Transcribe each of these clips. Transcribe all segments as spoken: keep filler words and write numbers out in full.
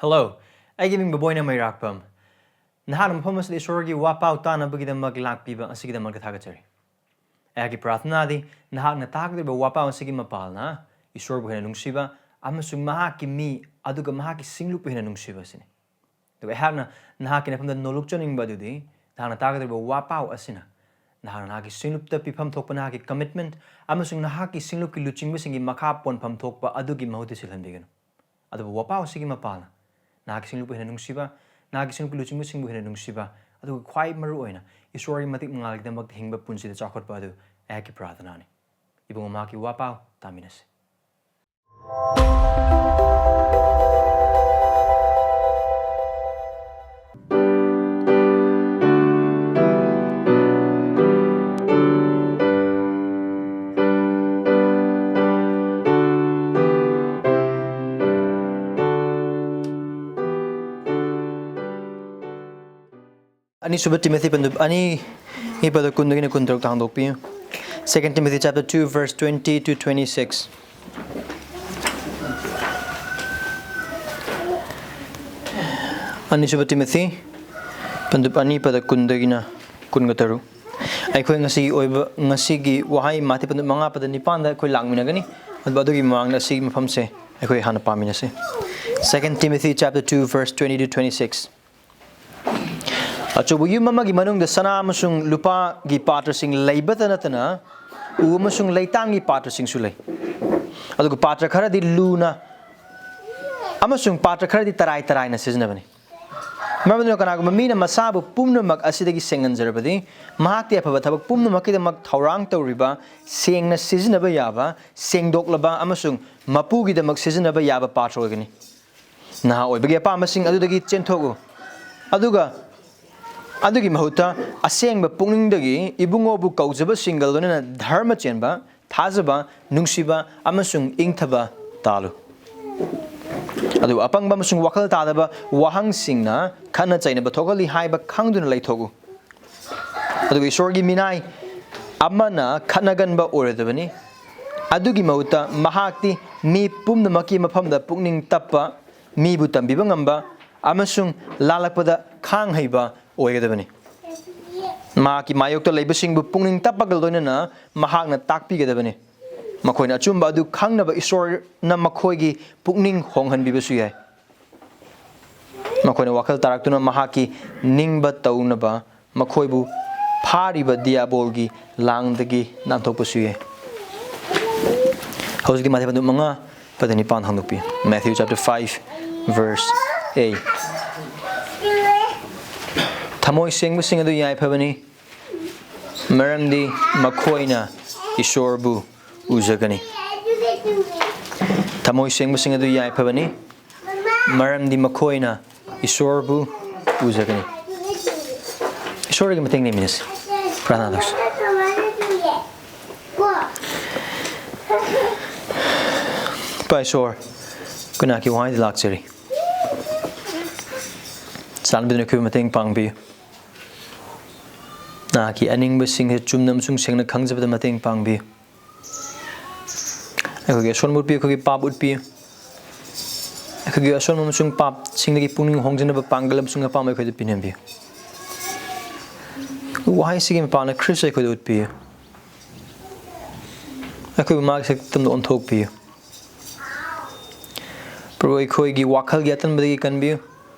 Hello, ꯑꯩꯒꯤ ꯃꯤꯡ ꯕꯕꯣꯏꯅ ꯃꯩꯔꯥꯛꯄꯝ꯫ ꯅꯍꯥꯛꯅ ꯃꯐꯝ ꯑꯁꯤꯗ ꯏꯁꯣꯔꯒꯤ ꯋꯥꯄꯥꯎ ꯇꯥꯅꯕꯒꯤꯗꯃꯛ ꯂꯥꯛꯄꯤꯕ ꯑꯁꯤꯒꯤꯗꯃꯛꯇ ꯊꯥꯒꯠꯆꯔꯤ꯫ ꯑꯩꯍꯥꯛꯀꯤ ꯄ꯭ꯔꯥꯔꯊꯅꯥꯗꯤ ꯅꯍꯥꯛꯅ ꯇꯥꯒꯗꯧꯔꯤꯕ ꯋꯥꯄꯥꯎ ꯑꯁꯤꯒꯤ ꯃꯄꯥꯜꯅ ꯏꯁꯣꯔꯕꯨ ꯍꯦꯟꯅ ꯅꯨꯡꯁꯤꯕ ꯑꯃꯁꯨꯡ ꯃꯍꯥꯛꯀꯤ ꯃꯤ ꯑꯗꯨꯒ ꯃꯍꯥꯛꯀꯤ ꯁꯤꯡꯂꯨꯞꯄꯨ ꯍꯦꯟꯅ ꯅꯨꯡꯁꯤꯕ ꯑꯁꯤꯅꯤ꯫ ꯑꯗꯨꯒ ꯑꯩꯍꯥꯛꯅ ꯅꯍꯥꯛꯀꯤ ꯅꯐꯝꯗ ꯅꯣꯂꯨꯛꯆꯅꯤꯡꯕ ꯑꯗꯨꯗꯤ ꯅꯍꯥꯛꯅ ꯇꯥꯒꯗꯧꯔꯤꯕ ꯋꯥꯄꯥꯎ ꯑꯁꯤꯅ ꯅꯍꯥꯛꯅ ꯅꯍꯥꯛꯀꯤ ꯁꯤꯡꯂꯨꯞꯇ ꯄꯤꯐꯝ ꯊꯣꯛꯄ ꯅꯍꯥꯛꯀꯤ commitment ꯑꯃꯁꯨꯡ ꯅꯍꯥꯛꯀꯤ ꯁꯤꯡꯂꯨꯞꯀꯤ ꯂꯨꯆꯤꯡꯕꯁꯤꯡꯒꯤ ꯃꯈꯥ ꯄꯣꯟꯐꯝ ꯊꯣꯛꯄ ꯑꯗꯨꯒꯤ ꯃꯍꯨꯠꯇ ꯁꯤꯜꯍꯟꯕꯤꯒꯅꯨ꯫ ꯑꯗꯨꯕꯨ ꯋꯥꯄꯥꯎ ꯑꯁꯤꯒꯤ ꯃꯄꯥꯜꯅ ꯅꯍꯥꯛꯀꯤ ꯁꯤꯡꯂꯨꯞꯄꯨ ꯍꯦꯟꯅ ꯅꯨꯡꯁꯤꯕ, ꯅꯍꯥꯛꯀꯤ ꯁꯤꯡꯂꯨꯞꯀꯤ ꯂꯨꯆꯤꯡꯕꯁꯤꯡꯕꯨ ꯍꯦꯟꯅ ꯅꯨꯡꯁꯤꯕ, ꯑꯗꯨꯒ ꯈ꯭ꯋꯥꯏ ꯃꯔꯨ ꯑꯣꯏꯅ ꯏꯁꯣꯔꯒꯤ ꯃꯇꯤꯛ ꯃꯉꯥꯜꯒꯤꯗꯃꯛꯇ ꯍꯤꯡꯕ ꯄꯨꯟꯁꯤꯗ ꯆꯥꯎꯈꯠꯄ ꯑꯗꯨ ꯑꯩꯍꯥꯛꯀꯤ ꯄ꯭ꯔꯥꯔꯊꯅꯥꯅꯤ꯫ ꯏꯕꯨꯡꯉꯣ, ꯃꯍꯥꯛꯀꯤ ꯋꯥꯄꯥꯎ ꯇꯥꯃꯤꯟꯅꯁꯤ꯫ ꯑꯅꯤꯁꯨꯕ ꯇꯤꯃꯣꯊꯤ ꯄꯟꯗꯨꯞ ꯑꯅꯤ, ꯄꯗ ꯀꯨꯟꯗꯒꯤꯅ ꯀꯨꯟꯇꯔꯨꯛꯇ ꯍꯥꯡꯗꯣꯛꯄꯤꯌꯨ꯫ Second Timothy chapter two, verse twenty to twenty-six. ꯑꯅꯤꯁꯨꯕ ꯇꯤꯃꯣꯊꯤ ꯄꯟꯗꯨꯞ ꯑꯅꯤ, ꯄꯗ ꯀꯨꯟꯗꯒꯤꯅ ꯀꯨꯟꯒ ꯇꯔꯨꯛ꯫ ꯑꯩꯈꯣꯏ ꯉꯁꯤꯒꯤ ꯑꯣꯏꯕ, ꯉꯁꯤꯒꯤ ꯋꯥꯍꯩ ꯃꯥꯊꯤ ꯄꯟꯗꯨꯞ ꯃꯉꯥ, ꯄꯗ ꯅꯤꯄꯥꯟꯗ ꯑꯩꯈꯣꯏ ꯂꯥꯛꯃꯤꯟꯅꯒꯅꯤ꯫ ꯑꯗꯨꯕꯨ ꯑꯗꯨꯒꯤ ꯃꯃꯥꯡꯗ ꯑꯁꯤꯒꯤ ꯃꯐꯝꯁꯦ ꯑꯩꯈꯣꯏ ꯍꯥꯟꯅ ꯄꯥꯃꯤꯟꯅꯁꯤ꯫ Second Timothy chapter two, verse twenty to twenty-six. ꯑꯆꯧꯕ ꯌꯨꯝ ꯑꯃꯒꯤ ꯃꯅꯨꯡꯗ ꯁꯅꯥ ꯑꯃꯁꯨꯡ ꯂꯨꯄꯥꯒꯤ ꯄꯥꯇ꯭ꯔꯁꯤꯡ ꯂꯩꯕꯇ ꯅꯠꯇꯅ ꯎ ꯑꯃꯁꯨꯡ ꯂꯩꯇꯥꯝꯒꯤ ꯄꯥꯇ꯭ꯔꯁꯤꯡꯁꯨ ꯂꯩ꯫ ꯑꯗꯨꯒ ꯄꯥꯇ꯭ꯔ ꯈꯔꯗꯤ ꯂꯨꯅ ꯑꯃꯁꯨꯡ ꯄꯥꯇ꯭ꯔ ꯈꯔꯗꯤ ꯇꯔꯥꯏ ꯇꯔꯥꯏꯅ ꯁꯤꯖꯤꯟꯅꯕꯅꯤ꯫ ꯃꯔꯝ ꯑꯗꯨꯅ ꯀꯅꯥꯒꯨꯝꯕ ꯃꯤꯅ ꯃꯁꯥꯕꯨ ꯄꯨꯝꯅꯃꯛ ꯑꯁꯤꯗꯒꯤ ꯁꯦꯡꯍꯟꯖꯔꯕꯗꯤ, ꯃꯍꯥꯛꯇꯤ ꯑꯐꯕ ꯊꯕꯛ ꯄꯨꯝꯅꯃꯛꯀꯤꯗꯃꯛ ꯊꯧꯔꯥꯡ ꯇꯧꯔꯤꯕ, ꯁꯦꯡꯅ ꯁꯤꯖꯤꯟꯅꯕ ꯌꯥꯕ, ꯁꯦꯡꯗꯣꯛꯂꯕ ꯑꯃꯁꯨꯡ ꯃꯄꯨꯒꯤꯗꯃꯛ ꯁꯤꯖꯤꯟꯅꯕ ꯌꯥꯕ ꯄꯥꯇ꯭ꯔ ꯑꯣꯏꯒꯅꯤ꯫ ꯅꯍꯥ ꯑꯣꯏꯕꯒꯤ ꯑꯄꯥꯝꯕꯁꯤꯡ ꯑꯗꯨꯗꯒꯤ ꯆꯦꯟꯊꯣꯛꯎ, ꯑꯗꯨꯒ ꯑꯗꯨꯒꯤ ꯃꯍꯨꯠꯇ ꯑꯁꯦꯡꯕ ꯄꯨꯛꯅꯤꯡꯗꯒꯤ ꯏꯕꯨꯡꯉꯣꯕꯨ ꯀꯧꯖꯕꯁꯤꯡꯒ ꯂꯣꯏꯅꯅ ꯙꯔꯃ ꯆꯦꯟꯕ, ꯊꯥꯖꯕ, ꯅꯨꯡꯁꯤꯕ ꯑꯃꯁꯨꯡ ꯏꯪꯊꯕ ꯇꯥꯜꯂꯨ꯫ ꯑꯗꯨꯒ ꯑꯄꯪꯕ ꯑꯃꯁꯨꯡ ꯋꯥꯈꯜ ꯇꯥꯗꯕ ꯋꯥꯍꯪꯁꯤꯡꯅ ꯈꯠꯅ ꯆꯩꯅꯕ ꯊꯣꯛꯍꯜꯂꯤ ꯍꯥꯏꯕ ꯈꯪꯗꯨꯅ ꯂꯩꯊꯣꯛꯎ꯫ ꯑꯗꯨꯒ ꯏꯁꯣꯔꯒꯤ ꯃꯤꯅꯥꯏ ꯑꯃꯅ ꯈꯠꯅꯒꯟꯕ ꯑꯣꯏꯔꯣꯏꯗꯕꯅꯤ꯫ ꯑꯗꯨꯒꯤ ꯃꯍꯨꯠꯇ ꯃꯍꯥꯛꯇꯤ ꯃꯤ ꯄꯨꯝꯅꯃꯛꯀꯤ ꯃꯐꯝꯗ ꯄꯨꯛꯅꯤꯡ ꯇꯞꯄ, ꯃꯤꯕꯨ ꯇꯝꯕꯤꯕ ꯉꯝꯕ ꯑꯃꯁꯨꯡ ꯂꯥꯜꯂꯛꯄꯗ ꯈꯥꯡ ꯍꯩꯕ ꯑꯣꯏꯒꯗꯕꯅꯤ꯫ ꯃꯍꯥꯛꯀꯤ ꯃꯥꯌꯣꯛꯇ ꯂꯩꯕꯁꯤꯡꯕꯨ ꯄꯨꯛꯅꯤꯡ ꯇꯞꯄꯒ ꯂꯣꯏꯅꯅ ꯃꯍꯥꯛꯅ ꯇꯥꯛꯄꯤꯒꯗꯕꯅꯤ꯫ ꯃꯈꯣꯏꯅ ꯑꯆꯨꯝꯕ ꯑꯗꯨ ꯈꯪꯅꯕ ꯏꯁꯣꯔꯅ ꯃꯈꯣꯏꯒꯤ ꯄꯨꯛꯅꯤꯡ ꯍꯣꯡꯍꯟꯕꯤꯕꯁꯨ ꯌꯥꯏ꯫ ꯃꯈꯣꯏꯅ ꯋꯥꯈꯜ ꯇꯥꯔꯛꯇꯨꯅ ꯃꯍꯥꯛꯀꯤ ꯅꯤꯡꯕ ꯇꯧꯅꯕ ꯃꯈꯣꯏꯕꯨ ꯐꯥꯔꯤꯕ ꯗꯤꯌꯥꯕꯣꯜꯒꯤ ꯂꯥꯡꯗꯒꯤ ꯅꯥꯟꯊꯣꯛꯄꯁꯨ ꯌꯥꯏ꯫ ꯍꯧꯖꯤꯛꯇꯤ ꯃꯥꯊꯦ ꯄꯟꯗꯨꯞ ꯃꯉꯥ ꯄꯗ ꯅꯤꯄꯥꯟ ꯍꯥꯡꯗꯣꯛꯄꯤꯌꯨ꯫ Matthew chapter five, verse eight. ꯊꯃꯣꯏ ꯁꯦꯡꯕꯁꯤꯡ ꯑꯗꯨ ꯌꯥꯏꯐꯕꯅꯤ, ꯃꯔꯝꯗꯤ ꯃꯈꯣꯏꯅ ꯏꯁꯣꯔꯕꯨ ꯎꯖꯒꯅꯤ꯫ ꯊꯃꯣꯏ ꯁꯦꯡꯕꯁꯤꯡ ꯑꯗꯨ ꯌꯥꯏꯐꯕꯅꯤ, ꯃꯔꯝꯗꯤ ꯃꯈꯣꯏꯅ ꯏꯁꯣꯔꯕꯨ ꯎꯖꯒꯅꯤ꯫ ꯏꯁꯣꯔꯒꯤ ꯃꯇꯦꯡ ꯅꯦꯝꯃꯤꯟꯅꯁꯤ꯫ ꯄ꯭ꯔꯥꯊꯅꯥ ꯇꯧꯁꯤ꯫ ꯏꯄꯥ ꯏꯁꯣꯔ, ꯑꯩꯈꯣꯏ ꯅꯍꯥꯛꯀꯤ ꯋꯥꯍꯩꯗ ꯂꯥꯛꯆꯔꯤ꯫ ꯆꯥꯟꯕꯤꯗꯨꯅ ꯑꯩꯈꯣꯏꯕꯨ ꯃꯇꯦꯡ ꯄꯥꯡꯕꯤꯌꯨ꯫ ꯅꯍꯥꯛꯀꯤ ꯑꯅꯤꯡꯕꯁꯤꯡꯁꯦ ꯆꯨꯝꯅ ꯑꯃꯁꯨꯡ ꯁꯦꯡꯅ ꯈꯪꯖꯕꯗ ꯃꯇꯦꯡ ꯄꯥꯡꯕꯤꯌꯨ꯫ ꯑꯩꯈꯣꯏꯒꯤ ꯑꯁꯣꯟꯕ ꯎꯠꯄꯤꯌꯨ, ꯑꯩꯈꯣꯏꯒꯤ ꯄꯥꯞ ꯎꯠꯄꯤꯌꯨ꯫ ꯑꯩꯈꯣꯏꯒꯤ ꯑꯁꯣꯟꯕ ꯑꯃꯁꯨꯡ ꯄꯥꯞꯁꯤꯡꯗꯒꯤ ꯄꯨꯛꯅꯤꯡ ꯍꯣꯡꯖꯅꯕ ꯄꯥꯡꯒꯜ ꯑꯃꯁꯨꯡ ꯑꯄꯥꯝꯕ ꯑꯩꯈꯣꯏꯗ ꯄꯤꯅꯕꯤꯌꯨ꯫ ꯋꯥꯍꯩꯁꯤꯒꯤ ꯃꯄꯥꯟꯅ ꯈ꯭ꯔꯤꯁ ꯑꯩꯈꯣꯏꯗ ꯎꯠꯄꯤꯌꯨ꯫ ꯑꯩꯈꯣꯏꯕꯨ ꯃꯥꯒꯤ ꯁꯛꯇꯝꯗ ꯑꯣꯟꯊꯣꯛꯄꯤꯌꯨ꯫ ꯄ꯭ꯔꯚꯨ, ꯑꯩꯈꯣꯏꯒꯤ ꯋꯥꯈꯜꯒꯤ ꯑꯇꯟꯕꯗꯒꯤ ꯀꯟꯕꯤꯌꯨ꯫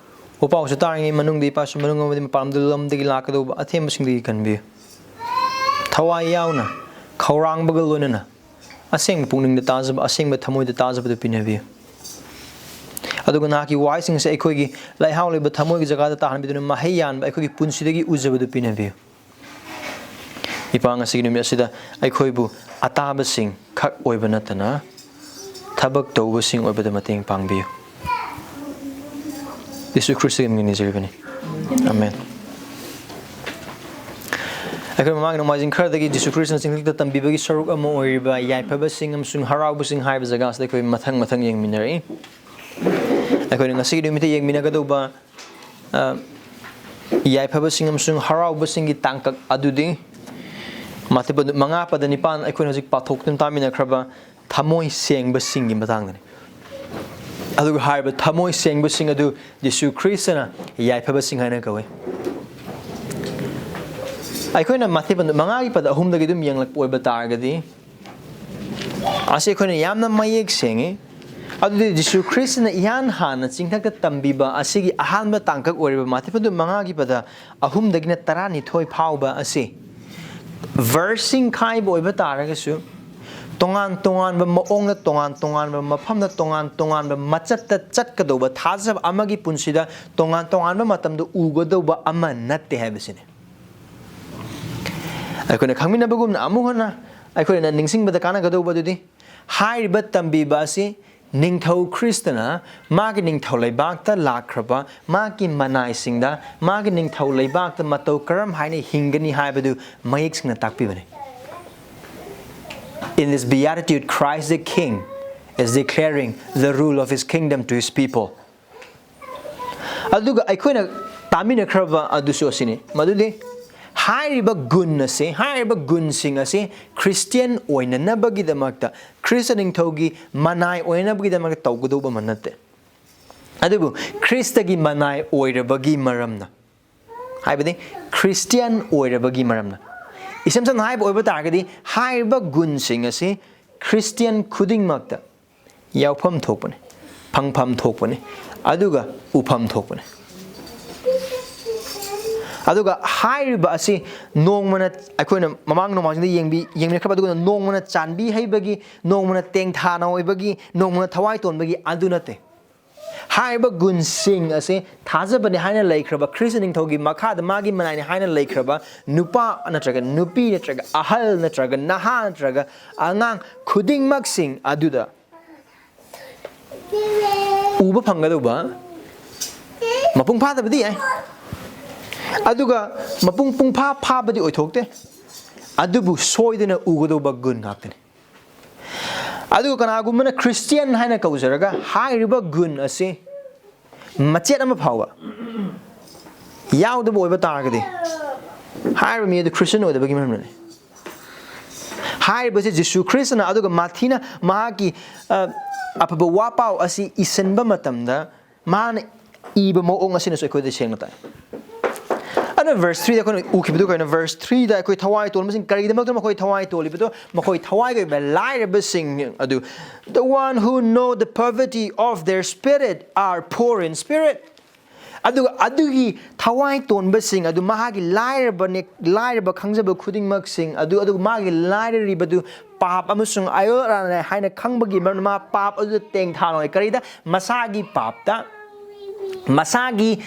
ꯋꯥꯄꯥꯎꯁꯨ ꯇꯥꯔꯤꯉꯩ ꯃꯅꯨꯡꯗ ꯏꯄꯥꯁꯨ ꯃꯅꯨꯡ ꯑꯃꯗꯤ ꯃꯄꯥꯟ ꯂꯝꯗꯒꯤ ꯂꯥꯛꯀꯗꯧꯕ ꯑꯊꯦꯝꯕꯁꯤꯡꯗꯒꯤ ꯀꯟꯕꯤꯌꯨ꯫ ꯊꯋꯥꯏ ꯌꯥꯎꯅ, ꯈꯧꯔꯥꯡꯕꯒ ꯂꯣꯏꯅꯅ ꯑꯁꯦꯡꯕ ꯄꯨꯛꯅꯤꯡꯗ ꯇꯥꯖꯕ, ꯑꯁꯦꯡꯕ ꯊꯃꯣꯏꯗ ꯇꯥꯖꯕꯗꯨ ꯄꯤꯅꯕꯤꯌꯨ꯫ ꯑꯗꯨꯒ ꯅꯍꯥꯛꯀꯤ ꯋꯥꯍꯩꯁꯤꯡ ꯑꯁꯤ ꯑꯩꯈꯣꯏꯒꯤ ꯂꯩꯍꯥꯎ ꯂꯩꯕ ꯊꯃꯣꯏꯒꯤ ꯖꯒꯥꯗ ꯇꯥꯍꯟꯕꯤꯗꯨꯅ ꯃꯍꯩ ꯌꯥꯟꯕ ꯑꯩꯈꯣꯏꯒꯤ ꯄꯨꯟꯁꯤꯗꯒꯤ ꯎꯖꯕꯗꯨ ꯄꯤꯅꯕꯤꯌꯨ꯫ ꯏꯄꯥ, ꯉꯁꯤꯒꯤ ꯅꯨꯃꯤꯠ ꯑꯁꯤꯗ ꯑꯩꯈꯣꯏꯕꯨ ꯑꯇꯥꯕꯁꯤꯡ ꯈꯛ ꯑꯣꯏꯕ ꯅꯠꯇꯅ ꯊꯕꯛ ꯇꯧꯕꯁꯤꯡ ꯑꯣꯏꯕꯗ ꯃꯇꯦꯡ ꯄꯥꯡꯕꯤꯌꯨ꯫ ꯌꯦꯁꯨ ꯈ꯭ꯔꯤꯁꯇꯒꯤ ꯃꯤꯡ ꯅꯤꯖꯔꯤꯕꯅꯤ꯫ ꯑꯃꯦꯟ꯫ ꯑꯩꯈꯣꯏ ꯃꯃꯥꯡꯒꯤ ꯅꯣꯡꯃꯥꯏꯖꯤꯡ ꯈꯔꯗꯒꯤ ꯖꯤꯁꯨ ꯈ꯭ꯔꯤꯁꯇꯅ ꯆꯤꯡꯊꯛꯇ ꯇꯝꯕꯤꯕꯒꯤ ꯁꯔꯨꯛ ꯑꯃ ꯑꯣꯏꯔꯤꯕ ꯌꯥꯏꯐꯕꯁꯤꯡ ꯑꯃꯁꯨꯡ ꯍꯔꯥꯎꯕꯁꯤꯡ ꯍꯥꯏꯕ ꯖꯒꯥꯁꯤꯗ ꯑꯩꯈꯣꯏ ꯃꯊꯪ ꯃꯊꯪ ꯌꯦꯡꯃꯤꯟꯅꯔꯛꯏ꯫ ꯑꯩꯈꯣꯏꯅ ꯉꯁꯤꯒꯤ ꯅꯨꯃꯤꯠꯇ ꯌꯦꯡꯃꯤꯟꯅꯒꯗꯧꯕ, ꯑ, ꯌꯥꯏꯐꯕꯁꯤꯡ ꯑꯃꯁꯨꯡ ꯍꯔꯥꯎꯕꯁꯤꯡꯒꯤ ꯇꯥꯡꯀꯛ ꯑꯗꯨꯗꯤ ꯃꯥꯊꯦ ꯄꯟꯗꯨꯞ ꯃꯉꯥ ꯄꯗ ꯅꯤꯄꯥꯟ, ꯑꯩꯈꯣꯏꯅ ꯍꯧꯖꯤꯛ ꯄꯥꯊꯣꯛꯇꯨꯅ ꯇꯥꯃꯤꯟꯅꯈ꯭ꯔꯕ ꯊꯃꯣꯏ ꯁꯦꯡꯕꯁꯤꯡꯒꯤ ꯃꯇꯥꯡꯗꯅꯤ꯫ ꯑꯗꯨꯒ ꯍꯥꯏꯔꯤꯕ ꯊꯃꯣꯏ ꯁꯦꯡꯕꯁꯤꯡ ꯑꯗꯨ ꯖꯤꯁꯨ ꯈ꯭ꯔꯤꯁꯇꯅ ꯌꯥꯏꯐꯕꯁꯤꯡ ꯍꯥꯏꯅ ꯀꯧꯏ꯫ ꯑꯩꯈꯣꯏꯅ ꯃꯥꯊꯦ ꯄꯟꯗꯨꯞ ꯃꯉꯥꯒꯤ ꯄꯗ ꯑꯍꯨꯝꯗꯒꯤ ꯑꯗꯨꯝ ꯌꯦꯡꯂꯛꯄ ꯑꯣꯏꯕ ꯇꯥꯔꯒꯗꯤ, ꯑꯁꯤ ꯑꯩꯈꯣꯏꯅ ꯌꯥꯝꯅ ꯃꯌꯦꯛ ꯁꯦꯡꯉꯤ꯫ ꯑꯗꯨꯗꯤ ꯖꯤꯁꯨ ꯈ꯭ꯔꯤꯁꯇꯅ ꯏꯍꯥꯟ ꯍꯥꯟꯅ ꯆꯤꯡꯊꯛꯇ ꯇꯝꯕꯤꯕ ꯑꯁꯤꯒꯤ ꯑꯍꯥꯟꯕ ꯇꯥꯡꯀꯛ ꯑꯣꯏꯔꯤꯕ ꯃꯥꯊꯦ ꯄꯟꯗꯨꯞ ꯃꯉꯥꯒꯤ ꯄꯗ ꯑꯍꯨꯝꯗꯒꯤꯅ ꯇꯔꯥꯅꯤꯊꯣꯏ ꯐꯥꯎꯕ ꯑꯁꯤ ꯚꯔꯁꯁꯤꯡ ꯈꯥꯏꯕ ꯑꯣꯏꯕ ꯇꯥꯔꯒꯁꯨ, ꯇꯣꯉꯥꯟ ꯇꯣꯉꯥꯟꯕ ꯃꯑꯣꯡꯗ, ꯇꯣꯉꯥꯟ ꯇꯣꯉꯥꯟꯕ ꯃꯐꯝꯗ, ꯇꯣꯉꯥꯟ ꯇꯣꯉꯥꯟꯕ ꯃꯆꯠꯇ ꯆꯠꯀꯗꯧꯕ, ꯊꯥꯖꯕ ꯑꯃꯒꯤ ꯄꯨꯟꯁꯤꯗ ꯇꯣꯉꯥꯟ ꯇꯣꯉꯥꯟꯕ ꯃꯇꯝꯗ ꯎꯒꯗꯧꯕ ꯑꯃ ꯅꯠꯇꯦ ꯍꯥꯏꯕꯁꯤꯅꯤ꯫ ꯑꯩꯈꯣꯏꯅ ꯈꯪꯃꯤꯟꯅꯕꯒꯨꯝꯅ, ꯑꯃꯨꯛ ꯍꯟꯅ ꯑꯩꯈꯣꯏꯅ ꯅꯤꯡꯁꯤꯡꯕꯗ ꯀꯥꯟꯅꯒꯗꯧꯕ ꯑꯗꯨꯗꯤ, ꯍꯥꯏꯔꯤꯕ ꯇꯝꯕꯤꯕ ꯑꯁꯤ ꯅꯤꯡꯊꯧ ꯈ꯭ꯔꯤꯁꯇꯅ ꯃꯥꯒꯤ ꯅꯤꯡꯊꯧ ꯂꯩꯕꯥꯛꯇ ꯂꯥꯛꯈ꯭ꯔꯕ ꯃꯥꯒꯤ ꯃꯅꯥꯏꯁꯤꯡꯗ, ꯃꯥꯒꯤ ꯅꯤꯡꯊꯧ ꯂꯩꯕꯥꯛꯇ ꯃꯇꯧ ꯀꯔꯝ ꯍꯥꯏꯅ ꯍꯤꯡꯒꯅꯤ ꯍꯥꯏꯕꯗꯨ ꯃꯌꯦꯛ ꯁꯦꯡꯅ ꯇꯥꯛꯄꯤꯕꯅꯤ꯫ In this beatitude, Christ the King is declaring the rule of his kingdom to his people. ꯑꯗꯨꯒ ꯑꯩꯈꯣꯏꯅ ꯇꯥꯃꯤꯟꯅꯈ꯭ꯔꯕ ꯑꯗꯨꯁꯨ ꯑꯁꯤꯅꯤ, ꯃꯗꯨꯗꯤ ꯍꯥꯏꯔꯤꯕ ꯒꯨꯟ ꯑꯁꯤ, ꯍꯥꯏꯔꯤꯕ ꯒꯨꯟꯁꯤꯡ ꯑꯁꯤ ꯈ꯭ꯔꯤꯁꯇꯤꯌꯥꯟ ꯑꯣꯏꯅꯅꯕꯒꯤꯗꯃꯛꯇ, ꯈ꯭ꯔꯤꯁꯇ ꯅꯤꯡꯊꯧꯒꯤ ꯃꯅꯥꯏ ꯑꯣꯏꯅꯅꯕꯒꯤꯗꯃꯛꯇ ꯇꯧꯒꯗꯧꯕ ꯑꯃ ꯅꯠꯇꯦ꯫ ꯑꯗꯨꯕꯨ ꯈ꯭ꯔꯤꯁꯇꯒꯤ ꯃꯅꯥꯏ ꯑꯣꯏꯔꯕꯒꯤ ꯃꯔꯝꯅ, ꯍꯥꯏꯕꯗꯤ ꯈ꯭ꯔꯤꯁꯇꯤꯌꯥꯟ ꯑꯣꯏꯔꯕꯒꯤ ꯃꯔꯝꯅ, ꯏꯁꯝ ꯁꯝꯅ ꯍꯥꯏꯕ ꯑꯣꯏꯕ ꯇꯥꯔꯒꯗꯤ, ꯍꯥꯏꯔꯤꯕ ꯒꯨꯟꯁꯤꯡ ꯑꯁꯤ ꯈ꯭ꯔꯤꯁꯇꯤꯌꯥꯟ ꯈꯨꯗꯤꯡꯃꯛꯇ ꯌꯥꯎꯐꯝ ꯊꯣꯛꯄꯅꯤ, ꯐꯪꯐꯝ ꯊꯣꯛꯄꯅꯤ, ꯑꯗꯨꯒ ꯎꯐꯝ ꯊꯣꯛꯄꯅꯤ꯫ ꯑꯗꯨꯒ ꯍꯥꯏꯔꯤꯕ ꯑꯁꯤ ꯅꯣꯡꯃꯅ, ꯑꯩꯈꯣꯏꯅ ꯃꯃꯥꯡ ꯅꯣꯡꯃꯥꯏꯖꯤꯡꯗ ꯌꯦꯡꯕꯤ-, ꯌꯦꯡꯃꯤꯟꯅꯈ꯭ꯔꯕ ꯑꯗꯨꯒꯨꯝꯅ ꯅꯣꯡꯃꯅ ꯆꯥꯟꯕꯤ ꯍꯩꯕꯒꯤ, ꯅꯣꯡꯃꯅ ꯇꯦꯡꯊꯥ ꯅꯣꯏꯕꯒꯤ, ꯅꯣꯡꯃꯅ ꯊꯋꯥꯏ ꯇꯣꯟꯕꯒꯤ ꯑꯗꯨ ꯅꯠꯇꯦ꯫ ꯍꯥꯏꯔꯤꯕ ꯒꯨꯟꯁꯤꯡ ꯑꯁꯤ ꯊꯥꯖꯕꯅꯤ ꯍꯥꯏꯅ ꯂꯩꯈ꯭ꯔꯕ ꯈ꯭ꯔꯤꯁꯇ ꯅꯤꯡꯊꯧꯒꯤ ꯃꯈꯥꯗ ꯃꯥꯒꯤ ꯃꯅꯥꯏꯅꯤ ꯍꯥꯏꯅ ꯂꯩꯈ꯭ꯔꯕ ꯅꯨꯄꯥ ꯅꯠꯇ꯭ꯔꯒ ꯅꯨꯄꯤ ꯅꯠꯇ꯭ꯔꯒ ꯑꯍꯜ ꯅꯠꯇ꯭ꯔꯒ ꯅꯍꯥ ꯅꯠꯇ꯭ꯔꯒ ꯑꯉꯥꯡ ꯈꯨꯗꯤꯡꯃꯛꯁꯤꯡ ꯑꯗꯨꯗ ꯎꯕ ꯐꯪꯒꯗꯧꯕ, ꯃꯄꯨꯡ ꯐꯥꯗꯕꯗꯤ ꯌꯥꯏ, ꯑꯗꯨꯒ ꯃꯄꯨꯡ ꯄꯨꯡꯐꯥ ꯐꯥꯕꯗꯤ ꯑꯣꯏꯊꯣꯛꯇꯦ, ꯑꯗꯨꯕꯨ ꯁꯣꯏꯗꯅ ꯎꯒꯗꯧꯕ ꯒꯨꯟ ꯉꯥꯛꯇꯅꯤ꯫ ꯑꯗꯨꯒ ꯀꯅꯥꯒꯨꯝꯕꯅ ꯈ꯭ꯔꯤꯁꯇꯤꯌꯥꯟ ꯍꯥꯏꯅ ꯀꯧꯖꯔꯒ ꯍꯥꯏꯔꯤꯕ ꯒꯨꯟ ꯑꯁꯤ ꯃꯆꯦꯠ ꯑꯃ ꯐꯥꯎꯕ ꯌꯥꯎꯗꯕ ꯑꯣꯏꯕ ꯇꯥꯔꯒꯗꯤ, ꯍꯥꯏꯔꯤꯕ ꯃꯤ ꯑꯗꯨ ꯈ꯭ꯔꯤꯁꯇꯤꯌꯥꯟ ꯑꯣꯏꯗꯕꯒꯤ ꯃꯔꯝꯅꯅꯤ꯫ ꯍꯥꯏꯔꯤꯕꯁꯤ ꯖꯤꯁꯨ ꯈ꯭ꯔꯤꯁꯇꯅ, ꯑꯗꯨꯒ ꯃꯥꯊꯤꯅ ꯃꯍꯥꯛꯀꯤ, ꯑ, ꯑꯐꯕ ꯋꯥꯄꯥꯎ ꯑꯁꯤ ꯏꯁꯤꯟꯕ ꯃꯇꯝꯗ ꯃꯥꯅ ꯏꯕ ꯃꯑꯣꯡ ꯑꯁꯤꯅꯁꯨ ꯑꯩꯈꯣꯏꯗ ꯁꯦꯡꯅ ꯇꯥꯛꯑꯦ꯫ ꯑꯗꯨꯅ verse three ꯗ ꯑꯩꯈꯣꯏꯅ ꯎꯈꯤꯕꯗꯨ ꯀꯩꯅꯣ? Verse three ꯗ ꯑꯩꯈꯣꯏ ꯊꯋꯥꯏ ꯇꯣꯟꯕꯁꯤꯡ, ꯀꯔꯤꯒꯤꯗꯃꯛꯇ ꯃꯈꯣꯏ ꯊꯋꯥꯏ ꯇꯣꯜꯂꯤꯕꯗꯣ? ꯃꯈꯣꯏ ꯊꯋꯥꯏꯒꯤ ꯑꯣꯏꯕ ꯂꯥꯏꯔꯕꯁꯤꯡ ꯑꯗꯨ, "The one who know the poverty of their spirit are poor in spirit." ꯑꯗꯨꯒ ꯑꯗꯨꯒꯤ ꯊꯋꯥꯏ ꯇꯣꯟꯕꯁꯤꯡ ꯑꯗꯨ, ꯃꯍꯥꯛꯀꯤ ꯂꯥꯏꯔꯕꯅꯦ, ꯂꯥꯏꯔꯕ ꯈꯪꯖꯕ ꯈꯨꯗꯤꯡꯃꯛꯁꯤꯡ ꯑꯗꯨ, ꯑꯗꯨꯒ ꯃꯥꯒꯤ ꯂꯥꯏꯔꯔꯤꯕꯗꯨ ꯄꯥꯞ ꯑꯃꯁꯨꯡ ꯑꯌꯣꯟ ꯑꯔꯥꯟꯅꯦ ꯍꯥꯏꯅ ꯈꯪꯕꯒꯤ ꯃꯔꯝꯅ ꯃꯥ ꯄꯥꯞ ꯑꯗꯨꯗ ꯇꯦꯡꯊꯥꯅ ꯑꯣꯏ꯫ ꯀꯔꯤꯗ? ꯃꯁꯥꯒꯤ ꯄꯥꯞꯇ, ꯃꯁꯥꯒꯤ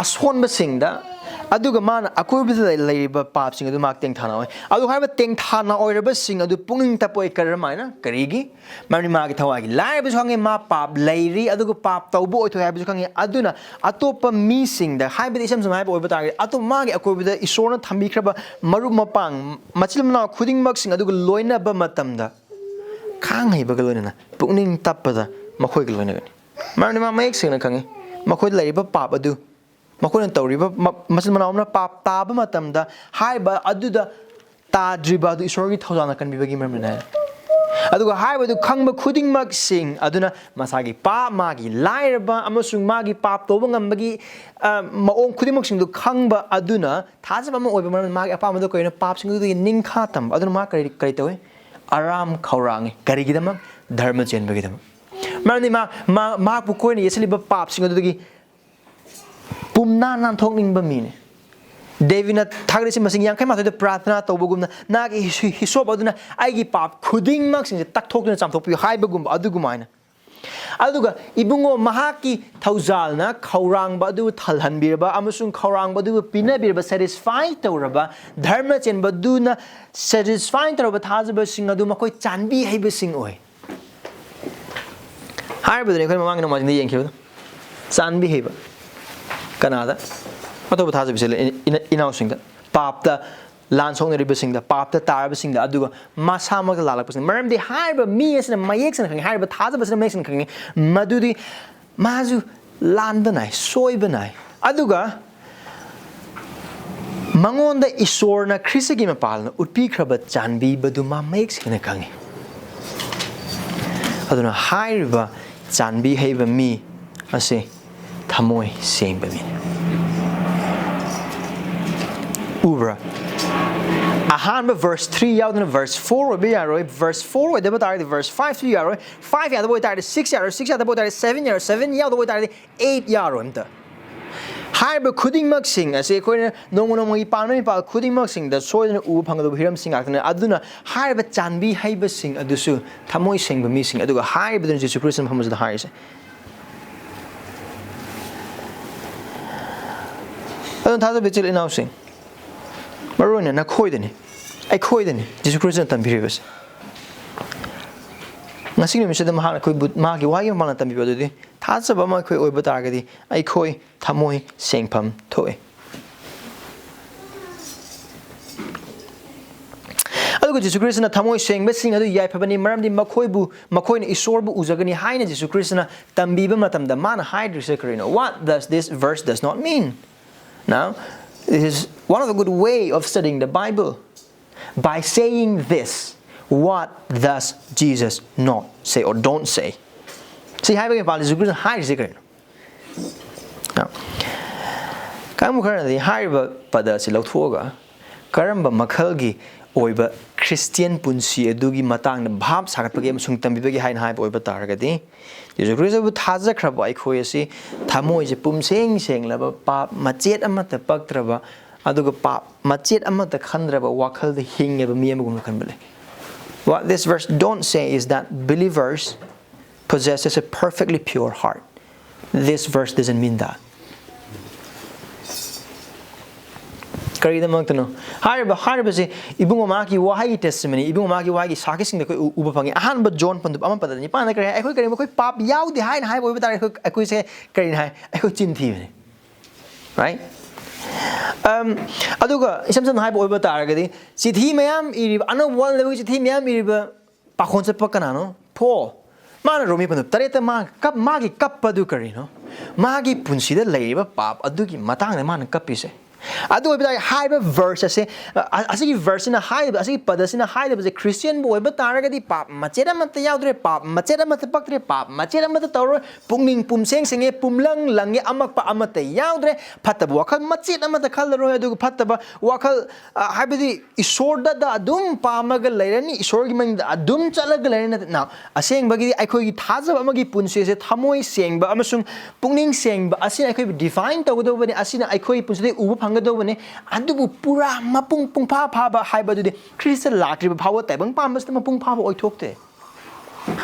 ꯑꯁꯣꯟꯕꯁꯤꯡꯗ, ꯑꯗꯨꯒ ꯃꯥꯅ ꯑꯀꯣꯏꯕꯗ ꯂꯩ-, ꯂꯩꯔꯤꯕ ꯄꯥꯞꯁꯤꯡ ꯑꯗꯨ ꯃꯍꯥꯛ ꯇꯦꯡꯊꯥꯅ ꯑꯣꯏ꯫ ꯑꯗꯨ ꯍꯥꯏꯕ ꯇꯦꯡꯊꯥꯅ ꯑꯣꯏꯔꯕꯁꯤꯡ ꯑꯗꯨ ꯄꯨꯛꯅꯤꯡ ꯇꯞꯄ ꯑꯣꯏ꯫ ꯀꯔꯝꯍꯥꯏꯅ? ꯀꯔꯤꯒꯤ? ꯃꯔꯝꯗꯤ ꯃꯥꯒꯤ ꯊꯋꯥꯏꯒꯤ ꯂꯥꯏꯔꯕꯁꯨ ꯈꯪꯉꯦ, ꯃꯥ ꯄꯥꯞ ꯂꯩꯔꯤ, ꯑꯗꯨꯒ ꯄꯥꯞ ꯇꯧꯕ ꯑꯣꯏꯊꯣꯛꯑꯦ ꯍꯥꯏꯕꯁꯨ ꯈꯪꯉꯦ꯫ ꯑꯗꯨꯅ ꯑꯇꯣꯞꯄ ꯃꯤꯁꯤꯡꯗ, ꯍꯥꯏꯕꯗꯤ ꯏꯁꯝ ꯁꯝꯅ ꯍꯥꯏꯕ ꯑꯣꯏꯕ ꯇꯥꯔꯒꯗꯤ, ꯑꯇꯣꯞꯄ ꯃꯥꯒꯤ ꯑꯀꯣꯏꯕꯗ ꯏꯁꯣꯔꯅ ꯊꯝꯕꯤꯈ꯭ꯔꯕ ꯃꯔꯨꯞ ꯃꯄꯥꯡ, ꯃꯆꯤꯟ ꯃꯅꯥꯎ ꯈꯨꯗꯤꯡꯃꯛꯁꯤꯡ ꯑꯗꯨꯒ ꯂꯣꯏꯅꯕ ꯃꯇꯝꯗ ꯈꯥꯡ ꯍꯩꯕꯒ ꯂꯣꯏꯅꯅ ꯄꯨꯛꯅꯤꯡ ꯇꯞꯄꯗ ꯃꯈꯣꯏꯒ ꯂꯣꯏꯅꯒꯅꯤ꯫ ꯃꯔꯝꯗꯤ ꯃꯥ ꯃꯌꯦꯛ ꯁꯦꯡꯅ ꯈꯪꯉꯤ, ꯃꯈꯣꯏꯗ ꯂꯩꯔꯤꯕ ꯄꯥꯞ ꯑꯗꯨ, ꯃꯈꯣꯏꯅ ꯇꯧꯔꯤꯕ ꯃ-, ꯃꯆꯤꯟ ꯃꯅꯥꯎ ꯑꯃꯅ ꯄꯥꯞ ꯇꯥꯕ ꯃꯇꯝꯗ ꯍꯥꯏꯕ ꯑꯗꯨꯗ ꯇꯥꯗ꯭ꯔꯤꯕ ꯑꯗꯨ ꯏꯁꯣꯔꯒꯤ ꯊꯧꯖꯥꯜꯅ ꯀꯟꯕꯤꯕꯒꯤ ꯃꯔꯝꯅꯤ ꯍꯥꯏ꯫ ꯑꯗꯨꯒ ꯍꯥꯏꯕꯗꯨ ꯈꯪꯕ ꯈꯨꯗꯤꯡꯃꯛꯁꯤꯡ ꯑꯗꯨꯅ ꯃꯁꯥꯒꯤ ꯄꯥꯞ, ꯃꯥꯒꯤ ꯂꯥꯏꯔꯕ ꯑꯃꯁꯨꯡ ꯃꯥꯒꯤ ꯄꯥꯞ ꯇꯧꯕ ꯉꯝꯕꯒꯤ, ꯑ, ꯃꯑꯣꯡ ꯈꯨꯗꯤꯡꯃꯛꯁꯤꯡꯗꯨ ꯈꯪꯕ ꯑꯗꯨꯅ ꯊꯥꯖꯕ ꯑꯃ ꯑꯣꯏꯕ ꯃꯔꯝꯅ ꯃꯥꯒꯤ ꯑꯄꯥꯝꯕꯗ ꯀꯔꯤꯅꯣ? ꯄꯥꯞꯁꯤꯡ ꯑꯗꯨꯗꯒꯤ ꯅꯤꯡꯈꯥ ꯇꯝꯕ꯫ ꯑꯗꯨꯅ ꯃꯥ ꯀꯔꯤ, ꯀꯔꯤ ꯇꯧꯏ? ꯑꯔꯥꯝ ꯈꯧꯔꯥꯡꯉꯤ꯫ ꯀꯔꯤꯒꯤꯗꯃꯛ? ꯙꯔꯃ ꯆꯦꯟꯕꯒꯤꯗꯃꯛ꯫ ꯃꯔꯝꯗꯤ ꯃꯥ, ꯃꯥ, ꯃꯍꯥꯛꯄꯨ ꯀꯣꯏꯅ ꯌꯦꯠꯁꯤꯜꯂꯤꯕ ꯄꯥꯞꯁꯤꯡ ꯑꯗꯨꯗꯒꯤ ꯄꯨꯝꯅꯥ ꯅꯥꯟꯊꯣꯛꯅꯤꯡꯕ ꯃꯤꯅꯤ꯫ ꯗꯦꯕꯤꯗꯅ ꯊꯥꯒꯠꯂꯤꯁꯤ ꯃꯁꯤꯡ ꯌꯥꯡꯈꯩ ꯃꯥꯊꯣꯏꯗ ꯄ꯭ꯔꯥꯔꯊꯅꯥ ꯇꯧꯕꯒꯨꯝꯅ, "ꯅꯍꯥꯛꯀꯤ ꯍꯤ-, ꯍꯤꯁꯣꯞ ꯑꯗꯨꯅ ꯑꯩꯒꯤ ꯄꯥꯞ ꯈꯨꯗꯤꯡꯃꯛꯁꯤꯡꯁꯦ ꯇꯛꯊꯣꯛꯇꯨꯅ ꯆꯥꯝꯊꯣꯛꯄꯤꯌꯨ" ꯍꯥꯏꯕꯒꯨꯝꯕ ꯑꯗꯨꯒꯨꯃꯥꯏꯅ꯫ ꯑꯗꯨꯒ ꯏꯕꯨꯡꯉꯣ ꯃꯍꯥꯛꯀꯤ ꯊꯧꯖꯥꯜꯅ ꯈꯧꯔꯥꯡꯕ ꯑꯗꯨꯕꯨ ꯊꯜꯍꯟꯕꯤꯔꯕ ꯑꯃꯁꯨꯡ ꯈꯧꯔꯥꯡꯕ ꯑꯗꯨꯕꯨ ꯄꯤꯅꯕꯤꯔꯕ, satisfy ꯇꯧꯔꯕ, ꯙꯔꯃ ꯆꯦꯟꯕꯗꯨꯅ satisfy ꯇꯧꯔꯕ ꯊꯥꯖꯕꯁꯤꯡ ꯑꯗꯨ ꯃꯈꯣꯏ ꯆꯥꯟꯕꯤ ꯍꯩꯕꯁꯤꯡ ꯑꯣꯏ꯫ ꯍꯥꯏꯔꯤꯕꯗꯨꯅꯤ ꯑꯩꯈꯣꯏ ꯃꯃꯥꯡꯒꯤ ꯅꯣꯡꯃꯥꯏꯖꯤꯡꯗ ꯌꯦꯡꯈꯤꯕꯗꯣ꯫ ꯆꯥꯟꯕꯤ ꯍꯩꯕ꯫ ꯀꯅꯥꯗ? ꯑꯇꯣꯞꯄ ꯊꯥꯖꯕꯁꯦ ꯏ-, ꯏ-, ꯏꯅꯥꯎꯁꯤꯡꯗ꯫ ꯄꯥꯞꯇ ꯂꯥꯟ ꯁꯣꯛꯅꯔꯤꯕꯁꯤꯡꯗ, ꯄꯥꯞꯇ ꯇꯥꯔꯕꯁꯤꯡꯗ, ꯑꯗꯨꯒ ꯃꯁꯥꯃꯛꯇ ꯂꯥꯜꯂꯛꯄꯁꯤꯡꯗ꯫ ꯃꯔꯝꯗꯤ ꯍꯥꯏꯔꯤꯕ ꯃꯤ ꯑꯁꯤꯅ ꯃꯌꯦꯛ ꯁꯦꯡꯅ ꯈꯪꯉꯤ, ꯍꯥꯏꯔꯤꯕ ꯊꯥꯖꯕꯁꯤꯅ ꯃꯌꯦꯛ ꯁꯦꯡꯅ ꯈꯪꯉꯤ, ꯃꯗꯨꯗꯤ ꯃꯥꯁꯨ ꯂꯥꯟꯕ ꯅꯥꯏ, ꯁꯣꯏꯕ ꯅꯥꯏ꯫ ꯑꯗꯨꯒ ꯃꯉꯣꯟꯗ ꯏꯁꯣꯔꯅ ꯈ꯭ꯔꯤꯁꯒꯤ ꯃꯄꯥꯜꯅ ꯎꯠꯄꯤꯈ꯭ꯔꯕ ꯆꯥꯟꯕꯤꯕꯗꯨ ꯃꯥ ꯃꯌꯦꯛ ꯁꯦꯡꯅ ꯈꯪꯉꯤ꯫ ꯑꯗꯨꯅ ꯍꯥꯏꯔꯤꯕ ꯆꯥꯟꯕꯤ ꯍꯩꯕ ꯃꯤ ꯑꯁꯤ ꯊꯃꯣꯏ ꯁꯦꯡꯕ ꯃꯤꯅꯤ꯫ ꯎꯕ꯭ꯔꯥ? ꯑꯍꯥꯟꯕ verse three ꯌꯥꯎꯗꯅ verse four ꯑꯣꯏꯕ ꯌꯥꯔꯣꯏ, verse four ꯑꯣꯏꯗꯕ ꯇꯥꯔꯒꯗꯤ verse five ꯁꯨ ꯌꯥꯔꯣꯏ, five ꯌꯥꯗꯕ ꯑꯣꯏꯇꯥꯔꯗꯤ six ꯌꯥꯔꯣꯏ, six ꯌꯥꯗꯕ ꯑꯣꯏꯇꯥꯔꯗꯤ seven ꯌꯥꯔꯣꯏ, seven ꯌꯥꯎꯗꯕ ꯑꯣꯏꯇꯥꯔꯗꯤ eight ꯌꯥꯔꯣꯏ ꯑꯝꯇ꯫ ꯍꯥꯏꯔꯤꯕ ꯈꯨꯗꯤꯡꯃꯛꯁꯤꯡ ꯑꯁꯤ ꯑꯩꯈꯣꯏꯅ ꯅꯣꯡꯃ ꯅꯣꯡꯃꯒꯤ ꯄꯥꯟꯕ ꯃꯤꯄꯥꯜ ꯈꯨꯗꯤꯡꯃꯛꯁꯤꯡꯗ ꯁꯣꯏꯗꯅ ꯎꯕ ꯐꯪꯒꯗꯕ ꯍꯤꯔꯝꯁꯤꯡ ꯉꯥꯛꯇꯅꯤ꯫ ꯑꯗꯨꯅ ꯍꯥꯏꯔꯤꯕ ꯆꯥꯟꯕꯤ ꯍꯩꯕꯁꯤꯡ ꯑꯗꯨꯁꯨ ꯊꯃꯣꯏ ꯁꯦꯡꯕ ꯃꯤꯁꯤꯡ, ꯑꯗꯨꯒ ꯍꯥꯏꯔꯤꯕꯗꯨꯅ ꯖꯤꯁꯨ ꯈ꯭ꯔꯤꯁꯇ ꯃꯐꯝ ꯑꯁꯤꯗ ꯍꯥꯏꯔꯤꯁꯦ꯫ ꯑꯗꯨꯅ ꯊꯥꯖꯕ ꯏꯆꯤꯜ ꯏꯅꯥꯎꯁꯤꯡ, ꯃꯔꯨ ꯑꯣꯏꯅ ꯅꯈꯣꯏꯗꯅꯤ, ꯑꯩꯈꯣꯏꯗꯅꯤ ꯖꯤꯁꯨ ꯈ꯭ꯔꯤꯁꯇꯅ ꯇꯝꯕꯤꯔꯤꯕꯁꯦ꯫ ꯉꯁꯤ ꯅꯨꯃꯤꯠꯁꯤꯗ ꯃꯍꯥꯛꯅ ꯑꯩꯈꯣꯏꯕꯨ ꯃꯍꯥꯛꯀꯤ ꯋꯥꯍꯩꯒꯤ ꯃꯃꯥꯡꯗ ꯇꯝꯕꯤꯕ ꯑꯗꯨꯗꯤ ꯊꯥꯖꯕ ꯑꯃ ꯑꯩꯈꯣꯏ ꯑꯣꯏꯕ ꯇꯥꯔꯒꯗꯤ ꯑꯩꯈꯣꯏ ꯊꯃꯣꯏ ꯁꯦꯡꯐꯝ ꯊꯣꯛꯏ꯫ ꯑꯗꯨꯒ ꯖꯤꯁꯨ ꯈ꯭ꯔꯤꯁꯇꯅ ꯊꯃꯣꯏ ꯁꯦꯡꯕꯁꯤꯡ ꯑꯗꯨ ꯌꯥꯏꯐꯕꯅꯤ, ꯃꯔꯝꯗꯤ ꯃꯈꯣꯏꯕꯨ, ꯃꯈꯣꯏꯅ ꯏꯁꯣꯔꯕꯨ ꯎꯖꯒꯅꯤ ꯍꯥꯏꯅ ꯖꯤꯁꯨ ꯈ꯭ꯔꯤꯁꯇꯅ ꯇꯝꯕꯤꯕ ꯃꯇꯝꯗ ꯃꯥꯅ ꯍꯥꯏꯗ꯭ꯔꯤꯁꯦ ꯀꯔꯤꯅꯣ? What does this verse does not mean? Now, this is one of the good way of studying the Bible. By saying this, what does Jesus not say or don't say? ꯁꯤ ꯍꯥꯏꯕꯒꯤ ꯃꯄꯥꯟꯗ ꯖꯤꯁꯨ ꯈ꯭ꯔꯤꯁꯇꯅ ꯍꯥꯏꯔꯤꯁꯦ ꯀꯔꯤꯅꯣ? ꯀꯥꯡꯕꯨ ꯈꯔꯅꯗꯤ ꯍꯥꯏꯔꯤꯕ ꯄꯗ ꯑꯁꯤ ꯂꯧꯊꯣꯛꯑꯒ ꯀꯔꯝꯕ ꯃꯈꯜꯒꯤ ꯑꯣꯏꯕ ꯈ꯭ꯔꯤꯁꯇꯤꯌꯟ ꯄꯨꯟꯁꯤ ꯑꯗꯨꯒꯤ ꯃꯇꯥꯡꯗ ꯚꯥꯞ ꯁꯥꯒꯠꯄꯒꯦ ꯑꯃꯁꯨꯡ ꯇꯝꯕꯤꯕꯒꯦ ꯍꯥꯏꯅ ꯍꯥꯏꯕ ꯑꯣꯏꯕ ꯇꯥꯔꯒꯗꯤ, ꯖꯤꯁꯨ ꯈ꯭ꯔꯤꯁꯇꯕꯨ ꯊꯥꯖꯈ꯭ꯔꯕ ꯑꯩꯈꯣꯏ ꯑꯁꯤ ꯊꯃꯣꯏꯁꯦ ꯄꯨꯝꯁꯦꯡ ꯁꯦꯡꯂꯕ, ꯄꯥꯞ ꯃꯆꯦꯠ ꯑꯃꯠꯇ ꯄꯛꯇ꯭ꯔꯕ, ꯑꯗꯨꯒ ꯄꯥꯞ ꯃꯆꯦꯠ ꯑꯃꯠꯇ ꯈꯟꯗ꯭ꯔꯕ ꯋꯥꯈꯜꯗ ꯍꯤꯡꯉꯦꯕ ꯃꯤ ꯑꯃꯒꯨꯝꯅ ꯈꯟꯕ ꯂꯩ꯫ What this verse don't say is that believers possesses a perfectly pure heart. This verse doesn't mean that. ꯀꯔꯤꯒꯤꯗꯃꯛꯇꯅꯣ? ꯍꯥꯏꯔꯤꯕ, ꯍꯥꯏꯔꯤꯕꯁꯤ ꯏꯕꯨꯡꯉꯣ ꯃꯍꯥꯛꯀꯤ ꯋꯥꯍꯩꯒꯤ testimony, ꯏꯕꯨꯡꯉꯣ ꯃꯍꯥꯛꯀꯤ ꯋꯥꯍꯩꯒꯤ ꯁꯥꯈꯤꯁꯤꯡꯗ ꯑꯩꯈꯣꯏ ꯎ-, ꯎꯕ ꯐꯪꯉꯤ꯫ ꯑꯍꯥꯟꯕ ꯖꯣꯟ ꯄꯟꯗꯨꯞ ꯑꯃ ꯄꯗ ꯅꯤꯄꯥꯟꯗ ꯀꯔꯤ ꯍꯥꯏ? ꯑꯩꯈꯣꯏ ꯀꯔꯤꯒꯨꯝꯕ ꯑꯩꯈꯣꯏ ꯄꯥꯞ ꯌꯥꯎꯗꯦ ꯍꯥꯏꯅ ꯍꯥꯏꯕ ꯑꯣꯏꯕ ꯇꯥꯔꯗꯤ ꯑꯩꯈꯣꯏ, ꯑꯩꯈꯣꯏꯁꯦ ꯀꯔꯤꯅ ꯍꯥꯏ? ꯑꯩꯈꯣꯏ ꯆꯤꯟ ꯊꯤꯕꯅꯤ꯫ Right? Um, ꯑꯗꯨꯒ ꯏꯁꯝ ꯁꯝꯅ ꯍꯥꯏꯕ ꯑꯣꯏꯕ ꯇꯥꯔꯒꯗꯤ, ꯆꯤꯊꯤ ꯃꯌꯥꯝ ꯏꯔꯤꯕ, ꯑꯅꯧꯕ ꯋꯥ ꯂꯩꯕꯒꯤ ꯆꯤꯊꯤ ꯃꯌꯥꯝ ꯏꯔꯤꯕ ꯄꯥꯈꯣꯟ ꯆꯠꯄ ꯀꯅꯥꯅꯣ? ꯄꯣꯜ꯫ ꯃꯥꯅ ꯔꯣꯃꯤ ꯄꯟꯗꯨꯞ ꯇꯔꯦꯠꯇ ꯃꯥ ꯀꯞ-, ꯃꯥꯒꯤ ꯀꯞꯄꯗꯨ ꯀꯔꯤꯅꯣ? ꯃꯥꯒꯤ ꯄꯨꯟꯁꯤꯗ ꯂꯩꯔꯤꯕ ꯄꯥꯞ ꯑꯗꯨꯒꯤ ꯃꯇꯥꯡꯗ ꯃꯥꯅ ꯀꯞꯄꯤꯁꯦ꯫ ꯑꯗꯨ ꯑꯣꯏꯕ ꯇꯥꯔꯗꯤ ꯍꯥꯏꯔꯤꯕ verse ꯑꯁꯦ, ꯑ, ꯑꯁꯤꯒꯤ verse ꯁꯤꯅ ꯍꯥꯏꯔꯤꯕ, ꯑꯁꯤꯒꯤ ꯄꯗ ꯑꯁꯤꯅ ꯍꯥꯏꯔꯤꯕꯁꯦ, ꯈ꯭ꯔꯤꯁꯇꯤꯌꯥꯟꯕꯨ ꯑꯣꯏꯕ ꯇꯥꯔꯒꯗꯤ ꯄꯥꯞ ꯃꯆꯦꯠ ꯑꯃꯠꯇ ꯌꯥꯎꯗ꯭ꯔꯦ, ꯄꯥꯞ ꯃꯆꯦꯠ ꯑꯃꯠꯇ ꯄꯛꯇ꯭ꯔꯦ, ꯄꯥꯞ ꯃꯆꯦꯠ ꯑꯃꯠꯇ ꯇꯧꯔꯣꯏ, ꯄꯨꯛꯅꯤꯡ ꯄꯨꯝꯁꯦꯡ ꯁꯦꯡꯉꯦ, ꯄꯨꯝꯂꯪ ꯂꯪꯉꯦ, ꯑꯃꯛꯄ ꯑꯃꯠꯇ ꯌꯥꯎꯗ꯭ꯔꯦ, ꯐꯠꯇꯕ ꯋꯥꯈꯜ ꯃꯆꯦꯠ ꯑꯃꯠꯇ ꯈꯜꯂꯔꯣꯏ, ꯑꯗꯨꯒ ꯐꯠꯇꯕ ꯋꯥꯈꯜ, ꯑ, ꯍꯥꯏꯕꯗꯤ ꯏꯁꯣꯔꯗ ꯑꯗꯨꯝ ꯄꯥꯝꯃꯒ ꯂꯩꯔꯅꯤ, ꯏꯁꯣꯔꯒꯤ ꯃꯅꯤꯡꯗ ꯑꯗꯨꯝ ꯆꯠꯂꯒ ꯂꯩꯔꯅꯤ꯫ Now, ꯑꯁꯦꯡꯕꯒꯤꯗꯤ ꯑꯩꯈꯣꯏꯒꯤ ꯊꯥꯖꯕ ꯑꯃꯒꯤ ꯄꯨꯟꯁꯤꯁꯦ ꯊꯃꯣꯏ ꯁꯦꯡꯕ ꯑꯃꯁꯨꯡ ꯄꯨꯛꯅꯤꯡ ꯁꯦꯡꯕ ꯑꯁꯤꯅ ꯑꯩꯈꯣꯏꯕꯨ define ꯇꯧꯒꯗꯧꯕꯅꯤ, ꯑꯁꯤꯅ ꯑꯩꯈꯣꯏ ꯄꯨꯟꯁꯤꯗ ꯎꯕ ꯐꯪꯒꯗꯧꯕꯅꯤ꯫ ꯑꯗꯨꯕꯨ ꯄꯨꯔꯥ ꯃꯄꯨꯡ ꯄꯨꯡꯐꯥ ꯐꯥꯕ ꯍꯥꯏꯕꯗꯨꯗꯤ ꯈ꯭ꯔꯤꯁꯇ ꯂꯥꯛꯇ꯭ꯔꯤꯕ ꯐꯥꯎꯕ ꯇꯥꯏꯕꯪ ꯄꯥꯟꯕꯁꯤꯗ ꯃꯄꯨꯡ ꯐꯥꯕ ꯑꯣꯏꯊꯣꯛꯇꯦ꯫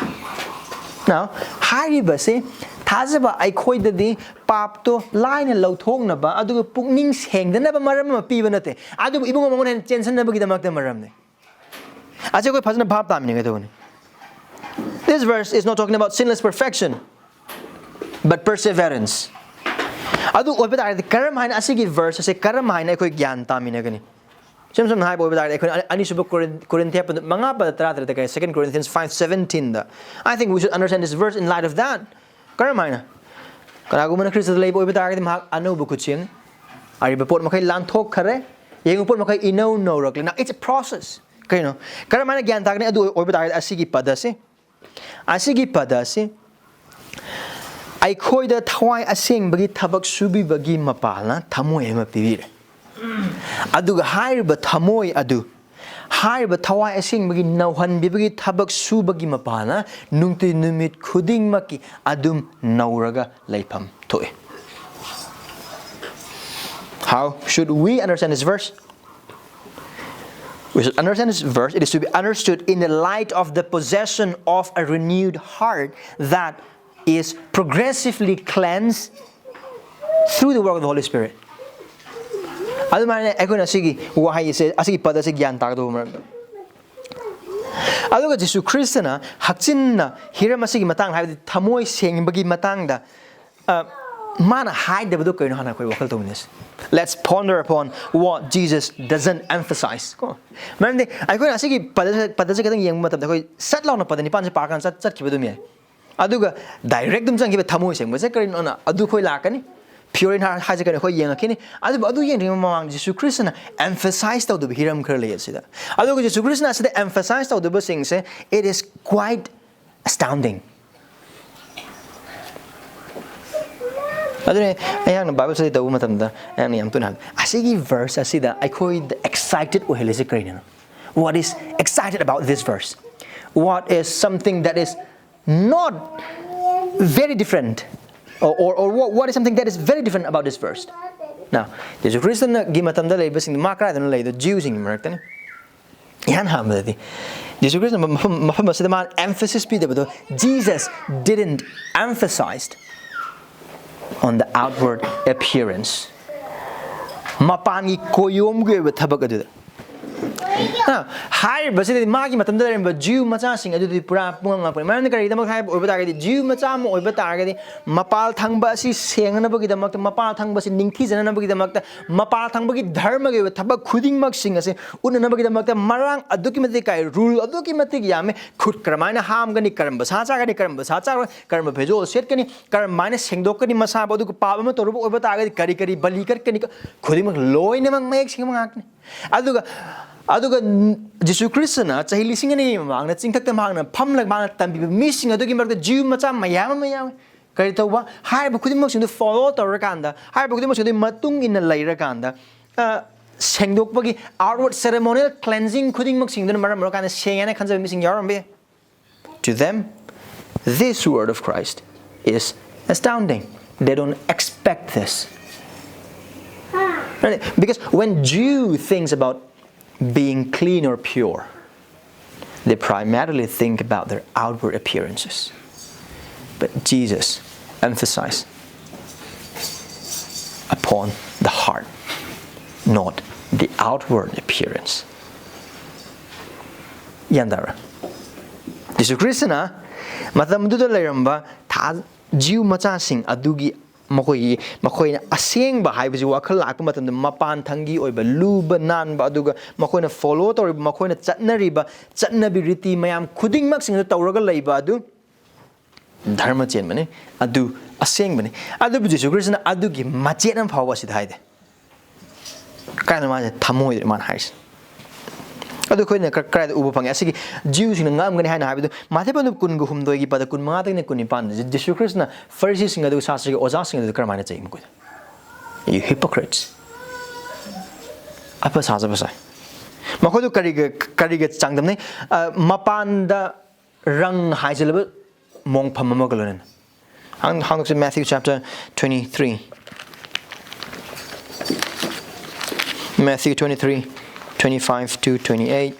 Now, ꯍꯥꯏꯔꯤꯕꯁꯤ ꯊꯥꯖꯕ ꯑꯩꯈꯣꯏꯗꯗꯤ ꯄꯥꯞꯇꯣ ꯂꯥꯏꯅ ꯂꯧꯊꯣꯛꯅꯕ ꯑꯗꯨꯒ ꯄꯨꯛꯅꯤꯡ ꯁꯦꯡꯗꯅꯕ ꯃꯔꯝ ꯑꯃ ꯄꯤꯕ ꯅꯠꯇꯦ, ꯑꯗꯨꯕꯨ ꯏꯕꯨꯡꯉꯣ ꯃꯉꯣꯟꯗ ꯍꯦꯟꯅ ꯆꯦꯟꯁꯤꯟꯅꯕꯒꯤꯗꯃꯛꯇ ꯃꯔꯝꯅꯤ꯫ ꯑꯁꯤ ꯑꯩꯈꯣꯏ ꯐꯖꯅ ꯚꯥꯞ ꯇꯥꯃꯤꯟꯅꯒꯗꯧꯕꯅꯤ꯫ This verse is not talking about sinless perfection, but perseverance. ꯑꯗꯨ ꯑꯣꯏꯕ ꯇꯥꯔꯒꯗꯤ ꯀꯔꯝ ꯍꯥꯏꯅ ꯑꯁꯤꯒꯤ verse ꯑꯁꯦ ꯀꯔꯝ ꯍꯥꯏꯅ ꯑꯩꯈꯣꯏ ꯒ꯭ꯌꯥꯟ ꯇꯥꯃꯤꯟꯅꯒꯅꯤ? ꯏꯁꯝ ꯁꯝꯅ ꯍꯥꯏꯕ ꯑꯣꯏꯕ ꯇꯥꯔꯒꯗꯤ ꯑꯩꯈꯣꯏꯅ ꯑꯅꯤꯁꯨꯕ ꯀꯣꯔꯤꯟ-, ꯀꯣꯔꯤꯟꯊꯤꯌꯥ ꯃꯉꯥ ꯄꯗ ꯇꯔꯥ ꯇꯔꯦꯠꯇ ꯀꯔꯤ, Second Corinthians five seventeen the, I think we should understand this verse in light of that. ꯀꯔꯝ ꯍꯥꯏꯅ? ꯀꯅꯥꯒꯨꯝꯕꯅ ꯈ꯭ꯔꯤꯁꯇꯗ ꯂꯩꯕ ꯑꯣꯏꯕ ꯇꯥꯔꯒꯗꯤ ꯃꯍꯥꯛ ꯑꯅꯧꯕ ꯈꯨꯠꯁꯦꯝ, ꯑꯔꯤꯕ ꯄꯣꯠ ꯃꯈꯩ ꯂꯥꯟꯊꯣꯛꯈ꯭ꯔꯦ, ꯌꯦꯡꯉꯨ ꯄꯣꯠ ꯃꯈꯩ ꯏꯅꯧ ꯅꯧꯔꯛꯂꯦ꯫ Now, it's a process. ꯀꯩꯅꯣ? ꯀꯔꯝ ꯍꯥꯏꯅ ꯒ꯭ꯌꯥꯟ ꯇꯥꯒꯅꯤ? ꯑꯗꯨ ꯑꯣꯏꯕ ꯇꯥꯔꯒꯗꯤ ꯑꯁꯤꯒꯤ ꯄꯗ ꯑꯁꯤ, ꯑꯁꯤꯒꯤ ꯄꯗ ꯑꯁꯤ ꯑꯩꯈꯣꯏꯗ ꯊꯋꯥꯏ ꯑꯁꯦꯡꯕꯒꯤ ꯊꯕꯛ ꯁꯨꯕꯤꯕꯒꯤ ꯃꯄꯥꯜꯅ ꯊꯃꯣꯏ ꯑꯃ ꯄꯤꯕꯤꯔꯦ꯫ ꯑꯗꯨꯒ ꯍꯥꯏꯔꯤꯕ ꯊꯃꯣꯏ ꯑꯗꯨ, ꯍꯥꯏꯔꯤꯕ ꯊꯋꯥꯏ ꯑꯁꯦꯡꯕꯒꯤ ꯅꯧꯍꯟꯕꯤꯕꯒꯤ ꯊꯕꯛ ꯁꯨꯕꯒꯤ ꯃꯄꯥꯜꯅ ꯅꯨꯡꯇꯤ ꯅꯨꯃꯤꯠ ꯈꯨꯗꯤꯡꯃꯛꯀꯤ ꯑꯗꯨꯝ ꯅꯧꯔꯒ ꯂꯩꯐꯝ ꯊꯣꯛꯏ꯫ How should we understand this verse? We should understand this verse. It is to be understood in the light of the possession of a renewed heart that is progressively cleansed through the work of the Holy Spirit. ꯑꯗꯨꯃꯥꯏꯅ ꯑꯩꯈꯣꯏꯅ ꯑꯁꯤꯒꯤ ꯋꯥꯍꯩ ꯑꯁꯦ, ꯑꯁꯤꯒꯤ ꯄꯗ ꯑꯁꯤ ꯒ꯭ꯌꯥꯟ ꯇꯥꯒꯗꯧꯕ ꯃꯔꯝꯗ꯫ ꯑꯗꯨꯒ ꯖꯤꯁꯨ ꯈ꯭ꯔꯤꯁꯇꯅ ꯍꯛꯆꯤꯟꯅ ꯍꯤꯔꯝ ꯑꯁꯤꯒꯤ ꯃꯇꯥꯡꯗ, ꯍꯥꯏꯕꯗꯤ ꯊꯃꯣꯏ ꯁꯦꯡꯕꯒꯤ ꯃꯇꯥꯡꯗ, ꯑ, ꯃꯥꯅ ꯍꯥꯏꯗꯕꯗꯣ ꯀꯩꯅꯣ ꯍꯥꯟꯅ ꯑꯩꯈꯣꯏ ꯋꯥꯈꯜ ꯇꯧꯃꯤꯟꯅꯁꯤ꯫ Let's ponder upon what Jesus doesn't emphasize. ꯀꯣ? ꯃꯔꯝꯗꯤ ꯑꯩꯈꯣꯏꯅ ꯑꯁꯤꯒꯤ ꯄꯗ-, ꯄꯗꯁꯦ ꯈꯤꯇꯪ ꯌꯦꯡꯕ ꯃꯇꯝꯗ ꯑꯩꯈꯣꯏ ꯁꯠ ꯂꯥꯎꯅ ꯄꯗ ꯅꯤꯄꯥꯟꯁꯦ ꯄꯥꯔꯀꯥꯟꯗ ꯆꯠ-, ꯆꯠꯈꯤꯕ ꯑꯗꯨꯝ ꯌꯥꯏ꯫ ꯑꯗꯨꯒ direct ꯑꯗꯨꯝ ꯆꯪꯈꯤꯕ ꯊꯃꯣꯏ ꯁꯦꯡꯕꯁꯦ ꯀꯔꯤꯅꯣꯅ ꯑꯗꯨ ꯑꯩꯈꯣꯏ ꯂꯥꯛꯀꯅꯤ꯫ Pure in heart ꯍꯥꯏꯁꯦ ꯀꯩꯅꯣ ꯑꯩꯈꯣꯏ ꯌꯦꯡꯉꯛꯈꯤꯅꯤ꯫ ꯑꯗꯨꯕꯨ ꯑꯗꯨ ꯌꯦꯡꯗ꯭ꯔꯤꯉꯩ ꯃꯃꯥꯡꯗ ꯖꯤꯁꯨ ꯈ꯭ꯔꯤꯁꯇꯅ emphasize ꯇꯧꯗꯕ ꯍꯤꯔꯝ ꯈꯔ ꯂꯩ ꯑꯁꯤꯗ꯫ ꯑꯗꯨꯒ ꯖꯤꯁꯨ ꯈ꯭ꯔꯤꯁꯇꯅ ꯑꯁꯤꯗ emphasize ꯇꯧꯗꯕꯁꯤꯡꯁꯦ, it is quite astounding. ꯑꯗꯨꯅꯦ ꯑꯩꯍꯥꯛꯅ Bible study ꯇꯧꯕ ꯃꯇꯝꯗ ꯑꯩꯍꯥꯛꯅ ꯌꯥꯝ ꯇꯣꯏꯅ ꯍꯪꯉꯤ, ꯑꯁꯤꯒꯤ verse ꯑꯁꯤꯗ ꯑꯩꯈꯣꯏꯗ excited ꯑꯣꯏꯍꯜꯂꯤꯁꯦ ꯀꯔꯤꯅꯣ? What is excited about this verse? What is something that is not very different? Or, or, or what, what is something that is very different about this verse? Now, ꯖꯤꯁꯨ ꯈ꯭ꯔꯤꯁꯇꯒꯤ ꯃꯇꯝꯗ ꯂꯩꯕꯁꯤꯡꯗꯣ ꯃꯥ ꯀꯗꯥꯏꯗꯅꯣ ꯂꯩꯗꯣ? ꯖꯤꯎꯁꯤꯡꯒꯤ ꯃꯔꯛꯇꯅꯤ꯫ ꯏꯍꯥꯟ ꯍꯥꯟꯕꯗꯗꯤ Jesus Christ ꯃꯐꯝ, ꯃꯐꯝ ꯑꯁꯤꯗ ꯃꯥꯅ emphasis ꯄꯤꯗꯕꯗꯣ, Jesus didn't emphasize on the outward appearance. ꯃꯄꯥꯟꯒꯤ ꯀꯣꯌꯣꯝꯒꯤ ꯑꯣꯏꯕ ꯊꯕꯛ ꯑꯗꯨꯗ꯫ ꯑ, ꯍꯥꯏꯔꯤꯕꯁꯤꯗꯗꯤ ꯃꯥꯒꯤ ꯃꯇꯝꯗ ꯂꯩꯔꯝꯕ ꯖꯤꯎ ꯃꯆꯥꯁꯤꯡ ꯑꯗꯨꯗꯤ ꯄꯨꯔꯥ ꯄꯨꯡꯉꯥꯡ ꯉꯥꯛꯄꯅꯤ꯫ ꯃꯔꯝꯗꯤ ꯀꯔꯤꯒꯤꯗꯃꯛ ꯍꯥꯏꯕ ꯑꯣꯏꯕ ꯇꯥꯔꯒꯗꯤ, ꯖꯤꯎ ꯃꯆꯥ ꯑꯃ ꯑꯣꯏꯕ ꯇꯥꯔꯒꯗꯤ ꯃꯄꯥꯜ ꯊꯪꯕ ꯑꯁꯤ ꯁꯦꯡꯅꯅꯕꯒꯤꯗꯃꯛꯇ, ꯃꯄꯥꯜ ꯊꯪꯕ ꯑꯁꯤ ꯅꯤꯡꯊꯤꯖꯅꯅꯕꯒꯤꯗꯃꯛꯇ, ꯃꯄꯥꯜ ꯊꯪꯕꯒꯤ ꯙꯔꯃꯒꯤ ꯑꯣꯏꯕ ꯊꯕꯛ ꯈꯨꯗꯤꯡꯃꯛꯁꯤꯡ ꯑꯁꯤ ꯎꯠꯅꯅꯕꯒꯤꯗꯃꯛꯇ ꯃꯔꯥꯡ ꯑꯗꯨꯛꯀꯤ ꯃꯇꯤꯛ ꯀꯥꯏ, rule ꯑꯗꯨꯛꯀꯤ ꯃꯇꯤꯛ ꯌꯥꯝꯃꯤ꯫ ꯈꯨꯠ ꯀꯔꯝꯍꯥꯏꯅ ꯍꯥꯝꯒꯅꯤ, ꯀꯔꯝꯕ ꯁꯥ ꯆꯥꯒꯅꯤ, ꯀꯔꯝꯕ ꯁꯥ ꯆꯥꯔꯣꯏ, ꯀꯔꯝꯕ ꯐꯤꯖꯣꯜ ꯁꯦꯠꯀꯅꯤ, ꯀꯔꯝꯍꯥꯏꯅ ꯁꯦꯡꯗꯣꯛꯀꯅꯤ ꯃꯁꯥꯕꯨ, ꯑꯗꯨꯒ ꯄꯥꯞ ꯑꯃ ꯇꯧꯔꯨꯕ ꯑꯣꯏꯕ ꯇꯥꯔꯒꯗꯤ ꯀꯔꯤ ꯀꯔꯤ ꯕꯂꯤ ꯀꯠꯀꯅꯤ, ꯈꯨꯗꯤꯡꯃꯛ ꯂꯣꯏꯅꯃꯛ ꯃꯌꯦꯛ ꯁꯦꯡꯕ ꯉꯥꯛꯇꯅꯤ꯫ ꯑꯗꯨꯒ, ꯑꯗꯨꯒ ꯖꯤꯁꯨ ꯈ꯭ꯔꯤꯁꯇꯅ ꯆꯍꯤ ꯂꯤꯁꯤꯡ ꯑꯅꯤꯒꯤ ꯃꯃꯥꯡꯗ ꯆꯤꯡꯊꯛꯇ ꯃꯍꯥꯛꯅ ꯐꯝꯂꯒ ꯃꯍꯥꯛꯅ ꯇꯝꯕꯤꯕ ꯃꯤꯁꯤꯡ ꯑꯗꯨꯒꯤ ꯃꯔꯛꯇ ꯖꯤꯎ ꯃꯆꯥ ꯃꯌꯥꯝ ꯑꯃ ꯌꯥꯎꯏ꯫ ꯀꯔꯤ ꯇꯧꯕ? ꯍꯥꯏꯔꯤꯕ ꯈꯨꯗꯤꯡꯃꯛꯁꯤꯡꯗꯨ follow ꯇꯧꯔꯀꯥꯟꯗ, ꯍꯥꯏꯔꯤꯕ ꯈꯨꯗꯤꯡꯃꯛꯁꯤꯡꯗꯨꯒꯤ ꯃꯇꯨꯡ ꯏꯟꯅ ꯂꯩꯔꯀꯥꯟꯗ, ꯑ, ꯁꯦꯡꯗꯣꯛꯄꯒꯤ outward ceremonial cleansing ꯈꯨꯗꯤꯡꯃꯛꯁꯤꯡꯗꯨꯅ ꯃꯔꯝ ꯑꯣꯏꯔꯀꯥꯟꯗ ꯁꯦꯡꯉꯦꯅ ꯈꯟꯖꯕ ꯃꯤꯁꯤꯡ ꯌꯥꯎꯔꯝꯕ ꯌꯥꯏ꯫ To them, this word of Christ is astounding. They don't expect this. Right? Because when Jew thinks about being clean or pure, they primarily think about their outward appearances. But Jesus emphasized upon the heart, not the outward appearance. ꯒ꯭ꯌꯥꯟ ꯇꯥꯕ꯭ꯔꯥ? ꯖꯤꯁꯨ ꯈ꯭ꯔꯤꯁꯇꯅ ꯃꯇꯝꯗꯨꯗ ꯂꯩꯔꯝꯕ ꯊꯥ-, ꯖꯤꯎ ꯃꯆꯥꯁꯤꯡ ꯑꯗꯨꯒꯤ ꯃꯈꯣꯏꯒꯤ, ꯃꯈꯣꯏꯅ ꯑꯁꯦꯡꯕ ꯍꯥꯏꯕꯁꯤ ꯋꯥꯈꯜ ꯂꯥꯛꯄ ꯃꯇꯝꯗ ꯃꯄꯥꯟ ꯊꯪꯒꯤ ꯑꯣꯏꯕ ꯂꯨꯕ ꯅꯥꯟꯕ, ꯑꯗꯨꯒ ꯃꯈꯣꯏꯅ follow ꯇꯧꯔꯤꯕ, ꯃꯈꯣꯏꯅ ꯆꯠꯅꯔꯤꯕ ꯆꯠꯅꯕꯤ ꯔꯤꯇꯤ ꯃꯌꯥꯝ ꯈꯨꯗꯤꯡꯃꯛꯁꯤꯡꯗꯨ ꯇꯧꯔꯒ ꯂꯩꯕ ꯑꯗꯨ ꯙꯔꯃ ꯆꯦꯟꯕꯅꯤ꯫ ꯑꯗꯨ ꯑꯁꯦꯡꯕꯅꯤ꯫ ꯑꯗꯨꯕꯨ ꯖꯤꯁꯨ ꯈ꯭ꯔꯤꯁꯇꯅ ꯑꯗꯨꯒꯤ ꯃꯆꯦꯠ ꯑꯃ ꯐꯥꯎꯕ ꯑꯁꯤꯗ ꯍꯥꯏꯗꯦ꯫ ꯀꯥꯏꯅ ꯃꯥꯁꯦ ꯊꯃꯣꯏꯗ ꯃꯥꯅ ꯍꯥꯏꯔꯤꯁꯦ꯫ ꯑꯗꯨ ꯑꯩꯈꯣꯏꯅ ꯀ-, ꯀꯗꯥꯏꯗ ꯎꯕ ꯐꯪꯉꯦ? ꯑꯁꯤꯒꯤ ꯖꯤꯎꯁꯤꯡꯅ ꯉꯛꯑꯝꯒꯅꯤ ꯍꯥꯏꯅ ꯍꯥꯏꯕꯗꯨ ꯃꯥꯊꯦ ꯄꯟꯗꯨ ꯀꯨꯟꯒ ꯍꯨꯝꯗꯣꯏꯒꯤ ꯄꯗ ꯀꯨꯟ ꯃꯉꯥꯗꯒꯤꯅ ꯀꯨꯟ ꯅꯤꯄꯥꯟꯗ ꯖꯤ-, ꯖꯤꯁꯨ ꯈ꯭ꯔꯤꯁꯇꯅ ꯐꯔꯤꯁꯤꯁꯤꯡ ꯑꯗꯨꯒ ꯁꯥꯁꯇ꯭ꯔꯒꯤ ꯑꯣꯖꯥꯁꯤꯡ ꯑꯗꯨ ꯀꯔꯝꯍꯥꯏꯅ ꯆꯩ ꯃꯈꯣꯏꯗ? "You hypocrites!" ꯑꯐ ꯁꯥꯖꯕ ꯁꯥꯏ꯫ ꯃꯈꯣꯏꯗꯨ ꯀꯔꯤꯒ, ꯀꯔꯤꯒ ꯆꯥꯡꯗꯝꯅꯩ? ꯑ, ꯃꯄꯥꯟꯗ ꯔꯪ ꯍꯥꯏꯖꯤꯜꯂꯕ ꯃꯣꯡꯐꯝ ꯑꯃꯒ ꯂꯣꯏꯅꯅ꯫ ꯍꯥꯡ-, ꯍꯥꯡꯗꯣꯛꯁꯤ, Matthew chapter twenty-three. Matthew twenty-three, twenty-five to twenty-eight.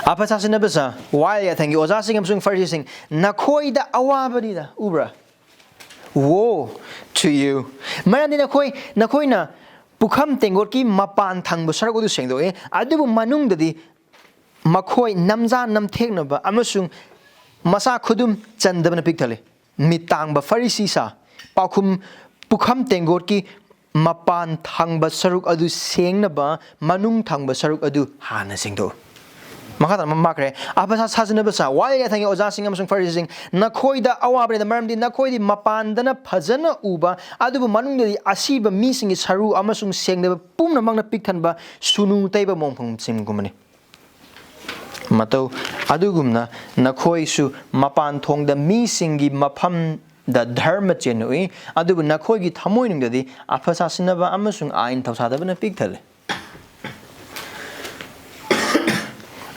ꯑꯐ ꯁꯥꯁꯤꯟꯅꯕꯁ, ꯋꯥꯌꯦꯜ ꯌꯥꯊꯪꯒꯤ ꯑꯣꯖꯥꯁꯤꯡ ꯑꯃꯁꯨꯡ ꯐꯔꯤꯁꯤꯁꯤꯡ, ꯅꯈꯣꯏꯗ ꯑꯋꯥꯕꯅꯤꯗ, ꯎꯕ꯭ꯔꯥ? Woe to you! ꯃꯔꯝꯗꯤ ꯅꯈꯣꯏ, ꯅꯈꯣꯏꯅ ꯄꯨꯈꯝ ꯇꯦꯡꯀꯣꯠꯀꯤ ꯃꯄꯥꯟ ꯊꯪꯕ ꯁꯔꯨꯛ ꯑꯗꯨ ꯁꯦꯡꯗꯣꯛꯏ, ꯑꯗꯨꯕꯨ ꯃꯅꯨꯡꯗꯗꯤ ꯃꯈꯣꯏ ꯅꯝꯖꯥ ꯅꯝꯊꯦꯛꯅꯕ ꯑꯃꯁꯨꯡ ꯃꯁꯥ ꯈꯨꯗꯨꯝ ꯆꯟꯗꯕꯅ ꯄꯤꯛ ꯊꯜꯂꯤ꯫ ꯃꯤꯠ ꯇꯥꯡꯕ ꯐꯔꯤꯁꯤ ꯁꯥ, ꯄꯥꯎꯈꯨꯝ, ꯄꯨꯈꯝ ꯇꯦꯡꯀꯣꯠꯀꯤ ꯃꯄꯥꯟ ꯊꯪꯕ ꯁꯔꯨꯛ ꯑꯗꯨ ꯁꯦꯡꯅꯕ ꯃꯅꯨꯡ ꯊꯪꯕ ꯁꯔꯨꯛ ꯑꯗꯨ ꯍꯥꯟꯅ ꯁꯦꯡꯗꯣꯛꯎ꯫ ꯃꯈꯥ ꯇꯥꯅ ꯑꯃ ꯃꯥꯈ꯭ꯔꯦ, ꯑꯐ ꯁꯥ-, ꯁꯥꯖꯤꯟꯅꯕ ꯁꯥ, ꯋꯥꯌꯦꯜ ꯌꯥꯊꯪꯒꯤ ꯑꯣꯖꯥꯁꯤꯡ ꯑꯃꯁꯨꯡ ꯐꯔꯤꯁꯤꯁꯤꯡ, ꯅꯈꯣꯏꯗ ꯑꯋꯥꯕꯅꯤꯗ, ꯃꯔꯝꯗꯤ ꯅꯈꯣꯏꯗꯤ ꯃꯄꯥꯟꯗꯅ ꯐꯖꯅ ꯎꯕ, ꯑꯗꯨꯕꯨ ꯃꯅꯨꯡꯗꯗꯤ ꯑꯁꯤꯕ ꯃꯤꯁꯤꯡꯒꯤ ꯁꯔꯨ ꯑꯃꯁꯨꯡ ꯁꯦꯡꯗꯕ ꯄꯨꯝꯅꯃꯛꯅ ꯄꯤꯛ ꯊꯟꯕ ꯁꯨꯅꯨ ꯇꯩꯕ ꯃꯣꯡꯐꯝꯁꯤꯡꯒꯨꯝꯕꯅꯤ꯫ ꯃꯇꯧ ꯑꯗꯨꯒꯨꯝꯅ ꯅꯈꯣꯏꯁꯨ ꯃꯄꯥꯟ ꯊꯣꯡꯗ ꯃꯤꯁꯤꯡꯒꯤ ꯃꯐꯝꯗ ꯙꯔꯃ ꯆꯦꯟꯅ ꯎꯏ, ꯑꯗꯨꯕꯨ ꯅꯈꯣꯏꯒꯤ ꯊꯃꯣꯏꯅꯨꯡꯗꯗꯤ ꯑꯐ ꯁꯥꯁꯤꯟꯅꯕ ꯑꯃꯁꯨꯡ ꯑꯥꯏꯟ ꯊꯧꯁꯥꯗꯕꯅ ꯄꯤꯛ ꯊꯜꯂꯤ꯫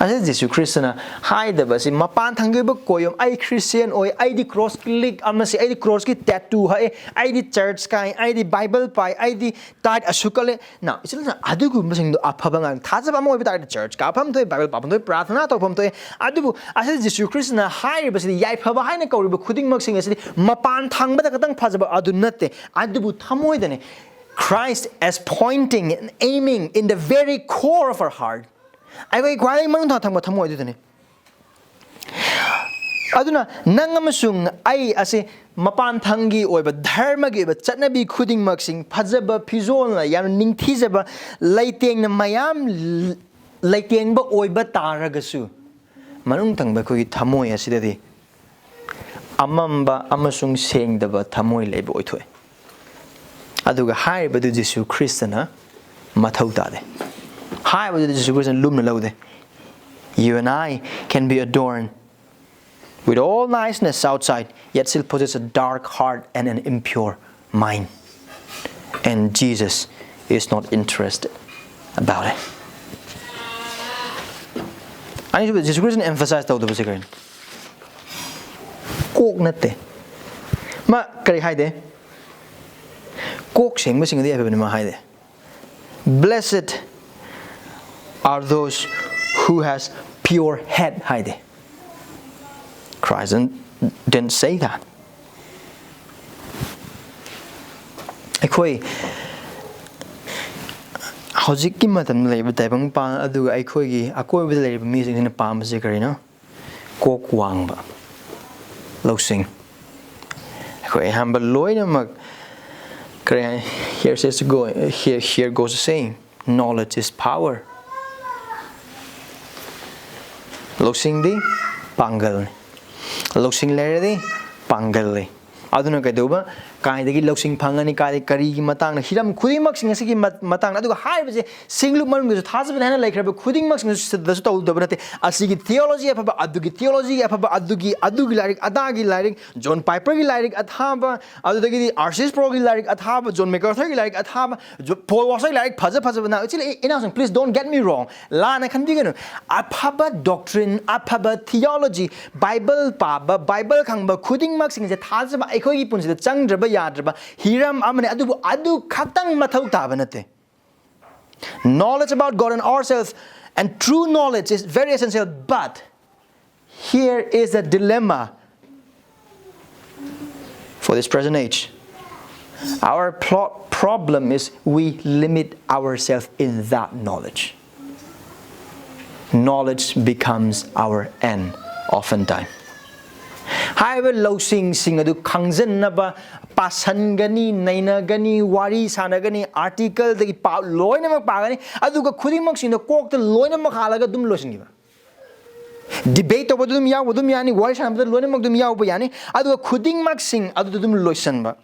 ꯑꯁꯤ ꯖꯤꯁꯨ ꯈ꯭ꯔꯤꯁꯇꯅ ꯍꯥꯏꯗꯕꯁꯤ ꯃꯄꯥꯟ ꯊꯪꯒꯤ ꯑꯣꯏꯕ ꯀꯣꯌꯣꯝ, "ꯑꯩ ꯈ꯭ꯔꯤꯁꯇꯤꯌꯥꯟ ꯑꯣꯏ, ꯑꯩꯗꯤ ꯀ꯭ꯔꯣꯁ ꯂꯤꯛ ꯑꯃ ꯁꯤ, ꯑꯩꯗꯤ ꯀ꯭ꯔꯣꯁꯀꯤ ꯇꯦꯇꯨ ꯍꯛꯑꯦ, ꯑꯩꯗꯤ ꯆꯔꯆ ꯀꯥꯏ, ꯑꯩꯗꯤ ꯕꯥꯏꯕꯜ ꯄꯥꯏ, ꯑꯩꯗꯤ ꯇꯥꯏꯠ ꯑꯁꯨꯛ ꯀꯜꯂꯦ"꯫ ꯅ, ꯏꯆꯤꯜ ꯏꯅꯥꯎ, ꯑꯗꯨꯒꯨꯝꯕꯁꯤꯡꯗꯣ ꯑꯐꯕ ꯉꯥꯛ꯫ ꯊꯥꯖꯕ ꯑꯃ ꯑꯣꯏꯕ ꯇꯥꯔꯒꯗꯤ ꯆꯔꯆ ꯀꯥꯐꯝ ꯊꯣꯛꯏ, ꯕꯥꯏꯕꯜ ꯄꯥꯐꯝ ꯊꯣꯛꯏ, ꯄ꯭ꯔꯥꯊꯅꯥ ꯇꯧꯐꯝ ꯊꯣꯛꯏ꯫ ꯑꯗꯨꯕꯨ ꯑꯁꯤ ꯖꯤꯁꯨ ꯈ꯭ꯔꯤꯁꯇꯅ ꯍꯥꯏꯔꯤꯕꯁꯤꯗꯤ ꯌꯥꯏꯐꯕ ꯍꯥꯏꯅ ꯀꯧꯔꯤꯕ ꯈꯨꯗꯤꯡꯃꯛꯁꯤꯡ ꯑꯁꯤꯗꯤ ꯃꯄꯥꯟ ꯊꯪꯕꯗ ꯈꯛꯇꯪ ꯐꯖꯕ ꯑꯗꯨ ꯅꯠꯇꯦ, ꯑꯗꯨꯕꯨ ꯊꯃꯣꯏꯗꯅꯦ꯫ Christ is pointing and aiming in the very core of our heart. ꯑꯩꯈꯣꯏ ꯈ꯭ꯋꯥꯏꯗꯒꯤ ꯃꯅꯨꯡ ꯊꯪꯕ ꯊꯃꯣꯏ ꯑꯗꯨꯗꯅꯤ꯫ ꯑꯗꯨꯅ ꯅꯪ ꯑꯃꯁꯨꯡ ꯑꯩ ꯑꯁꯤ ꯃꯄꯥꯟ ꯊꯪꯒꯤ ꯑꯣꯏꯕ ꯙꯔꯃꯒꯤ ꯑꯣꯏꯕ ꯆꯠꯅꯕꯤ ꯈꯨꯗꯤꯡꯃꯛꯁꯤꯡ, ꯐꯖꯕ ꯐꯤꯖꯣꯜꯅ ꯌꯥꯝꯅ ꯅꯤꯡꯊꯤꯖꯕ ꯂꯩꯇꯦꯡꯅ ꯃꯌꯥꯝ ꯂꯩꯇꯦꯡꯕ ꯑꯣꯏꯕ ꯇꯥꯔꯒꯁꯨ, ꯃꯅꯨꯡ ꯊꯪꯕ ꯑꯩꯈꯣꯏꯒꯤ ꯊꯃꯣꯏ ꯑꯁꯤꯗꯗꯤ ꯑꯃꯝꯕ ꯑꯃꯁꯨꯡ ꯁꯦꯡꯗꯕ ꯊꯃꯣꯏ ꯂꯩꯕ ꯑꯣꯏꯊꯣꯛꯑꯦ꯫ ꯑꯗꯨꯒ ꯍꯥꯏꯔꯤꯕꯗꯨ ꯖꯤꯁꯨ ꯈ꯭ꯔꯤꯁꯇꯅ ꯃꯊꯧ ꯇꯥꯗꯦ꯫ ꯍꯥꯏꯔꯤꯕꯗꯨ ꯖꯤꯁꯨ ꯈ꯭ꯔꯤꯁꯇꯅ ꯂꯨꯝꯅ ꯂꯧꯗꯦ꯫ You and I can be adorned with all niceness outside, yet still possess a dark heart and an impure mind. And Jesus is not interested about it. ꯑꯅꯤꯁꯨꯕꯗ ꯖꯤꯁꯨ ꯈ꯭ꯔꯤꯁꯇꯅ emphasize ꯇꯧꯗꯕꯁꯦ ꯀꯔꯤꯅꯣ? ꯀꯣꯛ ꯅꯠꯇꯦ꯫ ꯃꯥ ꯀꯔꯤ ꯍꯥꯏꯗꯦ? ꯀꯣꯛ ꯁꯦꯡꯕꯁꯤꯡ ꯑꯗꯨ ꯌꯥꯏꯐꯕꯅꯤ ꯃꯥ ꯍꯥꯏꯗꯦ꯫ Blessed are those who has pure head ꯍꯥꯏꯗꯦ꯫ Christ didn't say that. ꯑꯩꯈꯣꯏ ꯍꯧꯖꯤꯛꯀꯤ ꯃꯇꯝꯗ ꯂꯩꯔꯤꯕ ꯇꯥꯏꯕꯪ ꯄꯥꯟ ꯑꯗꯨꯒ ꯑꯩꯈꯣꯏꯒꯤ ꯑꯀꯣꯏꯕꯗ ꯂꯩꯔꯤꯕ ꯃꯤꯁꯤꯡꯁꯤꯅ ꯄꯥꯝꯕꯁꯦ ꯀꯔꯤꯅꯣ? ꯀꯣꯛ ꯋꯥꯡꯕ, ꯂꯧꯁꯤꯡ꯫ ꯑꯩꯈꯣꯏ ꯑꯌꯥꯝꯕ ꯂꯣꯏꯅꯃꯛ ꯀꯔꯤ ꯍꯥꯏ? Here says go, here, here goes the saying, knowledge is power. ꯂꯧꯁꯤꯡꯗꯤ ꯄꯥꯡꯒꯜꯅꯤ꯫ ꯂꯧꯁꯤꯡ ꯂꯩꯔꯗꯤ ꯄꯥꯡꯒꯜ ꯂꯩ꯫ ꯑꯗꯨꯅ ꯀꯩꯗꯧꯕ? ꯀꯥꯏꯗꯒꯤ ꯂꯧꯁꯤꯡ ꯐꯪꯒꯅꯤ? ꯀꯥꯏꯗꯒꯤ, ꯀꯔꯤꯒꯤ ꯃꯇꯥꯡꯗ? ꯍꯤꯔꯝ ꯈꯨꯗꯤꯡꯃꯛꯁꯤꯡ ꯑꯁꯤꯒꯤ ꯃ-, ꯃꯇꯥꯡꯗ꯫ ꯑꯗꯨꯒ ꯍꯥꯏꯔꯤꯕꯁꯦ ꯁꯤꯡꯂꯨꯞ ꯃꯅꯨꯡꯗꯁꯨ ꯊꯥꯖꯕꯅꯤ ꯍꯥꯏꯅ ꯂꯩꯈ꯭ꯔꯕ ꯈꯨꯗꯤꯡꯃꯛꯁꯤꯡꯗꯁꯨ ꯇꯧꯗꯕ ꯅꯠꯇꯦ꯫ ꯑꯁꯤꯒꯤ theology ꯑꯐꯕ, ꯑꯗꯨꯒꯤ theology ꯑꯐꯕ, ꯑꯗꯨꯒꯤ, ꯑꯗꯨꯒꯤ ꯂꯥꯏꯔꯤꯛ, ꯑꯗꯥꯒꯤ ꯂꯥꯏꯔꯤꯛ, ꯖꯣꯟ ꯄꯥꯏꯄꯔꯒꯤ ꯂꯥꯏꯔꯤꯛ ꯑꯊꯥꯕ, ꯑꯗꯨꯗꯒꯤꯗꯤ ꯑꯥꯔꯁꯤꯁ ꯄ꯭ꯔꯣꯒꯤ ꯂꯥꯏꯔꯤꯛ ꯑꯊꯥꯕ, ꯖꯣꯟ ꯃꯦꯀꯥꯔꯊꯔꯒꯤ ꯂꯥꯏꯔꯤꯛ ꯑꯊꯥꯕ, ꯖꯣ-, ꯄꯣꯜ ꯋꯥꯁꯂꯔꯒꯤ ꯂꯥꯏꯔꯤꯛ ꯐꯖ ꯐꯖꯕꯅ, ꯏꯆꯤꯜ ꯏꯅꯥꯎꯁꯤꯡ, please don't get me wrong, ꯂꯥꯟꯅ ꯈꯟꯕꯤꯒꯅꯨ꯫ ꯑꯐꯕ doctrine, ꯑꯐꯕ theology, ꯕꯥꯏꯕꯜ ꯄꯥꯕ, ꯕꯥꯏꯕꯜ ꯈꯪꯕ ꯈꯨꯗꯤꯡꯃꯛꯁꯤꯡꯁꯦ ꯊꯥꯖꯕ ꯑꯩꯈꯣꯏꯒꯤ ꯄꯨꯟꯁꯤꯗ ꯆꯪꯗ꯭ꯔꯕ ꯌꯥꯗ꯭ꯔꯕ ꯍꯤꯔꯝ ꯑꯃꯅꯤ꯫ ꯑꯗꯨꯕꯨ ꯑꯗꯨ ꯈꯛꯇꯪ ꯃꯊꯧ ꯇꯥꯕ ꯅꯠꯇꯦ꯫ Knowledge about God and ourselves and true knowledge is very essential, but here is a dilemma for this present age. Our pl-, problem is we limit ourselves in that knowledge. Knowledge becomes our end oftentimes. ꯍꯥꯏꯔꯤꯕ ꯂꯧꯁꯤꯡꯁꯤꯡ ꯑꯗꯨ ꯈꯪꯖꯟꯅꯕ ꯄꯥꯁꯟꯒꯅꯤ, ꯅꯩꯅꯒꯅꯤ, ꯋꯥꯔꯤ ꯁꯥꯟꯅꯒꯅꯤ, articleꯗꯒꯤ ꯄꯥꯎ ꯂꯣꯏꯅꯃꯛ ꯄꯥꯒꯅꯤ, ꯑꯗꯨꯒ ꯈꯨꯗꯤꯡꯃꯛꯁꯤꯡꯗꯣ ꯀꯣꯛꯇ ꯂꯣꯏꯅꯃꯛ ꯍꯥꯜꯂꯒ ꯑꯗꯨꯝ ꯂꯣꯏꯁꯤꯟꯈꯤꯕ꯫ Debate ꯇꯧꯕꯗ ꯑꯗꯨꯝ ꯌꯥꯎꯕ ꯑꯗꯨꯝ ꯌꯥꯅꯤ, ꯋꯥꯔꯤ ꯁꯥꯟꯅꯕꯗ ꯂꯣꯏꯅꯃꯛ ꯑꯗꯨꯝ ꯌꯥꯎꯕ ꯌꯥꯅꯤ, ꯑꯗꯨꯒ ꯈꯨꯗꯤꯡꯃꯛꯁꯤꯡ ꯑꯗꯨꯗ ꯑꯗꯨꯝ ꯂꯣꯏꯁꯤꯟꯕ꯫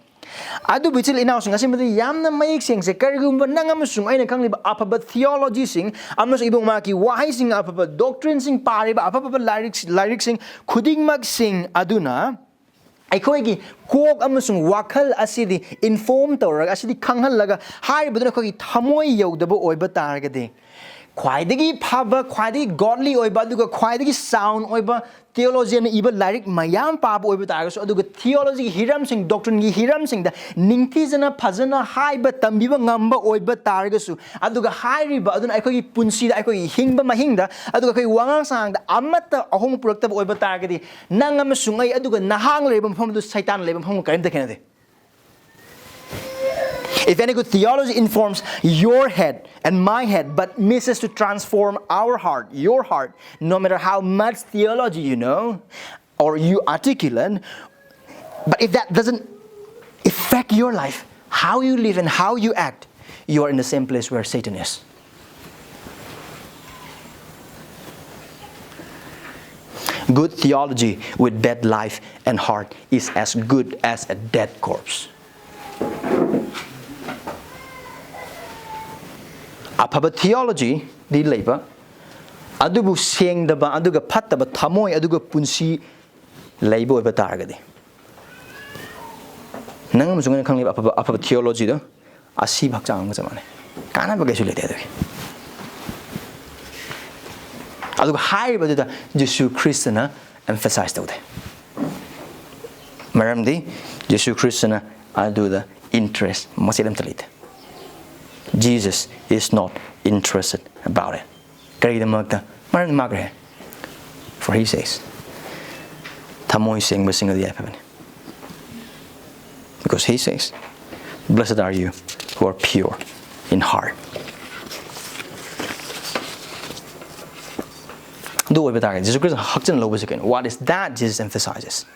ꯑꯗꯨꯕꯨ ꯏꯆꯤꯜ ꯏꯅꯥꯎꯁꯤꯡ, ꯑꯁꯤꯃꯗꯤ ꯌꯥꯝꯅ ꯃꯌꯦꯛ ꯁꯦꯡꯁꯦ꯫ ꯀꯔꯤꯒꯨꯝꯕ ꯅꯪ ꯑꯃꯁꯨꯡ ꯑꯩꯅ ꯈꯪꯂꯤꯕ ꯑꯐꯕ theologyꯁꯤꯡ ꯑꯃꯁꯨꯡ ꯏꯕꯨꯡ ꯃꯍꯥꯛꯀꯤ ꯋꯥꯍꯩꯁꯤꯡ, ꯑꯐꯕ doctrineꯁꯤꯡ, ꯄꯥꯔꯤꯕ ꯑꯐ ꯑꯐꯕ ꯂꯥꯏꯔꯤꯛ, ꯂꯥꯏꯔꯤꯛꯁꯤꯡ ꯈꯨꯗꯤꯡꯃꯛꯁꯤꯡ ꯑꯗꯨꯅ ꯑꯩꯈꯣꯏꯒꯤ ꯀꯣꯛ ꯑꯃꯁꯨꯡ ꯋꯥꯈꯜ ꯑꯁꯤꯗꯤ inform ꯇꯧꯔꯒ, ꯑꯁꯤꯗꯤ ꯈꯪꯍꯜꯂꯒ, ꯍꯥꯏꯔꯤꯕꯗꯨꯅ ꯑꯩꯈꯣꯏꯒꯤ ꯊꯃꯣꯏ ꯌꯧꯗꯕ ꯑꯣꯏꯕ ꯇꯥꯔꯒꯗꯤ, ꯈ꯭ꯋꯥꯏꯗꯒꯤ ꯐꯕ, ꯈ꯭ꯋꯥꯏꯗꯒꯤ godly ꯑꯣꯏꯕ, ꯑꯗꯨꯒ ꯈ꯭ꯋꯥꯏꯗꯒꯤ sound ꯑꯣꯏꯕ theologianꯅ ꯏꯕ ꯂꯥꯏꯔꯤꯛ ꯃꯌꯥꯝ ꯄꯥꯕ ꯑꯣꯏꯕ ꯇꯥꯔꯒꯁꯨ, ꯑꯗꯨꯒ theologyꯒꯤ ꯍꯤꯔꯝꯁꯤꯡ, doctrineꯒꯤ ꯍꯤꯔꯝꯁꯤꯡꯗ ꯅꯤꯡꯊꯤꯖꯅ ꯐꯖꯅ ꯍꯥꯏꯕ ꯇꯝꯕꯤꯕ ꯉꯝꯕ ꯑꯣꯏꯕ ꯇꯥꯔꯒꯁꯨ, ꯑꯗꯨꯒ ꯍꯥꯏꯔꯤꯕ ꯑꯗꯨꯅ ꯑꯩꯈꯣꯏꯒꯤ ꯄꯨꯟꯁꯤꯗ, ꯑꯩꯈꯣꯏꯒꯤ ꯍꯤꯡꯕ ꯃꯍꯤꯡꯗ, ꯑꯗꯨꯒ ꯑꯩꯈꯣꯏꯒꯤ ꯋꯥꯉꯥꯡ ꯁꯉꯥꯡꯗ ꯑꯃꯠꯇ ꯑꯍꯣꯡꯕ ꯄꯨꯔꯛꯇꯕ ꯑꯣꯏꯕ ꯇꯥꯔꯒꯗꯤ, ꯅꯪ ꯑꯃꯁꯨꯡ ꯑꯩ, ꯑꯗꯨꯒ ꯅꯍꯥꯛ ꯂꯩꯔꯤꯕ ꯃꯐꯝ ꯑꯗꯨ ꯁꯩꯇꯥꯟ ꯂꯩꯕ ꯃꯐꯝꯒ ꯀꯔꯤꯝꯇ ꯈꯦꯠꯅꯗꯦ꯫ If any good theology informs your head and my head, but misses to transform our heart, your heart, no matter how much theology you know or you articulate, but if that doesn't affect your life, how you live and how you act, you are in the same place where Satan is. Good theology with bad life and heart is as good as a dead corpse. ꯑꯐꯕ theologyꯗꯤ ꯂꯩꯕ, ꯑꯗꯨꯕꯨ ꯁꯦꯡꯗꯕ, ꯑꯗꯨꯒ ꯐꯠꯇꯕ ꯊꯃꯣꯏ, ꯑꯗꯨꯒ ꯄꯨꯟꯁꯤ ꯂꯩꯕ ꯑꯣꯏꯕ ꯇꯥꯔꯒꯗꯤ, ꯅꯪ ꯑꯃꯁꯨꯡ ꯑꯩꯅ ꯈꯪꯂꯤꯕ ꯑꯐꯕ, ꯑꯐꯕ theologyꯗꯣ ꯑꯁꯤꯕ ꯍꯛꯆꯥꯡ ꯑꯃꯒ ꯆꯞ ꯃꯥꯟꯅꯩ꯫ ꯀꯥꯟꯅꯕ ꯀꯩꯁꯨ ꯂꯩꯇꯦ ꯑꯗꯨꯒꯤ꯫ ꯑꯗꯨꯒ ꯍꯥꯏꯔꯤꯕꯗꯨꯗ ꯖꯤꯁꯨ ꯈ꯭ꯔꯤꯁꯇꯅ emphasize ꯇꯧꯗꯦ꯫ ꯃꯔꯝꯗꯤ ꯖꯤꯁꯨ ꯈ꯭ꯔꯤꯁꯇꯅ ꯑꯗꯨꯗ interest ꯃꯆꯦꯠ ꯑꯝꯇ ꯂꯩꯇꯦ꯫ Jesus is not interested about it. ꯀꯔꯤꯒꯤꯗꯃꯛꯇ? ꯃꯔꯝꯗꯤ ꯃꯥ ꯀꯔꯤ ꯍꯥꯏ? For he says, ꯊꯃꯣꯏ ꯁꯦꯡꯕꯁꯤꯡ ꯑꯗꯨ ꯌꯥꯏꯐꯕꯅꯤ꯫ Because he says, "Blessed are you who are pure in heart." ꯑꯗꯨ ꯑꯣꯏꯕ ꯇꯥꯔꯒꯗꯤ ꯖꯤꯁꯨ ꯈ꯭ꯔꯤꯁꯇ ꯍꯛꯆꯤꯟꯅ ꯂꯧꯕꯁꯦ ꯀꯩꯅꯣ? What is that Jesus emphasizes?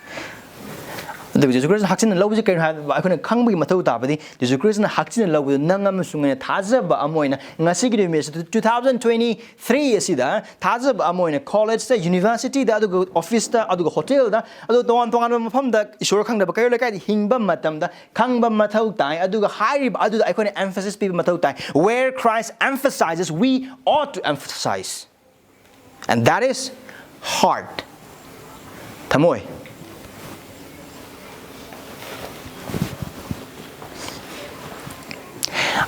ꯖꯤꯁꯨ ꯈ꯭ꯔꯤꯁꯇꯅ ꯍꯛꯆꯤꯟꯅ ꯂꯧꯕꯁꯤ ꯀꯔꯤꯅꯣ ꯍꯥꯏꯕ ꯑꯩꯈꯣꯏꯅ ꯈꯪꯕꯒꯤ ꯃꯊꯧ ꯇꯥꯕꯗꯤ, ꯖꯤꯁꯨ ꯈ꯭ꯔꯤꯁꯇꯅ ꯍꯛꯆꯤꯟꯅ ꯂꯧꯕꯗꯨ ꯅꯪ ꯑꯃꯁꯨꯡ ꯑꯩꯅ ꯊꯥꯖꯕ ꯑꯃ ꯑꯣꯏꯅ ꯉꯁꯤꯒꯤ ꯅꯨꯃꯤꯠ ꯑꯁꯤꯗ, two thousand twenty-three ꯑꯁꯤꯗ ꯊꯥꯖꯕ ꯑꯃ ꯑꯣꯏꯅ ꯀꯣꯂꯦꯖꯇ, ꯌꯨꯅꯤꯚꯔꯁꯤꯇꯤꯗ, ꯑꯗꯨꯒ ꯑꯣꯐꯤꯁꯇ, ꯑꯗꯨꯒ ꯍꯣꯇꯦꯜꯗ, ꯑꯗꯨꯒ ꯇꯣꯉꯥꯟ ꯇꯣꯉꯥꯟꯕ ꯃꯐꯝꯗ ꯏꯁꯣꯔ ꯈꯪꯗꯕ ꯀꯩꯔꯣꯜ ꯂꯩꯀꯥꯏꯗ ꯍꯤꯡꯕ ꯃꯇꯝꯗ ꯈꯪꯕ ꯃꯊꯧ ꯇꯥꯏ꯫ ꯑꯗꯨꯒ ꯍꯥꯏꯔꯤꯕ ꯑꯗꯨꯗ ꯑꯩꯈꯣꯏꯅ emphasis ꯄꯤꯕ ꯃꯊꯧ ꯇꯥꯏ꯫ Where Christ emphasizes, we ought to emphasize. And that is heart. ꯊꯃꯣꯏ꯫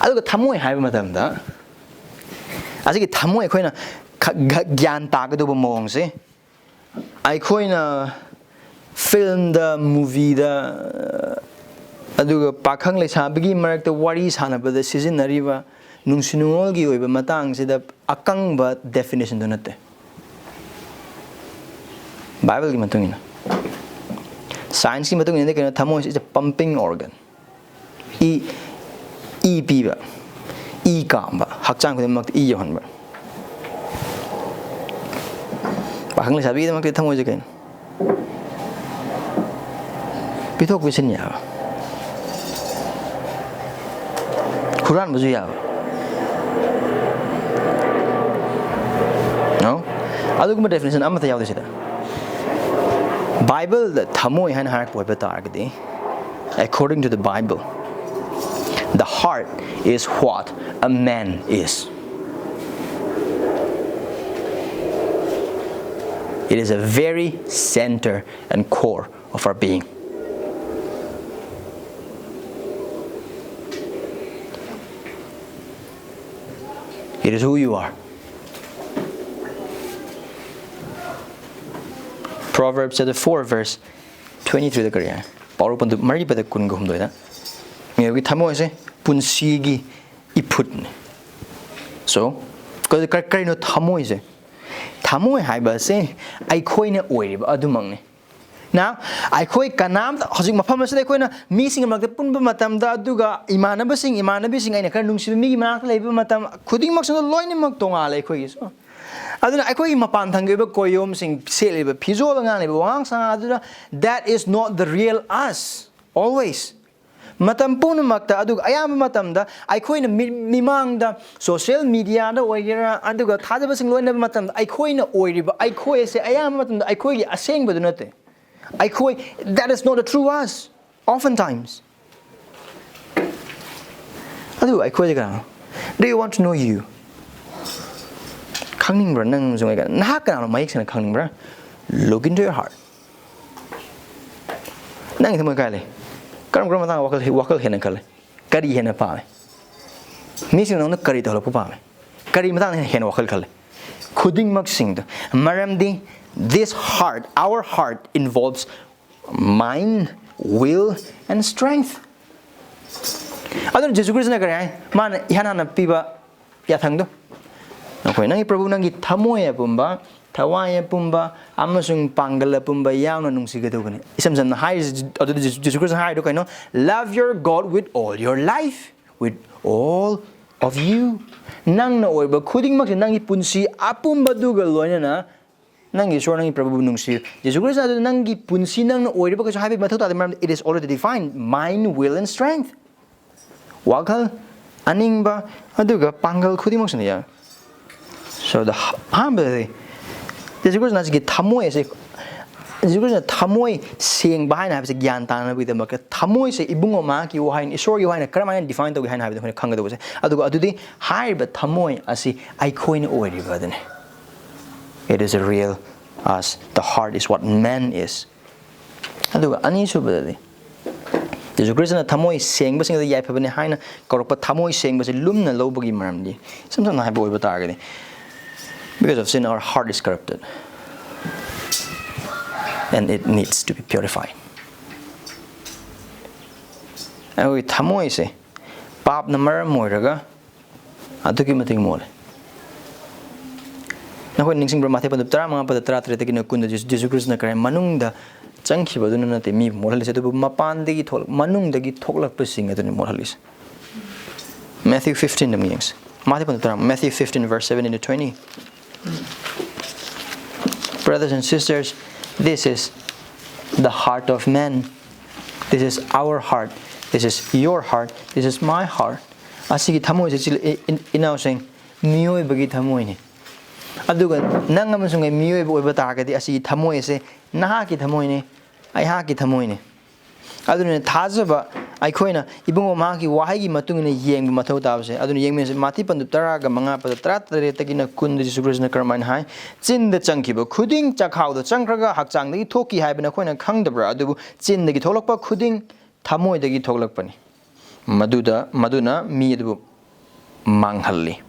ꯑꯗꯨꯒ ꯊꯃꯣꯏ ꯍꯥꯏꯕ ꯃꯇꯝꯗ, ꯑꯁꯤꯒꯤ ꯊꯃꯣꯏ ꯑꯩꯈꯣꯏꯅ ꯈ-, ꯒ-, ꯒ꯭ꯌꯥꯟ ꯇꯥꯒꯗꯧꯕ ꯃꯑꯣꯡꯁꯦ, ꯑꯩꯈꯣꯏꯅ ꯐꯤꯜꯝꯗ, ꯃꯨꯚꯤꯗ, ꯑꯗꯨꯒ ꯄꯥꯈꯪ ꯂꯩꯁꯥꯕꯤꯒꯤ ꯃꯔꯛꯇ ꯋꯥꯔꯤ ꯁꯥꯟꯅꯕꯗ ꯁꯤꯖꯤꯟꯅꯔꯤꯕ ꯅꯨꯡꯁꯤ ꯅꯨꯡꯉꯣꯜꯒꯤ ꯑꯣꯏꯕ ꯃꯇꯥꯡꯁꯤꯗ ꯑꯀꯪꯕ ꯗꯦꯐꯤꯅꯦꯁꯟꯗꯨ ꯅꯠꯇꯦ꯫ ꯕꯥꯏꯕꯜꯒꯤ ꯃꯇꯨꯡ ꯏꯟꯅ, ꯁꯥꯏꯟꯁꯀꯤ ꯃꯇꯨꯡ ꯏꯟꯅꯗꯤ ꯀꯩꯅꯣ, ꯊꯃꯣꯏꯁꯤ is a pumping organ꯫ E, E ꯄꯤꯕ, ꯏ ꯀꯥꯝꯕ, ꯍꯛꯆꯥꯡ ꯈꯨꯗꯤꯡꯃꯛꯇ ꯏ ꯌꯧꯍꯟꯕ꯫ ꯄꯥꯈꯪ ꯂꯩꯁꯥꯕꯤꯒꯤꯗꯃꯛꯇ ꯊꯃꯣꯏꯁꯦ ꯀꯩꯅꯣ? ꯄꯤꯊꯣꯛ ꯄꯤꯁꯤꯟ ꯌꯥꯕ, ꯍꯨꯔꯥꯟꯕꯁꯨ ꯌꯥꯕ꯫ No? ꯑꯗꯨꯒꯨꯝꯕ ꯗꯦꯐꯤꯅꯦꯁꯟ ꯑꯃꯠꯇ ꯌꯥꯎꯗꯦ ꯁꯤꯗ꯫ ꯕꯥꯏꯕꯜꯗ ꯊꯃꯣꯏ ꯍꯥꯏꯅ ꯍꯥꯏꯔꯛꯄ ꯑꯣꯏꯕ ꯇꯥꯔꯒꯗꯤ, according to the Bible, the heart is what a man is. It is a very center and core of our being. It is who you are. Proverbs chapter four, verse twenty-three ꯗ ꯀꯔꯤ ꯍꯥꯏ? ꯄꯥꯎꯔꯧ ꯄꯟꯗꯨꯞ ꯃꯔꯤ ꯄꯗ ꯀꯨꯟꯒ ꯍꯨꯝꯗꯣꯏꯗ, "ꯃꯤꯑꯣꯏꯕꯒꯤ ꯊꯃꯣꯏꯁꯦ ꯄꯨꯟꯁꯤꯒꯤ ꯏꯐꯨꯠꯅꯤ." So, ꯀ-, ꯀ-, ꯀꯔꯤꯅꯣ ꯊꯃꯣꯏꯁꯦ? ꯊꯃꯣꯏ ꯍꯥꯏꯕ ꯑꯁꯤ ꯑꯩꯈꯣꯏꯅ ꯑꯣꯏꯔꯤꯕ ꯑꯗꯨꯃꯛꯅꯤ꯫ Now, ꯑꯩꯈꯣꯏ ꯀꯅꯥꯝꯇ, ꯍꯧꯖꯤꯛ ꯃꯐꯝ ꯑꯁꯤꯗ ꯑꯩꯈꯣꯏꯅ ꯃꯤꯁꯤꯡꯒꯤ ꯃꯔꯛꯇ ꯄꯨꯟꯕ ꯃꯇꯝꯗ, ꯑꯗꯨꯒ ꯏꯃꯥꯟꯅꯕꯁꯤꯡ, ꯏꯃꯥꯟꯅꯕꯤꯁꯤꯡ, ꯑꯩꯅ ꯈꯔ ꯅꯨꯡꯁꯤꯕ ꯃꯤꯒꯤ ꯃꯅꯥꯛꯇ ꯂꯩꯕ ꯃꯇꯝ ꯈꯨꯗꯤꯡꯃꯛꯁꯤꯗ ꯂꯣꯏꯅꯃꯛ ꯇꯣꯉꯥꯜꯂꯦ ꯑꯩꯈꯣꯏꯒꯤꯁꯨ꯫ ꯑꯗꯨꯅ ꯑꯩꯈꯣꯏꯒꯤ ꯃꯄꯥꯟ ꯊꯪꯒꯤ ꯑꯣꯏꯕ ꯀꯣꯌꯣꯝꯁꯤꯡ, ꯁꯦꯠꯂꯤꯕ ꯐꯤꯖꯣꯜ, ꯉꯥꯡꯂꯤꯕ ꯋꯥꯉꯥꯡ ꯁꯉꯥꯡ ꯑꯗꯨꯅ, that is not the real us always. ꯃꯇꯝ ꯄꯨꯝꯅꯃꯛꯇ, ꯑꯗꯨꯒ ꯑꯌꯥꯝꯕ ꯃꯇꯝꯗ ꯑꯩꯈꯣꯏꯅ ꯃꯤ, ꯃꯤꯃꯥꯡꯗ, ꯁꯣꯁꯤꯌꯦꯜ ꯃꯤꯗꯤꯌꯥꯗ ꯑꯣꯏꯒꯦꯔꯥ, ꯑꯗꯨꯒ ꯊꯥꯖꯕꯁꯤꯡ ꯂꯣꯏꯅꯕ ꯃꯇꯝꯗ, ꯑꯩꯈꯣꯏꯅ ꯑꯣꯏꯔꯤꯕ ꯑꯩꯈꯣꯏ ꯑꯁꯦ ꯑꯌꯥꯝꯕ ꯃꯇꯝꯗ ꯑꯩꯈꯣꯏꯒꯤ ꯑꯁꯦꯡꯕꯗꯨ ꯅꯠꯇꯦ꯫ ꯑꯩꯈꯣꯏ, that is not the true us, oftentimes. ꯑꯗꯨ ꯑꯩꯈꯣꯏꯗꯤ ꯀꯅꯥꯅꯣ? Do you want to know you? ꯈꯪꯅꯤꯡꯕ꯭ꯔꯥ ꯅꯪꯁꯨ? ꯑꯩ ꯀꯅꯥ-, ꯅꯍꯥꯛ ꯀꯅꯥꯅꯣ? ꯃꯌꯦꯛ ꯁꯦꯡꯅ ꯈꯪꯅꯤꯡꯕ꯭ꯔꯥ? Look into your heart. ꯅꯪꯒꯤ ꯊꯃꯣꯏ ꯀꯥꯏ ꯂꯩ? ꯀꯔꯝ ꯀꯔꯝꯕ ꯃꯇꯥꯡꯗ ꯋꯥꯈꯜ, ꯋꯥꯈꯜ ꯍꯦꯟꯅ ꯈꯜꯂꯦ? ꯀꯔꯤ ꯍꯦꯟꯅ ꯄꯥꯝꯃꯦ? ꯃꯤꯁꯤꯡꯅ ꯅꯉꯣꯟꯗ ꯀꯔꯤ ꯇꯧꯍꯜꯂꯛꯄ ꯄꯥꯝꯃꯦ? ꯀꯔꯤ ꯃꯇꯥꯡꯗ ꯍꯦꯟꯅ ꯋꯥꯈꯜ ꯈꯜꯂꯦ? ꯈꯨꯗꯤꯡꯃꯛꯁꯤꯡꯗꯣ꯫ ꯃꯔꯝꯗꯤ, this heart, our heart involves mind, will and strength. ꯑꯗꯨꯅ ꯖꯦꯁꯨ ꯈ꯭ꯔꯤꯁꯅ ꯀꯔꯤ ꯍꯥꯏ? ꯃꯥꯅ ꯏꯍꯥꯟ ꯍꯥꯟꯅ ꯄꯤꯕ ꯌꯥꯊꯪꯗꯣ, ꯅꯈꯣꯏ ꯅꯪꯒꯤ ꯄ꯭ꯔꯚꯨ ꯅꯪꯒꯤ ꯊꯃꯣꯏ ꯑꯄꯨꯝꯕ, ꯊꯋꯥꯏ ꯑꯄꯨꯝꯕ ꯑꯃꯁꯨꯡ ꯄꯥꯡꯒꯜ ꯑꯄꯨꯝꯕ ꯌꯥꯎꯅ ꯅꯨꯡꯁꯤꯒꯗꯧꯕꯅꯤ꯫ ꯏꯁꯝ ꯁꯝꯅ ꯍꯥꯏꯔꯤꯁꯤ, ꯑꯗꯨꯗꯤ ꯖꯦꯁꯨ, ꯖꯦꯁꯨ ꯈ꯭ꯔꯤꯁꯅ ꯍꯥꯏꯔꯤꯗꯣ ꯀꯩꯅꯣ? Love your God with all your life, with all of you. ꯅꯪꯅ ꯑꯣꯏꯕ ꯈꯨꯗꯤꯡꯃꯛꯁꯦ, ꯅꯪꯒꯤ ꯄꯨꯟꯁꯤ ꯑꯄꯨꯝꯕꯗꯨꯒ ꯂꯣꯏꯅꯅ ꯅꯪꯒꯤ ꯏꯁꯣꯔ, ꯅꯪꯒꯤ ꯄ꯭ꯔꯚꯨꯕꯨ ꯅꯨꯡꯁꯤꯌꯨ꯫ ꯖꯦꯁꯨ ꯈ꯭ꯔꯤꯁꯅ ꯑꯗꯨ ꯅꯪꯒꯤ ꯄꯨꯟꯁꯤ, ꯅꯪꯅ ꯑꯣꯏꯔꯤꯕ ꯀꯩꯁꯨ ꯍꯥꯏꯕꯒꯤ ꯃꯊꯧ ꯇꯥꯗꯦ, ꯃꯔꯝꯗꯤ it is already defined, mind, will and strength. ꯋꯥꯈꯜ, ꯑꯅꯤꯡꯕ, ꯑꯗꯨꯒ ꯄꯥꯡꯒꯜ ꯈꯨꯗꯤꯡꯃꯛꯁꯤꯅ ꯌꯥꯎꯏ꯫ So the, ꯑꯍꯥꯟꯕꯗꯗꯤ ꯖꯦꯁꯨ ꯈ꯭ꯔꯤꯁꯅ ꯑꯁꯤꯒꯤ ꯊꯃꯣꯏ ꯑꯁꯤ, ꯖꯦꯁꯨ ꯈ꯭ꯔꯤꯁꯅ ꯊꯃꯣꯏ ꯁꯦꯡꯕ ꯍꯥꯏꯅ ꯍꯥꯏꯕꯁꯤ ꯒ꯭ꯌꯥꯟ ꯇꯥꯅꯕꯒꯤꯗꯃꯛꯇ ꯊꯃꯣꯏꯁꯦ ꯏꯕꯨꯡꯉꯣ ꯃꯍꯥꯛꯀꯤ ꯋꯥꯍꯩꯅꯤ, ꯏꯁꯣꯔꯒꯤ ꯋꯥꯍꯩꯅ ꯀꯔꯝꯍꯥꯏꯅ define ꯇꯧꯒꯦ ꯍꯥꯏꯅ ꯍꯥꯏꯕꯗꯣ ꯑꯩꯈꯣꯏꯅ ꯈꯪꯒꯗꯧꯕꯁꯦ꯫ ꯑꯗꯨꯒ ꯑꯗꯨꯗꯤ ꯍꯥꯏꯔꯤꯕ ꯊꯃꯣꯏ ꯑꯁꯤ ꯑꯩꯈꯣꯏꯅ ꯑꯣꯏꯔꯤꯕ ꯑꯗꯨꯅꯤ꯫ It is a real us. The heart is what man is. ꯑꯗꯨꯒ ꯑꯅꯤꯁꯨꯕꯗꯗꯤ, ꯖꯦꯁꯨ ꯈ꯭ꯔꯤꯁꯇꯅ ꯊꯃꯣꯏ ꯁꯦꯡꯕꯁꯤꯡ ꯑꯗꯨ ꯌꯥꯏꯐꯕꯅꯤ ꯍꯥꯏꯅ ꯀꯧꯔꯛꯄ ꯊꯃꯣꯏ ꯁꯦꯡꯕꯁꯤ ꯂꯨꯝꯅ ꯂꯧꯕꯒꯤ ꯃꯔꯝꯗꯤ, ꯏꯁꯝ ꯁꯝꯅ ꯍꯥꯏꯕ ꯑꯣꯏꯕ ꯇꯥꯔꯒꯗꯤ, because of sin our heart is corrupted and it needs to be purified. ꯑꯩꯈꯣꯏꯒꯤ ꯊꯃꯣꯏꯁꯦ ꯄꯥꯞꯅ ꯃꯔꯝ ꯑꯣꯏꯔꯒ ꯑꯗꯨꯛꯀꯤ ꯃꯇꯤꯛ ꯃꯣꯠꯂꯦ꯫ ꯅꯈꯣꯏ ꯅꯤꯡꯁꯤꯡꯕ꯭ꯔꯥ? ꯃꯥꯊꯦ ꯄꯟꯗꯨꯞ ꯇꯔꯥꯃꯉꯥ ꯄꯗ ꯇꯔꯥꯇꯔꯦꯠꯇꯒꯤꯅ ꯀꯨꯟꯗ ꯖꯦꯁꯨ, ꯖꯦꯁꯨ ꯈ꯭ꯔꯤꯁꯇꯅ ꯀꯔꯤ ꯍꯥꯏ? ꯃꯅꯨꯡꯗ ꯆꯪꯈꯤꯕꯗꯨꯅ ꯅꯠꯇꯦ ꯃꯤꯕꯨ ꯃꯣꯠꯍꯜꯂꯤꯁꯦ, ꯑꯗꯨꯕꯨ ꯃꯄꯥꯟꯗꯒꯤ ꯊꯣꯛꯂꯛ-, ꯃꯅꯨꯡꯗꯒꯤ ꯊꯣꯛꯂꯛꯄꯁꯤꯡ ꯑꯗꯨꯅꯤ ꯃꯣꯠꯍꯜꯂꯤꯁꯦ꯫ Matthew fifteen ꯑꯗꯨꯝ ꯌꯦꯡꯁꯤ꯫ ꯃꯥꯊꯦ ꯄꯟꯗꯨꯞ ꯇꯔꯥ, Matthew fifteen verse seventeen to twenty. Brothers and sisters, this is the heart of man. This is our heart. This is your heart. This is my heart. ꯑꯁꯤꯒꯤ ꯊꯃꯣꯏꯁꯦ ꯆꯤꯜ-, ꯏ-, ꯏ-, ꯏꯅꯥꯎꯁꯤꯡ, ꯃꯤꯑꯣꯏꯕꯒꯤ ꯊꯃꯣꯏꯅꯤ꯫ ꯑꯗꯨꯒ ꯅꯪ ꯑꯃꯁꯨꯡ ꯑꯩ ꯃꯤꯑꯣꯏꯕ ꯑꯣꯏꯕ ꯇꯥꯔꯒꯗꯤ ꯑꯁꯤꯒꯤ ꯊꯃꯣꯏ ꯑꯁꯦ ꯅꯍꯥꯛꯀꯤ ꯊꯃꯣꯏꯅꯤ, ꯑꯩꯍꯥꯛꯀꯤ ꯊꯃꯣꯏꯅꯤ꯫ ꯑꯗꯨꯅ ꯊꯥꯖꯕ ꯑꯩꯈꯣꯏꯅ ꯏꯕꯨꯡꯉꯣ ꯃꯍꯥꯛꯀꯤ ꯋꯥꯍꯩꯒꯤ ꯃꯇꯨꯡ ꯏꯟꯅ ꯌꯦꯡꯕ ꯃꯊꯧ ꯇꯥꯕꯁꯦ꯫ ꯑꯗꯨꯅ ꯌꯦꯡꯃꯤꯟꯅꯁꯦ, ꯃꯥꯇꯤ ꯄꯟꯗꯨꯞ ꯇꯔꯥꯒ ꯃꯉꯥ ꯄꯗ ꯇꯔꯥꯇꯔꯦꯠꯇꯒꯤꯅ ꯀꯨꯟꯗ ꯖꯤꯁꯨ ꯈ꯭ꯔꯤꯁꯅ ꯀꯔꯝꯍꯥꯏꯅ ꯍꯥꯏ? "ꯆꯤꯟꯗ ꯆꯪꯈꯤꯕ ꯈꯨꯗꯤꯡ ꯆꯈꯥꯎꯗ ꯆꯪꯈ꯭ꯔꯒ ꯍꯛꯆꯥꯡꯗꯒꯤ ꯊꯣꯛꯈꯤ ꯍꯥꯏꯕ ꯅꯈꯣꯏꯅ ꯈꯪꯗꯕ꯭ꯔꯥ? ꯑꯗꯨꯕꯨ ꯆꯤꯟꯗꯒꯤ ꯊꯣꯛꯂꯛꯄ ꯈꯨꯗꯤꯡ ꯊꯃꯣꯏꯗꯒꯤ ꯊꯣꯛꯂꯛꯄꯅꯤ꯫ ꯃꯗꯨꯗ, ꯃꯗꯨꯅ ꯃꯤ ꯑꯗꯨꯕꯨ ꯃꯥꯡꯍꯜꯂꯤ꯫"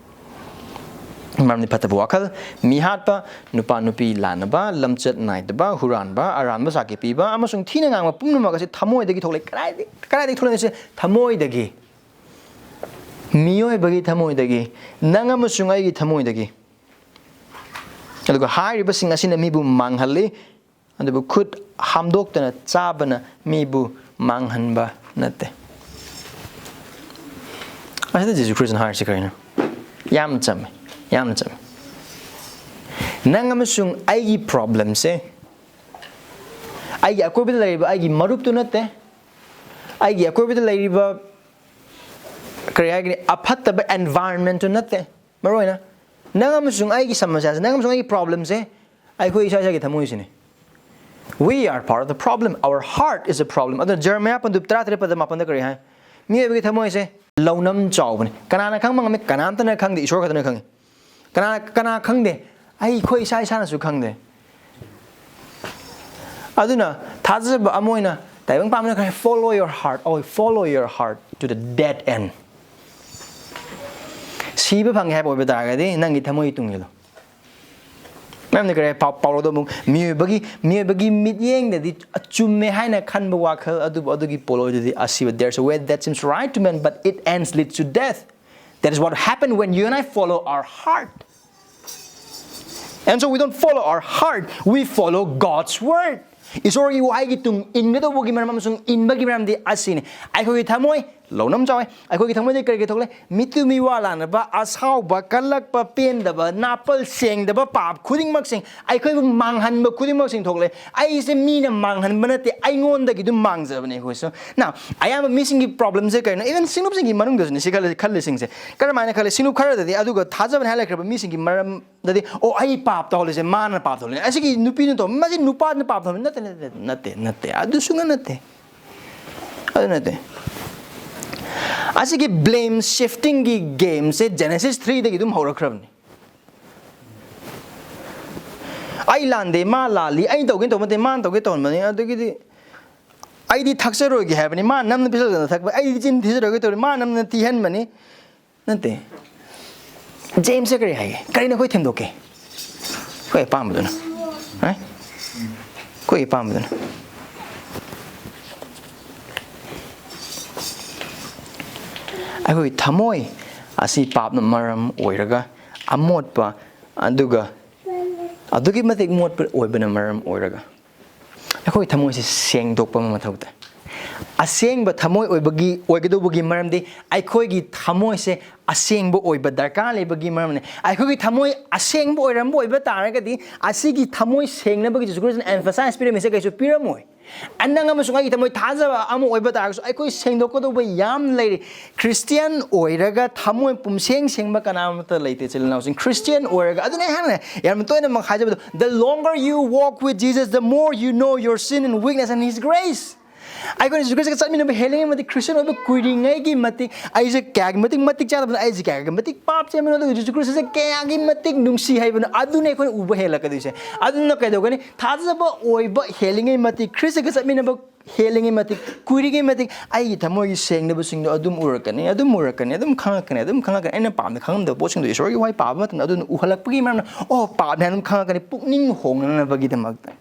ꯃꯔꯝꯗꯤ ꯐꯠꯇꯕ ꯋꯥꯈꯜ, ꯃꯤ ꯍꯥꯠꯄ, ꯅꯨꯄꯥ ꯅꯨꯄꯤ ꯂꯥꯟꯅꯕ, ꯂꯝꯆꯠ ꯅꯥꯏꯗꯕ, ꯍꯨꯔꯥꯟꯕ, ꯑꯔꯥꯟꯕ ꯁꯥꯈꯤ ꯄꯤꯕ, ꯑꯃꯁꯨꯡ ꯊꯤꯅ ꯉꯥꯡꯕ ꯄꯨꯝꯅꯃꯛ ꯑꯁꯤ ꯊꯃꯣꯏꯗꯒꯤ ꯊꯣꯛꯂꯛꯏ꯫ ꯀꯗꯥꯏꯗꯒꯤ, ꯀꯗꯥꯏꯗꯒꯤ ꯊꯣꯛꯂꯛꯏꯁꯦ? ꯊꯃꯣꯏꯗꯒꯤ꯫ ꯃꯤꯑꯣꯏꯕꯒꯤ ꯊꯃꯣꯏꯗꯒꯤ, ꯅꯪ ꯑꯃꯁꯨꯡ ꯑꯩꯒꯤ ꯊꯃꯣꯏꯗꯒꯤ꯫ ꯑꯗꯨꯒ ꯍꯥꯏꯔꯤꯕꯁꯤꯡ ꯑꯁꯤꯅ ꯃꯤꯕꯨ ꯃꯥꯡꯍꯜꯂꯤ, ꯑꯗꯨꯕꯨ ꯈꯨꯠ ꯍꯥꯝꯗꯣꯛꯇꯅ ꯆꯥꯕꯅ ꯃꯤꯕꯨ ꯃꯥꯡꯍꯟꯕ ꯅꯠꯇꯦ꯫ ꯑꯁꯤꯗ ꯖꯤꯁꯨ ꯈ꯭ꯔꯤꯁꯇꯅ ꯍꯥꯏꯔꯤꯁꯤ ꯀꯔꯤꯅꯣ? ꯌꯥꯝꯅ ꯆꯝꯃꯦ, ꯌꯥꯝꯅ ꯆꯝꯃꯦ꯫ ꯅꯪ ꯑꯃꯁꯨꯡ ꯑꯩꯒꯤ problemꯁꯦ ꯑꯩꯒꯤ ꯑꯀꯣꯏꯕꯗ ꯂꯩꯔꯤꯕ ꯑꯩꯒꯤ ꯃꯔꯨꯞꯇꯨ ꯅꯠꯇꯦ, ꯑꯩꯒꯤ ꯑꯀꯣꯏꯕꯗ ꯂꯩꯔꯤꯕ, ꯀꯔꯤ ꯍꯥꯏꯒꯅꯤ, ꯑꯐꯠꯇꯕ environmentꯇꯨ ꯅꯠꯇꯦ꯫ ꯃꯔꯨꯑꯣꯏꯅ ꯅꯪ ꯑꯃꯁꯨꯡ ꯑꯩꯒꯤ ꯁꯃꯁ꯭ꯌꯥꯁꯦ, ꯅꯪ ꯑꯃꯁꯨꯡ ꯑꯩꯒꯤ problemꯁꯦ ꯑꯩꯈꯣꯏ ꯏꯁꯥ ꯏꯁꯥꯒꯤ ꯊꯃꯣꯏꯁꯤꯅꯤ꯫ We are part of the problem. Our heart is a problem. ꯑꯗꯨꯅ ꯖꯔꯃꯌꯥ ꯄꯟꯗꯨꯞ ꯇꯔꯥꯇꯔꯦꯠ ꯄꯗ ꯃꯥꯄꯟꯗ ꯀꯔꯤ ꯍꯥꯏ? ꯃꯤꯑꯣꯏꯕꯒꯤ ꯊꯃꯣꯏꯁꯦ ꯂꯧꯅꯝ ꯆꯥꯎꯕꯅꯤ꯫ ꯀꯅꯥꯅ ꯈꯪꯕ ꯉꯝꯃꯤ? ꯀꯅꯥꯝꯇꯅ ꯈꯪꯗꯦ, ꯏꯁꯣꯔ ꯈꯛꯇꯅ ꯈꯪꯉꯤ꯫ ꯀꯅꯥ, ꯀꯅꯥ ꯈꯪꯗꯦ? ꯑꯩꯈꯣꯏ ꯏꯁꯥ ꯏꯁꯥꯅꯁꯨ ꯈꯪꯗꯦ꯫ ꯑꯗꯨꯅ ꯊꯥꯖꯕ ꯑꯃ ꯑꯣꯏꯅ ꯇꯥꯏꯕꯪ ꯄꯥꯟꯕꯅ ꯀꯔꯤ? "Follow your heart." ꯑꯣꯏ, "Follow your heart to the dead end." ꯁꯤꯕ ꯐꯪꯉꯦ ꯍꯥꯏꯕ ꯑꯣꯏꯕ ꯇꯥꯔꯒꯗꯤ ꯅꯪꯒꯤ ꯊꯃꯣꯏ ꯇꯨꯡ ꯏꯜꯂꯨ꯫ ꯃꯔꯝꯗꯤ ꯀꯔꯤ? ꯄꯥꯎ-, ꯄꯥꯎꯔꯧꯗ ꯑꯃꯨꯛ ꯃꯤꯑꯣꯏꯕꯒꯤ, ꯃꯤꯑꯣꯏꯕꯒꯤ ꯃꯤꯠꯌꯦꯡꯗꯗꯤ ꯑꯆꯨꯝꯃꯦ ꯍꯥꯏꯅ ꯈꯟꯕ ꯋꯥꯈꯜ ꯑꯗꯨꯕꯨ ꯑꯗꯨꯒꯤ ꯄꯣꯠꯂꯣꯏꯗꯨꯗꯤ ꯑꯁꯤꯕ꯫ "There's a way that seems right to man, but it ends leads to death." That is what happened when you and I follow our heart. And so we don't follow our heart, we follow God's word. ꯏꯁꯣꯔꯒꯤ ꯋꯥꯍꯩꯒꯤ ꯇꯨꯡ ꯏꯟꯒꯗꯧꯕꯒꯤ ꯃꯔꯝ ꯑꯃꯁꯨꯡ ꯏꯟꯕꯒꯤ ꯃꯔꯝꯗꯤ ꯑꯁꯤꯅꯤ꯫ ꯑꯩꯈꯣꯏꯒꯤ ꯊꯃꯣꯏ ꯂꯧꯅꯝ ꯆꯥꯎꯋꯦ꯫ ꯑꯩꯈꯣꯏꯒꯤ ꯊꯃꯣꯏꯗ ꯀꯔꯤ ꯀꯔꯤ ꯊꯣꯛꯂꯦ? ꯃꯤꯇꯨ ꯃꯤꯋꯥ ꯂꯥꯟꯅꯕ, ꯑꯁꯥꯎꯕ, ꯀꯜꯂꯛꯄ, ꯄꯦꯟꯗꯕ, ꯅꯥꯄꯜ ꯁꯦꯡꯗꯕ, ꯄꯥꯞ ꯈꯨꯗꯤꯡꯃꯛꯁꯤꯡ, ꯑꯩꯈꯣꯏꯕꯨ ꯃꯥꯡꯍꯟꯕ ꯈꯨꯗꯤꯡꯃꯛꯁꯤꯡ ꯊꯣꯛꯂꯦ꯫ ꯑꯩꯁꯦ ꯃꯤꯅ ꯃꯥꯡꯍꯟꯕ ꯅꯠꯇꯦ, ꯑꯩꯉꯣꯟꯗꯒꯤ ꯑꯗꯨꯝ ꯃꯥꯡꯖꯕꯅꯦ ꯑꯩꯈꯣꯏꯁꯨ꯫ ꯅ ꯑꯌꯥꯝꯕ ꯃꯤꯁꯤꯡꯒꯤ ꯄ꯭ꯔꯣꯕ꯭ꯂꯦꯝꯁꯦ ꯀꯩꯅꯣ? ꯏꯚꯟ ꯁꯤꯡꯅꯨꯞꯁꯤꯡꯒꯤ ꯃꯅꯨꯡꯗꯁꯨꯅꯦ ꯁꯤ ꯈꯜꯂꯤ ꯈꯜꯂꯤꯁꯤꯡꯁꯦ꯫ ꯀꯔꯝꯍꯥꯏꯅ ꯈꯜꯂꯤ? ꯁꯤꯡꯅꯨꯞ ꯈꯔꯗꯗꯤ ꯑꯗꯨꯒ ꯊꯥꯖꯕꯅ ꯍꯥꯏ ꯂꯩꯈ꯭ꯔꯕ ꯃꯤꯁꯤꯡꯒꯤ ꯃꯔꯝꯗꯗꯤ, "ꯑꯣ, ꯑꯩ ꯄꯥꯞ ꯇꯧꯍꯜꯂꯤꯁꯦ, ꯃꯥꯅ ꯄꯥꯞ ꯇꯧꯍꯜꯂꯤꯅꯦ, ꯑꯁꯤꯒꯤ ꯅꯨꯄꯤꯅ ꯇꯧ, ꯃꯁꯤ ꯅꯨꯄꯥꯗꯨꯅ ꯄꯥꯞ ꯇꯧꯍꯜꯂꯤ"꯫ ꯅꯠꯇꯦ, ꯅꯠꯇꯦ, ꯅꯠꯇꯦ, ꯅꯠꯇꯦ, ꯅꯠꯇꯦ, ꯑꯗꯨ ꯁꯨꯡꯅ ꯅꯠꯇꯦ꯫ ꯑꯗꯨ ꯅꯠꯇꯦ꯫ ꯑꯁꯤꯒꯤ ꯕ꯭ꯂꯦꯝ ꯁꯤꯐꯇꯤꯡꯒꯤ ꯒꯦꯝꯁꯦ ꯖꯦꯅꯦꯁꯤꯁ ꯊ꯭ꯔꯤꯗꯒꯤ ꯑꯗꯨꯝ ꯍꯧꯔꯛꯈ꯭ꯔꯕꯅꯤ꯫ "ꯑꯩ ꯂꯥꯟꯗꯦ, ꯃꯥ ꯂꯥꯜꯂꯤ, ꯑꯩ ꯇꯧꯒꯦꯅ ꯇꯧꯕ ꯅꯠꯇꯦ, ꯃꯥꯅ ꯇꯧꯒꯦ ꯇꯧꯍꯟꯕꯅꯤ"꯫ ꯑꯗꯒꯤꯗꯤ "ꯑꯩꯗꯤ ꯊꯛꯆꯔꯣꯏꯒꯦ ꯍꯥꯏꯕꯅꯤ, ꯃꯥ ꯅꯝꯅ ꯄꯤꯖꯗꯅ ꯊꯛꯄ, ꯑꯩꯗꯤ ꯆꯤꯟ ꯊꯤꯖꯔꯣꯏꯒꯦ ꯇꯧꯔꯤ, ꯃꯥ ꯅꯝꯅ ꯊꯤꯍꯟꯕꯅꯤ"꯫ ꯅꯠꯇꯦ꯫ ꯖꯦꯝꯁꯁꯦ ꯀꯔꯤ ꯍꯥꯏꯒꯦ? ꯀꯔꯤꯅꯣ ꯑꯩꯈꯣꯏ ꯊꯦꯝꯗꯣꯛꯀꯦ? ꯑꯩꯈꯣꯏ ꯑꯄꯥꯝꯕꯗꯨꯅ꯫ ꯑꯦ? ꯑꯩꯈꯣꯏ ꯑꯄꯥꯝꯕꯗꯨꯅ꯫ ꯑꯩꯈꯣꯏ ꯊꯃꯣꯏ ꯑꯁꯤ ꯄꯥꯞꯅ ꯃꯔꯝ ꯑꯣꯏꯔꯒ ꯑꯃꯣꯠꯄ, ꯑꯗꯨꯒ ꯑꯗꯨꯛꯀꯤ ꯃꯇꯤꯛ ꯃꯣꯠꯄ ꯑꯣꯏꯕꯅ ꯃꯔꯝ ꯑꯣꯏꯔꯒ ꯑꯩꯈꯣꯏ ꯊꯃꯣꯏꯁꯦ ꯁꯦꯡꯗꯣꯛꯄ ꯑꯃ ꯃꯊꯧ ꯇꯥꯏ꯫ ꯑꯁꯦꯡꯕ ꯊꯃꯣꯏ ꯑꯣꯏꯕꯒꯤ, ꯑꯣꯏꯒꯗꯧꯕꯒꯤ ꯃꯔꯝꯗꯤ ꯑꯩꯈꯣꯏꯒꯤ ꯊꯃꯣꯏꯁꯦ ꯑꯁꯦꯡꯕ ꯑꯣꯏꯕ ꯗꯔꯀꯥꯔ ꯂꯩꯕꯒꯤ ꯃꯔꯝꯅꯤ꯫ ꯑꯩꯈꯣꯏꯒꯤ ꯊꯃꯣꯏ ꯑꯁꯦꯡꯕ ꯑꯣꯏꯔꯝꯕ ꯑꯣꯏꯕ ꯇꯥꯔꯒꯗꯤ ꯑꯁꯤꯒꯤ ꯊꯃꯣꯏ ꯁꯦꯡꯅꯕꯒꯤ ꯖꯤꯁꯨ ꯈ꯭ꯔꯤꯁꯇꯅ ꯑꯦꯝꯐꯁꯥꯏꯁ ꯄꯤꯔꯝꯃꯤꯁꯦ ꯀꯩꯁꯨ ꯄꯤꯔꯝꯃꯣꯏ꯫ ꯅꯪ ꯑꯃꯁꯨꯡ ꯑꯩꯒꯤ ꯊꯃꯣꯏ ꯊꯥꯖꯕ ꯑꯃ ꯑꯣꯏꯕ ꯇꯥꯔꯒꯁꯨ ꯑꯩꯈꯣꯏ ꯁꯦꯡꯗꯣꯛꯀꯗꯧꯕ ꯌꯥꯝ ꯂꯩꯔꯤ꯫ ꯈ꯭ꯔꯤꯁꯇꯤꯌꯥꯟ ꯑꯣꯏꯔꯒ ꯊꯃꯣꯏ ꯄꯨꯝꯁꯦꯡ ꯁꯦꯡꯕ ꯀꯅꯥ ꯑꯃꯠꯇ ꯂꯩꯇꯦ, ꯏꯆꯤꯜ ꯏꯅꯥꯎꯁꯤꯡ꯫ ꯈ꯭ꯔꯤꯁꯇꯤꯌꯥꯟ ꯑꯣꯏꯔꯒ, ꯑꯗꯨꯅ ꯑꯩ ꯍꯥꯟꯅ ꯌꯥꯝ ꯇꯣꯏꯅꯃꯛ ꯍꯥꯏꯖꯕꯗꯣ, "The longer you walk with Jesus, the more you know your sin and weakness and His grace." ꯑꯩꯈꯣꯏꯅ ꯖꯤꯁꯨ ꯈ꯭ꯔꯤꯁꯇꯒ ꯆꯠꯃꯤꯟꯅꯕ ꯍꯦꯜꯂꯤꯉꯩ ꯃꯇꯤꯛ, ꯈ꯭ꯔꯤꯁꯇꯤꯌꯥꯟ ꯑꯣꯏꯕ ꯀꯨꯏꯔꯤꯉꯩꯒꯤ ꯃꯇꯤꯛ, ꯑꯩꯁꯦ ꯀꯌꯥꯒꯤ ꯃꯇꯤꯛ ꯃꯇꯤꯛ ꯆꯥꯗꯕꯅꯣ, ꯑꯩꯁꯦ ꯀꯌꯥꯒꯤ ꯃꯇꯤꯛ ꯄꯥꯞ ꯆꯦꯟꯕꯅꯣ, ꯑꯗꯨꯒ ꯖꯤꯁꯨ ꯈ꯭ꯔꯤꯁꯇꯁꯦ ꯀꯌꯥꯒꯤ ꯃꯇꯤꯛ ꯅꯨꯡꯁꯤ ꯍꯥꯏꯕꯅꯣ, ꯑꯗꯨꯅ ꯑꯩꯈꯣꯏꯅ ꯎꯕ ꯍꯦꯜꯂꯛꯀꯗꯣꯏꯁꯦ꯫ ꯑꯗꯨꯅ ꯀꯩꯗꯧꯒꯅꯤ? ꯊꯥꯖꯕ ꯑꯣꯏꯕ ꯍꯦꯜꯂꯤꯉꯩ ꯃꯇꯤꯛ, ꯈ꯭ꯔꯤꯁꯇꯒ ꯆꯠꯃꯤꯟꯅꯕ ꯍꯦꯜꯂꯤꯉꯩ ꯃꯇꯤꯛ, ꯀꯨꯏꯔꯤꯉꯩ ꯃꯇꯤꯛ, ꯑꯩꯒꯤ ꯊꯃꯣꯏꯒꯤ ꯁꯦꯡꯗꯕꯁꯤꯡꯗꯣ ꯑꯗꯨꯝ ꯎꯔꯛꯀꯅꯤ, ꯑꯗꯨꯝ ꯎꯔꯛꯀꯅꯤ, ꯑꯗꯨꯝ ꯈꯪꯉꯛꯀꯅꯤ, ꯑꯗꯨꯝ ꯈꯪꯉꯛꯀꯅꯤ꯫ ꯑꯩꯅ ꯄꯥꯝꯗ ꯈꯪꯉꯝꯗꯕ ꯄꯣꯠꯁꯤꯡꯗꯣ ꯏꯁꯣꯔꯒꯤ ꯋꯥꯍꯩ ꯄꯥꯕ ꯃꯇꯝꯗ ꯑꯗꯨꯅ ꯎꯍꯜꯂꯛꯄꯒꯤ ꯃꯔꯝꯅ, "ꯑꯣ, ꯄꯥꯞꯅꯦ" ꯑꯗꯨꯝ ꯈꯪꯉꯛꯀꯅꯤ, ꯄꯨꯛꯅꯤꯡ ꯍꯣꯡꯅꯅꯕꯒꯤꯗꯃꯛꯇ꯫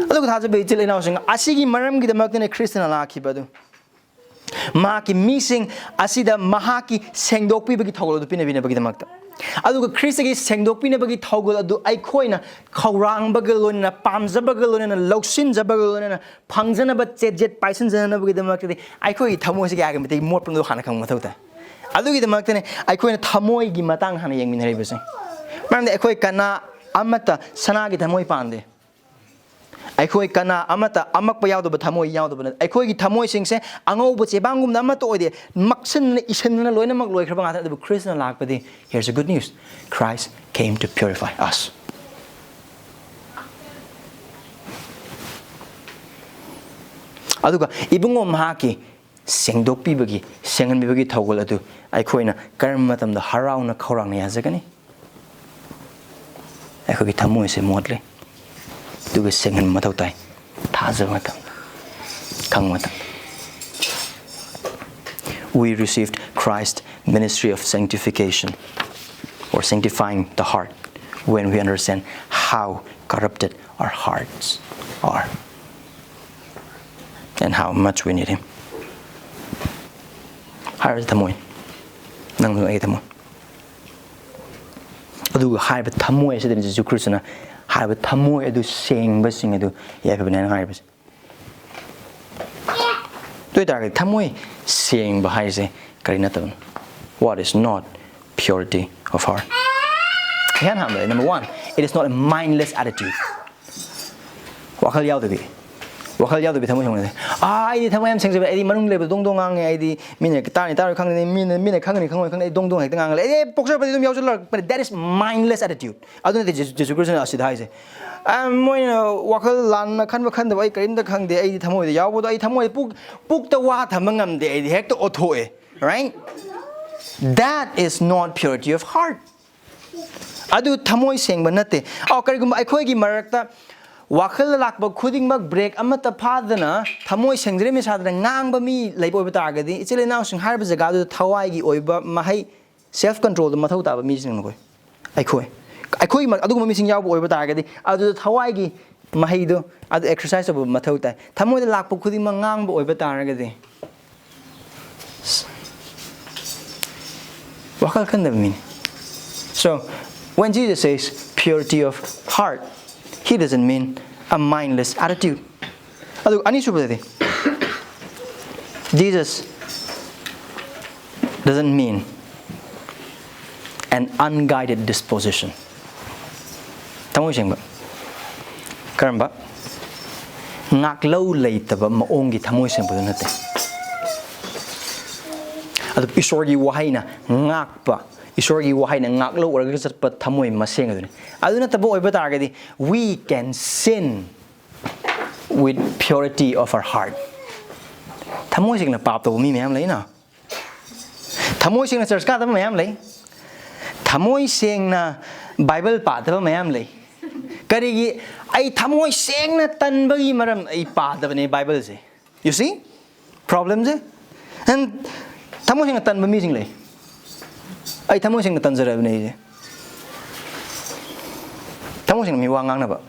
ꯑꯗꯨꯒ ꯊꯥꯖꯕ ꯏꯆꯤꯜ ꯏꯅꯥꯎꯁꯤꯡ, ꯑꯁꯤꯒꯤ ꯃꯔꯝꯒꯤꯗꯃꯛꯇꯅꯦ ꯈ꯭ꯔꯤꯁꯇꯅ ꯂꯥꯛꯈꯤꯕ ꯑꯗꯨ꯫ ꯃꯍꯥꯛꯀꯤ ꯃꯤꯁꯤꯡ ꯑꯁꯤꯗ ꯃꯍꯥꯛꯀꯤ ꯁꯦꯡꯗꯣꯛꯄꯤꯕꯒꯤ ꯊꯧꯒꯜ ꯑꯗꯨ ꯄꯤꯅꯕꯤꯅꯕꯒꯤꯗꯃꯛꯇ꯫ ꯑꯗꯨꯒ ꯈ꯭ꯔꯤꯁꯇꯒꯤ ꯁꯦꯡꯗꯣꯛꯄꯤꯅꯕꯒꯤ ꯊꯧꯒꯜ ꯑꯗꯨ ꯑꯩꯈꯣꯏꯅ ꯈꯧꯔꯥꯡꯕꯒ ꯂꯣꯏꯅꯅ, ꯄꯥꯝꯖꯕꯒ ꯂꯣꯏꯅꯅ, ꯂꯧꯁꯤꯟꯖꯕꯒ ꯂꯣꯏꯅꯅ ꯐꯪꯖꯅꯕ, ꯆꯦꯠ ꯆꯦꯠ ꯄꯥꯏꯁꯤꯟꯖꯅꯕꯒꯤꯗꯃꯛꯇꯗꯤ ꯑꯩꯈꯣꯏꯒꯤ ꯊꯃꯣꯏꯁꯦ ꯀꯌꯥꯒꯤ ꯃꯇꯤꯛ ꯃꯣꯠꯄꯅꯣ ꯍꯥꯟꯅ ꯈꯪꯕ ꯃꯊꯧ ꯇꯥꯏ꯫ ꯑꯗꯨꯒꯤꯗꯃꯛꯇꯅꯦ ꯑꯩꯈꯣꯏꯅ ꯊꯃꯣꯏꯒꯤ ꯃꯇꯥꯡ ꯍꯥꯟꯅ ꯌꯦꯡꯃꯤꯟꯅꯔꯤꯕꯁꯦ꯫ ꯃꯔꯝꯗꯤ ꯑꯩꯈꯣꯏ ꯀꯅꯥ ꯑꯃꯠꯇ ꯁꯅꯥꯒꯤ ꯊꯃꯣꯏ ꯄꯥꯟꯗꯦ꯫ ꯑꯩꯈꯣꯏ ꯀꯅꯥ ꯑꯃꯠꯇ ꯑꯃꯛꯄ ꯌꯥꯎꯗꯕ ꯊꯃꯣꯏ ꯌꯥꯎꯗꯕ ꯅꯠꯇꯦ꯫ ꯑꯩꯈꯣꯏꯒꯤ ꯊꯃꯣꯏꯁꯤꯡꯁꯦ ꯑꯉꯧꯕ ꯆꯦꯕꯥꯡꯒꯨꯝꯅ ꯑꯃꯠꯇ ꯑꯣꯏꯗꯦ, ꯃꯛꯁꯤꯟꯅ ꯏꯁꯤꯟꯅ ꯂꯣꯏꯅꯃꯛ ꯂꯣꯏꯈ꯭ꯔꯕ ꯉꯥꯛꯇꯅꯤ꯫ ꯑꯗꯨꯕꯨ ꯈ꯭ꯔꯤꯁꯇꯅ ꯂꯥꯛꯄꯗꯤ, here's the good news, Christ came to purify us. ꯑꯗꯨꯒ ꯏꯕꯨꯡꯉꯣ ꯃꯍꯥꯛꯀꯤ ꯁꯦꯡꯗꯣꯛꯄꯤꯕꯒꯤ, ꯁꯦꯡꯍꯟꯕꯤꯕꯒꯤ ꯊꯧꯒꯜ ꯑꯗꯨ ꯑꯩꯈꯣꯏꯅ ꯀꯔꯝꯕ ꯃꯇꯝꯗ ꯍꯔꯥꯎꯅ ꯈꯧꯔꯥꯡꯅ ꯌꯥꯖꯒꯅꯤ? ꯑꯩꯈꯣꯏꯒꯤ ꯊꯃꯣꯏꯁꯦ ꯃꯣꯠꯂꯦ꯫ ꯑꯗꯨꯒ ꯁꯦꯡꯍꯟꯕ ꯃꯊꯧ ꯇꯥꯏ꯫ ꯊꯥꯖꯕ ꯃꯇꯝꯗ, ꯈꯪꯕ ꯃꯇꯝꯗ꯫ We received Christ's ministry of sanctification, or sanctifying the heart, when we understand how corrupted our hearts are and how much we need Him. ꯍꯥꯏꯔꯤꯕ ꯊꯃꯣꯏ, ꯅꯪꯁꯨ ꯑꯩꯒꯤ ꯊꯃꯣꯏ꯫ ꯑꯗꯨꯒ ꯍꯥꯏꯔꯤꯕ ꯊꯃꯣꯏ ꯑꯁꯤꯗꯅꯤ ꯖꯤꯁꯨ ꯈ꯭ꯔꯤꯁꯇꯅ ꯍꯥꯏꯔꯤꯕ ꯊꯃꯣꯏ ꯑꯗꯨ ꯁꯦꯡꯕꯁꯤꯡ ꯑꯗꯨ ꯌꯥꯏꯐꯕꯅꯤ ꯍꯥꯏꯅ ꯍꯥꯏꯔꯤꯕꯁꯦ꯫ ꯑꯗꯨ ꯑꯣꯏꯇꯥꯔꯒꯗꯤ ꯊꯃꯣꯏ ꯁꯦꯡꯕ ꯍꯥꯏꯁꯦ ꯀꯔꯤ ꯅꯠꯇꯕꯅꯣ? What is not purity of heart? ꯏꯍꯥꯟ ꯍꯥꯟꯕꯗ, number one, it is not a mindless attitude. ꯋꯥꯈꯜ ꯌꯥꯎꯗꯕꯤ, ꯋꯥꯈꯜ ꯌꯥꯎꯗꯕꯤ ꯊꯃꯣꯏ ꯁꯦꯡꯕ ꯅꯠꯇꯦ꯫ "ꯑꯥ, ꯑꯩꯗꯤ ꯊꯃꯣꯏ ꯌꯥꯝ ꯁꯦꯡꯖꯕ, ꯑꯩꯗꯤ ꯃꯅꯨꯡ ꯂꯩꯕ ꯗꯣꯡ ꯗꯣꯡ ꯉꯥꯡꯉꯦ, ꯑꯩꯗꯤ ꯃꯤꯅ ꯇꯥꯔꯅꯤ ꯇꯥꯔꯣꯏ ꯈꯪꯗꯦ, ꯃꯤꯅ, ꯃꯤꯅ ꯈꯪꯒꯅꯤ ꯈꯪꯉꯣꯏ ꯈꯪꯗꯦ, ꯑꯩ ꯗꯣꯡ ꯗꯣꯡ ꯍꯦꯛꯇ ꯉꯥꯡꯉ ꯂꯩ, ꯑꯩꯗꯤ ꯄꯣꯛꯆꯔꯛꯄꯗꯤ ꯑꯗꯨꯝ ꯌꯥꯎꯁꯜꯂꯛꯄꯅꯦ"꯫ That is mindless attitude. ꯑꯗꯨ ꯅꯠꯇꯦ ꯖꯤꯁꯨ, ꯖꯤꯁꯨ ꯈ꯭ꯔꯤꯁꯇꯅ ꯑꯁꯤꯗ ꯍꯥꯏꯁꯦ꯫ ꯑ, ꯃꯣꯏꯅ ꯋꯥꯈꯜ ꯂꯥꯟꯅ ꯈꯟꯕ ꯈꯟꯗꯕ ꯑꯩ ꯀꯔꯤꯝꯇ ꯈꯪꯗꯦ, ꯑꯩꯗꯤ ꯊꯃꯣꯏꯗ ꯌꯥꯎꯕꯗꯣ, ꯑꯩ ꯊꯃꯣꯏꯗ ꯄꯨꯛ-, ꯄꯨꯛꯇ ꯋꯥ ꯊꯝꯕ ꯉꯝꯗꯦ, ꯑꯩꯗꯤ ꯍꯦꯛꯇ ꯑꯣꯊꯣꯛꯑꯦ, right? That is not purity of heart. ꯑꯗꯨ ꯊꯃꯣꯏ ꯁꯦꯡꯕ ꯅꯠꯇꯦ꯫ ꯑꯣ, ꯀꯔꯤꯒꯨꯝꯕ ꯑꯩꯈꯣꯏꯒꯤ ꯃꯔꯛꯇ ꯋꯥꯈꯜꯗ ꯂꯥꯛꯄ ꯈꯨꯗꯤꯡꯃꯛ ꯕ꯭ꯔꯦꯛ ꯑꯃꯠꯇ ꯐꯥꯗꯅ ꯊꯃꯣꯏ ꯁꯦꯡꯖꯔꯦ ꯃꯤꯁꯥꯗꯅ ꯉꯥꯡꯕ ꯃꯤ ꯂꯩꯕ ꯑꯣꯏꯕ ꯇꯥꯔꯒꯗꯤ, ꯏꯆꯤꯜ ꯏꯅꯥꯎꯁꯤꯡ ꯍꯥꯏꯔꯤꯕ ꯖꯒꯥꯗꯨꯗ ꯊꯋꯥꯏꯒꯤ ꯑꯣꯏꯕ ꯃꯍꯩ, ꯁꯦꯜꯐ ꯀꯟꯇ꯭ꯔꯣꯜꯗ ꯃꯊꯧ ꯇꯥꯕ ꯃꯤꯁꯤꯡ ꯑꯩꯈꯣꯏ, ꯑꯩꯈꯣꯏ, ꯑꯩꯈꯣꯏ ꯃ-, ꯑꯗꯨꯒꯨꯝꯕ ꯃꯤꯁꯤꯡ ꯌꯥꯎꯕ ꯑꯣꯏꯕ ꯇꯥꯔꯒꯗꯤ, ꯑꯗꯨꯗ ꯊꯋꯥꯏꯒꯤ ꯃꯍꯩꯗꯣ ꯑꯗꯨ ꯑꯦꯛꯁꯔꯁꯥꯏꯁ ꯇꯧꯕ ꯃꯊꯧ ꯇꯥꯏ꯫ ꯊꯃꯣꯏꯗ ꯂꯥꯛꯄ ꯈꯨꯗꯤꯡꯃꯛ ꯉꯥꯡꯕ ꯑꯣꯏꯕ ꯇꯥꯔꯒꯗꯤ, ꯋꯥꯈꯜ ꯈꯟꯗꯕ ꯃꯤꯅꯤ꯫ So, when Jesus says purity of heart, he doesn't mean a mindless attitude. ꯑꯗꯨ ꯑꯅꯤꯁꯨꯕꯗꯗꯤ, Jesus doesn't mean an unguided disposition. ꯊꯃꯣꯏ ꯁꯦꯡꯕ꯫ ꯀꯔꯝꯕ? ꯉꯥꯛꯂꯧ ꯂꯩꯇꯕ ꯃꯑꯣꯡꯒꯤ ꯊꯃꯣꯏ ꯁꯦꯡꯕꯗꯨ ꯅꯠꯇꯦ꯫ ꯑꯗꯨ ꯏꯁꯣꯔꯒꯤ ꯋꯥꯍꯩꯅ ꯉꯥꯛꯄ, ꯏꯁꯣꯔꯒꯤ ꯋꯥꯍꯩꯅ ꯉꯥꯛꯂꯧꯔꯒ ꯆꯠꯄ ꯊꯃꯣꯏ ꯃꯁꯦꯡ ꯑꯗꯨꯅꯤ꯫ ꯑꯗꯨ ꯅꯠꯇꯕ ꯑꯣꯏꯕ ꯇꯥꯔꯒꯗꯤ, we can sin with purity of our heart. ꯊꯃꯣꯏ ꯁꯦꯡꯅ ꯄꯥꯞ ꯇꯧꯕ ꯃꯤ ꯃꯌꯥꯝ ꯂꯩꯅ꯫ ꯊꯃꯣꯏ ꯁꯦꯡꯅ ꯆꯔꯆ ꯀꯥꯗꯕ ꯃꯌꯥꯝ ꯂꯩ꯫ ꯊꯃꯣꯏ ꯁꯦꯡꯅ ꯕꯥꯏꯕꯜ ꯄꯥꯗꯕ ꯃꯌꯥꯝ ꯂꯩ꯫ ꯀꯔꯤꯒꯤ? ꯑꯩ ꯊꯃꯣꯏ ꯁꯦꯡꯅ ꯇꯟꯕꯒꯤ ꯃꯔꯝ ꯑꯩ ꯄꯥꯗꯕꯅꯦ ꯕꯥꯏꯕꯜꯁꯦ꯫ You see? ꯄ꯭ꯔꯣꯕ꯭ꯂꯦꯝꯁꯦ꯫ And ꯊꯃꯣꯏ ꯁꯦꯡꯅ ꯇꯟꯕ ꯃꯤꯁꯤꯡ ꯂꯩ꯫ ꯑꯩ ꯊꯃꯣꯏ ꯁꯦꯡꯅ ꯇꯟꯖꯔꯕꯅꯦ ꯑꯩꯁꯦ꯫ ꯊꯃꯣꯏ ꯁꯦꯡꯅ ꯃꯤ ꯋꯥ ꯉꯥꯡꯅꯕ꯫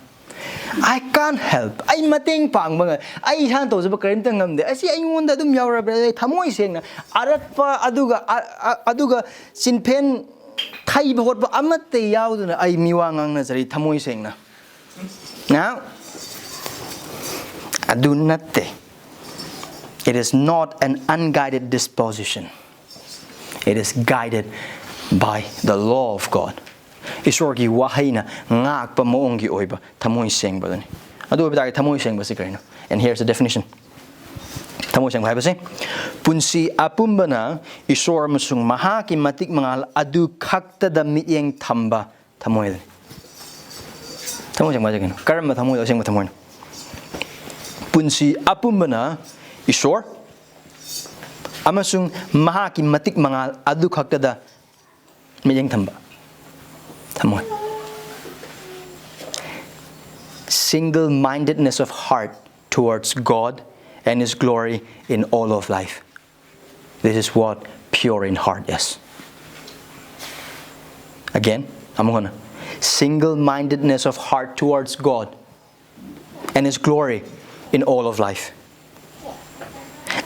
I can't help. ꯑꯩ ꯃꯇꯦꯡ ꯄꯥꯡꯕ ꯉ-, ꯑꯩ ꯏꯁꯥꯅ ꯇꯧꯖꯕ ꯀꯔꯤꯝꯇ ꯉꯝꯗꯦ꯫ ꯑꯁꯤ ꯑꯩꯉꯣꯟꯗ ꯑꯗꯨꯝ ꯌꯥꯎꯔꯕ꯭ꯔꯥ? ꯑꯩ ꯊꯃꯣꯏ ꯁꯦꯡꯅ ꯑꯔꯠꯄ ꯑꯗꯨꯒ, ꯑ-, ꯑ-, ꯑꯗꯨꯒ ꯆꯤꯟꯐꯦꯟ ꯊꯩꯕ ꯈꯣꯠꯄ ꯑꯃꯠꯇ ꯌꯥꯎꯗꯅ ꯑꯩ ꯃꯤ ꯋꯥ ꯉꯥꯡꯅꯖꯔꯤ ꯊꯃꯣꯏ ꯁꯦꯡꯅ꯫ Now, ꯑꯗꯨ ꯅꯠꯇꯦ꯫ It is not an unguided disposition. It is guided by the law of God. ꯏꯁꯣꯔꯒꯤ ꯋꯥꯍꯩꯅ ꯉꯥꯛꯄ ꯃꯑꯣꯡꯒꯤ ꯑꯣꯏꯕ ꯊꯃꯣꯏ ꯁꯦꯡꯕꯗꯨꯅꯤ꯫ ꯑꯗꯨ ꯑꯣꯏꯕ ꯇꯥꯔꯗꯤ ꯊꯃꯣꯏ ꯁꯦꯡꯕꯁꯤ ꯀꯔꯤꯅꯣ? And here's the definition. ꯊꯃꯣꯏ ꯁꯦꯡꯕ ꯍꯥꯏꯕꯁꯤ ꯄꯨꯟꯁꯤ ꯑꯄꯨꯝꯕꯅ ꯏꯁꯣꯔ ꯑꯃꯁꯨꯡ ꯃꯍꯥꯛꯀꯤ ꯃꯇꯤꯛ ꯃꯉꯥꯜ ꯑꯗꯨ ꯈꯛꯇꯗ ꯃꯤꯠꯌꯦꯡ ꯊꯝꯕ ꯊꯃꯣꯏ ꯑꯗꯨꯅꯤ꯫ ꯊꯃꯣꯏ ꯁꯦꯡꯕ ꯍꯥꯏꯁꯦ ꯀꯩꯅꯣ? ꯀꯔꯝꯕ ꯊꯃꯣꯏꯗꯣ ꯑꯁꯦꯡꯕ ꯊꯃꯣꯏꯅꯣ? ꯄꯨꯟꯁꯤ ꯑꯄꯨꯝꯕꯅ ꯏꯁꯣꯔ ꯑꯃꯁꯨꯡ ꯃꯍꯥꯛꯀꯤ ꯃꯇꯤꯛ ꯃꯉꯥꯜ ꯑꯗꯨ ꯈꯛꯇꯗ ꯃꯤꯠꯌꯦꯡ ꯊꯝꯕ ꯊꯃꯣꯏ꯫ Single-mindedness of heart towards God and His glory in all of life. This is what pure in heart is. Again, ꯑꯃꯨꯛ ꯍꯟꯅ꯫ Single-mindedness of heart towards God and His glory in all of life.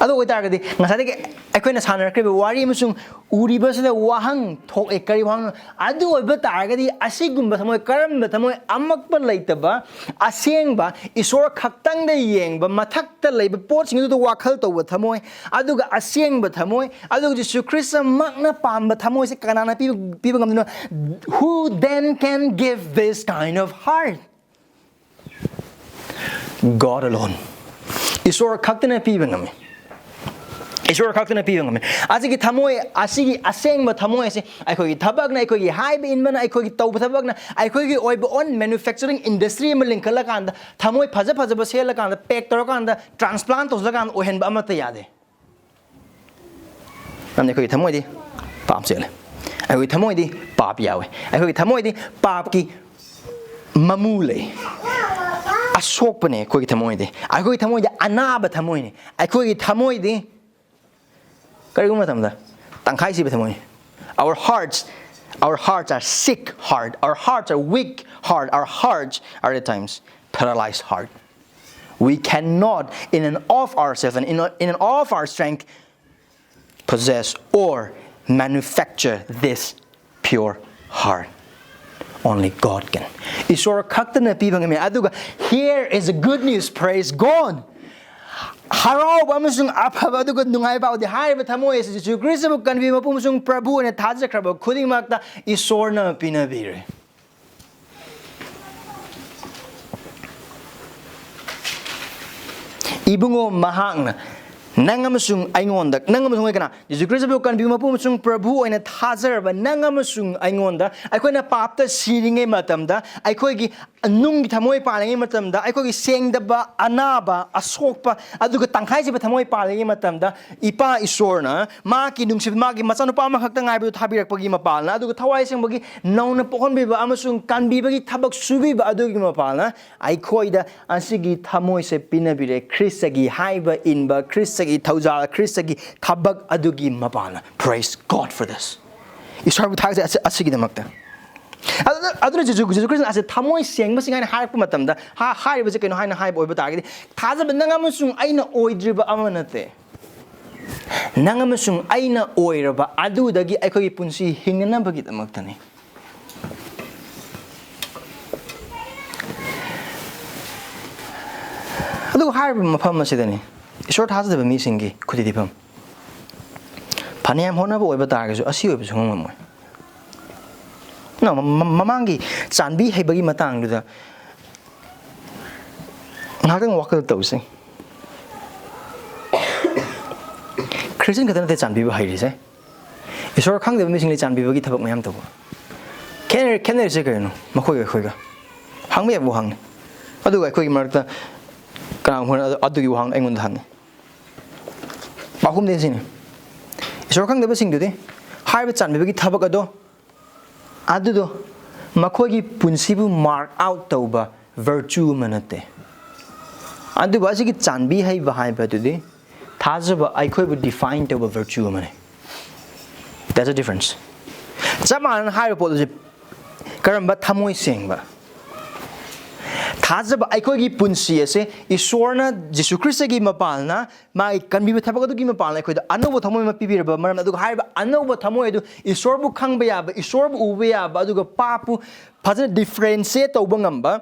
ꯑꯗꯨ ꯑꯣꯏꯇꯥꯔꯒꯗꯤ ꯉꯁꯥꯏꯗꯒꯤ ꯑꯩꯈꯣꯏꯅ ꯁꯥꯟꯅꯔꯛꯈ꯭ꯔꯤꯕ ꯋꯥꯔꯤ ꯑꯃꯁꯨꯡ ꯎꯔꯤꯕꯁꯤꯗ ꯋꯥꯍꯪ ꯊꯣꯛꯑꯦ꯫ ꯀꯔꯤ ꯋꯥꯍꯪꯅꯣ? ꯑꯗꯨ ꯑꯣꯏꯕ ꯇꯥꯔꯒꯗꯤ ꯑꯁꯤꯒꯨꯝꯕ ꯊꯃꯣꯏ, ꯀꯔꯝꯕ ꯊꯃꯣꯏ? ꯑꯃꯛꯄ ꯂꯩꯇꯕ, ꯑꯁꯦꯡꯕ, ꯏꯁꯣꯔ ꯈꯛꯇꯪꯗ ꯌꯦꯡꯕ, ꯃꯊꯛꯇ ꯂꯩꯕ ꯄꯣꯠꯁꯤꯡ ꯑꯗꯨꯗ ꯋꯥꯈꯜ ꯇꯧꯕ ꯊꯃꯣꯏ, ꯑꯗꯨꯒ ꯑꯁꯦꯡꯕ ꯊꯃꯣꯏ, ꯑꯗꯨꯒ ꯖꯤꯁꯨ ꯈ꯭ꯔꯤꯁꯇꯃꯛꯅ ꯄꯥꯝꯕ ꯊꯃꯣꯏꯁꯦ ꯀꯅꯥꯅ ꯄꯤꯕ, ꯄꯤꯕ ꯉꯝꯗꯣꯏꯅꯣ? Who then can give this kind of heart? God alone. ꯏꯁꯣꯔ ꯈꯛꯇꯅ ꯄꯤꯕ ꯉꯝꯃꯤ꯫ ꯏꯁꯣꯔ ꯈꯛꯇꯅ ꯄꯤꯕ ꯉꯝꯃꯤ꯫ ꯑꯁꯤꯒꯤ ꯊꯃꯣꯏ, ꯑꯁꯤꯒꯤ ꯑꯁꯦꯡꯕ ꯊꯃꯣꯏ ꯑꯁꯤ ꯑꯩꯈꯣꯏꯒꯤ ꯊꯕꯛꯅ, ꯑꯩꯈꯣꯏꯒꯤ ꯍꯥꯏꯕ ꯏꯟꯕꯅ, ꯑꯩꯈꯣꯏꯒꯤ ꯇꯧꯕ ꯊꯕꯛꯅ, ꯑꯩꯈꯣꯏꯒꯤ ꯑꯣꯏꯕ own manufacturing industry ꯑꯃ ꯂꯤꯡꯈꯠꯂꯀꯥꯟꯗ, ꯊꯃꯣꯏ ꯐꯖ ꯐꯖꯕ ꯁꯦꯠꯂꯀꯥꯟꯗ, pack ꯇꯧꯔꯀꯥꯟꯗ, transplant ꯇꯧꯖꯔꯀꯥꯟꯗ ꯑꯣꯏꯍꯟꯕ ꯑꯃꯠꯇ ꯌꯥꯗꯦ꯫ ꯅꯪꯗꯤ ꯑꯩꯈꯣꯏꯒꯤ ꯊꯃꯣꯏꯗꯤ ꯄꯥꯞ ꯆꯦꯜꯂꯦ꯫ ꯑꯩꯈꯣꯏꯒꯤ ꯊꯃꯣꯏꯗꯤ ꯄꯥꯞ ꯌꯥꯎꯋꯦ꯫ ꯑꯩꯈꯣꯏꯒꯤ ꯊꯃꯣꯏꯗꯤ ꯄꯥꯞꯀꯤ ꯃꯃꯨ ꯂꯩ꯫ ꯑꯁꯣꯛꯄꯅꯦ ꯑꯩꯈꯣꯏꯒꯤ ꯊꯃꯣꯏꯗꯤ꯫ ꯑꯩꯈꯣꯏꯒꯤ ꯊꯃꯣꯏꯗꯤ ꯑꯅꯥꯕ ꯊꯃꯣꯏꯅꯤ꯫ ꯑꯩꯈꯣꯏꯒꯤ ꯊꯃꯣꯏꯗꯤ ꯀꯔꯤꯒꯨꯝꯕ ꯃꯇꯝꯗ ꯇꯪꯈꯥꯏ ꯁꯤꯕ ꯊꯃꯣꯏꯅꯤ꯫ Our hearts, our hearts are sick heart. Our hearts are weak heart. Our hearts are at times paralyzed heart. We cannot, in and of ourselves and in, in and of our strength, possess or manufacture this pure heart. Only God can. ꯏꯁꯣꯔ ꯈꯛꯇꯅ ꯄꯤꯕ ꯉꯝꯃꯤ꯫ ꯑꯗꯨꯒ here is the good news, praise God. ꯍꯔꯥꯎꯕ ꯑꯃꯁꯨꯡ ꯑꯐꯕ ꯑꯗꯨꯒ ꯅꯨꯡꯉꯥꯏꯕ ꯄꯥꯎꯗꯤ ꯍꯥꯏꯔꯤꯕ ꯊꯃꯣꯏ ꯑꯁꯤ ꯖꯤꯁꯨ ꯈ꯭ꯔꯤꯁꯇꯕꯨ ꯀꯟꯕꯤꯕ ꯃꯄꯨ ꯑꯃꯁꯨꯡ ꯄ꯭ꯔꯚꯨ ꯑꯣꯏꯅ ꯊꯥꯖꯈ꯭ꯔꯕ ꯈꯨꯗꯤꯡꯃꯛꯇ ꯏꯁꯣꯔꯅ ꯄꯤꯅꯕꯤꯔꯦ꯫ ꯏꯕꯨꯡꯉꯣ, ꯃꯍꯥꯛꯅ ꯅꯪ ꯑꯃꯁꯨꯡ ꯑꯩꯉꯣꯟꯗ, ꯅꯪ ꯑꯃꯁꯨꯡ ꯑꯩ ꯀꯅꯥ? ꯖꯤꯁꯨ ꯈ꯭ꯔꯤꯁꯇꯕꯨ ꯀꯟꯕꯤꯕ ꯃꯄꯨ ꯑꯃꯁꯨꯡ ꯄ꯭ꯔꯚꯨ ꯑꯣꯏꯅ ꯊꯥꯖꯔꯕ ꯅꯪ ꯑꯃꯁꯨꯡ ꯑꯩꯉꯣꯟꯗ, ꯑꯩꯈꯣꯏꯅ ꯄꯥꯞꯇ ꯁꯤꯔꯤꯉꯩ ꯃꯇꯝꯗ, ꯑꯩꯈꯣꯏꯒꯤ ꯅꯨꯡꯒꯤ ꯊꯃꯣꯏ ꯄꯥꯜꯂꯤꯉꯩ ꯃꯇꯝꯗ, ꯑꯩꯈꯣꯏꯒꯤ ꯁꯦꯡꯗꯕ, ꯑꯅꯥꯕ, ꯑꯁꯣꯛꯄ, ꯑꯗꯨꯒ ꯇꯪꯈꯥꯏ ꯁꯤꯕ ꯊꯃꯣꯏ ꯄꯥꯜꯂꯤꯉꯩ ꯃꯇꯝꯗ, ꯏꯄꯥ ꯏꯁꯣꯔꯅ ꯃꯥꯒꯤ ꯅꯨꯡꯁꯤꯕ, ꯃꯥꯒꯤ ꯃꯆꯥꯅꯨꯄꯥ ꯑꯃꯈꯛꯇ ꯉꯥꯏꯕꯗꯨ ꯊꯥꯕꯤꯔꯛꯄꯒꯤ ꯃꯄꯥꯜꯅ, ꯑꯗꯨꯒ ꯊꯋꯥꯏ ꯑꯁꯦꯡꯕꯒꯤ ꯅꯧꯅ ꯄꯣꯛꯍꯟꯕꯤꯕ ꯑꯃꯁꯨꯡ ꯀꯟꯕꯤꯕꯒꯤ ꯊꯕꯛ ꯁꯨꯕꯤꯕ ꯑꯗꯨꯒꯤ ꯃꯄꯥꯜꯅ ꯑꯩꯈꯣꯏꯗ ꯑꯁꯤꯒꯤ ꯊꯃꯣꯏꯁꯦ ꯄꯤꯅꯕꯤꯔꯦ꯫ ꯈ꯭ꯔꯤꯁꯇꯒꯤ ꯍꯥꯏꯕ ꯏꯟꯕ, ꯈ꯭ꯔꯤꯁꯇꯒꯤ ꯊꯧꯖꯥꯜ, ꯈ꯭ꯔꯤꯁꯇꯒꯤ ꯊꯕꯛ ꯑꯗꯨꯒꯤ ꯃꯄꯥꯜꯅ꯫ Praise God for this. ꯏꯁꯣꯔꯕꯨ ꯊꯥꯒꯠꯆꯩ ꯑꯁꯤ-, ꯑꯁꯤꯒꯤꯗꯃꯛꯇ꯫ ꯑꯗꯨꯅ, ꯑꯗꯨꯅ ꯖꯤꯁꯨ, ꯖꯤꯁꯨ ꯈ꯭ꯔꯤꯁꯇꯅ ꯑꯁꯤ ꯊꯃꯣꯏ ꯁꯦꯡꯕꯁꯤꯡ ꯍꯥꯏꯅ ꯍꯥꯏꯔꯛꯄ ꯃꯇꯝꯗ, ꯍꯥ-, ꯍꯥꯏꯔꯤꯕꯁꯤ ꯀꯩꯅꯣ ꯍꯥꯏꯅ ꯍꯥꯏꯕ ꯑꯣꯏꯕ ꯇꯥꯔꯒꯗꯤ, ꯊꯥꯖꯕ ꯅꯪ ꯑꯃꯁꯨꯡ ꯑꯩꯅ ꯑꯣꯏꯗ꯭ꯔꯤꯕ ꯑꯃ ꯅꯠꯇꯦ꯫ ꯅꯪ ꯑꯃꯁꯨꯡ ꯑꯩꯅ ꯑꯣꯏꯔꯕ ꯑꯗꯨꯗꯒꯤ ꯑꯩꯈꯣꯏꯒꯤ ꯄꯨꯟꯁꯤ ꯍꯤꯡꯅꯅꯕꯒꯤꯗꯃꯛꯇꯅꯤ꯫ ꯑꯗꯨꯒ ꯍꯥꯏꯔꯤꯕ ꯃꯐꯝ ꯑꯁꯤꯗꯅꯤ ꯏꯁꯣꯔ ꯊꯥꯖꯗꯕ ꯃꯤꯁꯤꯡꯒꯤ ꯈꯨꯗꯤꯗꯤꯐꯝ꯫ ꯐꯅꯌꯥꯝ ꯍꯣꯠꯅꯕ ꯑꯣꯏꯕ ꯇꯥꯔꯒꯁꯨ ꯑꯁꯤ ꯑꯣꯏꯕ ꯁꯨꯡꯉꯝ ꯉꯝꯃꯣꯏ꯫ ꯅ ꯃ-, ꯃ-, ꯃꯃꯥꯡꯒꯤ ꯆꯥꯟꯕꯤ ꯍꯩꯕꯒꯤ ꯃꯇꯥꯡꯗꯨꯗ ꯉꯥꯏꯍꯥꯛꯇꯪ ꯋꯥꯈꯜ ꯇꯧꯁꯦ꯫ ꯈ꯭ꯔꯤꯁꯇꯤꯌꯟ ꯈꯛꯇ ꯅꯠꯇꯦ ꯆꯥꯟꯕꯤꯕ ꯍꯩꯔꯤꯁꯦ, ꯏꯁꯣꯔ ꯈꯪꯗꯕ ꯃꯤꯁꯤꯡꯗꯤ ꯆꯥꯟꯕꯤꯕꯒꯤ ꯊꯕꯛ ꯃꯌꯥꯝ ꯇꯧꯕ꯫ ꯈꯦꯠꯅꯔꯤ-, ꯈꯦꯠꯅꯔꯤꯁꯦ ꯀꯔꯤꯅꯣ? ꯃꯈꯣꯏꯒ ꯑꯩꯈꯣꯏꯒ ꯍꯪꯕ ꯌꯥꯕ ꯋꯥꯍꯪꯅꯤ꯫ ꯑꯗꯨꯒ ꯑꯩꯈꯣꯏꯒꯤ ꯃꯔꯛꯇ ꯀꯅꯥꯒꯨꯝꯕ ꯑꯗꯨꯒꯤ ꯋꯥꯍꯪ ꯑꯩꯉꯣꯟꯗ ꯍꯪꯉꯤ꯫ ꯄꯥꯎꯈꯨꯝꯗꯤ ꯁꯤꯅꯤ: ꯏꯁꯣꯔ ꯈꯪꯗꯕꯁꯤꯡꯗꯨꯗꯤ ꯍꯥꯏꯔꯤꯕ ꯆꯥꯟꯕꯤꯕꯒꯤ ꯊꯕꯛ ꯑꯗꯣ, ꯑꯗꯨꯗꯣ ꯃꯈꯣꯏꯒꯤ ꯄꯨꯟꯁꯤꯕꯨ mark out ꯇꯧꯕ virtue ꯑꯃ ꯅꯠꯇꯦ꯫ ꯑꯗꯨꯕꯨ ꯑꯁꯤꯒꯤ ꯆꯥꯟꯕꯤ ꯍꯩꯕ ꯍꯥꯏꯕꯗꯨꯗꯤ ꯊꯥꯖꯕ ꯑꯩꯈꯣꯏꯕꯨ define ꯇꯧꯕ virtue ꯑꯃꯅꯤ꯫ That's a difference. ꯆꯞ ꯃꯥꯟꯅꯅ ꯍꯥꯏꯔꯤꯕ ꯄꯣꯠ ꯑꯁꯤ ꯀꯔꯝꯕ ꯊꯃꯣꯏ ꯁꯦꯡꯕ? ꯊꯥꯖꯕ ꯑꯩꯈꯣꯏꯒꯤ ꯄꯨꯟꯁꯤ ꯑꯁꯦ ꯏꯁꯣꯔꯅ ꯖꯤꯁꯨ ꯈ꯭ꯔꯤꯁꯇꯒꯤ ꯃꯄꯥꯜꯅ ꯃꯥꯒꯤ ꯀꯟꯕꯤꯕ ꯊꯕꯛ ꯑꯗꯨꯒꯤ ꯃꯄꯥꯜꯅ ꯑꯩꯈꯣꯏꯗ ꯑꯅꯧꯕ ꯊꯃꯣꯏ ꯑꯃ ꯄꯤꯕꯤꯔꯕ ꯃꯔꯝ, ꯑꯗꯨꯒ ꯍꯥꯏꯔꯤꯕ ꯑꯅꯧꯕ ꯊꯃꯣꯏ ꯑꯗꯨ ꯏꯁꯣꯔꯕꯨ ꯈꯪꯕ ꯌꯥꯕ, ꯏꯁꯣꯔꯕꯨ ꯎꯕ ꯌꯥꯕ, ꯑꯗꯨꯒ ꯄꯥꯞꯄꯨ ꯐꯖꯅ differentiate ꯇꯧꯕ ꯉꯝꯕ,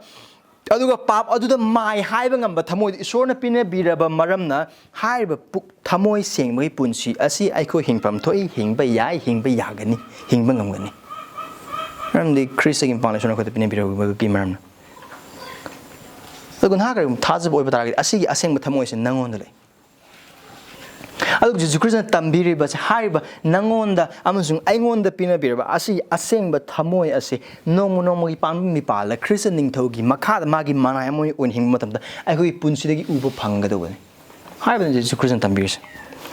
ꯑꯗꯨꯒ ꯄꯥꯞ ꯑꯗꯨꯗ ꯃꯥꯏ ꯍꯥꯏꯕ ꯉꯝꯕ ꯊꯃꯣꯏꯗꯨ ꯏꯁꯣꯔꯅ ꯄꯤꯅꯕꯤꯔꯕ ꯃꯔꯝꯅ, ꯍꯥꯏꯔꯤꯕ ꯄꯨꯛ-, ꯊꯃꯣꯏ ꯁꯦꯡꯕꯒꯤ ꯄꯨꯟꯁꯤ ꯑꯁꯤ ꯑꯩꯈꯣꯏ ꯍꯤꯡꯐꯝ ꯊꯣꯛꯏ, ꯍꯤꯡꯕ ꯌꯥꯏ, ꯍꯤꯡꯕ ꯌꯥꯒꯅꯤ, ꯍꯤꯡꯕ ꯉꯝꯒꯅꯤ꯫ ꯃꯔꯝꯗꯤ ꯈ꯭ꯔꯤꯁꯇꯒꯤ ꯃꯄꯥꯟ ꯏꯁꯣꯔꯅ ꯑꯩꯈꯣꯏꯗ ꯄꯤꯅꯕꯤꯔꯕꯒꯤ ꯃꯔꯝꯅ꯫ ꯑꯗꯨꯒ ꯅꯍꯥꯛ ꯀꯔꯤꯒꯨꯝꯕ ꯊꯥꯖꯕ ꯑꯣꯏꯕ ꯇꯥꯔꯒꯗꯤ, ꯑꯁꯤꯒꯤ ꯑꯁꯦꯡꯕ ꯊꯃꯣꯏ ꯑꯁꯤ ꯅꯉꯣꯟꯗ ꯂꯩ꯫ ꯑꯗꯨꯒ ꯖꯤꯁꯨ ꯈ꯭ꯔꯤꯁꯇꯅ ꯇꯝꯕꯤꯔꯤꯕꯁꯦ, ꯍꯥꯏꯔꯤꯕ ꯅꯉꯣꯟꯗ ꯑꯃꯁꯨꯡ ꯑꯩꯉꯣꯟꯗ ꯄꯤꯅꯕꯤꯔꯕ ꯑꯁꯤꯒꯤ ꯑꯁꯦꯡꯕ ꯊꯃꯣꯏ ꯑꯁꯤ ꯅꯣꯡꯃ ꯅꯣꯡꯃꯒꯤ ꯄꯥꯟꯕ ꯃꯤꯄꯥꯜꯗ ꯈ꯭ꯔꯤꯁꯇ ꯅꯤꯡꯊꯧꯒꯤ ꯃꯈꯥꯗ ꯃꯥꯒꯤ ꯃꯅꯥꯏ ꯑꯃ ꯑꯣꯏꯅ ꯍꯤꯡꯕ ꯃꯇꯝꯗ ꯑꯩꯈꯣꯏꯒꯤ ꯄꯨꯟꯁꯤꯗꯒꯤ ꯎꯕ ꯐꯪꯒꯗꯧꯕꯅꯤ ꯍꯥꯏꯕꯅꯤ ꯖꯤꯁꯨ ꯈ꯭ꯔꯤꯁꯇꯅ ꯇꯝꯕꯤꯔꯤꯁꯦ꯫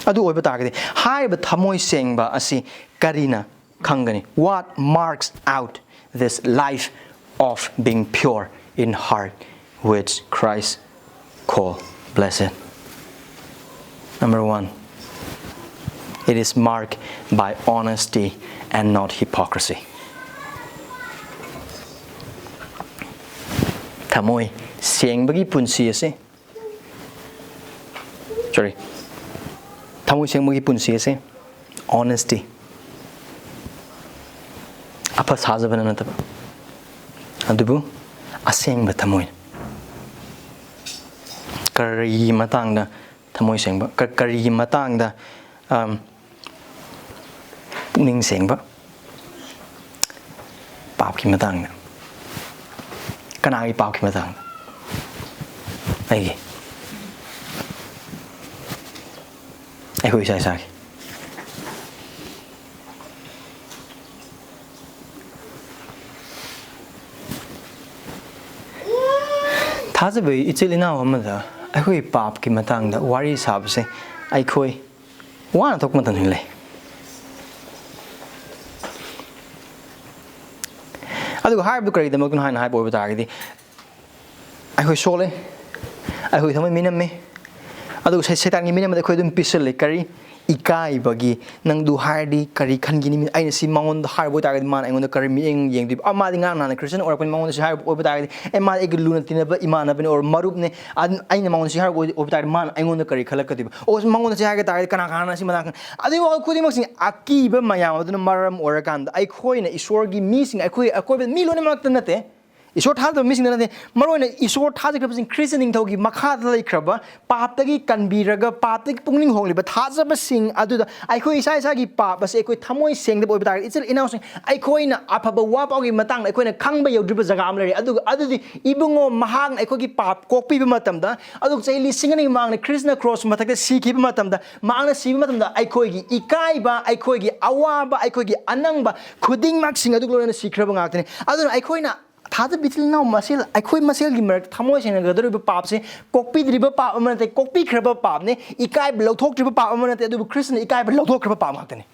ꯑꯗꯨ ꯑꯣꯏꯕ ꯇꯥꯔꯒꯗꯤ ꯍꯥꯏꯔꯤꯕ ꯊꯃꯣꯏ ꯁꯦꯡꯕ ꯑꯁꯤ ꯀꯔꯤꯅ ꯈꯪꯒꯅꯤ? What marks out this life of being pure in heart, which Christ call blessed? Number one, it is marked by honesty and not hypocrisy. ꯊꯃꯣꯏ ꯁꯦꯡꯕꯒꯤ ꯄꯨꯟꯁꯤ ꯑꯁꯤ, sorry, ꯊꯃꯣꯏ ꯁꯦꯡꯕꯒꯤ ꯄꯨꯟꯁꯤ ꯑꯁꯦ honesty, ꯑꯐ ꯁꯥꯖꯕꯅ ꯅꯠꯇꯕ, ꯑꯗꯨꯕꯨ ꯑꯁꯦꯡꯕ ꯊꯃꯣꯏ꯫ ꯀꯔꯤꯒꯤ ꯃꯇꯥꯡꯗ ꯊꯃꯣꯏ ꯁꯦꯡꯕ? ꯀ-, ꯀꯔꯤꯒꯤ ꯃꯇꯥꯡꯗ, ꯑꯝ, ꯄꯨꯛꯅꯤꯡ ꯁꯦꯡꯕ? ꯄꯥꯞꯀꯤ ꯃꯇꯥꯡꯗ꯫ ꯀꯅꯥꯒꯤ ꯄꯥꯞꯀꯤ ꯃꯇꯥꯡꯗ? ꯑꯩꯒꯤ꯫ ꯑꯩꯈꯣꯏ ꯏꯁꯥ ꯏꯁꯥꯒꯤ꯫ ꯊꯥꯖꯕ ꯏꯆꯤꯜ ꯏꯅꯥꯎ ꯑꯃꯗ ꯑꯩꯈꯣꯏ ꯄꯥꯞꯀꯤ ꯃꯇꯥꯡꯗ ꯋꯥꯔꯤ ꯁꯥꯕꯁꯦ ꯑꯩꯈꯣꯏ ꯋꯥꯅ ꯊꯣꯛꯄ ꯃꯇꯝꯁꯨ ꯂꯩ꯫ ꯑꯗꯨꯒ ꯍꯥꯏꯔꯤꯕꯗꯨ ꯀꯔꯤꯒꯤꯗꯃꯛꯇꯅꯣ ꯍꯥꯏꯅ ꯍꯥꯏꯕ ꯑꯣꯏꯕ ꯇꯥꯔꯒꯗꯤ, ꯑꯩꯈꯣꯏ ꯁꯣꯜꯂꯦ, ꯑꯩꯈꯣꯏ ꯊꯃꯣꯏ ꯃꯤꯅꯝꯃꯦ, ꯑꯗꯨꯒ ꯁꯩ-, ꯁꯩꯇꯥꯟꯒꯤ ꯃꯤꯅꯝꯕꯗ ꯑꯩꯈꯣꯏ ꯑꯗꯨꯝ ꯄꯤꯁꯜꯂꯦ꯫ ꯀꯔꯤ? ꯏꯀꯥꯏꯕꯒꯤ꯫ ꯅꯪꯗꯨ ꯍꯥꯏꯔꯗꯤ ꯀꯔꯤ ꯈꯟꯈꯤꯅꯤ? ꯑꯩꯅ ꯁꯤ ꯃꯉꯣꯟꯗ ꯍꯥꯏꯔꯨꯕ ꯑꯣꯏ ꯇꯥꯔꯒꯗꯤ ꯃꯥꯅ ꯑꯩꯉꯣꯟꯗ ꯀꯔꯤ ꯃꯤꯠꯌꯦꯡ ꯌꯦꯡꯗꯣꯏꯕ? ꯑ, ꯃꯥꯗꯤ ꯉꯔꯥꯡ ꯅꯍꯥꯟꯅ ꯈ꯭ꯔꯤꯁꯇꯤꯌꯟ ꯑꯣꯏꯔꯛꯄꯅꯤ, ꯃꯉꯣꯟꯗ ꯁꯤ ꯍꯥꯏꯔꯨꯕ ꯑꯣꯏꯕ ꯇꯥꯔꯒꯗꯤ, ꯑꯦ, ꯃꯥꯗꯤ ꯑꯩꯒ ꯂꯨꯅ ꯇꯤꯟꯅꯕ ꯏꯃꯥꯟꯅꯕꯅꯤ or ꯃꯔꯨꯞꯅꯤ, ꯑꯗꯨ ꯑꯩꯅ ꯃꯉꯣꯟꯗ ꯁꯤ ꯍꯥꯏꯔꯨꯕ ꯑꯣꯏꯕ ꯇꯥꯔꯒꯗꯤ ꯃꯥꯅ ꯑꯩꯉꯣꯟꯗ ꯀꯔꯤ ꯈꯜꯂꯛꯀꯗꯣꯏꯕ? ꯑꯣ, ꯃꯉꯣꯟꯗ ꯁꯤ ꯍꯥꯏꯒꯦ ꯇꯥꯔꯒꯗꯤ ꯀꯅꯥ ꯀꯅꯥꯅ ꯁꯤ ꯃꯇꯥꯡ ꯈꯪ-, ꯑꯗꯨꯒꯤ ꯋꯥꯈꯜ ꯈꯨꯗꯤꯡꯃꯛꯁꯤꯡ ꯑꯀꯤꯕ ꯃꯌꯥꯝ ꯑꯗꯨꯅ ꯃꯔꯝ ꯑꯣꯏꯔꯀꯥꯟꯗ ꯑꯩꯈꯣꯏꯅ ꯏꯁꯣꯔꯒꯤ ꯃꯤꯁꯤꯡ, ꯑꯩꯈꯣꯏ ꯑꯀꯣꯏꯕꯗ ꯃꯤ ꯂꯣꯏꯅꯃꯛꯇ ꯅꯠꯇꯦ, ꯏꯁꯣꯔ ꯊꯥꯖꯗꯕ ꯃꯤꯁꯤꯡꯗ ꯅꯠꯇꯦ, ꯃꯔꯨꯑꯣꯏꯅ ꯏꯁꯣꯔ ꯊꯥꯖꯈ꯭ꯔꯕꯁꯤꯡ ꯈ꯭ꯔꯤꯁꯇ ꯅꯤꯡꯊꯧꯒꯤ ꯃꯈꯥꯗ ꯂꯩꯈ꯭ꯔꯕ, ꯄꯥꯞꯇꯒꯤ ꯀꯟꯕꯤꯔꯒ ꯄꯥꯞꯇꯒꯤ ꯄꯨꯛꯅꯤꯡ ꯍꯣꯡꯂꯤꯕ ꯊꯥꯖꯕꯁꯤꯡ ꯑꯗꯨꯗ ꯑꯩꯈꯣꯏ ꯏꯁꯥ ꯏꯁꯥꯒꯤ ꯄꯥꯞ ꯑꯁꯤ ꯑꯩꯈꯣꯏ ꯊꯃꯣꯏ ꯁꯦꯡꯗꯕ ꯑꯣꯏꯕ ꯇꯥꯔꯒꯗꯤ, ꯏꯆꯤꯜ ꯏꯅꯥꯎꯁꯤꯡ, ꯑꯩꯈꯣꯏꯅ ꯑꯐꯕ ꯋꯥ ꯄꯥꯎꯒꯤ ꯃꯇꯥꯡꯗ ꯑꯩꯈꯣꯏꯅ ꯈꯪꯕ ꯌꯧꯗ꯭ꯔꯤꯕ ꯖꯒꯥ ꯑꯃ ꯂꯩꯔꯦ꯫ ꯑꯗꯨꯒ ꯑꯗꯨꯗꯤ ꯏꯕꯨꯡꯉꯣ ꯃꯍꯥꯛꯅ ꯑꯩꯈꯣꯏꯒꯤ ꯄꯥꯞ ꯀꯣꯛꯄꯤꯕ ꯃꯇꯝꯗ, ꯑꯗꯨꯒ ꯆꯍꯤ ꯂꯤꯁꯤꯡ ꯑꯅꯤꯒꯤ ꯃꯃꯥꯡꯗ ꯈ꯭ꯔꯤꯁꯇꯅ ꯀ꯭ꯔꯣꯁ ꯃꯊꯛꯇ ꯁꯤꯈꯤꯕ ꯃꯇꯝꯗ, ꯃꯍꯥꯛꯅ ꯁꯤꯕ ꯃꯇꯝꯗ ꯑꯩꯈꯣꯏꯒꯤ ꯏꯀꯥꯏꯕ, ꯑꯩꯈꯣꯏꯒꯤ ꯑꯋꯥꯕ, ꯑꯩꯈꯣꯏꯒꯤ ꯑꯅꯪꯕ ꯈꯨꯗꯤꯡꯃꯛꯁꯤꯡ ꯑꯗꯨ ꯂꯣꯏꯅ ꯁꯤꯈ꯭ꯔꯕ ꯉꯥꯛꯇꯅꯤ꯫ ꯑꯗꯨꯅ ꯑꯩꯈꯣꯏꯅ ꯊꯥꯖꯕ ꯏꯆꯤꯜ ꯏꯅꯥꯎ ꯃꯁꯦꯜ, ꯑꯩꯈꯣꯏ ꯃꯁꯦꯜꯒꯤ ꯃꯔꯛꯇ ꯊꯃꯣꯏ ꯁꯦꯡꯅꯒꯗꯧꯔꯤꯕ ꯄꯥꯞꯁꯦ ꯀꯣꯛꯄꯤꯗ꯭ꯔꯤꯕ ꯄꯥꯞ ꯑꯃ ꯅꯠꯇꯦ, ꯀꯣꯛꯄꯤꯈ꯭ꯔꯕ ꯄꯥꯞꯅꯦ꯫ ꯏꯀꯥꯏꯕ ꯂꯧꯊꯣꯛꯇ꯭ꯔꯤꯕ ꯄꯥꯞ ꯑꯃ ꯅꯠꯇꯦ, ꯑꯗꯨꯕꯨ ꯈ꯭ꯔꯤꯁꯇꯅ ꯏꯀꯥꯏꯕ ꯂꯧꯊꯣꯛꯈ꯭ꯔꯕ ꯄꯥꯞ ꯉꯥꯛꯇꯅꯤ꯫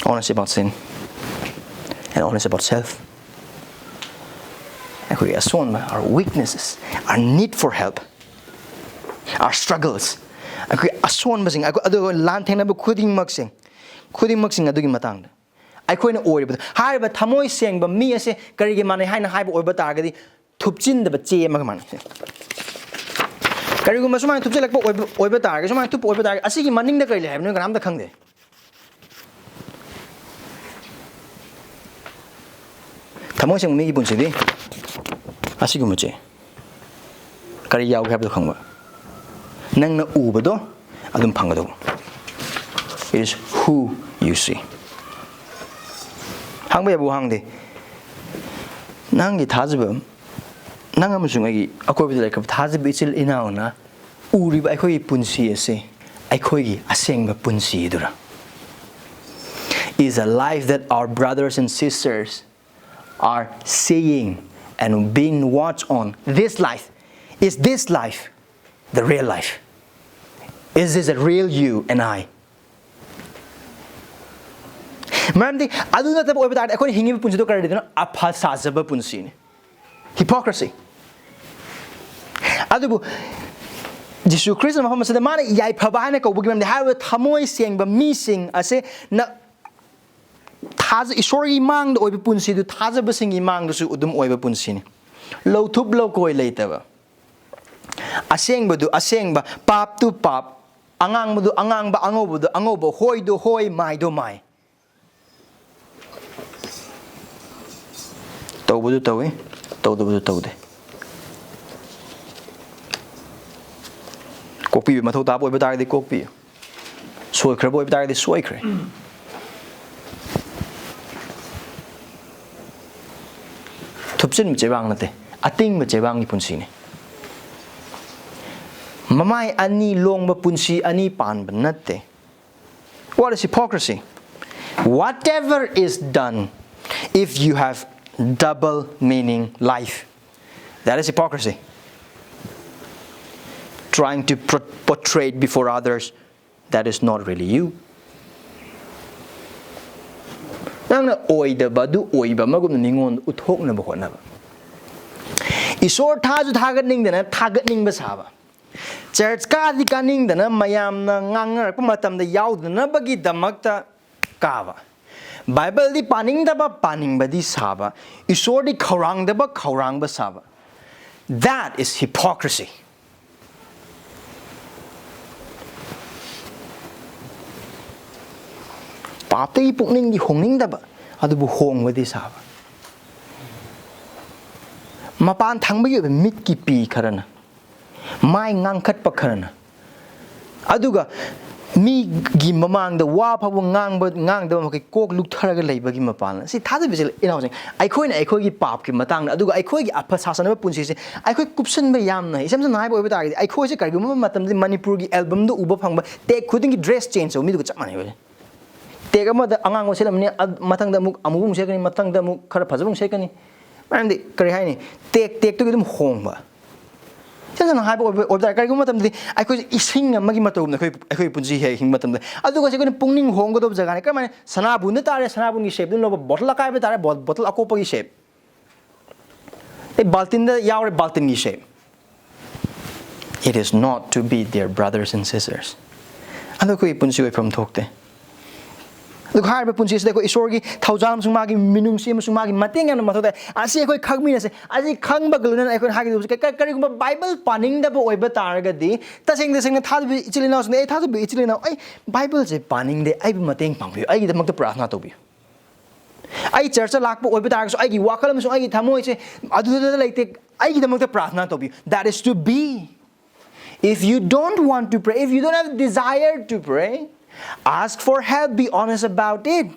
Honest about sin and honest about self. ꯑꯩꯈꯣꯏꯒꯤ ꯑꯁꯣꯟꯕ, our weaknesses, our need for help, our struggles, ꯑꯩꯈꯣꯏ ꯑꯁꯣꯟꯕꯁꯤꯡ, ꯑꯩꯈꯣꯏ, ꯑꯗꯨꯒ ꯂꯥꯟꯊꯦꯡꯅꯕ ꯈꯨꯗꯤꯡꯃꯛꯁꯤꯡ, ꯈꯨꯗꯤꯡꯃꯛꯁꯤꯡ ꯑꯗꯨꯒꯤ ꯃꯇꯥꯡꯗ ꯑꯩꯈꯣꯏꯅ ꯑꯣꯏꯔꯤꯕꯗꯣ, ꯍꯥꯏꯔꯤꯕ ꯊꯃꯣꯏ ꯁꯦꯡꯕ ꯃꯤ ꯑꯁꯦ ꯀꯔꯤꯒꯤ ꯃꯥꯟꯅꯩ ꯍꯥꯏꯅ ꯍꯥꯏꯕ ꯑꯣꯏꯕ ꯇꯥꯔꯒꯗꯤ, ꯊꯨꯞꯆꯤꯟꯗꯕ ꯆꯦ ꯑꯃꯒ ꯃꯥꯟꯅꯩ꯫ ꯀꯔꯤꯒꯨꯝꯕ ꯁꯨꯃꯥꯏꯅ ꯊꯨꯞꯆꯤꯜꯂꯛꯄ ꯑꯣꯏꯕ, ꯑꯣꯏꯕ ꯇꯥꯔꯒꯗꯤ, ꯁꯨꯃꯥꯏꯅ ꯊꯨꯞꯄ ꯑꯣꯏꯕ ꯇꯥꯔꯒꯗꯤ, ꯑꯁꯤꯒꯤ ꯃꯅꯤꯡꯗ ꯀꯔꯤ ꯂꯩ ꯍꯥꯏꯕꯅꯣ ꯀꯅꯥꯝꯇ ꯈꯪꯗꯦ꯫ ꯊꯃꯣꯏ ꯁꯦꯡꯕ ꯃꯤꯒꯤ ꯄꯨꯟꯁꯤꯗꯤ ꯑꯁꯤꯒꯨꯝꯕꯁꯦ ꯀꯔꯤ ꯌꯥꯎꯒꯦ ꯍꯥꯏꯕꯗꯣ ꯈꯪꯕ꯫ ꯅꯪꯅ ꯎꯕꯗꯣ ꯑꯗꯨꯝ ꯐꯪꯒꯗꯧꯕ꯫ It is who you see. ꯍꯪꯕ ꯌꯥꯕ ꯋꯥꯍꯪꯗꯤ, ꯅꯪꯒꯤ ꯊꯥꯖꯕ, ꯅꯪ ꯑꯃꯁꯨꯡ ꯑꯩꯒꯤ ꯑꯀꯣꯏꯕꯗ ꯂꯩꯈ꯭ꯔꯕ ꯊꯥꯖꯕ ꯏꯆꯤꯜ ꯏꯅꯥꯎꯅ ꯎꯔꯤꯕ ꯑꯩꯈꯣꯏꯒꯤ ꯄꯨꯟꯁꯤ ꯑꯁꯦ ꯑꯩꯈꯣꯏꯒꯤ ꯑꯁꯦꯡꯕ ꯄꯨꯟꯁꯤꯗꯨꯔ? Is a life that our brothers and sisters are seeing and being watched on. This life, is this life the real life? Is this a real you and I? ꯃꯔꯝꯗꯤ ꯑꯗꯨ ꯅꯠꯇꯕ ꯑꯣꯏꯕ ꯇꯥꯔꯗꯤ ꯑꯩꯈꯣꯏꯅ ꯍꯤꯡꯉꯤꯕ ꯄꯨꯟꯁꯤꯗꯣ ꯀꯔꯤꯗꯅꯣ? ꯑꯐ ꯁꯥꯖꯕ ꯄꯨꯟꯁꯤꯅꯤ꯫ Hypocrisy. ꯑꯗꯨꯕꯨ ꯖꯤꯁꯨ ꯈ꯭ꯔꯤꯁꯇ ꯃꯐꯝ ꯑꯁꯤꯗ ꯃꯥꯅ ꯌꯥꯏꯐꯕ ꯍꯥꯏꯅ ꯀꯧꯕꯒꯤ ꯃꯔꯝꯗꯤ ꯍꯥꯏꯔꯤꯕ ꯊꯃꯣꯏ ꯁꯦꯡꯕ ꯃꯤꯁꯤꯡ ꯑꯁꯦ ꯅ-, ꯊꯥꯖ-, ꯏꯁꯣꯔꯒꯤ ꯃꯥꯡꯗ ꯑꯣꯏꯕ ꯄꯨꯟꯁꯤꯗꯨ ꯊꯥꯖꯕꯁꯤꯡꯒꯤ ꯃꯥꯡꯗꯁꯨ ꯑꯗꯨꯝ ꯑꯣꯏꯕ ꯄꯨꯟꯁꯤꯅꯤ꯫ ꯂꯧꯊꯨꯞ ꯂꯧꯀꯣꯏ ꯂꯩꯇꯕ, ꯑꯁꯦꯡꯕꯗꯨ ꯑꯁꯦꯡꯕ, ꯄꯥꯞꯇꯨ ꯄꯥꯞ, ꯑꯉꯥꯡꯕꯗꯨ ꯑꯉꯥꯡꯕ, ꯑꯉꯧꯕꯗꯨ ꯑꯉꯧꯕ, ꯍꯣꯏꯗꯨ ꯍꯣꯏ, ꯃꯥꯏꯗꯨ ꯃꯥꯏ꯫ ꯇꯧꯕꯗꯨ ꯇꯧꯏ, ꯇꯧꯗꯕꯗꯨ ꯇꯧꯗꯦ꯫ ꯀꯣꯛꯄꯤꯕ ꯃꯊꯧ ꯇꯥꯕ ꯑꯣꯏꯕ ꯇꯥꯔꯒꯗꯤ ꯀꯣꯛꯄꯤꯌꯨ, ꯁꯣꯏꯈ꯭ꯔꯕ ꯑꯣꯏꯕ ꯇꯥꯔꯒꯗꯤ ꯁꯣꯏꯈ꯭ꯔꯦ꯫ ꯊꯨꯞꯆꯤꯟꯕ ꯆꯦꯕꯥꯡ ꯅꯠꯇꯦ, ꯑꯇꯤꯡꯕ ꯆꯦꯕꯥꯡꯒꯤ ꯄꯨꯟꯁꯤꯅꯤ꯫ ꯃꯃꯥꯏ ꯑꯅꯤ ꯂꯣꯡꯕ ꯄꯨꯟꯁꯤ ꯑꯅꯤ ꯄꯥꯟꯕ ꯅꯠꯇꯦ꯫ What is hypocrisy? Whatever is done, if you have double meaning life, that is hypocrisy. Trying to pro-, portray it before others, that is not really you. ꯅꯪꯅ ꯑꯣꯏꯗꯕ ꯑꯗꯨ ꯑꯣꯏꯕ ꯑꯃꯒꯨꯝꯅ ꯃꯤꯉꯣꯟꯗ ꯎꯠꯊꯣꯛꯅꯕ ꯍꯣꯠꯅꯕ꯫ ꯏꯁꯣꯔ ꯊꯥꯁꯨ ꯊꯥꯒꯠꯅꯤꯡꯗꯅ ꯊꯥꯒꯠꯅꯤꯡꯕ ꯁꯥꯕ꯫ ꯆꯔꯆ ꯀꯥꯗꯤ ꯀꯥꯅꯤꯡꯗꯅ ꯃꯌꯥꯝꯅ ꯉꯥꯡꯅꯔꯛꯄ ꯃꯇꯝꯗ ꯌꯥꯎꯗꯅꯕꯒꯤꯗꯃꯛꯇ ꯀꯥꯕ꯫ ꯕꯥꯏꯕꯜꯗꯤ ꯄꯥꯅꯤꯡꯗꯕ ꯄꯥꯅꯤꯡꯕꯗꯤ ꯁꯥꯕ꯫ ꯏꯁꯣꯔꯗꯤ ꯈꯧꯔꯥꯡꯗꯕ ꯈꯧꯔꯥꯡꯕ ꯁꯥꯕ꯫ That is hypocrisy. ꯄꯥꯞꯇꯒꯤ ꯄꯨꯛꯅꯤꯡꯗꯤ ꯍꯣꯡꯅꯤꯡꯗꯕ, ꯑꯗꯨꯕꯨ ꯍꯣꯡꯕꯗꯤ ꯁꯥꯕ꯫ ꯃꯄꯥꯟ ꯊꯪꯕꯒꯤ ꯑꯣꯏꯕ ꯃꯤꯠꯀꯤ ꯄꯤ ꯈꯔꯅ, ꯃꯥꯏ ꯉꯥꯡꯈꯠꯄ ꯈꯔꯅ, ꯑꯗꯨꯒ ꯃꯤꯒꯤ ꯃꯃꯥꯡꯗ ꯋꯥ ꯐꯥꯎꯕ ꯉꯥꯡꯕ, ꯉꯥꯡꯗꯕ ꯃꯈꯩ ꯀꯣꯛ ꯂꯨꯛꯊꯔꯒ ꯂꯩꯕꯒꯤ ꯃꯄꯥꯟ꯫ ꯁꯤ ꯊꯥꯖꯕꯤꯁꯦ, ꯏꯅꯥꯎꯁꯤꯡ, ꯑꯩꯈꯣꯏꯅ ꯑꯩꯈꯣꯏꯒꯤ ꯄꯥꯞꯀꯤ ꯃꯇꯥꯡꯗ, ꯑꯗꯨꯒ ꯑꯩꯈꯣꯏꯒꯤ ꯑꯐ ꯁꯥꯁꯟꯅꯕ ꯄꯨꯟꯁꯤꯁꯦ ꯑꯩꯈꯣꯏ ꯀꯨꯞꯁꯟꯕ ꯌꯥꯝꯅ ꯍꯩ꯫ ꯏꯁꯝ ꯁꯝꯅ ꯍꯥꯏꯕ ꯑꯣꯏꯕ ꯇꯥꯔꯒꯗꯤ, ꯑꯩꯈꯣꯏꯁꯦ ꯀꯔꯤꯒꯨꯝꯕ ꯃꯇꯝꯗꯗꯤ ꯃꯅꯤꯄꯨꯔꯒꯤ ꯑꯦꯜꯕꯝꯗ ꯎꯕ ꯐꯪꯕ ꯇꯦꯛ ꯈꯨꯗꯤꯡꯒꯤ ꯗ꯭ꯔꯦꯁ ꯆꯦꯟꯖ ꯇꯧꯕ ꯃꯤꯗꯨꯒ ꯆꯞ ꯃꯥꯟꯅꯩ꯫ ꯇꯦꯛ ꯑꯃꯗ ꯑꯉꯥꯡꯕ ꯁꯦꯠꯂꯝꯃꯅꯤ, ꯑ-, ꯃꯊꯪꯗ ꯑꯃꯨꯛ ꯑꯃꯨꯕ ꯑꯃꯨꯛ ꯁꯦꯠꯀꯅꯤ, ꯃꯊꯪꯗ ꯑꯃꯨꯛ ꯈꯔ ꯐꯖꯕ ꯑꯃꯨꯛ ꯁꯦꯠꯀꯅꯤ꯫ ꯃꯔꯝꯗꯤ ꯀꯔꯤ ꯍꯥꯏꯅꯤ? ꯇꯦꯛ ꯇꯦꯛꯇꯨꯒꯤ ꯑꯗꯨꯝ ꯍꯣꯡꯕ꯫ ꯏꯁꯝ ꯁꯝꯅ ꯍꯥꯏꯕ ꯑꯣꯏꯕ, ꯑꯣꯏꯕ ꯇꯥꯔꯦ, ꯀꯔꯤꯒꯨꯝꯕ ꯃꯇꯝꯗꯗꯤ ꯑꯩꯈꯣꯏꯁꯦ ꯏꯁꯤꯡ ꯑꯃꯒꯤ ꯃꯇꯧ ꯑꯃꯗ ꯑꯩꯈꯣꯏ, ꯑꯩꯈꯣꯏ ꯄꯨꯟꯁꯤ ꯍꯦꯛ ꯍꯤꯡꯕ ꯃꯇꯝꯗ, ꯑꯗꯨꯒ ꯑꯩꯈꯣꯏꯅ ꯄꯨꯛꯅꯤꯡ ꯍꯣꯡꯒꯗꯧꯕ ꯖꯒꯥꯅꯤ꯫ ꯀꯔꯝꯍꯥꯏꯅ? ꯁꯅꯥꯕꯨꯟꯗ ꯇꯥꯔꯦ, ꯁꯅꯥꯕꯨꯟꯒꯤ ꯁꯦꯞ ꯑꯗꯨꯝ ꯂꯧꯕ, ꯕꯣꯇꯜ ꯑꯀꯥꯏꯕ ꯇꯥꯔꯦ, ꯕꯣ-, ꯕꯣꯇꯜ ꯑꯀꯣꯞꯄꯒꯤ ꯁꯦꯞ꯫ ꯑꯩ ꯕꯥꯜꯇꯤꯟꯗ ꯌꯥꯎꯔꯦ, ꯕꯥꯜꯇꯤꯟꯒꯤ ꯁꯦꯞ꯫ It is not to be, dear brothers and sisters. ꯑꯗꯣ ꯑꯩꯈꯣꯏꯒꯤ ꯄꯨꯟꯁꯤ ꯑꯣꯏꯐꯝ ꯊꯣꯛꯇꯦ꯫ ꯑꯗꯨꯒ ꯍꯥꯏꯔꯤꯕ ꯄꯨꯟꯁꯤꯁꯤꯗ ꯑꯩꯈꯣꯏ ꯏꯁꯣꯔꯒꯤ ꯊꯧꯖꯥꯜ ꯑꯃꯁꯨꯡ ꯃꯥꯒꯤ ꯃꯤꯅꯨꯡꯁꯤ ꯑꯃꯁꯨꯡ ꯃꯥꯒꯤ ꯃꯇꯦꯡ ꯌꯥꯝꯅ ꯃꯊꯧ ꯇꯥꯏ꯫ ꯑꯁꯤ ꯑꯩꯈꯣꯏ ꯈꯪꯃꯤꯟꯅꯁꯦ꯫ ꯑꯁꯤ ꯈꯪꯕꯒ ꯂꯣꯏꯅꯅ ꯑꯩꯈꯣꯏꯅ ꯍꯥꯏꯒꯗꯕꯁꯦ, ꯀ-, ꯀ-, ꯀꯔꯤꯒꯨꯝꯕ ꯕꯥꯏꯕꯜ ꯄꯥꯅꯤꯡꯗꯕ ꯑꯣꯏꯕ ꯇꯥꯔꯒꯗꯤ, ꯇꯁꯦꯡ ꯇꯁꯦꯡꯅ ꯊꯥꯖꯕ ꯏꯆꯤꯜ ꯏꯅꯥꯎꯁꯤꯡꯗ, "ꯑꯩ ꯊꯥꯖꯕ ꯏꯆꯤꯜ ꯏꯅꯥꯎ, ꯑꯩ ꯕꯥꯏꯕꯜꯁꯦ ꯄꯥꯅꯤꯡꯗꯦ, ꯑꯩꯕꯨ ꯃꯇꯦꯡ ꯄꯥꯡꯕꯤꯌꯨ, ꯑꯩꯒꯤꯗꯃꯛꯇ ꯄ꯭ꯔꯥꯔꯊꯅꯥ ꯇꯧꯕꯤꯌꯨ꯫ ꯑꯩ ꯆꯔꯆꯇ ꯂꯥꯛꯄ ꯑꯣꯏꯕ ꯇꯥꯔꯒꯁꯨ ꯑꯩꯒꯤ ꯋꯥꯈꯜ ꯑꯃꯁꯨꯡ ꯑꯩꯒꯤ ꯊꯃꯣꯏꯁꯦ ꯑꯗꯨꯗ ꯂꯩꯇꯦ, ꯑꯩꯒꯤꯗꯃꯛꯇ ꯄ꯭ꯔꯥꯔꯊꯅꯥ ꯇꯧꯕꯤꯌꯨ"꯫ That is to be. If you don't want to pray, if you don't have desire to pray, ask for help, be honest about it.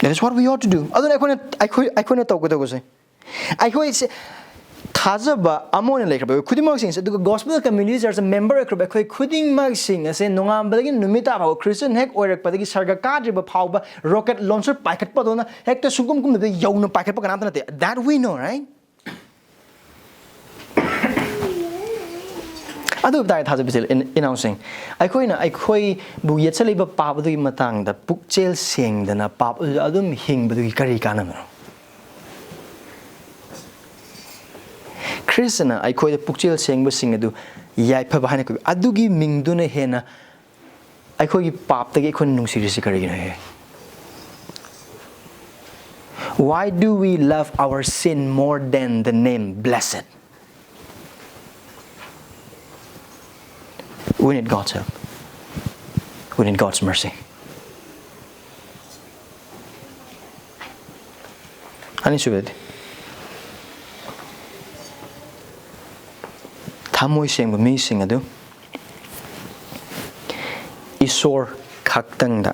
That is what we ought to do. ꯑꯗꯨꯅ ꯑꯩꯈꯣꯏꯅ, ꯑꯩꯈꯣꯏ, ꯑꯩꯈꯣꯏꯅ ꯇꯧꯒꯗꯧꯕꯁꯦ, ꯑꯩꯈꯣꯏꯁꯦ ꯊꯥꯖꯕ ꯑꯃ ꯑꯣꯏꯅ ꯂꯩꯈ꯭ꯔꯕ ꯑꯩꯈꯣꯏ ꯈꯨꯗꯤꯡꯃꯛꯁꯤꯡꯁꯦ, ꯑꯗꯨꯒ Gospel Community Church member ꯑꯣꯏꯈ꯭ꯔꯕ ꯑꯩꯈꯣꯏ ꯈꯨꯗꯤꯡꯃꯛꯁꯤꯡ ꯑꯁꯦ, ꯅꯣꯡꯉꯥꯟꯕꯗꯒꯤ ꯅꯨꯃꯤꯠ ꯇꯥ ꯐꯥꯎꯕ, Christian ꯍꯦꯛ ꯑꯣꯏꯔꯛꯄꯗꯒꯤ ꯁꯔꯒ ꯀꯥꯗ꯭ꯔꯤꯕ ꯐꯥꯎꯕ, ꯔꯣꯀꯦꯠ ꯂꯣꯟꯆꯔ ꯄꯥꯏꯈꯠꯄꯗꯧꯅ ꯍꯦꯛꯇ ꯁꯨꯡꯀꯨꯝ ꯀꯨꯝꯗꯕ ꯌꯧꯅ ꯄꯥꯏꯈꯠꯄ ꯀꯅꯥꯝꯇ ꯅꯠꯇꯦ꯫ That we know, right? ꯑꯗꯨ ꯑꯣꯏꯕ ꯇꯥꯔꯗꯤ ꯊꯥꯖꯕꯤꯁꯦ, ꯏꯟ-, ꯏꯅꯥꯎꯁꯤꯡ, ꯑꯩꯈꯣꯏꯅ ꯑꯩꯈꯣꯏꯕꯨ ꯌꯦꯠꯁꯜꯂꯤꯕ ꯄꯥꯞ ꯑꯗꯨꯒꯤ ꯃꯇꯥꯡꯗ ꯄꯨꯛꯆꯦꯜ ꯁꯦꯡꯗꯅ ꯄꯥꯞ ꯑꯗꯨꯗ ꯑꯗꯨꯝ ꯍꯤꯡꯕꯗꯨꯒꯤ ꯀꯔꯤ ꯀꯥꯟꯅꯕꯅꯣ? ꯈ꯭ꯔꯤꯁꯇꯅ ꯑꯩꯈꯣꯏꯗ ꯄꯨꯛꯆꯦꯜ ꯁꯦꯡꯕꯁꯤꯡ ꯑꯗꯨ ꯌꯥꯏꯐꯕ ꯍꯥꯏꯅ ꯀꯧꯏ꯫ ꯑꯗꯨꯒꯤ ꯃꯤꯡꯗꯨꯅ ꯍꯦꯟꯅ ꯑꯩꯈꯣꯏꯒꯤ ꯄꯥꯞꯇꯒꯤ ꯑꯩꯈꯣꯏꯅ ꯅꯨꯡꯁꯤꯔꯤꯁꯤ ꯀꯔꯤꯒꯤꯅꯣ ꯍꯦ? Why do we love our sin more than the name blessed? We need God's help. We need God's mercy. ꯑꯅꯤꯁꯨꯕꯗꯤ, ꯊꯃꯣꯏ ꯁꯦꯡꯕ ꯃꯤꯁꯤꯡ ꯑꯗꯨ ꯏꯁꯣꯔ ꯈꯛꯇꯪꯗ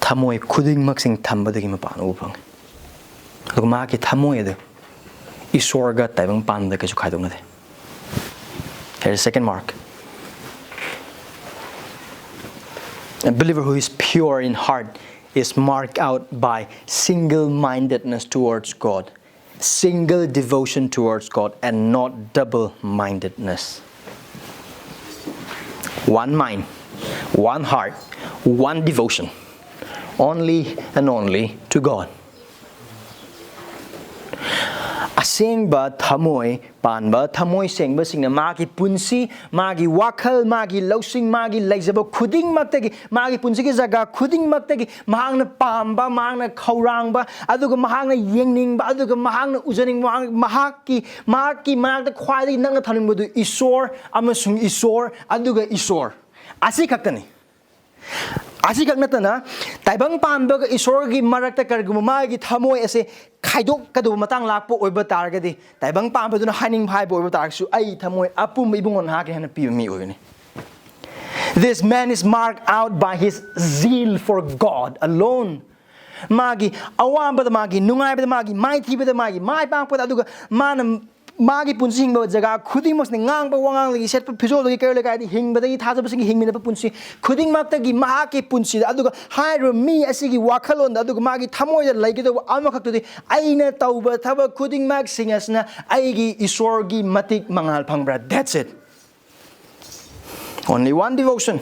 ꯊꯃꯣꯏ ꯈꯨꯗꯤꯡꯃꯛꯁꯤꯡ ꯊꯝꯕꯗꯒꯤ ꯃꯄꯥꯟ ꯎꯕ ꯐꯪꯉꯤ꯫ ꯑꯗꯨꯒ ꯃꯍꯥꯛꯀꯤ ꯊꯃꯣꯏ ꯑꯗꯨ ꯏꯁꯣꯔꯒ ꯇꯥꯏꯕꯪ ꯄꯥꯟꯕꯗ ꯀꯩꯁꯨ ꯈꯥꯏꯗꯣꯛꯅꯗꯦ꯫ Here is second mark. A believer who is pure in heart is marked out by single-mindedness towards God, single devotion towards God, and not double-mindedness. One mind, one heart, one devotion, only and only to God. ꯑꯁꯦꯡꯕ ꯊꯃꯣꯏ ꯄꯥꯟꯕ, ꯊꯃꯣꯏ ꯁꯦꯡꯕꯁꯤꯡꯅ ꯃꯥꯒꯤ ꯄꯨꯟꯁꯤ, ꯃꯥꯒꯤ ꯋꯥꯈꯜ, ꯃꯥꯒꯤ ꯂꯧꯁꯤꯡ, ꯃꯥꯒꯤ ꯂꯩꯖꯕ ꯈꯨꯗꯤꯡꯃꯛꯇꯒꯤ, ꯃꯥꯒꯤ ꯄꯨꯟꯁꯤꯒꯤ ꯖꯒꯥ ꯈꯨꯗꯤꯡꯃꯛꯇꯒꯤ ꯃꯍꯥꯛꯅ ꯄꯥꯝꯕ, ꯃꯍꯥꯛꯅ ꯈꯧꯔꯥꯡꯕ, ꯑꯗꯨꯒ ꯃꯍꯥꯛꯅ ꯌꯦꯡꯅꯤꯡꯕ, ꯑꯗꯨꯒ ꯃꯍꯥꯛꯅ ꯎꯖꯅꯤꯡꯕ, ꯃꯍꯥꯛ-, ꯃꯍꯥꯛꯀꯤ, ꯃꯍꯥꯛꯀꯤ ꯃꯅꯥꯛꯇ ꯈ꯭ꯋꯥꯏꯗꯒꯤ ꯅꯛꯅ ꯊꯝꯅꯤꯡꯕꯗꯨ ꯏꯁꯣꯔ ꯑꯃꯁꯨꯡ ꯏꯁꯣꯔ, ꯑꯗꯨꯒ ꯏꯁꯣꯔ꯫ ꯑꯁꯤ ꯈꯛꯇꯅꯤ꯫ ꯑꯁꯤꯈꯛ ꯅꯠꯇꯅ, ꯇꯥꯏꯕꯪ ꯄꯥꯟꯕꯒ ꯏꯁꯣꯔꯒꯤ ꯃꯔꯛꯇ ꯀꯔꯤꯒꯨꯝꯕ ꯃꯥꯒꯤ ꯊꯃꯣꯏ ꯑꯁꯦ ꯈꯥꯏꯗꯣꯛꯀꯗꯧꯕ ꯃꯇꯥꯡ ꯂꯥꯛꯄ ꯑꯣꯏꯕ ꯇꯥꯔꯒꯗꯤ, ꯇꯥꯏꯕꯪ ꯄꯥꯟꯕꯗꯨꯅ ꯍꯥꯏꯅꯤꯡꯕ ꯍꯥꯏꯕ ꯑꯣꯏꯕ ꯇꯥꯔꯒꯁꯨ, "ꯑꯩ ꯊꯃꯣꯏ ꯑꯄꯨꯝꯕ ꯏꯕꯨꯡꯉꯣ ꯅꯍꯥꯛꯀꯤ ꯍꯥꯏꯅ ꯄꯤꯕ ꯃꯤ ꯑꯣꯏꯒꯅꯤ." This man is marked out by his zeal for God alone. ꯃꯥꯒꯤ ꯑꯋꯥꯕꯗ, ꯃꯥꯒꯤ ꯅꯨꯡꯉꯥꯏꯕꯗ, ꯃꯥꯒꯤ ꯃꯥꯏꯊꯤꯕꯗ, ꯃꯥꯒꯤ ꯃꯥꯏ ꯄꯥꯛꯄꯗ, ꯑꯗꯨꯒ ꯃꯥꯅ ꯃꯥꯒꯤ ꯄꯨꯟꯁꯤ ꯍꯤꯡꯕ ꯖꯒꯥ ꯈꯨꯗꯤꯡꯃꯛꯁꯤꯗ ꯉꯥꯡꯕ ꯋꯥꯉꯥꯡꯗꯒꯤ, ꯁꯦꯠꯄ ꯐꯤꯖꯣꯜꯗꯒꯤ, ꯀꯩꯔꯣꯜ ꯂꯩꯀꯥꯏꯗ ꯍꯤꯡꯕꯗꯒꯤ, ꯊꯥꯖꯕꯁꯤꯡꯒꯤ ꯍꯤꯡꯃꯤꯟꯅꯕ ꯄꯨꯟꯁꯤ ꯈꯨꯗꯤꯡꯃꯛꯇꯒꯤ ꯃꯍꯥꯛꯀꯤ ꯄꯨꯟꯁꯤꯗ, ꯑꯗꯨꯒ ꯍꯥꯏꯔꯤꯕ ꯃꯤ ꯑꯁꯤꯒꯤ ꯋꯥꯈꯜꯂꯣꯟꯗ, ꯑꯗꯨꯒ ꯃꯥꯒꯤ ꯊꯃꯣꯏꯗ ꯂꯩꯒꯗꯧꯕ ꯑꯃꯈꯛꯇꯨꯗꯤ, "ꯑꯩꯅ ꯇꯧꯕ ꯊꯕꯛ ꯈꯨꯗꯤꯡꯃꯛꯁꯤꯡ ꯑꯁꯤꯅ ꯑꯩꯒꯤ ꯏꯁꯣꯔꯒꯤ ꯃꯇꯤꯛ ꯃꯉꯥꯜ ꯐꯪꯕ꯭ꯔꯥ?" That's it. Only one devotion.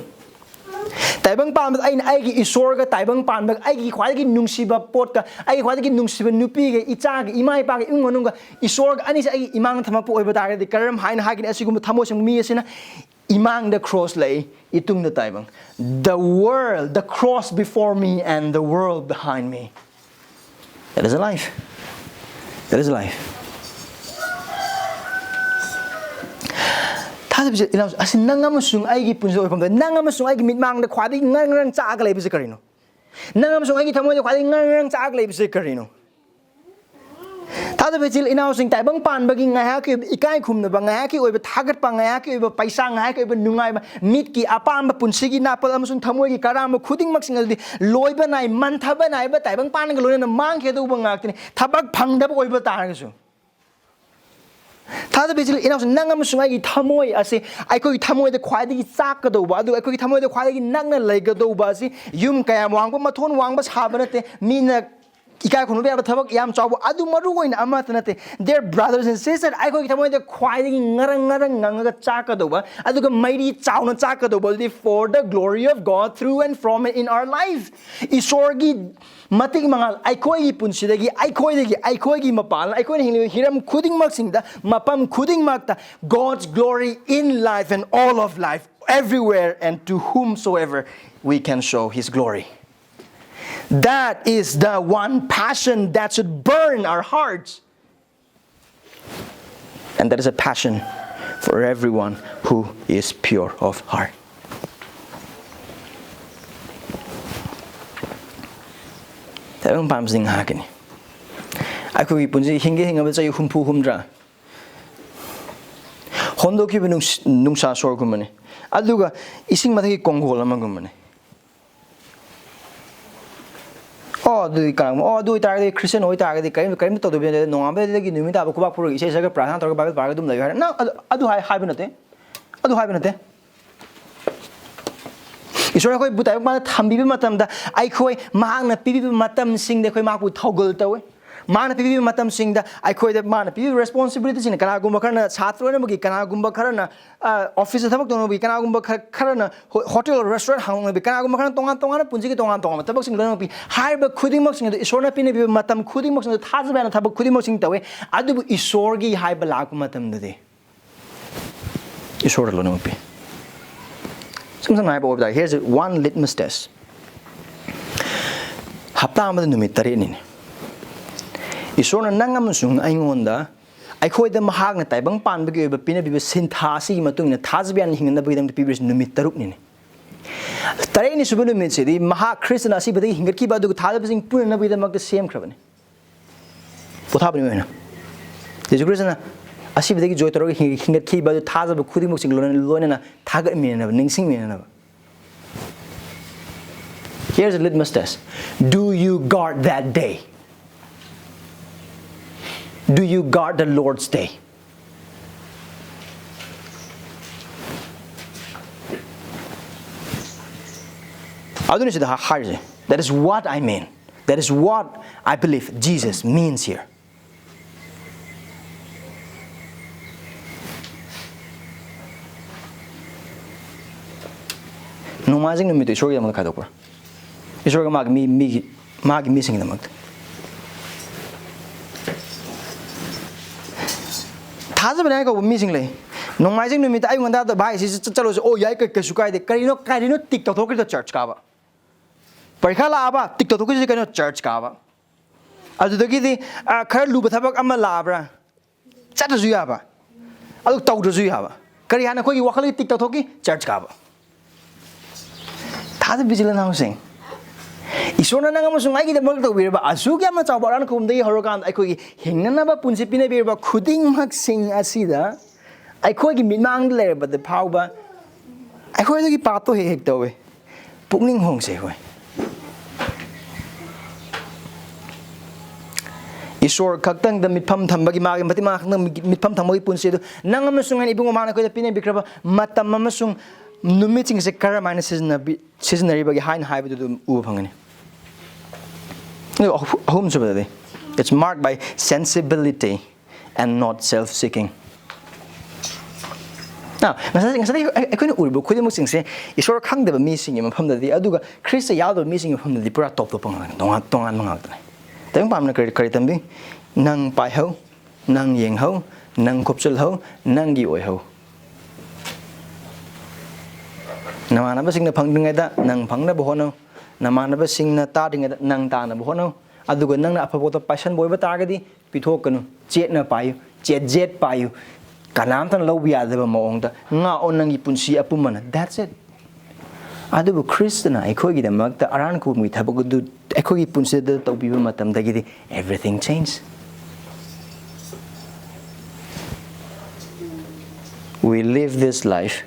ꯇꯥꯏꯕꯪ ꯄꯥꯟꯕꯗ ꯑꯩꯅ ꯑꯩꯒꯤ ꯏꯁꯣꯔꯒ ꯇꯥꯏꯕꯪ ꯄꯥꯟꯕꯒ, ꯑꯩꯒꯤ ꯈ꯭ꯋꯥꯏꯗꯒꯤ ꯅꯨꯡꯁꯤꯕ ꯄꯣꯠꯀ, ꯑꯩꯒꯤ ꯈ꯭ꯋꯥꯏꯗꯒꯤ ꯅꯨꯡꯁꯤꯕ ꯅꯨꯄꯤꯒ, ꯏꯆꯥꯒ, ꯏꯃꯥ ꯏꯄꯥꯒ, ꯏꯃꯨꯡ ꯃꯅꯨꯡꯒ, ꯏꯁꯣꯔꯒ ꯑꯅꯤꯁꯦ ꯑꯩꯒꯤ ꯏꯃꯥꯡꯗ ꯊꯝꯃꯛꯄ ꯑꯣꯏꯕ ꯇꯥꯔꯒꯗꯤ, ꯀꯔꯝ ꯍꯥꯏꯅ ꯍꯥꯏꯒꯅꯤ? ꯑꯁꯤꯒꯨꯝꯕ ꯊꯃꯣꯏ ꯁꯦꯡꯕ ꯃꯤ ꯑꯁꯤꯅ ꯏꯃꯥꯡꯗ ꯀ꯭ꯔꯣꯁ ꯂꯩ, ꯏꯇꯨꯡꯗ ꯇꯥꯏꯕꯪ. The world, the cross before me and the world behind me. That is a life. That is a life. ꯊꯥꯖꯕꯁꯦ ꯏꯅꯥꯎ, ꯑꯁꯤ ꯅꯪ ꯑꯃꯁꯨꯡ ꯑꯩꯒꯤ ꯄꯨꯟꯁꯤꯗ ꯑꯣꯏꯐꯝꯗ, ꯅꯪ ꯑꯃꯁꯨꯡ ꯑꯩꯒꯤ ꯃꯤꯠꯃꯥꯡꯗ ꯈ꯭ꯋꯥꯏꯗꯒꯤ ꯉꯔꯪ ꯉꯔꯪ ꯆꯥꯛꯑꯒ ꯂꯩꯕꯁꯦ ꯀꯔꯤꯅꯣ? ꯅꯪ ꯑꯃꯁꯨꯡ ꯑꯩꯒꯤ ꯊꯃꯣꯏꯗ ꯈ꯭ꯋꯥꯏꯗꯒꯤ ꯉꯔꯪ ꯉꯔꯪ ꯆꯥꯛꯑꯒ ꯂꯩꯕꯁꯦ ꯀꯔꯤꯅꯣ? ꯊꯥꯖꯕ ꯏꯆꯤꯜ ꯏꯅꯥꯎꯁꯤꯡ, ꯇꯥꯏꯕꯪ ꯄꯥꯟꯕꯒꯤ ꯉꯥꯏꯍꯥꯛꯀꯤ ꯑꯣꯏꯕ ꯏꯀꯥꯏ ꯈꯨꯝꯅꯕ, ꯉꯥꯏꯍꯥꯛꯀꯤ ꯑꯣꯏꯕ ꯊꯥꯒꯠꯄ, ꯉꯥꯏꯍꯥꯛꯀꯤ ꯑꯣꯏꯕ ꯄꯩꯁꯥ, ꯉꯥꯏꯍꯥꯛꯀꯤ ꯑꯣꯏꯕ ꯅꯨꯡꯉꯥꯏꯕ, ꯃꯤꯠꯀꯤ ꯑꯄꯥꯝꯕ, ꯄꯨꯟꯁꯤꯒꯤ ꯅꯥꯄꯜ ꯑꯃꯁꯨꯡ ꯊꯃꯣꯏꯒꯤ ꯀꯔꯥꯝꯕ ꯈꯨꯗꯤꯡꯃꯛꯁꯤꯡ ꯑꯗꯨꯗꯤ ꯂꯣꯏꯕ ꯅꯥꯏ, ꯃꯟꯊꯕ ꯅꯥꯏꯕ, ꯇꯥꯏꯕꯪ ꯄꯥꯟꯒ ꯂꯣꯏꯅꯅ ꯃꯥꯡꯈꯤꯗꯧꯕ ꯉꯥꯛꯇꯅꯤ, ꯊꯕꯛ ꯐꯪꯗꯕ ꯑꯣꯏꯕ ꯇꯥꯔꯒꯁꯨ꯫ ꯊꯥꯖꯕ ꯏꯆꯤꯜ ꯏꯅꯥꯎꯁꯤꯡ, ꯅꯪ ꯑꯃꯁꯨꯡ ꯑꯩꯒꯤ ꯊꯃꯣꯏ ꯑꯁꯤ, ꯑꯩꯈꯣꯏꯒꯤ ꯊꯃꯣꯏꯗ ꯈ꯭ꯋꯥꯏꯗꯒꯤ ꯆꯥꯛꯀꯗꯧꯕ, ꯑꯗꯨꯒ ꯑꯩꯈꯣꯏꯒꯤ ꯊꯃꯣꯏꯗ ꯈ꯭ꯋꯥꯏꯗꯒꯤ ꯅꯛꯅ ꯂꯩꯒꯗꯧꯕ ꯑꯁꯤ ꯌꯨꯝ ꯀꯌꯥꯝ ꯋꯥꯡꯕ, ꯃꯊꯣꯟ ꯋꯥꯡꯕ ꯁꯥꯕ ꯅꯠꯇꯦ, ꯃꯤꯅ ꯏꯀꯥꯏ ꯈꯨꯝꯅꯕ ꯌꯥꯕ ꯊꯕꯛ ꯌꯥꯝ ꯆꯥꯎꯕ, ꯑꯗꯨ ꯃꯔꯨ ꯑꯣꯏꯅ ꯑꯃꯠꯇ ꯅꯠꯇꯦ꯫ Dear brothers and sisters, ꯑꯩꯈꯣꯏꯒꯤ ꯊꯃꯣꯏꯗ ꯈ꯭ꯋꯥꯏꯗꯒꯤ ꯉꯔꯪ ꯉꯔꯪ ꯉꯪꯉꯒ ꯆꯥꯛꯀꯗꯧꯕ, ꯑꯗꯨꯒ ꯃꯩꯔꯤ ꯆꯥꯎꯅ ꯆꯥꯛꯀꯗꯧꯕ ꯑꯗꯨꯗꯤ, for the glory of God through and from and in our life. ꯏꯁꯣꯔꯒꯤ ꯃꯇꯤꯛ ꯃꯉꯥꯜ ꯑꯩꯈꯣꯏꯒꯤ ꯄꯨꯟꯁꯤꯗꯒꯤ, ꯑꯩꯈꯣꯏꯗꯒꯤ, ꯑꯩꯈꯣꯏꯒꯤ ꯃꯄꯥꯟ, ꯑꯩꯈꯣꯏꯅ ꯍꯤꯡꯂꯤꯕ ꯍꯤꯔꯝ ꯈꯨꯗꯤꯡꯃꯛꯁꯤꯡꯗ, ꯃꯐꯝ ꯈꯨꯗꯤꯡꯃꯛꯇ, God's glory in life and all of life, everywhere and to whomsoever we can show His glory. That is the one passion that should burn our hearts. And that is a passion for everyone who is pure of heart. ꯇꯥꯏꯕꯪ ꯄꯥꯟꯕꯁꯤꯗꯤ ꯉꯥꯏꯍꯥꯛꯀꯤꯅꯤ꯫ ꯑꯩꯈꯣꯏꯒꯤ ꯄꯨꯟꯁꯤ ꯍꯤꯡꯒꯦ ꯍꯤꯡꯉꯕ ꯆꯍꯤ ꯍꯨꯝꯐꯨ ꯍꯨꯝꯗ꯭ꯔꯥ꯫ ꯍꯣꯟꯗꯣꯛꯈꯤꯕ ꯅꯨꯡꯁ-, ꯅꯨꯡꯁꯥ ꯁꯣꯔꯒꯨꯝꯕꯅꯤ꯫ ꯑꯗꯨꯒ ꯏꯁꯤꯡ ꯃꯊꯛꯀꯤ ꯀꯣꯡꯒꯣꯜ ꯑꯃꯒꯨꯝꯕꯅꯤ꯫ ꯑꯣ, ꯑꯗꯨꯗꯤ ꯀꯅꯥꯒꯨꯝꯕ, ꯑꯣ, ꯑꯗꯨ ꯑꯣꯏꯇꯥꯔꯒꯗꯤ ꯈ꯭ꯔꯤꯁꯇꯤꯌꯥꯟ ꯑꯣꯏꯇꯥꯔꯒꯗꯤ ꯀꯔꯤꯝ-, ꯀꯔꯤꯝꯇ ꯇꯧꯗꯕ ꯌꯥꯗꯦ, ꯅꯣꯡꯉꯥꯟꯕꯗꯒꯤ ꯅꯨꯃꯤꯠ ꯇꯥꯕ ꯈꯨꯕꯥꯛ ꯄꯨꯔꯒ ꯏꯁꯩ ꯁꯛꯑꯒ ꯄ꯭ꯔꯥꯔꯊꯅꯥ ꯇꯧꯔꯒ ꯕꯥꯏꯕꯜ ꯄꯥꯔꯒ ꯑꯗꯨꯝ ꯂꯩꯌꯨ ꯍꯥꯏꯔꯦ꯫ ꯅꯪ ꯑꯗꯨ, ꯑꯗꯨ ꯍꯥꯏ-, ꯍꯥꯏꯕ ꯅꯠꯇꯦ꯫ ꯑꯗꯨ ꯍꯥꯏꯕ ꯅꯠꯇꯦ꯫ ꯏꯁꯣꯔꯅ ꯑꯩꯈꯣꯏꯕꯨ ꯇꯥꯏꯕꯪ ꯄꯥꯟꯗ ꯊꯝꯕꯤꯕ ꯃꯇꯝꯗ ꯑꯩꯈꯣꯏ ꯃꯍꯥꯛꯅ ꯄꯤꯕꯤꯕ ꯃꯇꯝꯁꯤꯡꯗ ꯑꯩꯈꯣꯏ ꯃꯍꯥꯛꯄꯨ ꯊꯧꯒꯜ ꯇꯧꯏ꯫ ꯃꯥꯅ ꯄꯤꯕꯤꯕ ꯃꯇꯝꯁꯤꯡꯗ ꯑꯩꯈꯣꯏꯗ ꯃꯥꯅ ꯄꯤꯕꯤꯕ ꯔꯦꯁꯄꯣꯟꯁꯤꯕꯤꯂꯤꯇꯤꯁꯤꯡꯅ ꯀꯅꯥꯒꯨꯝꯕ ꯈꯔꯅ ꯁꯥꯇ꯭ꯔ ꯑꯣꯏꯅꯕꯒꯤ, ꯀꯅꯥꯒꯨꯝꯕ ꯈꯔꯅ, ꯑ, ꯑꯣꯐꯤꯁꯇ ꯊꯕꯛ ꯇꯧꯅꯕꯒꯤ, ꯀꯅꯥꯒꯨꯝꯕ ꯈꯔ-, ꯈꯔꯅ ꯍꯣ-, ꯍꯣꯇꯦꯜ ꯔꯦꯁꯇꯨꯔꯦꯟ ꯍꯥꯡꯅꯕꯒꯤ, ꯀꯅꯥꯒꯨꯝꯕ ꯈꯔꯅ ꯇꯣꯉꯥꯟ ꯇꯣꯉꯥꯟꯕ ꯄꯨꯟꯁꯤꯒꯤ ꯇꯣꯉꯥꯟ ꯇꯣꯉꯥꯟꯕ ꯊꯕꯛꯁꯤꯡ ꯂꯣꯏꯅꯃꯛ ꯄꯤ꯫ ꯍꯥꯏꯔꯤꯕ ꯈꯨꯗꯤꯡꯃꯛꯁꯤꯡ ꯑꯗꯨ ꯏꯁꯣꯔꯅ ꯄꯤꯅꯕꯤꯕ ꯃꯇꯝ ꯈꯨꯗꯤꯡꯃꯛꯁꯤꯡ ꯑꯗꯨ ꯊꯥꯖꯕ ꯌꯥꯅ ꯊꯕꯛ ꯈꯨꯗꯤꯡꯃꯛꯁꯤꯡ ꯇꯧꯏ꯫ ꯑꯗꯨꯕꯨ ꯏꯁꯣꯔꯒꯤ ꯍꯥꯏꯕ ꯂꯥꯛꯄ ꯃꯇꯝꯗꯗꯤ ꯏꯁꯣꯔꯗ ꯂꯣꯏꯅꯃꯛ ꯄꯤ꯫ ꯏꯆꯝ ꯆꯝꯅ ꯍꯥꯏꯕ ꯑꯣꯏꯕ ꯇꯥꯔꯗꯤ, here's one litmus test. ꯍꯞꯇꯥ ꯑꯃꯗ ꯅꯨꯃꯤꯠ ꯇꯔꯦꯠꯅꯤꯅꯦ꯫ ꯏꯁꯣꯔꯅ ꯅꯪ ꯑꯃꯁꯨꯡ ꯑꯩꯉꯣꯟꯗ, ꯑꯩꯈꯣꯏꯗ ꯃꯍꯥꯛꯅ ꯇꯥꯏꯕꯪ ꯄꯥꯟꯕꯒꯤ ꯑꯣꯏꯕ ꯄꯤꯅꯕꯤꯕ ꯁꯤꯟꯊꯥ ꯑꯁꯤꯒꯤ ꯃꯇꯨꯡ ꯏꯟꯅ ꯊꯥꯖꯕ ꯌꯥꯅ ꯍꯤꯡꯅꯅꯕꯒꯤꯗꯃꯛꯇ ꯄꯤꯕꯤꯔꯤꯁꯤ ꯅꯨꯃꯤꯠ ꯇꯔꯨꯛꯅꯤꯅꯦ꯫ ꯇꯔꯦꯠꯅꯤ ꯁꯨꯕ ꯅꯨꯃꯤꯠꯁꯤꯗꯤ ꯃꯍꯥꯛ ꯈ꯭ꯔꯤꯁꯇꯅ ꯑꯁꯤꯕꯗꯒꯤ ꯍꯤꯡꯒꯠꯈꯤꯕ ꯑꯗꯨꯒ ꯊꯥꯖꯕꯁꯤꯡ ꯄꯨꯅꯅꯕꯒꯤꯗꯃꯛꯇ ꯁꯦꯝꯈ꯭ꯔꯕꯅꯤ꯫ ꯄꯣꯊꯥꯕ ꯅꯨꯃꯤꯠ ꯑꯣꯏꯅ ꯌꯦꯁꯨ ꯈ꯭ꯔꯤꯁꯇꯅ ꯑꯁꯤꯕꯗꯒꯤ ꯖꯣꯏ ꯇꯧꯔꯒ ꯍꯤꯡ-, ꯍꯤꯡꯒꯠꯈꯤꯕ ꯑꯗꯨ ꯊꯥꯖꯕ ꯈꯨꯗꯤꯡꯃꯛꯁꯤꯡ ꯂꯣꯏꯅ, ꯂꯣꯏꯅꯅ ꯊꯥꯒꯠꯃꯤꯟꯅꯅꯕ, ꯅꯤꯡꯁꯤꯡꯃꯤꯟꯅꯅꯕ꯫ Here's a litmus test. Do you guard that day? Do you guard the Lord's day? ꯑꯗꯨꯅꯤ ꯁꯤꯗ ꯍꯥ-, ꯍꯥꯏꯔꯤꯁꯦ. That is what I mean. That is what I believe Jesus means here. ꯅꯣꯡꯃꯥꯏꯖꯤꯡ ꯅꯨꯃꯤꯠꯇꯨ ꯏꯁꯣꯔꯒꯤꯗꯃꯛꯇ ꯈꯥꯏꯗꯣꯛꯄ꯭ꯔꯥ? ꯏꯁꯣꯔꯒ ꯃꯥꯒꯤ ꯃꯤ, ꯃꯤꯒꯤ, ꯃꯥꯒꯤ ꯃꯤꯁꯤꯡꯒꯤꯗꯃꯛꯇ꯫ ꯊꯥꯖꯕꯅꯤ ꯍꯥꯏꯅ ꯀꯧꯕ ꯃꯤꯁꯤꯡ ꯂꯩ꯫ ꯅꯣꯡꯃꯥꯏꯖꯤꯡ ꯅꯨꯃꯤꯠꯇ ꯑꯌꯨꯛ ꯉꯟꯇꯥꯗ, "ꯚꯥꯏ, ꯁꯤ ꯆꯠ-, ꯆꯠꯂꯨꯁꯤ"꯫ "ꯑꯣ, ꯌꯥꯏ, ꯀꯩ-, ꯀꯩꯁꯨ ꯀꯥꯏꯗꯦ"꯫ ꯀꯔꯤꯅꯣ, ꯀꯔꯤꯅꯣ ꯇꯤꯛ ꯇꯧꯊꯣꯛꯈ꯭ꯔꯤꯗꯣ? ꯆꯔꯆ ꯀꯥꯕ꯫ ꯄꯔꯤꯈꯥ ꯂꯥꯛꯑꯕ, ꯇꯤꯛ ꯇꯧꯊꯣꯛꯈ꯭ꯔꯤꯁꯤ ꯀꯩꯅꯣ? ꯆꯔꯆ ꯀꯥꯕ꯫ ꯑꯗꯨꯗꯒꯤꯗꯤ, ꯑ, ꯈꯔ ꯂꯨꯕ ꯊꯕꯛ ꯑꯃ ꯂꯥꯛꯑꯕ꯭ꯔꯥ? ꯆꯠꯇ꯭ꯔꯁꯨ ꯌꯥꯕ, ꯑꯗꯨ ꯇꯧꯗ꯭ꯔꯁꯨ ꯌꯥꯕ꯫ ꯀꯔꯤ ꯍꯥꯟꯅ ꯑꯩꯈꯣꯏꯒꯤ ꯋꯥꯈꯜꯒꯤ ꯇꯤꯛ ꯇꯧꯊꯣꯛꯈꯤ? ꯆꯔꯆ ꯀꯥꯕ꯫ ꯊꯥꯖꯕ ꯏꯆꯤꯜ ꯏꯅꯥꯎꯁꯤꯡ, ꯏꯁꯣꯔꯅ ꯅꯪ ꯑꯃꯁꯨꯡ ꯑꯩꯒꯤꯗꯃꯛ ꯇꯧꯕꯤꯔꯕ ꯑꯁꯨꯛ ꯌꯥꯝꯅ ꯆꯥꯎꯕ ꯑꯔꯥꯟ ꯈꯨꯕꯝꯗꯒꯤ ꯍꯧꯔꯀꯥꯟꯗ ꯑꯩꯈꯣꯏꯒꯤ ꯍꯤꯡꯅꯅꯕ ꯄꯨꯟꯁꯤ ꯄꯤꯅꯕꯤꯔꯕ ꯈꯨꯗꯤꯡꯃꯛꯁꯤꯡ ꯑꯁꯤꯗ ꯑꯩꯈꯣꯏꯒꯤ ꯃꯤꯠꯃꯥꯡꯗ ꯂꯩꯔꯕꯗ ꯐꯥꯎꯕ ꯑꯩꯈꯣꯏꯗꯒꯤ ꯄꯥꯞꯇꯣ ꯍꯦꯛ ꯍꯦꯛ ꯇꯧꯋꯦ꯫ ꯄꯨꯛꯅꯤꯡ ꯍꯣꯡꯁꯦ ꯑꯩꯈꯣꯏ꯫ ꯏꯁꯣꯔ ꯈꯛꯇꯪꯗ ꯃꯤꯠꯐꯝ ꯊꯝꯕꯒꯤ, ꯃꯥꯒꯤ ꯃꯇꯤꯛ ꯃꯥ ꯈꯛꯇꯪ ꯃꯤꯠꯐꯝ ꯊꯝꯕꯒꯤ ꯄꯨꯟꯁꯤ ꯑꯗꯨ ꯅꯪ ꯑꯃꯁꯨꯡ ꯑꯩꯅ ꯏꯕꯨꯡꯉꯣ ꯃꯥꯅ ꯑꯩꯈꯣꯏꯗ ꯄꯤꯅꯕꯤꯈ꯭ꯔꯕ ꯃꯇꯝ ꯑꯃꯁꯨꯡ ꯅꯨꯃꯤꯠꯁꯤꯡꯁꯦ ꯀꯔꯝꯍꯥꯏꯅ ꯁꯤꯖꯤꯟꯅꯕꯤ-, ꯁꯤꯖꯤꯟꯅꯔꯤꯕꯒꯦ ꯍꯥꯏꯅ ꯍꯥꯏꯕꯗꯨ ꯑꯗꯨꯝ ꯎꯕ ꯐꯪꯒꯅꯤ꯫ ꯑꯗꯨꯒ ꯑꯍꯨ-, ꯑꯍꯨꯝꯁꯨꯕꯗꯗꯤ, it's marked by sensibility and not self-seeking. Now, ꯉꯁꯥꯏ, ꯉꯁꯥꯏꯗꯒꯤ ꯑꯩ-, ꯑꯩꯈꯣꯏꯅ ꯎꯔꯤꯕ ꯈꯨꯗꯤꯡꯃꯛꯁꯤꯡꯁꯦ ꯏꯁꯣꯔ ꯈꯪꯗꯕ ꯃꯤꯁꯤꯡꯒꯤ ꯃꯐꯝꯗꯗꯤ, ꯑꯗꯨꯒ ꯈ꯭ꯔꯤꯁꯇ ꯌꯥꯎꯗꯕ ꯃꯤꯁꯤꯡꯒꯤ ꯃꯐꯝꯗꯗꯤ ꯄꯨꯔꯥ ꯇꯣꯞ ꯇꯣꯞꯄ ꯉꯥꯛꯇꯅꯤ, ꯇꯣꯉꯥꯟ ꯇꯣꯉꯥꯟꯕ ꯉꯥꯛꯇꯅꯤ꯫ ꯇꯥꯏꯕꯪ ꯄꯥꯟꯕꯅ ꯀꯔꯤ, ꯀꯔꯤ ꯇꯝꯕꯤ? ꯅꯪ ꯄꯥꯏꯍꯧ, ꯅꯪ ꯌꯦꯡꯍꯧ, ꯅꯪ ꯈꯨꯞꯆꯜꯍꯧ, ꯅꯪꯒꯤ ꯑꯣꯏꯍꯧ꯫ ꯅꯃꯥꯟꯅꯕꯁꯤꯡꯅ ꯐꯪꯗ꯭ꯔꯤꯉꯩꯗ ꯅꯪ ꯐꯪꯅꯕ ꯍꯣꯠꯅꯧ꯫ ꯅꯃꯥꯟꯅꯕꯁꯤꯡꯅ ꯇꯥꯗ꯭ꯔꯤꯉꯩꯗ ꯅꯪ ꯇꯥꯅꯕ ꯍꯣꯠꯅꯧ꯫ ꯑꯗꯨꯒ ꯅꯪꯅ ꯑꯐꯕ ꯄꯣꯠꯇꯣ ꯄꯥꯏꯁꯟꯕ ꯑꯣꯏꯕ ꯇꯥꯔꯒꯗꯤ ꯄꯤꯊꯣꯛꯀꯅꯨ꯫ ꯆꯦꯠꯅ ꯄꯥꯏꯌꯨ, ꯆꯦꯠ ꯆꯦꯠ ꯄꯥꯏꯌꯨ꯫ ꯀꯅꯥꯝꯇꯅ ꯂꯧꯕ ꯌꯥꯗꯕ ꯃꯑꯣꯡꯗ ꯉꯥꯛꯑꯣ ꯅꯪꯒꯤ ꯄꯨꯟꯁꯤ ꯑꯄꯨꯝꯕꯅ꯫ That's it. ꯑꯗꯨꯕꯨ ꯈ꯭ꯔꯤꯁꯇꯅ ꯑꯩꯈꯣꯏꯒꯤꯗꯃꯛꯇ ꯑꯔꯥꯟ ꯈꯨꯕꯝꯒꯤ ꯊꯕꯛ ꯑꯗꯨ ꯑꯩꯈꯣꯏꯒꯤ ꯄꯨꯟꯁꯤꯗ ꯇꯧꯕꯤꯕ ꯃꯇꯝꯗꯒꯤꯗꯤ everything change. We live this life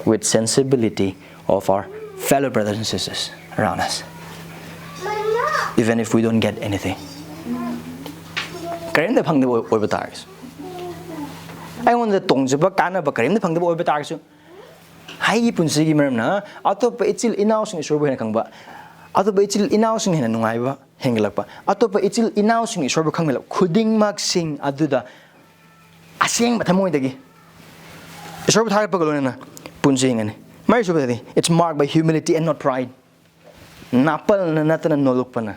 with sensibility of our fellow brothers and sisters around us, even if we don't get anything. ꯀꯔꯤꯝꯇ ꯐꯪꯗꯕ ꯑꯣꯏ- ꯑꯣꯏꯕ ꯇꯥꯔꯒꯁꯨ, ꯑꯩꯉꯣꯟꯗ ꯇꯣꯡꯖꯕ ꯀꯥꯟꯅꯕ ꯀꯔꯤꯝꯇ ꯐꯪꯗꯕ ꯑꯣꯏꯕ ꯇꯥꯔꯒꯁꯨ, ꯑꯩꯒꯤ ꯄꯨꯟꯁꯤꯒꯤ ꯃꯔꯝꯅ ꯑꯇꯣꯞꯄ ꯏꯆꯤꯜ ꯏꯅꯥꯎꯁꯤꯡ ꯏꯁꯣꯔꯕꯨ ꯍꯦꯟꯅ ꯈꯪꯕ, ꯑꯇꯣꯞꯄ ꯏꯆꯤꯜ ꯏꯅꯥꯎꯁꯤꯡ ꯍꯦꯟꯅ ꯅꯨꯡꯉꯥꯏꯕ ꯍꯦꯟꯒꯠꯂꯛꯄ, ꯑꯇꯣꯞꯄ ꯏꯆꯤꯜ ꯏꯅꯥꯎꯁꯤꯡ ꯏꯁꯣꯔꯕꯨ ꯈꯪꯍꯜꯂꯛꯄ ꯈꯨꯗꯤꯡꯃꯛꯁꯤꯡ ꯑꯗꯨꯗ ꯑꯁꯦꯡꯕ ꯊꯃꯣꯏꯗꯒꯤ ꯏꯁꯣꯔꯕꯨ ꯊꯥꯒꯠꯄꯒ ꯂꯣꯏꯅꯅ ꯄꯨꯟꯁꯤ ꯍꯤꯡꯒꯅꯤ꯫ ꯃꯔꯤꯁꯨꯕꯗꯗꯤ, it's marked by humility and not pride. ꯅꯥꯄꯜꯅ ꯅꯠꯇꯅ ꯅꯣꯂꯨꯛꯄꯅ꯫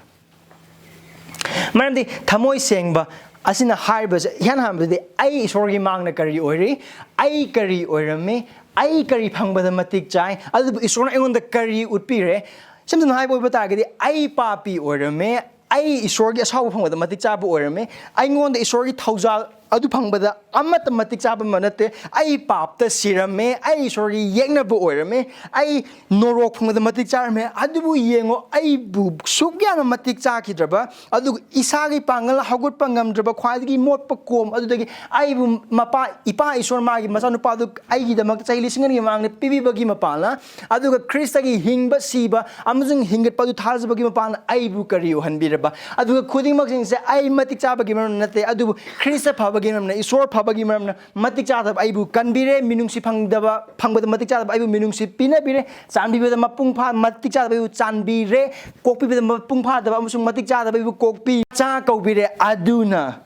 ꯃꯔꯝꯗꯤ ꯊꯃꯣꯏ ꯁꯦꯡꯕ ꯑꯁꯤꯅ ꯍꯥꯏꯔꯤꯕꯁꯦ, ꯏꯍꯥꯟ ꯍꯥꯟꯕꯗꯗꯤ ꯑꯩ ꯏꯁꯣꯔꯒꯤ ꯃꯥꯡꯗ ꯀꯔꯤ ꯑꯣꯏꯔꯤ, ꯑꯩ ꯀꯔꯤ ꯑꯣꯏꯔꯝꯃꯤ, ꯑꯩ ꯀꯔꯤ ꯐꯪꯕꯗ ꯃꯇꯤꯛ ꯆꯥꯏ, ꯑꯗꯨꯕꯨ ꯏꯁꯣꯔꯅ ꯑꯩꯉꯣꯟꯗ ꯀꯔꯤ ꯎꯠꯄꯤꯔꯦ? ꯏꯁꯝ ꯁꯝꯅ ꯍꯥꯏꯕ ꯑꯣꯏꯕ ꯇꯥꯔꯒꯗꯤ, ꯑꯩ ꯄꯥꯄꯤ ꯑꯣꯏꯔꯝꯃꯦ, ꯑꯩ ꯏꯁꯣꯔꯒꯤ ꯑꯁꯥꯎꯕ ꯐꯪꯕꯗ ꯃꯇꯤꯛ ꯆꯥꯕ ꯑꯣꯏꯔꯝꯃꯦ, ꯑꯩꯉꯣꯟꯗ ꯏꯁꯣꯔꯒꯤ ꯊꯧꯖꯥꯜ ꯑꯗꯨ ꯐꯪꯕꯗ ꯑꯃꯠꯇ ꯃꯇꯤꯛ ꯆꯥꯕ ꯑꯃ ꯅꯠꯇꯦ꯫ ꯑꯩ ꯄꯥꯞꯇ ꯁꯤꯔꯝꯃꯦ, ꯑꯩ ꯏꯁꯣꯔꯒꯤ ꯌꯦꯛꯅꯕ ꯑꯣꯏꯔꯝꯃꯦ, ꯑꯩ ꯅꯣꯔꯣꯛ ꯐꯪꯕꯗ ꯃꯇꯤꯛ ꯆꯥꯔꯝꯃꯦ꯫ ꯑꯗꯨꯕꯨ ꯌꯦꯡꯉꯣ, ꯑꯩꯕꯨ ꯁꯨꯛ ꯌꯥꯝꯅ ꯃꯇꯤꯛ ꯆꯥꯈꯤꯗ꯭ꯔꯕ, ꯑꯗꯨꯒ ꯏꯁꯥꯒꯤ ꯄꯥꯡꯒꯜ ꯍꯧꯒꯠꯄ ꯉꯝꯗ꯭ꯔꯕ, ꯈ꯭ꯋꯥꯏꯗꯒꯤ ꯃꯣꯠꯄ ꯀꯣꯝ ꯑꯗꯨꯗꯒꯤ ꯑꯩꯕꯨ ꯃꯄꯥ, ꯏꯄꯥ ꯏꯁꯣꯔ ꯃꯥꯒꯤ ꯃꯆꯥꯅꯨꯄꯥꯗꯨ ꯑꯩꯒꯤꯗꯃꯛꯇ ꯆꯍꯤ ꯂꯤꯁꯤꯡ ꯑꯅꯤꯒꯤ ꯃꯃꯥꯡꯗ ꯄꯤꯕꯤꯕꯒꯤ ꯃꯄꯥꯟꯅ, ꯑꯗꯨꯒ ꯈ꯭ꯔꯤꯁꯇꯒꯤ ꯍꯤꯡꯕ, ꯁꯤꯕ ꯑꯃꯁꯨꯡ ꯍꯤꯡꯒꯠꯄ ꯑꯗꯨ ꯊꯥꯖꯕꯒꯤ ꯃꯄꯥꯟꯅ ꯑꯩꯕꯨ ꯀꯔꯤ ꯎꯍꯟꯕꯤꯔꯕ? ꯑꯗꯨꯒ ꯈꯨꯗꯤꯡꯃꯛꯁꯤꯡꯁꯦ ꯑꯩ ꯃꯇꯤꯛ ꯆꯥꯕꯒꯤ ꯃꯔꯝ ꯅꯠꯇꯦ, ꯑꯗꯨꯕꯨ ꯈ꯭ꯔꯤꯁꯇ ꯐꯕꯒꯤ ꯃꯔꯝꯅ, ꯏꯁꯣꯔ ꯐꯕꯒꯤ ꯃꯔꯝꯅ, ꯃꯇꯤꯛ ꯆꯥꯗꯕ ꯑꯩꯕꯨ ꯀꯟꯕꯤꯔꯦ, ꯃꯤꯅꯨꯡꯁꯤ ꯐꯪꯗꯕ, ꯐꯪꯕꯗ ꯃꯇꯤꯛ ꯆꯥꯗꯕ ꯑꯩꯕꯨ ꯃꯤꯅꯨꯡꯁꯤ ꯄꯤꯅꯕꯤꯔꯦ, ꯆꯥꯟꯕꯤꯕꯗ ꯃꯄꯨꯡ ꯐꯥ, ꯃꯇꯤꯛ ꯆꯥꯗꯕ ꯑꯩꯕꯨ ꯆꯥꯟꯕꯤꯔꯦ, ꯀꯣꯛꯄꯤꯕꯗ ꯃꯄꯨꯡ ꯐꯥꯗꯕ ꯑꯃꯁꯨꯡ ꯃꯇꯤꯛ ꯆꯥꯗꯕ ꯑꯩꯕꯨ ꯀꯣꯛꯄꯤ, ꯆꯥ ꯀꯧꯕꯤꯔꯦ꯫ ꯑꯗꯨꯅ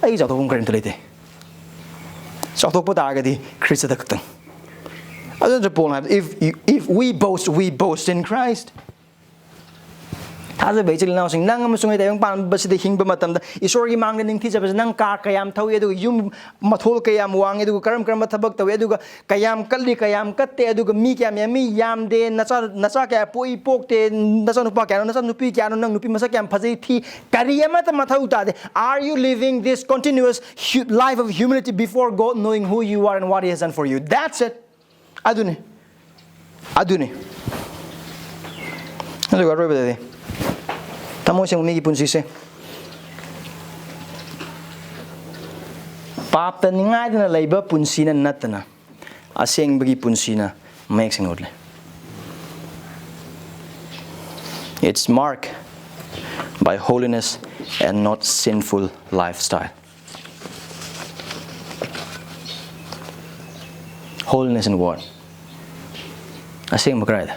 ꯑꯩ ꯆꯥꯎꯊꯣꯛꯐꯝ ꯀꯔꯤꯝꯇ ꯂꯩꯇꯦ꯫ ꯆꯥꯎꯊꯣꯛꯄ ꯇꯥꯔꯒꯗꯤ ꯈ꯭ꯔꯤꯁꯇꯗ ꯈꯛꯇꯪ꯫ ꯑꯗꯨ ꯅꯠꯇ꯭ꯔ ꯄꯣꯜꯅ ꯍꯥꯏꯕꯗ, if, if we boast, we boast in Christ. ꯊꯥꯖꯕ ꯏꯆꯤꯜ ꯏꯅꯥꯎꯁꯤꯡ, ꯅꯪ ꯑꯃꯁꯨꯡ ꯑꯩ ꯇꯥꯏꯕꯪ ꯄꯥꯟꯕꯁꯤꯗ ꯍꯤꯡꯕ ꯃꯇꯝꯗ ꯏꯁꯣꯔꯒꯤ ꯃꯥꯡꯗ ꯅꯤꯡꯊꯤꯖꯕꯁꯦ ꯅꯪ ꯀꯥꯔ ꯀꯌꯥꯝ ꯊꯧꯏ, ꯑꯗꯨꯒ ꯌꯨꯝ ꯃꯊꯣꯜ ꯀꯌꯥꯝ ꯋꯥꯡꯉꯤ, ꯑꯗꯨꯒ ꯀꯔꯝ ꯀꯔꯝꯕ ꯊꯕꯛ ꯇꯧꯏ, ꯑꯗꯨꯒ ꯀꯌꯥꯝ ꯀꯠꯂꯤ, ꯀꯌꯥꯝ ꯀꯠꯇꯦ, ꯑꯗꯨꯒ ꯃꯤ ꯀꯌꯥꯝ ꯌꯥꯝꯃꯤ, ꯌꯥꯝꯗꯦ, ꯅꯆꯥ, ꯅꯆꯥ ꯀꯌꯥ ꯄꯣꯛꯏ, ꯄꯣꯛꯇꯦ, ꯅꯆꯥ ꯅꯨꯄꯥ ꯀꯌꯥꯅꯣ, ꯅꯆꯥ ꯅꯨꯄꯤ ꯀꯌꯥꯅꯣ, ꯅꯪ ꯅꯨꯄꯤ ꯃꯁꯛ ꯀꯌꯥꯝ ꯐꯖꯩ, ꯊꯤ, ꯀꯔꯤ ꯑꯃꯠꯇ ꯃꯊꯧ ꯇꯥꯗꯦ꯫ Are you living this continuous hu-, life of humility before God, knowing who you are and what He has done for you? That's it. ꯑꯗꯨꯅꯤ꯫ ꯑꯗꯨꯅꯤ꯫ ꯑꯗꯨꯒ ꯑꯔꯣꯏꯕꯗꯗꯤ, ꯊꯃꯣꯏ ꯁꯦꯡꯕ ꯃꯤꯒꯤ ꯄꯨꯟꯁꯤꯁꯦ ꯄꯥꯞꯇ ꯅꯤꯡꯉꯥꯏꯗꯅ ꯂꯩꯕ ꯄꯨꯟꯁꯤꯅ ꯅꯠꯇꯅ, ꯑꯁꯦꯡꯕꯒꯤ ꯄꯨꯟꯁꯤꯅ ꯃꯌꯦꯛ ꯁꯦꯡꯅ ꯎꯠꯂꯤ꯫ It's marked by holiness and not sinful lifestyle. Holiness in what? ꯑꯁꯦꯡꯕ ꯀꯗꯥꯏꯗ?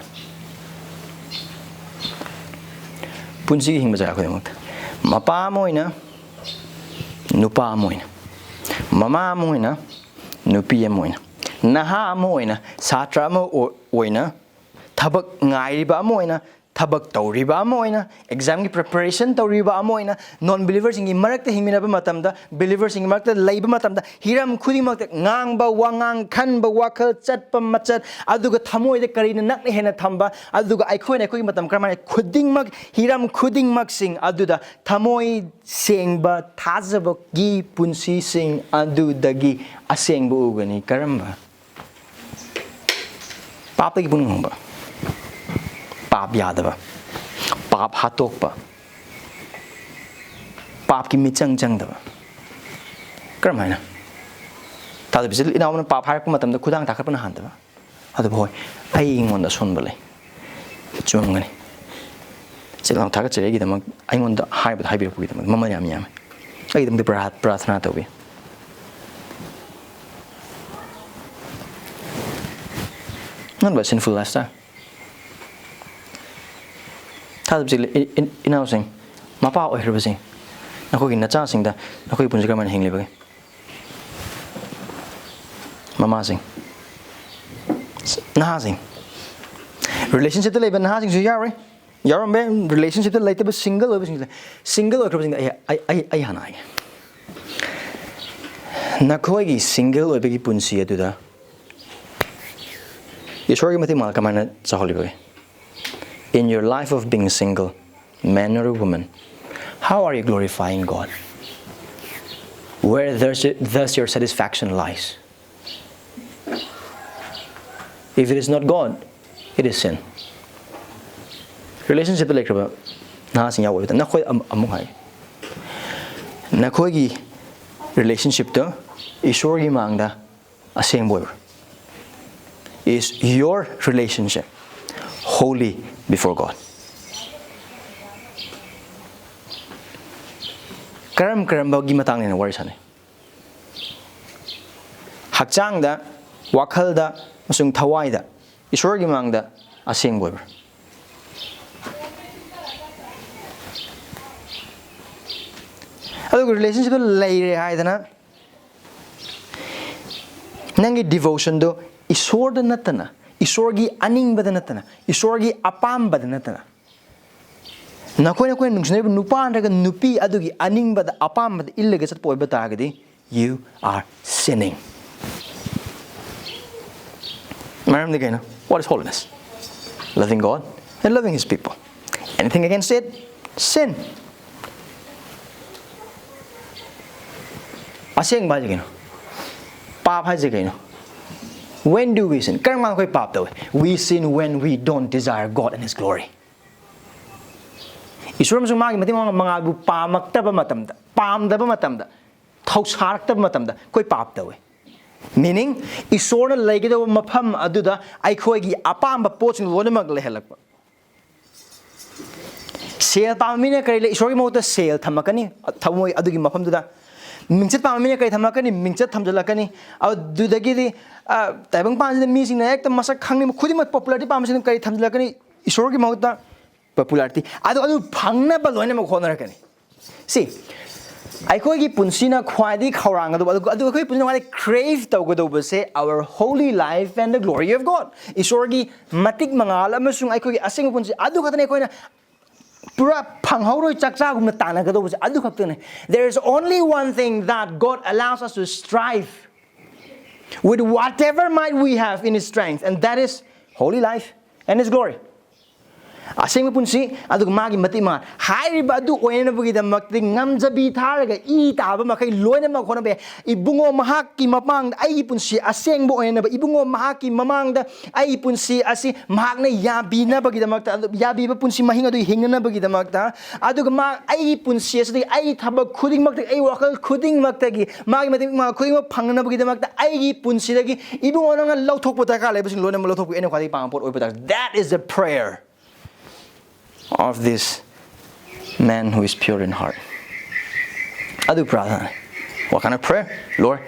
ꯄꯨꯟꯁꯤꯒꯤ ꯍꯤꯡꯕ ꯖꯒꯥ ꯈꯨꯗꯤꯡꯃꯛꯇ꯫ ꯃꯄꯥ ꯑꯃ ꯑꯣꯏꯅ, ꯅꯨꯄꯥ ꯑꯃ ꯑꯣꯏꯅ, ꯃꯃꯥ ꯑꯃ ꯑꯣꯏꯅ, ꯅꯨꯄꯤ ꯑꯃ ꯑꯣꯏꯅ, ꯅꯍꯥ ꯑꯃ ꯑꯣꯏꯅ, ꯁꯥꯇ꯭ꯔ ꯑꯃ ꯑꯣ-, ꯑꯣꯏꯅ, ꯊꯕꯛ ꯉꯥꯏꯔꯤꯕ ꯑꯃ ꯑꯣꯏꯅ, ꯊꯕꯛ ꯇꯧꯔꯤꯕ ꯑꯃ ꯑꯣꯏꯅ, ꯑꯦꯛꯖꯥꯝꯒꯤ ꯄ꯭ꯔꯤꯄꯦꯔꯦꯁꯟ ꯇꯧꯔꯤꯕ ꯑꯃ ꯑꯣꯏꯅ, ꯅꯣꯟ ꯕꯤꯂꯤꯚꯔꯁꯤꯡꯒꯤ ꯃꯔꯛꯇ ꯍꯤꯡꯃꯤꯟꯅꯕ ꯃꯇꯝꯗ, ꯕꯤꯂꯤꯚꯔꯁꯤꯡꯒꯤ ꯃꯔꯛꯇ ꯂꯩꯕ ꯃꯇꯝꯗ, ꯍꯤꯔꯝ ꯈꯨꯗꯤꯡꯃꯛꯇ ꯉꯥꯡꯕ, ꯋꯥꯉꯥꯡ, ꯈꯟꯕ, ꯋꯥꯈꯜ, ꯆꯠꯄ, ꯃꯆꯠ, ꯑꯗꯨꯒ ꯊꯃꯣꯏꯗ ꯀꯔꯤꯅ ꯅꯛꯅ ꯍꯦꯟꯅ ꯊꯝꯕ, ꯑꯗꯨꯒ ꯑꯩꯈꯣꯏꯅ ꯑꯩꯈꯣꯏꯒꯤ ꯃꯇꯝ ꯀꯔꯝꯍꯥꯏꯅ ꯈꯨꯗꯤꯡꯃꯛ, ꯍꯤꯔꯝ ꯈꯨꯗꯤꯡꯃꯛꯁꯤꯡ ꯑꯗꯨꯗ ꯊꯃꯣꯏ ꯁꯦꯡꯕ ꯊꯥꯖꯕꯒꯤ ꯄꯨꯟꯁꯤꯁꯤꯡ ꯑꯗꯨꯗꯒꯤ ꯑꯁꯦꯡꯕ ꯎꯒꯅꯤ꯫ ꯀꯔꯝꯕ? ꯄꯥꯞꯇꯒꯤ ꯄꯨꯛꯅꯤꯡ ꯍꯣꯡꯕ, ꯄꯥꯞ ꯌꯥꯗꯕ, ꯄꯥꯞ ꯍꯥꯠꯇꯣꯛꯄ, ꯄꯥꯞꯀꯤ ꯃꯤꯆꯪ ꯆꯪꯗꯕ꯫ ꯀꯔꯝꯍꯥꯏꯅ? ꯊꯥꯖꯕ ꯏꯆꯤꯜ ꯏꯅꯥꯎꯅ ꯄꯥꯞ ꯍꯥꯏꯔꯛꯄ ꯃꯇꯝꯗ ꯈꯨꯗꯥꯡ ꯊꯥꯡꯒꯠꯄꯅ ꯍꯥꯟꯗꯕ꯫ ꯑꯗꯨꯕꯨ ꯍꯣꯏ, ꯑꯩꯉꯣꯟꯗ ꯑꯁꯣꯟꯕ ꯂꯩ, ꯆꯨꯝꯒꯅꯤ꯫ ꯆꯦꯛꯂꯥꯎ ꯊꯥꯒꯠꯆꯔꯤ ꯑꯩꯒꯤꯗꯃꯛ, ꯑꯩꯉꯣꯟꯗ ꯍꯥꯏꯕꯗ ꯍꯥꯏꯕꯤꯔꯛꯄꯒꯤꯗꯃꯛ꯫ ꯃꯃꯜ ꯌꯥꯝ ꯌꯥꯝꯃꯤ꯫ ꯑꯩꯒꯤꯗꯃꯛꯇ ꯄ꯭ꯔꯥ-, ꯄ꯭ꯔꯥꯊꯅꯥ ꯇꯧꯕꯤ꯫ Not by sinful lifestyle. ꯊꯥꯖꯕꯁꯤ E-, E-, ꯏꯅꯥꯎꯁꯤꯡ, ꯃꯄꯥ ꯑꯣꯏꯈ꯭ꯔꯕꯁꯤꯡ, ꯅꯈꯣꯏꯒꯤ ꯅꯆꯥꯁꯤꯡꯗ ꯅꯈꯣꯏꯒꯤ ꯄꯨꯟꯁꯤ ꯀꯔꯝꯍꯥꯏꯅ ꯍꯤꯡꯂꯤꯕꯒꯦ? ꯃꯃꯥꯁꯤꯡ, ꯅꯍꯥꯁꯤꯡ, ꯔꯤꯂꯦꯁꯟꯁꯤꯞꯇ ꯂꯩꯕ ꯅꯍꯥꯁꯤꯡꯁꯨ ꯌꯥꯎꯔꯤ꯫ ꯌꯥꯎꯔꯝꯕ ꯌꯥꯏ, ꯔꯤꯂꯦꯁꯟꯁꯤꯞꯇ ꯂꯩꯇꯕ ꯁꯤꯡꯒꯜ ꯑꯣꯏꯕꯁꯤꯡꯁꯦ꯫ ꯁꯤꯡꯒꯜ ꯑꯣꯏꯈ꯭ꯔꯕꯁꯤꯡꯗ ꯑꯩ ꯑꯩ ꯑꯩ ꯑꯩ ꯍꯥꯟꯅ ꯍꯥꯏꯒꯦ꯫ ꯅꯈꯣꯏꯒꯤ ꯁꯤꯡꯒꯜ ꯑꯣꯏꯕꯒꯤ ꯄꯨꯟꯁꯤ ꯑꯗꯨꯗ ꯏꯁꯣꯔꯒꯤ ꯃꯇꯤꯛ ꯃꯥ ꯀꯃꯥꯏꯅ ꯆꯥꯎꯍꯜꯂꯤꯕꯒꯦ? In your life of being single, man or woman, how are you glorifying God? Where does, it, does your satisfaction lies? If it is not God, it is sin. ꯔꯤꯂꯦꯁꯟꯁꯤꯞꯇ ꯂꯩꯈ꯭ꯔꯕ ꯅꯍꯥꯁꯤꯡ ꯌꯥꯎꯕ ꯑꯣꯏꯕꯗ ꯅꯈꯣꯏ ꯑꯃꯨꯛ ꯍꯥꯏ, ꯅꯈꯣꯏꯒꯤ ꯔꯤꯂꯦꯁꯟꯁꯤꯞꯇ ꯏꯁꯣꯔꯒꯤ ꯃꯥꯡꯗ ꯑꯁꯦꯡꯕ ꯑꯣꯏꯕ꯭ꯔꯥ? Is your relationship holy before God? ꯀꯔꯝ ꯀꯔꯝꯕꯒꯤ ꯃꯇꯥꯡꯅꯦꯅ ꯋꯥꯔꯤ ꯁꯥꯟꯅꯩ? ꯍꯛꯆꯥꯡꯗ, ꯋꯥꯈꯜꯗ ꯑꯃꯁꯨꯡ ꯊꯋꯥꯏꯗ ꯏꯁꯣꯔꯒꯤ ꯃꯥꯡꯗ ꯑꯁꯦꯡꯕ ꯑꯣꯏꯕ꯭ꯔꯥ? ꯑꯗꯨꯒ ꯔꯤꯂꯦꯁꯟꯁꯤꯞꯇ ꯂꯩꯔꯦ ꯍꯥꯏꯗꯅ ꯅꯪꯒꯤ ꯗꯤꯚꯣꯁꯟꯗꯣ ꯏꯁꯣꯔꯗ ꯅꯠꯇꯅ, ꯏꯁꯣꯔꯒꯤ ꯑꯅꯤꯡꯕꯗ ꯅꯠꯇꯅ, ꯏꯁꯣꯔꯒꯤ ꯑꯄꯥꯝꯕꯗ ꯅꯠꯇꯅ, ꯅꯈꯣꯏ ꯅꯈꯣꯏꯅ ꯅꯨꯡꯁꯤꯅꯔꯤꯕ ꯅꯨꯄꯥ ꯅꯠꯇ꯭ꯔꯒ ꯅꯨꯄꯤ ꯑꯗꯨꯒꯤ ꯑꯅꯤꯡꯕꯗ, ꯑꯄꯥꯝꯕꯗ ꯏꯜꯂꯒ ꯆꯠꯄ ꯑꯣꯏꯕ ꯇꯥꯔꯒꯗꯤ, you are sinning. ꯃꯔꯝꯗꯤ ꯀꯩꯅꯣ? What is holiness? Loving God and loving His people. Anything against it, sin. ꯑꯁꯦꯡꯕ ꯍꯥꯏꯁꯦ ꯀꯩꯅꯣ? ꯄꯥꯞ ꯍꯥꯏꯁꯦ ꯀꯩꯅꯣ? When do we sin? ꯀꯔꯝ ꯀꯥꯟꯗ ꯑꯩꯈꯣꯏ ꯄꯥꯞ ꯇꯧꯏ? We sin when we don't desire God and His glory. ꯏꯁꯣꯔ ꯑꯃꯁꯨꯡ ꯃꯥꯒꯤ ꯃꯇꯤꯛ ꯃꯉꯥꯜꯕꯨ ꯄꯥꯝꯃꯛꯇꯕ ꯃꯇꯝꯗ, ꯄꯥꯝꯗꯕ ꯃꯇꯝꯗ, ꯊꯧꯁꯥꯔꯛꯇꯕ ꯃꯇꯝꯗ ꯑꯩꯈꯣꯏ ꯄꯥꯞ ꯇꯧꯏ꯫ Meaning, ꯏꯁꯣꯔꯅ ꯂꯩꯒꯗꯧꯕ ꯃꯐꯝ ꯑꯗꯨꯗ ꯑꯩꯈꯣꯏꯒꯤ ꯑꯄꯥꯝꯕ ꯄꯣꯠꯁꯤꯡ ꯂꯣꯏꯅꯃꯛ ꯂꯩꯍꯜꯂꯛꯄ꯫ ꯁꯦꯜ ꯄꯥꯝꯕ ꯃꯤꯅ ꯀꯔꯤ ꯂꯩ? ꯏꯁꯣꯔꯒꯤ ꯃꯍꯨꯠꯇ ꯁꯦꯜ ꯊꯝꯃꯛꯀꯅꯤ ꯊꯃꯣꯏ ꯑꯗꯨꯒꯤ ꯃꯐꯝꯗꯨꯗ꯫ ꯃꯤꯡꯆꯠ ꯄꯥꯝꯕ ꯃꯤꯅ ꯀꯔꯤ ꯊꯝꯃꯛꯀꯅꯤ? ꯃꯤꯡꯆꯠ ꯊꯝꯖꯤꯜꯂꯛꯀꯅꯤ꯫ ꯑꯗꯨꯗꯒꯤꯗꯤ, ꯑ, ꯇꯥꯏꯕꯪ ꯄꯥꯟꯁꯤꯗ ꯃꯤꯁꯤꯡꯅ ꯍꯦꯛꯇ ꯃꯁꯛ ꯈꯪꯅꯤꯡꯕ ꯈꯨꯗꯤꯡꯃꯛ, popularity ꯄꯥꯝꯕꯁꯤꯡꯅ ꯀꯔꯤ ꯊꯝꯖꯤꯜꯂꯛꯀꯅꯤ? ꯏꯁꯣꯔꯒꯤ ꯃꯍꯨꯠꯇ popularity꯫ ꯑꯗꯣ ꯑꯗꯨ ꯐꯪꯅꯕ ꯂꯣꯏꯅꯃꯛ ꯍꯣꯠꯅꯔꯛꯀꯅꯤ꯫ ꯁꯤ, ꯑꯩꯈꯣꯏꯒꯤ ꯄꯨꯟꯁꯤꯅ ꯈ꯭ꯋꯥꯏꯗꯒꯤ ꯈꯧꯔꯥꯡꯒꯗꯧꯕ, ꯑꯗꯨꯒ ꯑꯗꯨꯒ ꯑꯩꯈꯣꯏ ꯄꯨꯟꯁꯤꯅ ꯈ꯭ꯋꯥꯏꯗꯒꯤ crave ꯇꯧꯒꯗꯧꯕꯁꯦ our holy life and the glory of God, ꯏꯁꯣꯔꯒꯤ ꯃꯇꯤꯛ ꯃꯉꯥꯜ ꯑꯃꯁꯨꯡ ꯑꯩꯈꯣꯏꯒꯤ ꯑꯁꯦꯡꯕ ꯄꯨꯟꯁꯤ꯫ ꯑꯗꯨ ꯈꯛꯇꯅꯦ ꯑꯩꯈꯣꯏꯅ ꯄꯨꯔꯥ ꯐꯪꯍꯧꯔꯣꯏ ꯆꯥꯛ ꯆꯥꯒꯨꯝꯅ ꯇꯥꯟꯅꯒꯗꯧꯕꯁꯦ꯫ ꯑꯗꯨ ꯈꯛꯇꯅꯦ. There is only one thing that God allows us to strive with whatever might we have in His strength, and that is holy life and His glory. ꯑꯁꯦꯡꯕ ꯄꯨꯟꯁꯤ, ꯑꯗꯨꯒ ꯃꯥꯒꯤ ꯃꯇꯤꯛ ꯃꯉꯥꯜ꯫ ꯍꯥꯏꯔꯤꯕ ꯑꯗꯨ ꯑꯣꯏꯅꯅꯕꯒꯤꯗꯃꯛꯇꯗꯤ ꯉꯝꯖꯕꯤ ꯊꯥꯔꯒ ꯏ ꯇꯥꯕ ꯃꯈꯩ ꯂꯣꯏꯅꯃꯛ ꯍꯣꯠꯅꯕ ꯌꯥꯏ꯫ ꯏꯕꯨꯡꯉꯣ ꯃꯍꯥꯛꯀꯤ ꯃꯃꯥꯡꯗ ꯑꯩꯒꯤ ꯄꯨꯟꯁꯤ ꯑꯁꯦꯡꯕ ꯑꯣꯏꯅꯅꯕ, ꯏꯕꯨꯡꯉꯣ ꯃꯍꯥꯛꯀꯤ ꯃꯃꯥꯡꯗ ꯑꯩꯒꯤ ꯄꯨꯟꯁꯤ ꯑꯁꯤ ꯃꯍꯥꯛꯅ ꯌꯥꯕꯤꯅꯕꯒꯤꯗꯃꯛꯇ, ꯑꯗꯨ ꯌꯥꯕꯤꯕ ꯄꯨꯟꯁꯤ ꯃꯍꯤꯡ ꯑꯗꯨ ꯍꯤꯡꯅꯅꯕꯒꯤꯗꯃꯛꯇ, ꯑꯗꯨꯒ ꯃꯥ ꯑꯩꯒꯤ ꯄꯨꯟꯁꯤ ꯑꯁꯤꯗꯒꯤ, ꯑꯩꯒꯤ ꯊꯕꯛ ꯈꯨꯗꯤꯡꯃꯛꯇꯒꯤ, ꯑꯩ ꯋꯥꯈꯜ ꯈꯨꯗꯤꯡꯃꯛꯇꯒꯤ ꯃꯥꯒꯤ ꯃꯇꯤꯛ ꯃꯉꯥꯜ ꯈꯨꯗꯤꯡꯃꯛ ꯐꯪꯅꯅꯕꯒꯤꯗꯃꯛꯇ ꯑꯩꯒꯤ ꯄꯨꯟꯁꯤꯗꯒꯤ ꯏꯕꯨꯡꯉꯣ ꯅꯪꯅ ꯂꯧꯊꯣꯛꯄ ꯗꯔꯀꯥꯔ ꯂꯩꯕꯁꯤꯡ ꯂꯣꯏꯅꯃꯛ ꯂꯧꯊꯣꯛꯄ ꯑꯩꯅ ꯈ꯭ꯋꯥꯏꯗꯒꯤ ꯄꯥꯝꯕ ꯄꯣꯠ ꯑꯣꯏꯕ ꯇꯥꯔꯦ꯫ That is the prayer of this man who is pure in heart. ꯑꯗꯨ ꯄ꯭ꯔꯥꯊꯅꯥ꯫ What kind of prayer? Lord,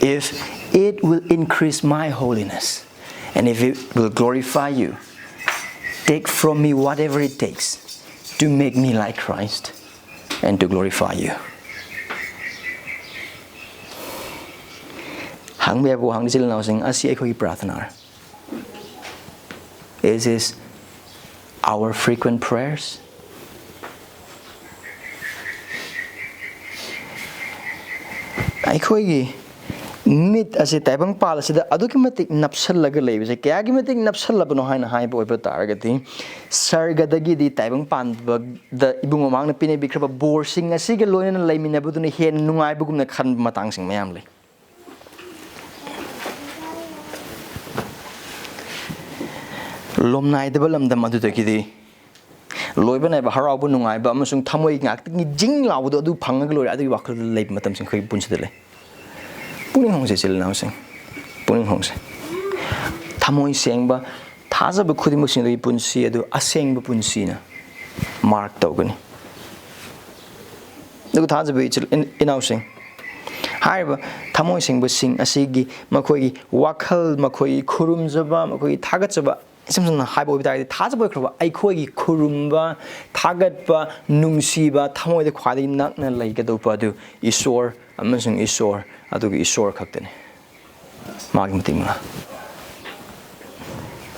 if it will increase my holiness and if it will glorify you, take from me whatever it takes to make me like Christ and to glorify you. ꯍꯪꯕ ꯌꯥꯕ ꯋꯥꯍꯪꯅꯤ, ꯏꯆꯤꯜ ꯏꯅꯥꯎꯁꯤꯡ, ꯑꯁꯤ ꯑꯩꯈꯣꯏꯒꯤ ꯄ꯭ꯔꯥꯊꯅꯥꯔ? Is this our frequent prayers? ꯑꯩꯈꯣꯏꯒꯤ ꯃꯤꯠ ꯑꯁꯤ ꯇꯥꯏꯕꯪꯄꯥꯜ ꯑꯁꯤꯗ ꯑꯗꯨꯛꯀꯤ ꯃꯇꯤꯛ ꯅꯞꯁꯜꯂꯒ ꯂꯩꯕꯁꯦ ꯀꯌꯥꯒꯤ ꯃꯇꯤꯛ ꯅꯞꯁꯜꯂꯕꯅꯣ ꯍꯥꯏꯅ ꯍꯥꯏꯕ ꯑꯣꯏꯕ ꯇꯥꯔꯒꯗꯤ, ꯁꯔꯒꯗꯒꯤꯗꯤ ꯇꯥꯏꯕꯪ ꯄꯥꯟꯕꯗ ꯏꯕꯨꯡ ꯃꯃꯥꯡꯅ ꯄꯤꯅꯕꯤꯈ꯭ꯔꯕ ꯕꯣꯔꯁꯤꯡ ꯑꯁꯤꯒ ꯂꯣꯏꯅꯅ ꯂꯩꯃꯤꯟꯅꯕꯗꯨꯅ ꯍꯦꯟꯅ ꯅꯨꯡꯉꯥꯏꯕꯒꯨꯝꯅ ꯈꯟꯕ ꯃꯇꯥꯡꯁꯤꯡ ꯃꯌꯥꯝ ꯂꯩ꯫ ꯂꯣꯝꯅꯥꯏꯗꯕ ꯂꯝꯗꯝ ꯑꯗꯨꯗꯒꯤꯗꯤ ꯂꯣꯏꯕ ꯅꯥꯏꯕ ꯍꯔꯥꯎꯕ, ꯅꯨꯡꯉꯥꯏꯕ ꯑꯃꯁꯨꯡ ꯊꯃꯣꯏ ꯉꯥꯛꯇꯒꯤ ꯖꯤꯡ ꯂꯥꯎꯕꯗꯣ ꯑꯗꯨ ꯐꯪꯉꯒ ꯂꯣꯏꯔꯦ, ꯑꯗꯨꯒꯤ ꯋꯥꯈꯜꯗ ꯂꯩꯕ ꯃꯇꯝꯁꯤꯡ ꯑꯩꯈꯣꯏꯒꯤ ꯄꯨꯟꯁꯤꯗ ꯂꯩ꯫ ꯄꯨꯛꯅꯤꯡ ꯍꯣꯡꯁꯦ, ꯏꯆꯤꯜ ꯏꯅꯥꯎꯁꯤꯡ, ꯄꯨꯛꯅꯤꯡ ꯍꯣꯡꯁꯦ꯫ ꯊꯃꯣꯏ ꯁꯦꯡꯕ, ꯊꯥꯖꯕ ꯈꯨꯗꯤꯡꯃꯛꯁꯤꯡꯗꯨꯒꯤ ꯄꯨꯟꯁꯤ ꯑꯗꯨ ꯑꯁꯦꯡꯕ ꯄꯨꯟꯁꯤꯅ ꯃꯥꯔꯛ ꯇꯧꯒꯅꯤ꯫ ꯑꯗꯨꯒ ꯊꯥꯖꯕ ꯏꯆꯤꯜ ꯏꯟ-, ꯏꯅꯥꯎꯁꯤꯡ, ꯍꯥꯏꯔꯤꯕ ꯊꯃꯣꯏ ꯁꯦꯡꯕꯁꯤꯡ ꯑꯁꯤꯒꯤ ꯃꯈꯣꯏꯒꯤ ꯋꯥꯈꯜ, ꯃꯈꯣꯏꯒꯤ ꯈꯨꯔꯨꯝꯖꯕ, ꯃꯈꯣꯏꯒꯤ ꯊꯥꯒꯠꯆꯕ ꯏꯁꯝ ꯁꯝꯅ ꯍꯥꯏꯕ ꯑꯣꯏꯕ ꯇꯥꯔꯒꯗꯤ, ꯊꯥꯖꯕ ꯑꯣꯏꯈ꯭ꯔꯕ ꯑꯩꯈꯣꯏꯒꯤ ꯈꯨꯔꯨꯝꯕ, ꯊꯥꯒꯠꯄ, ꯅꯨꯡꯁꯤꯕ, ꯊꯃꯣꯏꯗ ꯈ꯭ꯋꯥꯏꯗꯒꯤ ꯅꯛꯅ ꯂꯩꯒꯗꯧꯕ ꯑꯗꯨ ꯏꯁꯣꯔ ꯑꯃꯁꯨꯡ ꯏꯁꯣꯔ, ꯑꯗꯨꯒ ꯏꯁꯣꯔ ꯈꯛꯇꯅꯤ꯫ ꯃꯥꯒꯤ ꯃꯇꯤꯛ ꯃꯉꯥ꯫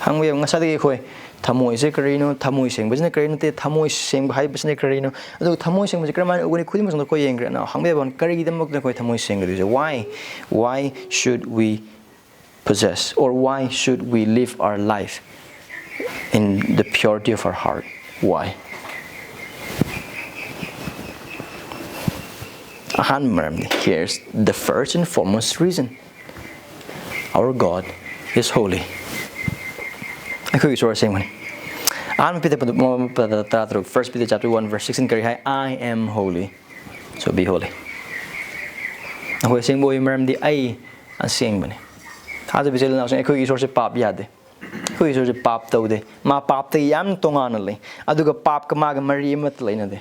ꯍꯪꯕ ꯌꯥꯕ, ꯉꯁꯥꯏꯗꯒꯤ ꯑꯩꯈꯣꯏ ꯊꯃꯣꯏꯁꯦ ꯀꯔꯤꯅꯣ, ꯊꯃꯣꯏ ꯁꯦꯡꯕꯁꯤꯅ ꯀꯔꯤꯅꯣ, ꯅꯠꯇꯦ, ꯊꯃꯣꯏ ꯁꯦꯡꯕ ꯍꯥꯏꯕꯁꯤꯅ ꯀꯔꯤꯅꯣ, ꯑꯗꯨꯒ ꯊꯃꯣꯏ ꯁꯦꯡꯕꯁꯤ ꯀꯔꯝꯍꯥꯏꯅ ꯎꯒꯅꯤ, ꯈꯨꯗꯤꯡꯃꯛꯁꯤꯡꯗ ꯑꯩꯈꯣꯏ ꯌꯦꯡꯈ꯭ꯔꯦ꯫ ꯅ ꯍꯪꯕ ꯌꯥꯕ, ꯀꯔꯤꯒꯤꯗꯃꯛꯇ ꯑꯩꯈꯣꯏ ꯊꯃꯣꯏ ꯁꯦꯡꯒꯗꯣꯏꯁꯦ? Why? Why should we possess, or why should we live our life in the purity of our heart? Why? ꯑꯍꯥꯟꯕ ꯃꯔꯝꯗꯤ, here's the first and foremost reason. Our God is holy. ꯑꯩꯈꯣꯏꯒꯤ ꯏꯁꯣꯔ ꯑꯁꯦꯡꯕꯅꯤ꯫ ꯑꯍꯥꯟꯕ ꯄꯦꯇꯔ ꯇꯔꯥꯇꯔꯨꯛ, First Peter chapter one verse sixteen, ꯀꯔꯤ ꯍꯥꯏ? "I am holy, so be holy." ꯑꯩꯈꯣꯏ ꯑꯁꯦꯡꯕ ꯑꯣꯏꯕ ꯃꯔꯝꯗꯤ ꯑꯩ ꯑꯁꯦꯡꯕꯅꯤ꯫ ꯊꯥꯖꯕ ꯏꯆꯤꯜ ꯏꯅꯥꯎꯁꯤꯡ, ꯑꯩꯈꯣꯏꯒꯤ ꯏꯁꯣꯔꯁꯦ ꯄꯥꯞ ꯌꯥꯗꯦ꯫ ꯑꯩꯈꯣꯏ ꯏꯁꯣꯔꯁꯦ ꯄꯥꯞ ꯇꯧꯗꯦ꯫ ꯃꯥ ꯄꯥꯞꯇꯒꯤ ꯌꯥꯝ ꯇꯣꯉꯥꯟꯅ ꯂꯩ꯫ ꯑꯗꯨꯒ ꯄꯥꯞꯀ ꯃꯥꯒ ꯃꯔꯤ ꯑꯃꯠꯇ ꯂꯩꯅꯗꯦ꯫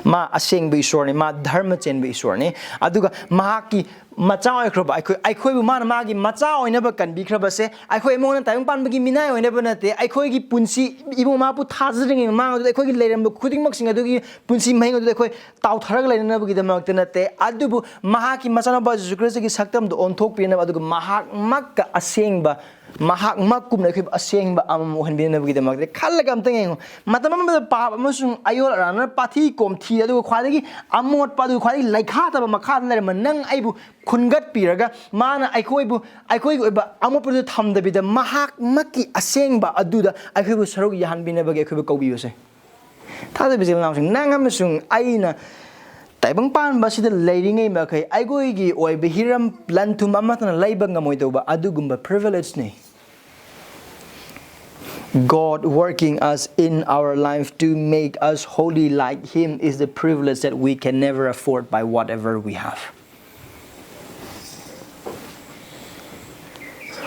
ꯃꯥ ꯑꯁꯦꯡꯕ ꯏꯁꯣꯔꯅꯤ, ꯃꯥ ꯙꯔꯃ ꯆꯦꯟꯕ ꯏꯁꯣꯔꯅꯤ꯫ ꯑꯗꯨꯒ ꯃꯍꯥꯛꯀꯤ ꯃꯆꯥ ꯑꯣꯏꯈ꯭ꯔꯕ ꯑꯩꯈꯣꯏ, ꯑꯩꯈꯣꯏꯕꯨ ꯃꯥꯅ ꯃꯥꯒꯤ ꯃꯆꯥ ꯑꯣꯏꯅꯕ ꯀꯟꯕꯤꯈ꯭ꯔꯕꯁꯦ, ꯑꯩꯈꯣꯏ ꯃꯉꯣꯟꯗ ꯇꯥꯏꯕꯪ ꯄꯥꯟꯕꯒꯤ ꯃꯤꯅꯥꯏ ꯑꯣꯏꯅꯕ ꯅꯠꯇꯦ꯫ ꯑꯩꯈꯣꯏꯒꯤ ꯄꯨꯟꯁꯤ, ꯏꯕꯨꯡ ꯃꯍꯥꯛꯄꯨ ꯊꯥꯖꯗ꯭ꯔꯤꯉꯩ ꯃꯃꯥꯡ ꯑꯗꯨꯗ ꯑꯩꯈꯣꯏꯒꯤ ꯂꯩꯔꯝꯕ ꯈꯨꯗꯤꯡꯃꯛꯁꯤꯡ ꯑꯗꯨꯒꯤ ꯄꯨꯟꯁꯤ ꯃꯍꯤꯡ ꯑꯗꯨꯗ ꯑꯩꯈꯣꯏ ꯇꯥꯎꯊꯔꯒ ꯂꯩꯅꯅꯕꯒꯤꯗꯃꯛꯇ ꯅꯠꯇꯦ, ꯑꯗꯨꯕꯨ ꯃꯍꯥꯛꯀꯤ ꯃꯆꯥꯅꯨꯄꯥ ꯖꯤꯁꯨ ꯈ꯭ꯔꯤꯁꯇꯒꯤ ꯁꯛꯇꯝꯗꯨ ꯑꯣꯟꯊꯣꯛꯄꯤꯅꯕ, ꯑꯗꯨꯒ ꯃꯍꯥꯛꯃꯛꯀ ꯑꯁꯦꯡꯕ, ꯃꯍꯥꯛꯃꯛꯀꯨꯝꯅ ꯑꯩꯈꯣꯏꯕꯨ ꯑꯁꯦꯡꯕ ꯑꯃꯃꯝ ꯑꯣꯏꯍꯟꯕꯤꯅꯕꯒꯤꯗꯃꯛꯇ꯫ ꯈꯜꯂꯒ ꯑꯝꯇ ꯌꯦꯡꯉꯨ, ꯃꯇꯝ ꯑꯃꯗ ꯄꯥꯞ ꯑꯃꯁꯨꯡ ꯑꯌꯣꯜ ꯑꯔꯥꯟꯅ ꯄꯥꯊꯤ ꯀꯣꯝꯊꯤ, ꯑꯗꯨꯒ ꯈ꯭ꯋꯥꯏꯗꯒꯤ ꯑꯃꯣꯠꯄ, ꯑꯗꯨꯒ ꯈ꯭ꯋꯥꯏꯗꯒꯤ ꯂꯩꯈꯥ ꯇꯥꯕ ꯃꯈꯥꯗ ꯂꯩꯔꯝꯕ ꯅꯪ ꯑꯩꯕꯨ ꯈꯨꯟꯒꯠꯄꯤꯔꯒ, ꯃꯥꯅ ꯑꯩꯈꯣꯏꯕꯨ, ꯑꯩꯈꯣꯏꯒꯤ ꯑꯣꯏꯕ ꯑꯃꯣꯠꯄꯗꯨ ꯊꯝꯗꯕꯤꯗ, ꯃꯍꯥꯛꯃꯛꯀꯤ ꯑꯁꯦꯡꯕ ꯑꯗꯨꯗ ꯑꯩꯈꯣꯏꯕꯨ ꯁꯔꯨꯛ ꯌꯥꯍꯟꯕꯤꯅꯕꯒꯤ ꯑꯩꯈꯣꯏꯕꯨ ꯀꯧꯕꯤꯕꯁꯦ꯫ ꯊꯥꯖꯕ ꯏꯆꯤꯜ ꯏꯅꯥꯎꯁꯤꯡ, ꯅꯪ ꯑꯃꯁꯨꯡ ꯑꯩꯅ ꯇꯥꯏꯕꯪ ꯄꯥꯟꯕ ꯑꯁꯤꯗ ꯂꯩꯔꯤꯉꯩ ꯃꯈꯩ ꯑꯩꯈꯣꯏꯒꯤ ꯑꯣꯏꯕ ꯍꯤꯔꯝ ꯂꯟ ꯊꯨꯝ ꯑꯃꯠꯇꯅ ꯂꯩꯕ ꯉꯝꯃꯣꯏꯗꯧꯕ ꯑꯗꯨꯒꯨꯝꯕ privilege ꯅꯤ꯫ God working us in our life to make us holy like Him is the privilege that we can never afford by whatever we have.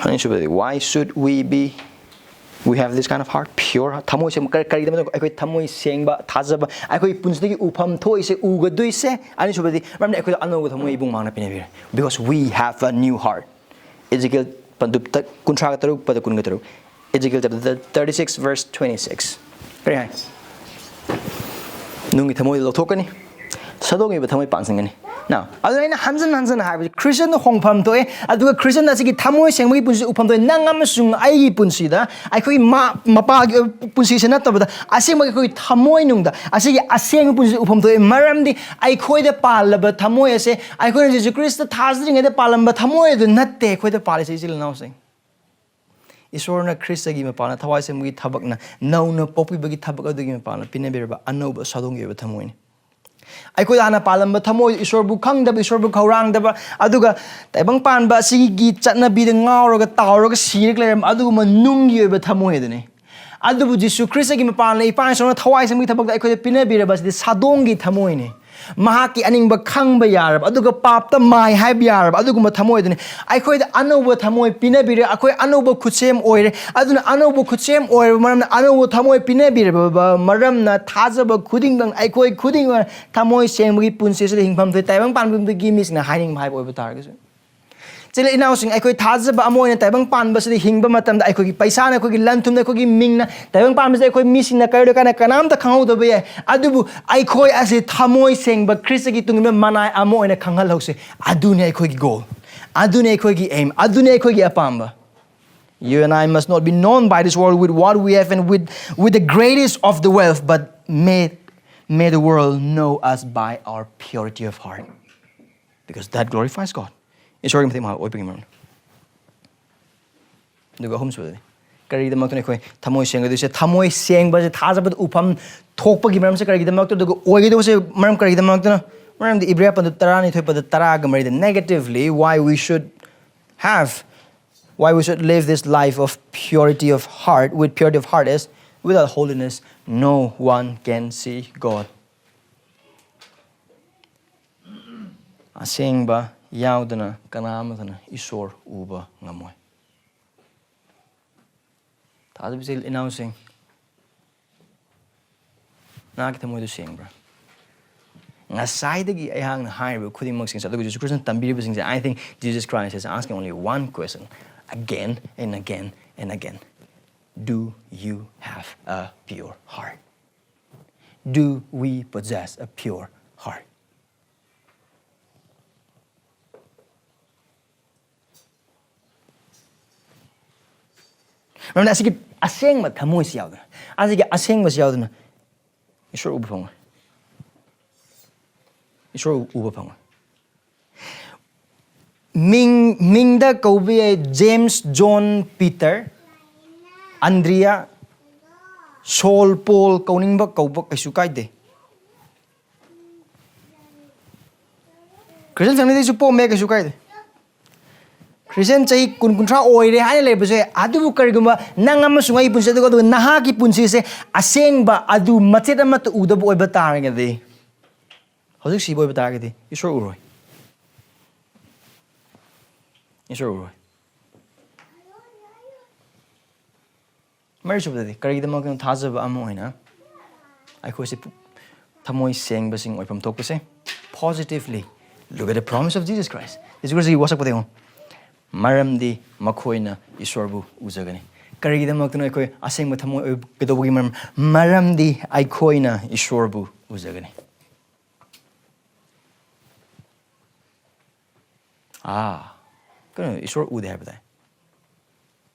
ꯑꯅꯤꯁꯨꯕꯗꯤ, why should we be, we have this kind of heart, pure heart? ꯊꯃꯣꯏ ꯁꯦꯡꯕ, ꯀꯔꯤ, ꯀꯔꯤꯒꯤꯗꯃꯛꯇ ꯑꯩꯈꯣꯏ ꯊꯃꯣꯏ ꯁꯦꯡꯕ, ꯊꯥꯖꯕ, ꯑꯩꯈꯣꯏ ꯄꯨꯟꯁꯤꯗꯒꯤ ꯎꯐꯝ ꯊꯣꯛꯏꯁꯦ, ꯎꯒꯗꯣꯏꯁꯦ? ꯑꯅꯤꯁꯨꯕꯗꯤ, ꯃꯔꯝꯗꯤ ꯑꯩꯈꯣꯏꯗ ꯑꯅꯧꯕ ꯊꯃꯣꯏ ꯏꯕꯨꯡ ꯃꯥꯡꯅ ꯄꯤꯅꯕꯤꯔꯦ, because we have a new heart. ꯏꯖꯤꯀꯦꯜ ꯄꯟꯗꯨꯞꯇ ꯀꯨꯟꯊ꯭ꯔꯥꯒ ꯇꯔꯨꯛ, ꯄꯗ ꯀꯨꯟꯒ ꯇꯔꯨꯛ꯫ Ezekiel chapter thirty-six, verse twenty-six. ꯀꯔꯤ ꯍꯥꯏ? ꯅꯨꯡꯒꯤ ꯊꯃꯣꯏꯗꯨ ꯂꯧꯊꯣꯛꯀꯅꯤ, ꯁꯥꯗꯣꯡꯒꯤ ꯑꯣꯏꯕ ꯊꯃꯣꯏ ꯄꯥꯟꯁꯤꯟꯒꯅꯤ꯫ Now, ꯑꯗꯨꯅ ꯑꯩꯅ ꯍꯟꯖꯟ ꯍꯟꯖꯟ ꯍꯥꯏꯕꯁꯤ, ꯈ꯭ꯔꯤꯁꯇꯤꯌꯟꯗ ꯍꯣꯡꯐꯝ ꯊꯣꯛꯑꯦ, ꯑꯗꯨꯒ ꯈ꯭ꯔꯤꯁꯇꯤꯌꯟꯗ ꯑꯁꯤꯒꯤ ꯊꯃꯣꯏ ꯁꯦꯡꯕꯒꯤ ꯄꯨꯟꯁꯤ ꯎꯐꯝ ꯊꯣꯛꯑꯦ꯫ ꯅꯪ ꯑꯃꯁꯨꯡ ꯑꯩꯒꯤ ꯄꯨꯟꯁꯤꯗ, ꯑꯩꯈꯣꯏ ꯃꯥ ꯃꯄꯥꯒꯤ ꯄꯨꯟꯁꯤꯁꯦ ꯅꯠꯇꯕꯗ, ꯑꯁꯦꯡꯕꯒꯤ ꯑꯩꯈꯣꯏ ꯊꯃꯣꯏꯅꯨꯡꯗ ꯑꯁꯤꯒꯤ ꯑꯁꯦꯡꯕ ꯄꯨꯟꯁꯤ ꯎꯐꯝ ꯊꯣꯛꯑꯦ꯫ ꯃꯔꯝꯗꯤ ꯑꯩꯈꯣꯏꯗ ꯄꯥꯜꯂꯕ ꯊꯃꯣꯏ ꯑꯁꯦ, ꯑꯩꯈꯣꯏꯅ ꯖꯤꯁꯨ ꯈ꯭ꯔꯤꯁꯇ ꯊꯥꯖꯗ꯭ꯔꯤꯉꯩꯗ ꯄꯥꯜꯂꯝꯕ ꯊꯃꯣꯏ ꯑꯗꯨ ꯅꯠꯇꯦ ꯑꯩꯈꯣꯏꯗ ꯄꯥꯜꯂꯤꯁꯦ, ꯏꯆꯤꯜ ꯏꯅꯥꯎꯁꯤꯡ꯫ ꯏꯁꯣꯔꯅ ꯈ꯭ꯔꯤꯁꯇꯒꯤ ꯃꯄꯥꯟꯅ ꯊꯋꯥꯏ ꯁꯦꯡꯕꯒꯤ ꯊꯕꯛꯅ, ꯅꯧꯅ ꯄꯣꯛꯄꯤꯕꯒꯤ ꯊꯕꯛ ꯑꯗꯨꯒꯤ ꯃꯄꯥꯟꯅ ꯄꯤꯅꯕꯤꯔꯕ ꯑꯅꯧꯕ ꯁꯥꯗꯣꯡꯒꯤ ꯑꯣꯏꯕ ꯊꯃꯣꯏꯅꯤ꯫ ꯑꯩꯈꯣꯏꯗ ꯍꯥꯟꯅ ꯄꯥꯜꯂꯝꯕ ꯊꯃꯣꯏ, ꯏꯁꯣꯔꯕꯨ ꯈꯪꯗꯕ, ꯏꯁꯣꯔꯕꯨ ꯈꯧꯔꯥꯡꯗꯕ, ꯑꯗꯨꯒ ꯇꯥꯏꯕꯪ ꯄꯥꯟꯕ ꯑꯁꯤꯒꯤ ꯆꯠꯅꯕꯤꯗ ꯉꯥꯎꯔꯒ ꯇꯥꯎꯔꯒ ꯁꯤꯔꯒ ꯂꯩꯔꯝꯕ ꯑꯗꯨꯒꯨꯝꯕ ꯅꯨꯡꯒꯤ ꯑꯣꯏꯕ ꯊꯃꯣꯏ ꯑꯗꯨꯅꯤ꯫ ꯑꯗꯨꯕꯨ ꯖꯤꯁꯨ ꯈ꯭ꯔꯤꯁꯇꯒꯤ ꯃꯄꯥꯟꯅ ꯏꯄꯥ ꯏꯁꯣꯔꯅ ꯊꯋꯥꯏ ꯁꯦꯡꯕꯒꯤ ꯊꯕꯛꯇ ꯑꯩꯈꯣꯏꯗ ꯄꯤꯅꯕꯤꯔꯕ ꯑꯁꯤꯗꯤ ꯁꯥꯗꯣꯡꯒꯤ ꯊꯃꯣꯏꯅꯤ꯫ ꯃꯍꯥꯛꯀꯤ ꯑꯅꯤꯡꯕ ꯈꯪꯕ ꯌꯥꯔꯕ, ꯑꯗꯨꯒ ꯄꯥꯞꯇ ꯃꯥꯏ ꯍꯥꯏꯕ ꯌꯥꯔꯕ ꯑꯗꯨꯒꯨꯝꯕ ꯊꯃꯣꯏ ꯑꯗꯨꯅꯤ꯫ ꯑꯩꯈꯣꯏꯗ ꯑꯅꯧꯕ ꯊꯃꯣꯏ ꯄꯤꯅꯕꯤꯔꯦ, ꯑꯩꯈꯣꯏ ꯑꯅꯧꯕ ꯈꯨꯠꯁꯦꯝ ꯑꯣꯏꯔꯦ꯫ ꯑꯗꯨꯅ ꯑꯅꯧꯕ ꯈꯨꯠꯁꯦꯝ ꯑꯣꯏꯔꯕ ꯃꯔꯝꯅ, ꯑꯅꯧꯕ ꯊꯃꯣꯏ ꯄꯤꯅꯕꯤꯔꯕ ꯃꯔꯝꯅ, ꯊꯥꯖꯕ ꯈꯨꯗꯤꯡꯃꯛ, ꯑꯩꯈꯣꯏ ꯈꯨꯗꯤꯡꯃꯛ ꯊꯃꯣꯏ ꯁꯦꯡꯕꯒꯤ ꯄꯨꯟꯁꯤ ꯑꯁꯤꯗ ꯍꯤꯡꯐꯝ ꯊꯣꯛꯏ꯫ ꯇꯥꯏꯕꯪ ꯄꯥꯟꯕꯒꯤ ꯃꯤꯁꯤꯡꯅ ꯍꯥꯏꯅꯤꯡꯕ ꯍꯥꯏꯕ ꯑꯣꯏꯕ ꯇꯥꯔꯒꯁꯨ, ꯏꯆꯤꯜ ꯏꯅꯥꯎꯁꯤꯡ, ꯑꯩꯈꯣꯏ ꯊꯥꯖꯕ ꯑꯃ ꯑꯣꯏꯅ ꯇꯥꯏꯕꯪ ꯄꯥꯟꯕꯁꯤꯗ ꯍꯤꯡꯕ ꯃꯇꯝꯗ, ꯑꯩꯈꯣꯏꯒꯤ ꯄꯩꯁꯥꯅ, ꯑꯩꯈꯣꯏꯒꯤ ꯂꯟ ꯊꯨꯝꯅ, ꯑꯩꯈꯣꯏꯒꯤ ꯃꯤꯡꯅ, ꯇꯥꯏꯕꯪ ꯄꯥꯟꯕꯁꯤꯗ ꯑꯩꯈꯣꯏ ꯃꯤꯁꯤꯡꯅ ꯀꯔꯤꯅꯣ ꯀꯥꯏꯅ ꯀꯅꯥꯝꯇ ꯈꯪꯍꯧꯗꯕ ꯌꯥꯏ꯫ ꯑꯗꯨꯕꯨ ꯑꯩꯈꯣꯏ ꯑꯁꯤ ꯊꯃꯣꯏ ꯁꯦꯡꯕ ꯈ꯭ꯔꯤꯁꯇꯒꯤ ꯇꯨꯡ ꯏꯟꯕ ꯃꯅꯥꯏ ꯑꯃ ꯑꯣꯏꯅ ꯈꯪꯍꯜꯍꯧꯁꯤ꯫ ꯑꯗꯨꯅꯤ ꯑꯩꯈꯣꯏꯒꯤ goal, ꯑꯗꯨꯅꯤ ꯑꯩꯈꯣꯏꯒꯤ aim, ꯑꯗꯨꯅꯤ ꯑꯩꯈꯣꯏꯒꯤ ꯑꯄꯥꯝꯕ꯫ You and I must not be known by this world with what we have and with, with the greatest of the wealth, but may, may the world know us by our purity of heart, because that glorifies God. ꯏꯁꯣꯔꯒꯤ ꯃꯇꯦꯡ ꯃꯍꯥꯛ ꯑꯣꯏꯕꯒꯤ ꯃꯔꯝ꯫ ꯑꯗꯨꯒ ꯑꯍꯨꯝꯁꯨꯕꯗꯤ, ꯀꯔꯤꯒꯤꯗꯃꯛꯇꯅꯣ ꯑꯩꯈꯣꯏ ꯊꯃꯣꯏ ꯁꯦꯡꯒꯗꯣꯏꯁꯦ? ꯊꯃꯣꯏ ꯁꯦꯡꯕꯁꯦ ꯊꯥꯖꯕꯗ ꯎꯐꯝ ꯊꯣꯛꯄꯒꯤ ꯃꯔꯝꯁꯦ ꯀꯔꯤꯒꯤꯗꯃꯛꯇ, ꯑꯗꯨꯒ ꯑꯣꯏꯒꯗꯧꯕꯁꯦ ꯃꯔꯝ ꯀꯔꯤꯒꯤꯗꯃꯛꯇꯅꯣ? ꯃꯔꯝꯗꯤ ꯏꯕ꯭ꯔꯤꯌꯥ ꯄꯟꯗꯨ ꯇꯔꯥꯅꯤꯊꯣꯏ ꯄꯗ ꯇꯔꯥꯒ ꯃꯔꯤꯗ, negatively, why we should have, why we should live this life of purity of heart, with purity of heart is, without holiness, no one can see God. ꯑꯁꯦꯡꯕ ꯌꯥꯎꯗꯅ ꯀꯅꯥ ꯑꯃꯠꯇꯅ ꯏꯁꯣꯔ ꯎꯕ ꯉꯝꯃꯣꯏ꯫ ꯊꯥꯖꯕ ꯏꯆꯤꯜ ꯏꯅꯥꯎꯁꯤꯡ, ꯅꯍꯥꯛꯀꯤ ꯊꯃꯣꯏꯗꯨ ꯁꯦꯡꯕ꯭ꯔꯥ? ꯉꯁꯥꯏꯗꯒꯤ ꯑꯩꯍꯥꯛꯅ ꯍꯥꯏꯔꯤꯕ ꯈꯨꯗꯤꯡꯃꯛꯁꯤꯡꯁꯦ, ꯑꯗꯨꯒ ꯖꯤꯁꯨ ꯈ꯭ꯔꯤꯁꯇꯅ ꯇꯝꯕꯤꯔꯤꯕꯁꯤꯡꯁꯦ, I think Jesus Christ is asking only one question again and again and again. Do you have a pure heart? Do we possess a pure heart? ꯃꯔꯝꯗꯤ ꯑꯁꯤꯒꯤ ꯑꯁꯦꯡꯕ ꯊꯃꯣꯏꯁꯤ ꯌꯥꯎꯗꯅ, ꯑꯁꯤꯒꯤ ꯑꯁꯦꯡꯕꯁꯤ ꯌꯥꯎꯗꯅ ꯏꯁꯣꯔ ꯎꯕ ꯐꯪꯉꯣꯏ꯫ ꯏꯁꯣꯔ ꯎꯕ ꯐꯪꯉꯣꯏ꯫ ꯃꯤꯡ, ꯃꯤꯡꯗ ꯀꯧꯕ ꯌꯥꯏ, James, John, Peter, Andrew, Saul, Paul ꯀꯧꯅꯤꯡꯕ ꯀꯧꯕ ꯀꯩꯁꯨ ꯀꯥꯏꯗꯦ꯫ ꯈ꯭ꯔꯤꯁꯇꯤꯌꯥꯟ ꯁꯪꯒꯤꯁꯨ ꯄꯣꯛꯑꯝꯃꯦ, ꯀꯩꯁꯨ ꯀꯥꯏꯗꯦ꯫ ꯈ꯭ꯔꯤꯁꯇꯤꯌꯥꯟ ꯆꯍꯤ ꯀꯨꯟ, ꯀꯨꯟꯊ꯭ꯔꯥ ꯑꯣꯏꯔꯦ ꯍꯥꯏꯅ ꯂꯩꯕꯁꯦ, ꯑꯗꯨꯕꯨ ꯀꯔꯤꯒꯨꯝꯕ ꯅꯪ ꯑꯃꯁꯨꯡ ꯑꯩ ꯄꯨꯟꯁꯤ, ꯑꯗꯨꯒ, ꯑꯗꯨꯒ ꯅꯍꯥꯛꯀꯤ ꯄꯨꯟꯁꯤꯁꯦ ꯑꯁꯦꯡꯕ ꯑꯗꯨ ꯃꯆꯦꯠ ꯑꯃꯠꯇ ꯎꯗꯕ ꯑꯣꯏꯕ ꯇꯥꯔꯒꯗꯤ, ꯍꯧꯖꯤꯛ ꯁꯤꯕ ꯑꯣꯏꯕ ꯇꯥꯔꯒꯗꯤ, ꯏꯁꯣꯔ ꯎꯔꯣꯏ꯫ ꯏꯁꯣꯔ ꯎꯔꯣꯏ꯫ ꯃꯔꯤꯁꯨꯕꯗꯗꯤ, ꯀꯔꯤꯒꯤꯗꯃꯛꯇꯅꯣ ꯊꯥꯖꯕ ꯑꯃ ꯑꯣꯏꯅ ꯑꯩꯈꯣꯏꯁꯦ ꯄꯨ-, ꯊꯃꯣꯏ ꯁꯦꯡꯕꯁꯤꯡ ꯑꯣꯏꯐꯝ ꯊꯣꯛꯄꯁꯦ? Positively look at the promise of Jesus Christ. ꯖꯤꯁꯨ ꯈ꯭ꯔꯤꯁꯇꯒꯤ ꯋꯥꯁꯛꯄꯗ ꯌꯦꯡꯉꯨ꯫ "ꯃꯔꯝꯗꯤ ꯃꯈꯣꯏꯅ ꯏꯁꯣꯔꯕꯨ ꯎꯖꯒꯅꯤ"꯫ ꯀꯔꯤꯒꯤꯗꯃꯛꯇꯅꯣ ꯑꯩꯈꯣꯏ ꯑꯁꯦꯡꯕ ꯊꯃꯣꯏ ꯑꯣꯏꯒꯗꯧꯕꯒꯤ ꯃꯔꯝ? ꯃꯔꯝꯗꯤ ꯑꯩꯈꯣꯏꯅ ꯏꯁꯣꯔꯕꯨ ꯎꯖꯒꯅꯤ꯫ ꯑꯥ, ꯀꯩꯅꯣ, ꯏꯁꯣꯔ ꯎꯗꯦ ꯍꯥꯏꯕꯗꯥꯏ?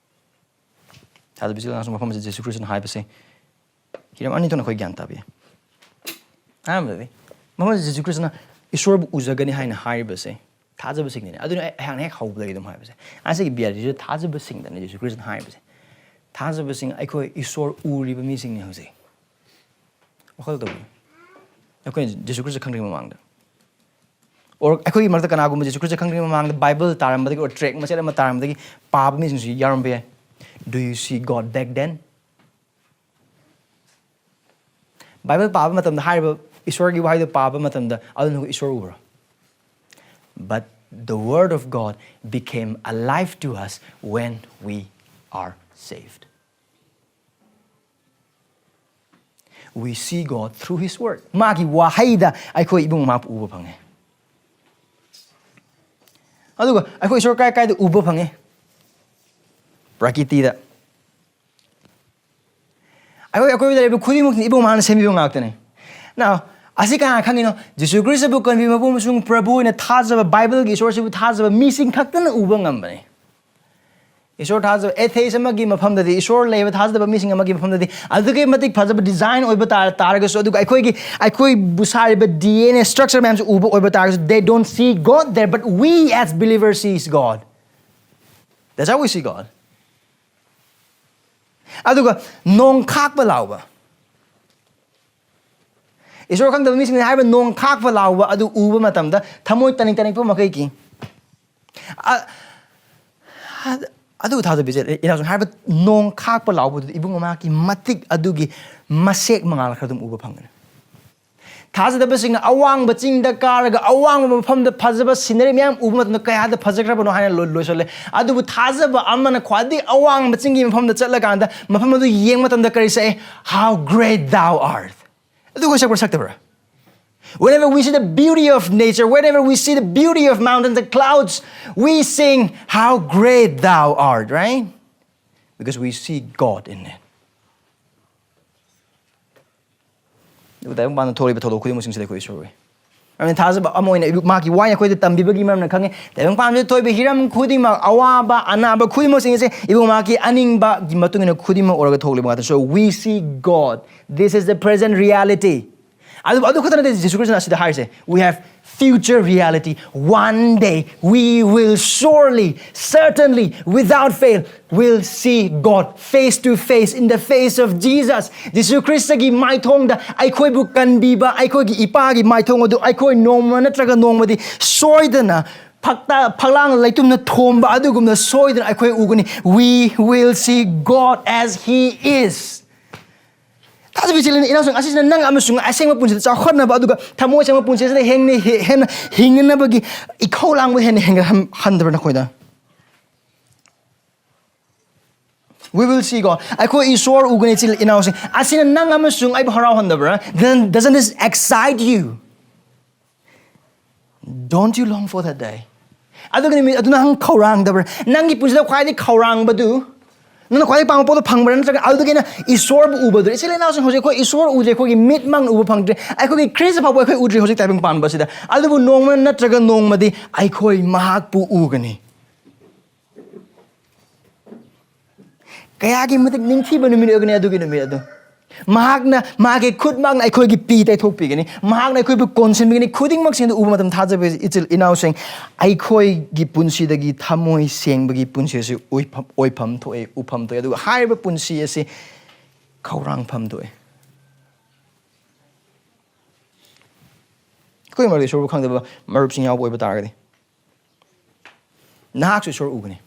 ꯊꯥꯖꯕ ꯏꯆꯤꯜ ꯏꯅꯥꯎꯁꯤꯡ, ꯃꯐꯝ ꯑꯁꯤꯗ ꯖꯤꯁꯨ ꯈ꯭ꯔꯤꯁꯇꯅ ꯍꯥꯏꯕꯁꯦ ꯍꯤꯔꯝ ꯑꯅꯤ ꯊꯣꯛꯅ ꯑꯩꯈꯣꯏ ꯒ꯭ꯌꯥꯟ ꯇꯥꯕ ꯌꯥꯏ꯫ ꯑꯍꯥꯟꯕꯗꯗꯤ, ꯃꯐꯝ ꯑꯁꯤꯗ ꯖꯤꯁꯨ ꯈ꯭ꯔꯤꯁꯇꯅ ꯏꯁꯣꯔꯕꯨ ꯎꯖꯒꯅꯤ ꯍꯥꯏꯅ ꯍꯥꯏꯔꯤꯕꯁꯦ ꯊꯥꯖꯕꯁꯤꯡꯅꯤꯅꯦ꯫ ꯑꯗꯨꯅ ꯑꯩ, ꯑꯩꯍꯥꯛꯅ ꯍꯦꯛ ꯍꯧꯕꯗꯒꯤ ꯑꯗꯨꯝ ꯍꯥꯏꯕꯁꯦ, ꯑꯁꯤꯒꯤ ꯕꯤꯌꯥꯔꯤꯁꯤꯗ ꯊꯥꯖꯕꯁꯤꯡꯗꯅꯦ ꯖꯤꯁꯨ ꯈ꯭ꯔꯤꯁꯇꯅ ꯍꯥꯏꯕꯁꯦ꯫ ꯊꯥꯖꯕꯁꯤꯡ, ꯑꯩꯈꯣꯏ ꯏꯁꯣꯔ ꯎꯔꯤꯕ ꯃꯤꯁꯤꯡꯅꯤ ꯍꯧꯖꯤꯛ꯫ ꯋꯥꯈꯜ ꯇꯧꯕꯤꯌꯨ꯫ ꯑꯩꯈꯣꯏꯅ ꯖꯤꯁꯨ ꯈ꯭ꯔꯤꯁꯇ ꯈꯪꯗ꯭ꯔꯤꯉꯩ ꯃꯃꯥꯡꯗ, or ꯑꯩꯈꯣꯏꯒꯤ ꯃꯔꯛꯇ ꯀꯅꯥꯒꯨꯝꯕ ꯖꯤꯁꯨ ꯈ꯭ꯔꯤꯁꯇ ꯈꯪꯗ꯭ꯔꯤꯉꯩ ꯃꯃꯥꯡꯗ ꯕꯥꯏꯕꯜ ꯇꯥꯔꯝꯕꯗꯒꯤ, or tract ꯃꯆꯦꯠ ꯑꯃ ꯇꯥꯔꯝꯕꯗꯒꯤ ꯄꯥꯕ ꯃꯤꯁꯤꯡꯁꯨ ꯌꯥꯎꯔꯝꯕ ꯌꯥꯏ꯫ Do you see God back then? Bible ꯄꯥꯕ ꯃꯇꯝꯗ, ꯍꯥꯏꯔꯤꯕ ꯏꯁꯣꯔꯒꯤ ꯋꯥꯍꯩꯗꯨ ꯄꯥꯕ ꯃꯇꯝꯗ ꯑꯗꯨꯅ ꯏꯁꯣꯔ ꯎꯕ꯭ꯔꯣ? But the word of God became alive to us when we are saved. We see God through His word. ꯃꯥꯒꯤ ꯋꯥꯍꯩꯗ ꯑꯩꯈꯣꯏ ꯏꯕꯨꯡ ꯃꯥꯕꯨ ꯎꯕ ꯐꯪꯉꯦ꯫ ꯑꯗꯨꯒ ꯑꯩꯈꯣꯏ ꯏꯁꯣꯔ ꯀꯥꯏ ꯀꯥꯏꯗ ꯎꯕ ꯐꯪꯉꯦ? ꯄ꯭ꯔꯀꯤꯇꯤꯗ꯫ ꯑꯩꯈꯣꯏ ꯑꯀꯣꯏꯕꯗ ꯂꯩꯕ ꯈꯨꯗꯤꯡꯃꯛꯇꯤ ꯏꯕꯨꯡ ꯃꯥꯅ ꯁꯦꯝꯕꯤꯕ ꯉꯥꯛꯇꯅꯤ꯫ Now, ꯑꯁꯤ ꯀꯅꯥ ꯈꯪꯉꯤꯅꯣ? ꯖꯤꯁꯨ ꯈ꯭ꯔꯤꯁꯇꯕꯨ ꯀꯟꯕꯤꯕ ꯃꯄꯨ ꯑꯃꯁꯨꯡ ꯄ꯭ꯔꯚꯨ ꯑꯣꯏꯅ ꯊꯥꯖꯕ, ꯕꯥꯏꯕꯜꯒꯤ ꯏꯁꯣꯔꯁꯤꯕꯨ ꯊꯥꯖꯕ ꯃꯤꯁꯤꯡ ꯈꯛꯇꯅ ꯎꯕ ꯉꯝꯕꯅꯤ꯫ ꯏꯁꯣꯔ ꯊꯥꯖꯕ, atheist ꯑꯃꯒꯤ ꯃꯐꯝꯗꯗꯤ, ꯏꯁꯣꯔ ꯂꯩꯕ ꯊꯥꯖꯗꯕ ꯃꯤꯁꯤꯡ ꯑꯃꯒꯤ ꯃꯐꯝꯗꯗꯤ ꯑꯗꯨꯛꯀꯤ ꯃꯇꯤꯛ ꯐꯖꯕ design ꯑꯣꯏꯕ ꯇꯥꯔ-, ꯇꯥꯔꯒꯁꯨ, ꯑꯗꯨꯒ ꯑꯩꯈꯣꯏꯒꯤ, ꯑꯩꯈꯣꯏꯕꯨ ꯁꯥꯔꯤꯕ D N A structure ꯃꯌꯥꯝꯁꯨ ꯎꯕ ꯑꯣꯏꯕ ꯇꯥꯔꯒꯁꯨ, they don't see God there, but we as believers sees God. That's how we see God. ꯑꯗꯨꯒ ꯅꯣꯡ ꯈꯥꯛꯄ ꯂꯥꯎꯕ, ꯏꯁꯣꯔ ꯈꯪꯗꯕ ꯃꯤꯁꯤꯡꯅ ꯍꯥꯏꯕ ꯅꯣꯡ ꯈꯥꯛꯄ ꯂꯥꯎꯕ ꯑꯗꯨ ꯎꯕ ꯃꯇꯝꯗ ꯊꯃꯣꯏ ꯇꯅꯤꯛ ꯇꯅꯤꯛꯄ ꯃꯈꯩꯒꯤ, ꯑ-, ꯑꯗꯨ ꯊꯥꯖꯕꯤꯁꯦ, ꯏꯅꯥꯎꯁꯤꯡ ꯍꯥꯏꯕ ꯅꯣꯡ ꯈꯥꯛꯄ ꯂꯥꯎꯕꯗꯨꯗ ꯏꯕꯨꯡ ꯃꯍꯥꯛꯀꯤ ꯃꯇꯤꯛ ꯑꯗꯨꯒꯤ ꯃꯁꯦꯛ ꯃꯉꯥꯜ ꯈꯔ ꯑꯗꯨꯝ ꯎꯕ ꯐꯪꯒꯅꯤ꯫ ꯊꯥꯖꯗꯕꯁꯤꯡꯅ ꯑꯋꯥꯡꯕ ꯆꯤꯡꯗ ꯀꯥꯔꯒ ꯑꯋꯥꯡꯕ ꯃꯐꯝꯗ ꯐꯖꯕ scenery ꯃꯌꯥꯝ ꯎꯕ ꯃꯇꯝꯗ ꯀꯌꯥꯗ ꯐꯖꯈ꯭ꯔꯕꯅꯣ ꯍꯥꯏꯅ ꯂꯣꯏ-, ꯂꯣꯏꯁꯤꯜꯂꯦ꯫ ꯑꯗꯨꯕꯨ ꯊꯥꯖꯕ ꯑꯃꯅ ꯈ꯭ꯋꯥꯏꯗꯒꯤ ꯑꯋꯥꯡꯕ ꯆꯤꯡꯒꯤ ꯃꯐꯝꯗ ꯆꯠꯂꯀꯥꯟꯗ ꯃꯐꯝ ꯑꯗꯨ ꯌꯦꯡꯕ ꯃꯇꯝꯗ ꯀꯔꯤ ꯁꯛꯏ? "How great thou art!" ꯑꯗꯨꯒ ꯁꯛꯄ꯭ꯔꯥ ꯁꯛꯇꯕ꯭ꯔꯥ? Whenever we see the beauty of nature, whenever we see the beauty of mountains and clouds, we sing, "How great thou art," right? Because we see God in it. ꯑꯗꯨꯒ ꯇꯥꯏꯕꯪꯄꯥꯟꯗ ꯊꯣꯛꯂꯤꯕ ꯊꯧꯗꯣꯛ ꯈꯨꯗꯤꯡꯃꯛꯁꯤꯡꯁꯤꯗ ꯑꯩꯈꯣꯏ ꯏꯁꯣꯔ ꯎꯏ꯫ ꯃꯔꯝꯗꯤ ꯊꯥꯖꯕ ꯑꯃ ꯑꯣꯏꯅ ꯏꯕꯨ-, ꯃꯍꯥꯛꯀꯤ ꯋꯥꯍꯩ ꯑꯩꯈꯣꯏꯗ ꯇꯝꯕꯤꯕꯒꯤ ꯃꯔꯝꯅ ꯈꯪꯉꯤ, ꯇꯥꯏꯕꯪꯄꯥꯟꯁꯤꯗ ꯊꯣꯛꯏꯕ ꯍꯤꯔꯝ ꯈꯨꯗꯤꯡꯃꯛ, ꯑꯋꯥꯕ, ꯑꯅꯥꯕ ꯈꯨꯗꯤꯡꯃꯛꯁꯤꯡ ꯑꯁꯦ ꯏꯕꯨꯡ ꯃꯍꯥꯛꯀꯤ ꯑꯅꯤꯡꯕꯒꯤ ꯃꯇꯨꯡ ꯏꯟꯅ ꯈꯨꯗꯤꯡꯃꯛ ꯑꯣꯏꯔꯒ ꯊꯣꯛꯂꯤꯕ ꯉꯥꯛꯇꯅꯤ꯫ So we see God. This is the present reality. ꯑꯗꯨ, ꯑꯗꯨ ꯈꯛꯇ ꯅꯠꯇꯦ ꯖꯤꯁꯨ ꯈ꯭ꯔꯤꯁꯇꯅ ꯑꯁꯤꯗ ꯍꯥꯏꯔꯤꯁꯦ, "We have future reality. One day we will surely, certainly, without fail, will see God face to face, in the face of Jesus." ꯖꯤꯁꯨ ꯈ꯭ꯔꯤꯁꯇꯒꯤ ꯃꯥꯏꯊꯣꯡꯗ ꯑꯩꯈꯣꯏꯕꯨ ꯀꯟꯕꯤꯕ ꯑꯩꯈꯣꯏꯒꯤ ꯏꯄꯥꯒꯤ ꯃꯥꯏꯊꯣꯡ ꯑꯗꯨ ꯑꯩꯈꯣꯏ ꯅꯣꯡꯃ ꯅꯠꯇ꯭ꯔꯒ ꯅꯣꯡꯃꯗꯤ ꯁꯣꯏꯗꯅ ꯐꯛꯇ-, ꯐꯛꯂꯥꯡ ꯂꯩꯇꯨꯝꯅ ꯊꯣꯝꯕ ꯑꯗꯨꯒꯨꯝꯅ ꯁꯣꯏꯗꯅ ꯑꯩꯈꯣꯏ ꯎꯒꯅꯤ꯫ We will see God as He is. ꯊꯥꯖꯕ ꯏꯆꯤꯜ ꯏꯅꯥꯎꯁꯤꯡ, ꯑꯁꯤꯁꯤꯅ ꯅꯪ ꯑꯃꯁꯨꯡ ꯑꯁꯦꯡꯕ ꯄꯨꯟꯁꯤꯗ ꯆꯥꯎꯈꯠꯅꯕ, ꯑꯗꯨꯒ ꯊꯃꯣꯏ ꯁꯦꯡꯕ ꯄꯨꯟꯁꯤ ꯑꯁꯤꯗ ꯍꯦꯟꯅ ꯍꯦ-, ꯍꯦꯟꯅ ꯍꯤꯡꯅꯅꯕꯒꯤ ꯏꯈꯧ ꯂꯥꯡꯕ ꯍꯦꯟꯅ ꯍꯦꯟꯒꯠꯍꯟꯗꯕ꯭ꯔꯥ ꯅꯈꯣꯏꯗ? We will see God. ꯑꯩꯈꯣꯏ ꯏꯁꯣꯔ ꯎꯒꯅꯤ, ꯏꯆꯤꯜ ꯏꯅꯥꯎꯁꯤꯡ꯫ ꯑꯁꯤꯅ ꯅꯪ ꯑꯃꯁꯨꯡ ꯑꯩꯕꯨ ꯍꯔꯥꯎꯍꯟꯗꯕ꯭ꯔꯥ? Then doesn't this excite you? Don't you long for that day? ꯑꯗꯨꯒꯤ ꯅꯨꯃꯤꯠ ꯑꯗꯨ ꯅꯪ ꯈꯧꯔꯥꯡꯗꯕ꯭ꯔꯥ? ꯅꯪꯒꯤ ꯄꯨꯟꯁꯤꯗ ꯈ꯭ꯋꯥꯏꯗꯒꯤ ꯈꯧꯔꯥꯡꯕꯗꯨ, ꯅꯪꯅ ꯈ꯭ꯋꯥꯏꯗꯒꯤ ꯄꯥꯝꯕ ꯄꯣꯠꯇꯣ ꯐꯪꯕ꯭ꯔꯥ, ꯅꯠꯇ꯭ꯔꯒ ꯑꯗꯨꯗꯒꯤ ꯍꯦꯟꯅ ꯏꯁꯣꯔꯕꯨ ꯎꯕꯗꯨꯔ? ꯏꯆꯤꯜ ꯏꯅꯥꯎꯁꯤꯡ, ꯍꯧꯖꯤꯛ ꯑꯩꯈꯣꯏ ꯏꯁꯣꯔ ꯎꯗ꯭ꯔꯤ, ꯑꯩꯈꯣꯏꯒꯤ ꯃꯤꯠꯃꯛꯅ ꯎꯕ ꯐꯪꯗ꯭ꯔꯤ, ꯑꯩꯈꯣꯏꯒꯤ ꯈ꯭ꯔꯤꯁꯇ ꯐꯥꯎꯕ ꯑꯩꯈꯣꯏ ꯎꯗ꯭ꯔꯤ ꯍꯧꯖꯤꯛ ꯇꯥꯏꯕꯪ ꯄꯥꯟꯕꯁꯤꯗ꯫ ꯑꯗꯨꯕꯨ ꯅꯣꯡꯃ ꯅꯠꯇ꯭ꯔꯒ ꯅꯣꯡꯃꯗꯤ ꯑꯩꯈꯣꯏ ꯃꯍꯥꯛꯄꯨ ꯎꯒꯅꯤ꯫ ꯀꯌꯥꯒꯤ ꯃꯇꯤꯛ ꯅꯤꯡꯊꯤꯕ ꯅꯨꯃꯤꯠ ꯑꯣꯏꯒꯅꯤ ꯑꯗꯨꯒꯤ ꯅꯨꯃꯤꯠ ꯑꯗꯨ! ꯃꯍꯥꯛꯅ ꯃꯥꯒꯤ ꯈꯨꯠꯃꯛꯅ ꯑꯩꯈꯣꯏꯒꯤ ꯄꯤ ꯇꯩꯊꯣꯛꯄꯤꯒꯅꯤ꯫ ꯃꯍꯥꯛꯅ ꯑꯩꯈꯣꯏꯕꯨ ꯀꯣꯟꯁꯤꯟꯕꯤꯒꯅꯤ꯫ ꯈꯨꯗꯤꯡꯃꯛꯁꯤꯡꯗꯨ ꯎꯕ ꯃꯇꯝ, ꯊꯥꯖꯕ ꯏꯆꯤꯜ ꯏꯅꯥꯎꯁꯤꯡ, ꯑꯩꯈꯣꯏꯒꯤ ꯄꯨꯟꯁꯤꯗꯒꯤ ꯊꯃꯣꯏ ꯁꯦꯡꯕꯒꯤ ꯄꯨꯟꯁꯤ ꯑꯁꯤ ꯑꯣꯏꯐꯝ, ꯑꯣꯏꯐꯝ ꯊꯣꯛꯑꯦ, ꯎꯐꯝ ꯊꯣꯛꯑꯦ꯫ ꯑꯗꯨꯒ ꯍꯥꯏꯔꯤꯕ ꯄꯨꯟꯁꯤ ꯑꯁꯤ ꯈꯧꯔꯥꯡꯐꯝ ꯊꯣꯛꯑꯦ꯫ ꯑꯩꯈꯣꯏ ꯃꯔꯛꯇ ꯏꯁꯣꯔꯕꯨ ꯈꯪꯗꯕ ꯃꯔꯨꯞꯁꯤꯡ ꯌꯥꯎꯕ ꯑꯣꯏꯕ ꯇꯥꯔꯒꯗꯤ, ꯅꯍꯥꯛꯁꯨ ꯏꯁꯣꯔ ꯎꯒꯅꯤ꯫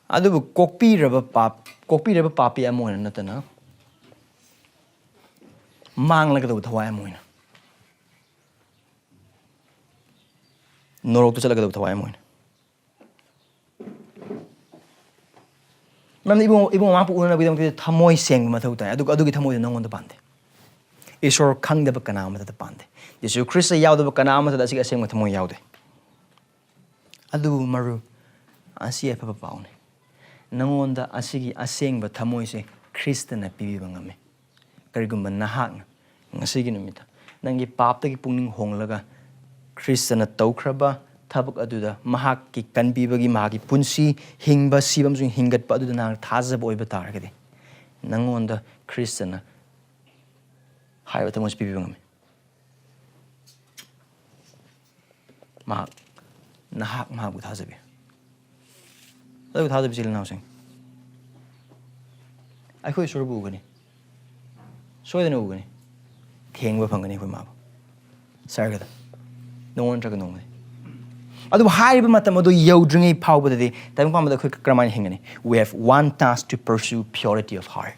ꯑꯗꯨꯕꯨ ꯀꯣꯛꯄꯤꯔꯕ ꯄꯥꯞ, ꯀꯣꯛꯄꯤꯔꯕ ꯄꯥꯄꯤ ꯑꯃ ꯑꯣꯏꯅ ꯅꯠꯇꯅ, ꯃꯥꯡꯂꯒꯗꯧꯕ ꯊꯋꯥꯏ ꯑꯃ ꯑꯣꯏꯅ, ꯅꯣꯔꯣꯛꯇ ꯆꯠꯂꯒꯗꯧꯕ ꯊꯋꯥꯏ ꯑꯃ ꯑꯣꯏꯅ꯫ ꯃꯔꯝꯗꯤ ꯏꯕꯨꯡ, ꯏꯕꯨꯡ ꯃꯃꯥꯄꯨ ꯎꯅꯅꯕꯒꯤꯗꯃꯛꯇ ꯊꯃꯣꯏ ꯁꯦꯡꯕ ꯃꯊꯧ ꯇꯥꯏ꯫ ꯑꯗꯨꯒ ꯑꯗꯨꯒꯤ ꯊꯃꯣꯏꯗꯨ ꯅꯪꯉꯣꯟꯗ ꯄꯥꯟꯗꯦ꯫ ꯏꯁꯣꯔ ꯈꯪꯗꯕ ꯀꯅꯥ ꯑꯃꯠꯇꯗ ꯄꯥꯟꯗꯦ꯫ ꯌꯤꯁꯨ ꯈ꯭ꯔꯤꯁꯇ ꯌꯥꯎꯗꯕ ꯀꯅꯥ ꯑꯃꯠꯇꯗ ꯑꯁꯤꯒꯤ ꯑꯁꯦꯡꯕ ꯊꯃꯣꯏ ꯌꯥꯎꯗꯦ꯫ ꯑꯗꯨꯕꯨ ꯃꯔꯨꯞ, ꯑꯁꯤ ꯑꯐꯕ ꯄꯥꯎꯅꯤ꯫ ꯅꯉꯣꯟꯗ ꯑꯁꯤꯒꯤ ꯑꯁꯦꯡꯕ ꯊꯃꯣꯏꯁꯦ ꯈ꯭ꯔꯤꯁꯇꯅ ꯄꯤꯕꯤꯕ ꯉꯝꯃꯤ꯫ ꯀꯔꯤꯒꯨꯝꯕ ꯅꯍꯥꯛꯅ ꯉꯁꯤꯒꯤ ꯅꯨꯃꯤꯠꯇ ꯅꯪꯒꯤ ꯄꯥꯞꯇꯒꯤ ꯄꯨꯛꯅꯤꯡ ꯍꯣꯡꯂꯒ ꯈ꯭ꯔꯤꯁꯇꯅ ꯇꯧꯈ꯭ꯔꯕ ꯊꯕꯛ ꯑꯗꯨꯗ ꯃꯍꯥꯛꯀꯤ ꯀꯟꯕꯤꯕꯒꯤ, ꯃꯍꯥꯛꯀꯤ ꯄꯨꯟꯁꯤ ꯍꯤꯡꯕ, ꯁꯤꯕ ꯑꯃꯁꯨꯡ ꯍꯤꯡꯒꯠꯄ ꯑꯗꯨꯗ ꯅꯍꯥꯛ ꯊꯥꯖꯕ ꯑꯣꯏꯕ ꯇꯥꯔꯒꯗꯤ, ꯅꯉꯣꯟꯗ ꯈ꯭ꯔꯤꯁꯇꯅ ꯍꯥꯏꯔꯤꯕ ꯊꯃꯣꯏꯁꯤ ꯄꯤꯕꯤꯕ ꯉꯝꯃꯤ꯫ ꯃꯍꯥꯛ, ꯅꯍꯥꯛ ꯃꯍꯥꯛꯄꯨ ꯊꯥꯖꯕꯤꯌꯨ꯫ ꯑꯗꯨꯕꯨ ꯊꯥꯖꯕ ꯏꯆꯤꯜ ꯏꯅꯥꯎꯁꯤꯡ, ꯑꯩꯈꯣꯏ ꯏꯁꯣꯔꯕꯨ ꯎꯒꯅꯤ, ꯁꯣꯏꯗꯅ ꯎꯒꯅꯤ, ꯊꯦꯡꯕ ꯐꯪꯒꯅꯤ ꯑꯩꯈꯣꯏ ꯃꯥꯕꯨ꯫ ꯁꯔꯒꯗ ꯅꯣꯡꯃ ꯅꯠꯇ꯭ꯔꯒ ꯅꯣꯡꯃꯗꯤ꯫ ꯑꯗꯨꯕꯨ ꯍꯥꯏꯔꯤꯕ ꯃꯇꯝ ꯑꯗꯨ ꯌꯧꯗ꯭ꯔꯤꯉꯩ ꯐꯥꯎꯕꯗꯗꯤ, ꯇꯥꯏꯕꯪ ꯄꯥꯟꯕꯗ ꯑꯩꯈꯣꯏ ꯀꯔꯝꯍꯥꯏꯅ ꯍꯤꯡꯒꯅꯤ? We have one task to pursue: purity of heart.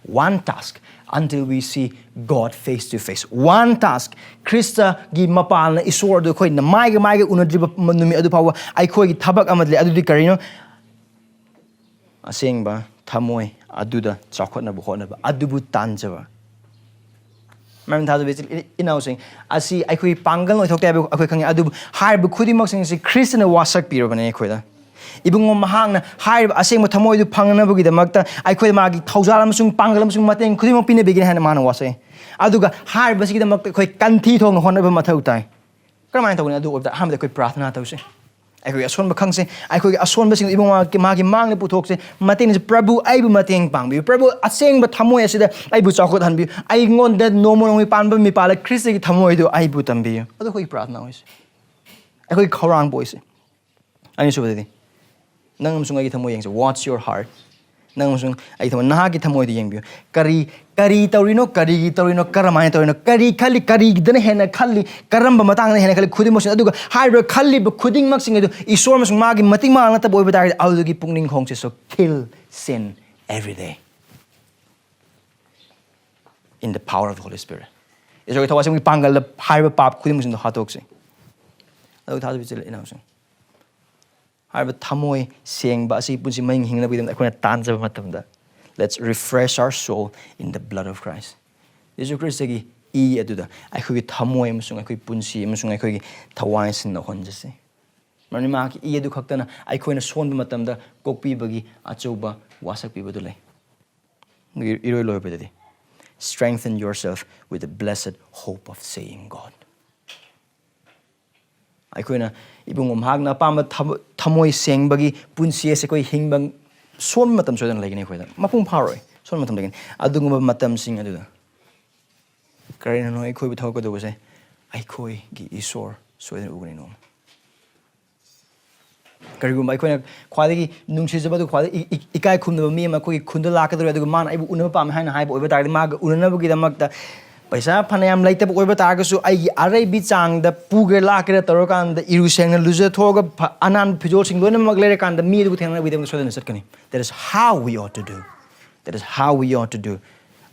One task until we see God face to face. One task. ꯈ꯭ꯔꯤꯁꯇꯒꯤ ꯃꯄꯥꯜꯅ ꯏꯁꯣꯔ ꯑꯗꯨ ꯑꯩꯈꯣꯏꯅ ꯃꯥꯏꯒ ꯃꯥꯏꯒ ꯎꯅꯗ꯭ꯔꯤꯕ ꯅꯨꯃꯤꯠ ꯑꯗꯨ ꯐꯥꯎꯕ ꯑꯩꯈꯣꯏꯒꯤ ꯊꯕꯛ ꯑꯃꯗꯤ ꯂꯩ꯫ ꯑꯗꯨꯗꯤ ꯀꯔꯤꯅꯣ? ꯑꯁꯦꯡꯕ ꯊꯃꯣꯏ ꯑꯗꯨꯗ ꯆꯥꯎꯈꯠꯅꯕ ꯍꯣꯠꯅꯕ, ꯑꯗꯨꯕꯨ ꯇꯥꯟꯖꯕ꯫ ꯃꯔꯝ ꯊꯥꯖꯕ ꯏꯆꯤꯜ ꯏꯅꯥꯎꯁꯤꯡ, ꯑꯁꯤ ꯑꯩꯈꯣꯏ ꯄꯥꯡꯒꯜ ꯑꯣꯏꯊꯣꯛꯇꯦ ꯍꯥꯏꯕ ꯑꯩꯈꯣꯏ ꯈꯪꯉꯤ, ꯑꯗꯨꯕꯨ ꯍꯥꯏꯔꯤꯕ ꯈꯨꯗꯤꯡꯃꯛꯁꯤꯡ ꯑꯁꯤ ꯈ꯭ꯔꯤꯁꯇꯅ ꯋꯥꯁꯛꯄꯤꯔꯕꯅꯦ ꯑꯩꯈꯣꯏꯗ꯫ ꯏꯕꯨꯡꯉꯣ ꯃꯍꯥꯛꯅ ꯍꯥꯏꯔꯤꯕ ꯑꯁꯦꯡꯕ ꯊꯃꯣꯏꯗꯨ ꯐꯪꯅꯅꯕꯒꯤꯗꯃꯛꯇ ꯑꯩꯈꯣꯏꯗ ꯃꯥꯒꯤ ꯊꯧꯖꯥꯜ ꯑꯃꯁꯨꯡ ꯄꯥꯡꯒꯜ ꯑꯃꯁꯨꯡ ꯃꯇꯦꯡ ꯈꯨꯗꯤꯡꯃꯛ ꯄꯤꯅꯕꯤꯒꯅꯤ ꯍꯥꯏꯅ ꯃꯥꯅ ꯋꯥꯁꯛꯏ꯫ ꯑꯗꯨꯒ ꯍꯥꯏꯔꯤꯕꯁꯤꯒꯤꯗꯃꯛꯇ ꯑꯩꯈꯣꯏ ꯀꯟꯊꯤ ꯊꯣꯡꯅ ꯍꯣꯠꯅꯕ ꯃꯊꯧ ꯇꯥꯏ꯫ ꯀꯔꯝꯍꯥꯏꯅ ꯇꯧꯒꯅꯤ? ꯑꯗꯨ ꯑꯣꯏꯕꯗ ꯑꯍꯥꯟꯕꯗ ꯑꯩꯈꯣꯏ ꯄ꯭ꯔꯥꯊꯅꯥ ꯇꯧꯁꯤ꯫ ꯑꯩꯈꯣꯏꯒꯤ ꯑꯁꯣꯟꯕ ꯈꯪꯁꯦ, ꯑꯩꯈꯣꯏꯒꯤ ꯑꯁꯣꯟꯕꯁꯤꯡ ꯏꯕꯨꯡꯉꯣ ꯃꯥꯒꯤ ꯃꯥꯡꯗ ꯄꯨꯊꯣꯛꯁꯦ, ꯃꯇꯦꯡꯁꯦ꯫ "ꯄ꯭ꯔꯚꯨ, ꯑꯩꯕꯨ ꯃꯇꯦꯡ ꯄꯥꯡꯕꯤꯌꯨ꯫ ꯄ꯭ꯔꯚꯨ, ꯑꯁꯦꯡꯕ ꯊꯃꯣꯏ ꯑꯁꯤꯗ ꯑꯩꯕꯨ ꯆꯥꯎꯈꯠꯍꯟꯕꯤꯌꯨ꯫ ꯑꯩꯉꯣꯟꯗ ꯅꯣꯡꯃ ꯅꯣꯡꯃꯒꯤ ꯄꯥꯟꯕ ꯃꯤꯄꯥꯜꯂ ꯈ꯭ꯔꯤꯁꯇꯒꯤ ꯊꯃꯣꯏꯗꯨ ꯑꯩꯕꯨ ꯇꯝꯕꯤꯌꯨ"꯫ ꯑꯗꯨ ꯑꯩꯈꯣꯏꯒꯤ ꯄ꯭ꯔꯥꯊꯅꯥ ꯑꯣꯏꯁꯦ, ꯑꯩꯈꯣꯏꯒꯤ ꯈꯧꯔꯥꯡꯕ ꯑꯣꯏꯁꯦ꯫ ꯑꯅꯤꯁꯨꯕꯗꯗꯤ, ꯅꯪ ꯑꯃꯁꯨꯡ ꯑꯩꯒꯤ ꯊꯃꯣꯏ ꯌꯦꯡꯁꯦ꯫ Watch your heart. ꯅꯪ ꯑꯃꯁꯨꯡ ꯑꯩꯒꯤ ꯊꯃꯣꯏ, ꯅꯍꯥꯛꯀꯤ ꯊꯃꯣꯏꯗ ꯌꯦꯡꯕꯤꯌꯨ꯫ ꯀꯔꯤ, ꯀꯔꯤ ꯇꯧꯔꯤꯅꯣ? ꯀꯔꯤꯒꯤ ꯇꯧꯔꯤꯅꯣ? ꯀꯔꯝꯍꯥꯏꯅ ꯇꯧꯔꯤꯅꯣ? ꯀꯔꯤ ꯈꯜꯂꯤ? ꯀꯔꯤꯒꯤꯗꯅ ꯍꯦꯟꯅ ꯈꯜꯂꯤ? ꯀꯔꯝꯕ ꯃꯇꯥꯡꯗ ꯍꯦꯟꯅ ꯈꯜꯂꯤ? ꯈꯨꯗꯤꯡꯃꯛꯁꯤꯡ꯫ ꯑꯗꯨꯒ ꯍꯥꯏꯔꯤꯕ ꯈꯜꯂꯤꯕ ꯈꯨꯗꯤꯡꯃꯛꯁꯤꯡ ꯑꯗꯨ ꯏꯁꯣꯔ ꯑꯃꯁꯨꯡ ꯃꯥꯒꯤ ꯃꯇꯤꯛ ꯃꯥꯡ ꯅꯠꯇꯕ ꯑꯣꯏꯕ ꯇꯥꯔꯒꯗꯤ, ꯑꯗꯨꯗꯒꯤ ꯄꯨꯛꯅꯤꯡ ꯈꯣꯡꯁꯦ꯫ So kill sin every day in the power of the Holy Spirit. ꯏꯁꯣꯔꯒꯤ ꯊꯋꯥꯏꯁꯤꯡꯒꯤ ꯄꯥꯡꯒꯜꯗ ꯍꯥꯏꯔꯤꯕ ꯄꯥꯞ ꯈꯨꯗꯤꯡꯃꯛꯁꯤꯡꯗꯣ ꯍꯥꯠꯇꯣꯛꯁꯤ꯫ ꯑꯗꯨꯒ ꯊꯥꯖꯕ ꯏꯆꯤꯜ ꯏꯅꯥꯎꯁꯤꯡ, ꯍꯥꯏꯔꯤꯕ ꯊꯃꯣꯏ ꯁꯦꯡꯕ ꯑꯁꯤ ꯄꯨꯟꯁꯤ ꯃꯍꯤꯡ ꯍꯤꯡꯅꯕꯒꯤꯗꯃꯛꯇ ꯑꯩꯈꯣꯏꯅ ꯇꯥꯟꯖꯕ ꯃꯇꯝꯗ, let's refresh our soul in the blood of Christ. ꯌꯦꯁꯨ ꯈ꯭ꯔꯤꯁꯇꯒꯤ E ꯑꯗꯨꯗ ꯑꯩꯈꯣꯏꯒꯤ ꯊꯃꯣꯏ ꯑꯃꯁꯨꯡ ꯑꯩꯈꯣꯏꯒꯤ ꯄꯨꯟꯁꯤ ꯑꯃꯁꯨꯡ ꯑꯩꯈꯣꯏꯒꯤ ꯊꯋꯥꯏꯁꯤꯡ ꯅꯧꯍꯟꯖꯁꯤ꯫ ꯃꯔꯝꯗꯤ ꯃꯍꯥꯛꯀꯤ ꯏ ꯑꯗꯨ ꯈꯛꯇꯅ ꯑꯩꯈꯣꯏꯅ ꯁꯣꯟꯕ ꯃꯇꯝꯗ ꯀꯣꯛꯄꯤꯕꯒꯤ ꯑꯆꯧꯕ ꯋꯥꯁꯛ ꯄꯤꯕꯗꯨ ꯂꯩ꯫ ꯑꯗꯨꯒꯤ ꯏꯔꯣꯏ ꯂꯣꯏꯕꯗꯗꯤ, "Strengthen yourself with the blessed hope of seeing God." ꯑꯩꯈꯣꯏꯅ ꯏꯕꯨꯡꯉꯣ ꯃꯍꯥꯛꯅ ꯑꯄꯥꯝꯕ ꯊꯃꯣ-, ꯊꯃꯣꯏ ꯁꯦꯡꯕꯒꯤ ꯄꯨꯟꯁꯤ ꯑꯁꯤ ꯑꯩꯈꯣꯏ ꯍꯤꯡꯕ ꯁꯣꯟꯕ ꯃꯇꯝ ꯁꯣꯏꯗꯅ ꯂꯩꯒꯅꯤ꯫ ꯑꯩꯈꯣꯏꯗ ꯃꯄꯨꯡ ꯐꯥꯔꯣꯏ, ꯁꯣꯟꯕ ꯃꯇꯝ ꯂꯩꯒꯅꯤ꯫ ꯑꯗꯨꯒꯨꯝꯕ ꯃꯇꯝꯁꯤꯡ ꯑꯗꯨꯗ ꯀꯔꯤꯅꯣ ꯑꯩꯈꯣꯏꯕꯨ ꯊꯧꯒꯗꯧꯕꯁꯦ? ꯑꯩꯈꯣꯏꯒꯤ ꯏꯁꯣꯔ ꯁꯣꯏꯗꯅ ꯎꯒꯅꯤ ꯅꯣꯡꯃ꯫ ꯀꯔꯤꯒꯨꯝꯕ ꯑꯩꯈꯣꯏꯅ ꯈ꯭ꯋꯥꯏꯗꯒꯤ ꯅꯨꯡꯁꯤꯖꯕ, ꯑꯗꯨꯒ ꯈ꯭ꯋꯥꯏꯗꯒꯤ ꯏ-, ꯏ-, ꯏꯀꯥꯏ ꯈꯨꯝꯅꯕ ꯃꯤ ꯑꯃ ꯑꯩꯈꯣꯏꯒꯤ ꯈꯨꯟꯗ ꯂꯥꯛꯀꯗꯧꯔꯦ, ꯑꯗꯨꯒ ꯃꯥꯅ ꯑꯩꯕꯨ ꯎꯅꯕ ꯄꯥꯝꯃꯦ ꯍꯥꯏꯅ ꯍꯥꯏꯕ ꯑꯣꯏꯕ ꯇꯥꯔꯒꯗꯤ, ꯃꯥꯒ ꯎꯅꯅꯕꯒꯤꯗꯃꯛꯇ ꯄꯩꯁꯥ ꯐꯅꯌꯥꯝ ꯂꯩꯇꯕ ꯑꯣꯏꯕ ꯇꯥꯔꯒꯁꯨ, ꯑꯩꯒꯤ ꯑꯔꯩꯕꯤ ꯆꯥꯡꯗ ꯄꯨꯒꯦꯔꯥ ꯂꯥꯛꯀꯦꯔꯥ ꯇꯧꯔꯀꯥꯟꯗ, ꯏꯔꯨ ꯁꯦꯡꯅ ꯂꯨꯖꯊꯣꯛꯑꯒ, ꯐ-, ꯑꯅꯥꯟꯕ ꯐꯤꯖꯣꯜꯁꯤꯡ ꯂꯣꯏꯅꯃꯛ ꯂꯩꯔꯀꯥꯟꯗ, ꯃꯤ ꯑꯗꯨꯕꯨ ꯊꯦꯡꯅꯅꯕꯒꯤꯗꯃꯛꯇ ꯁꯣꯏꯗꯅ ꯆꯠꯀꯅꯤ꯫ That is how we ought to do. That is how we ought to do.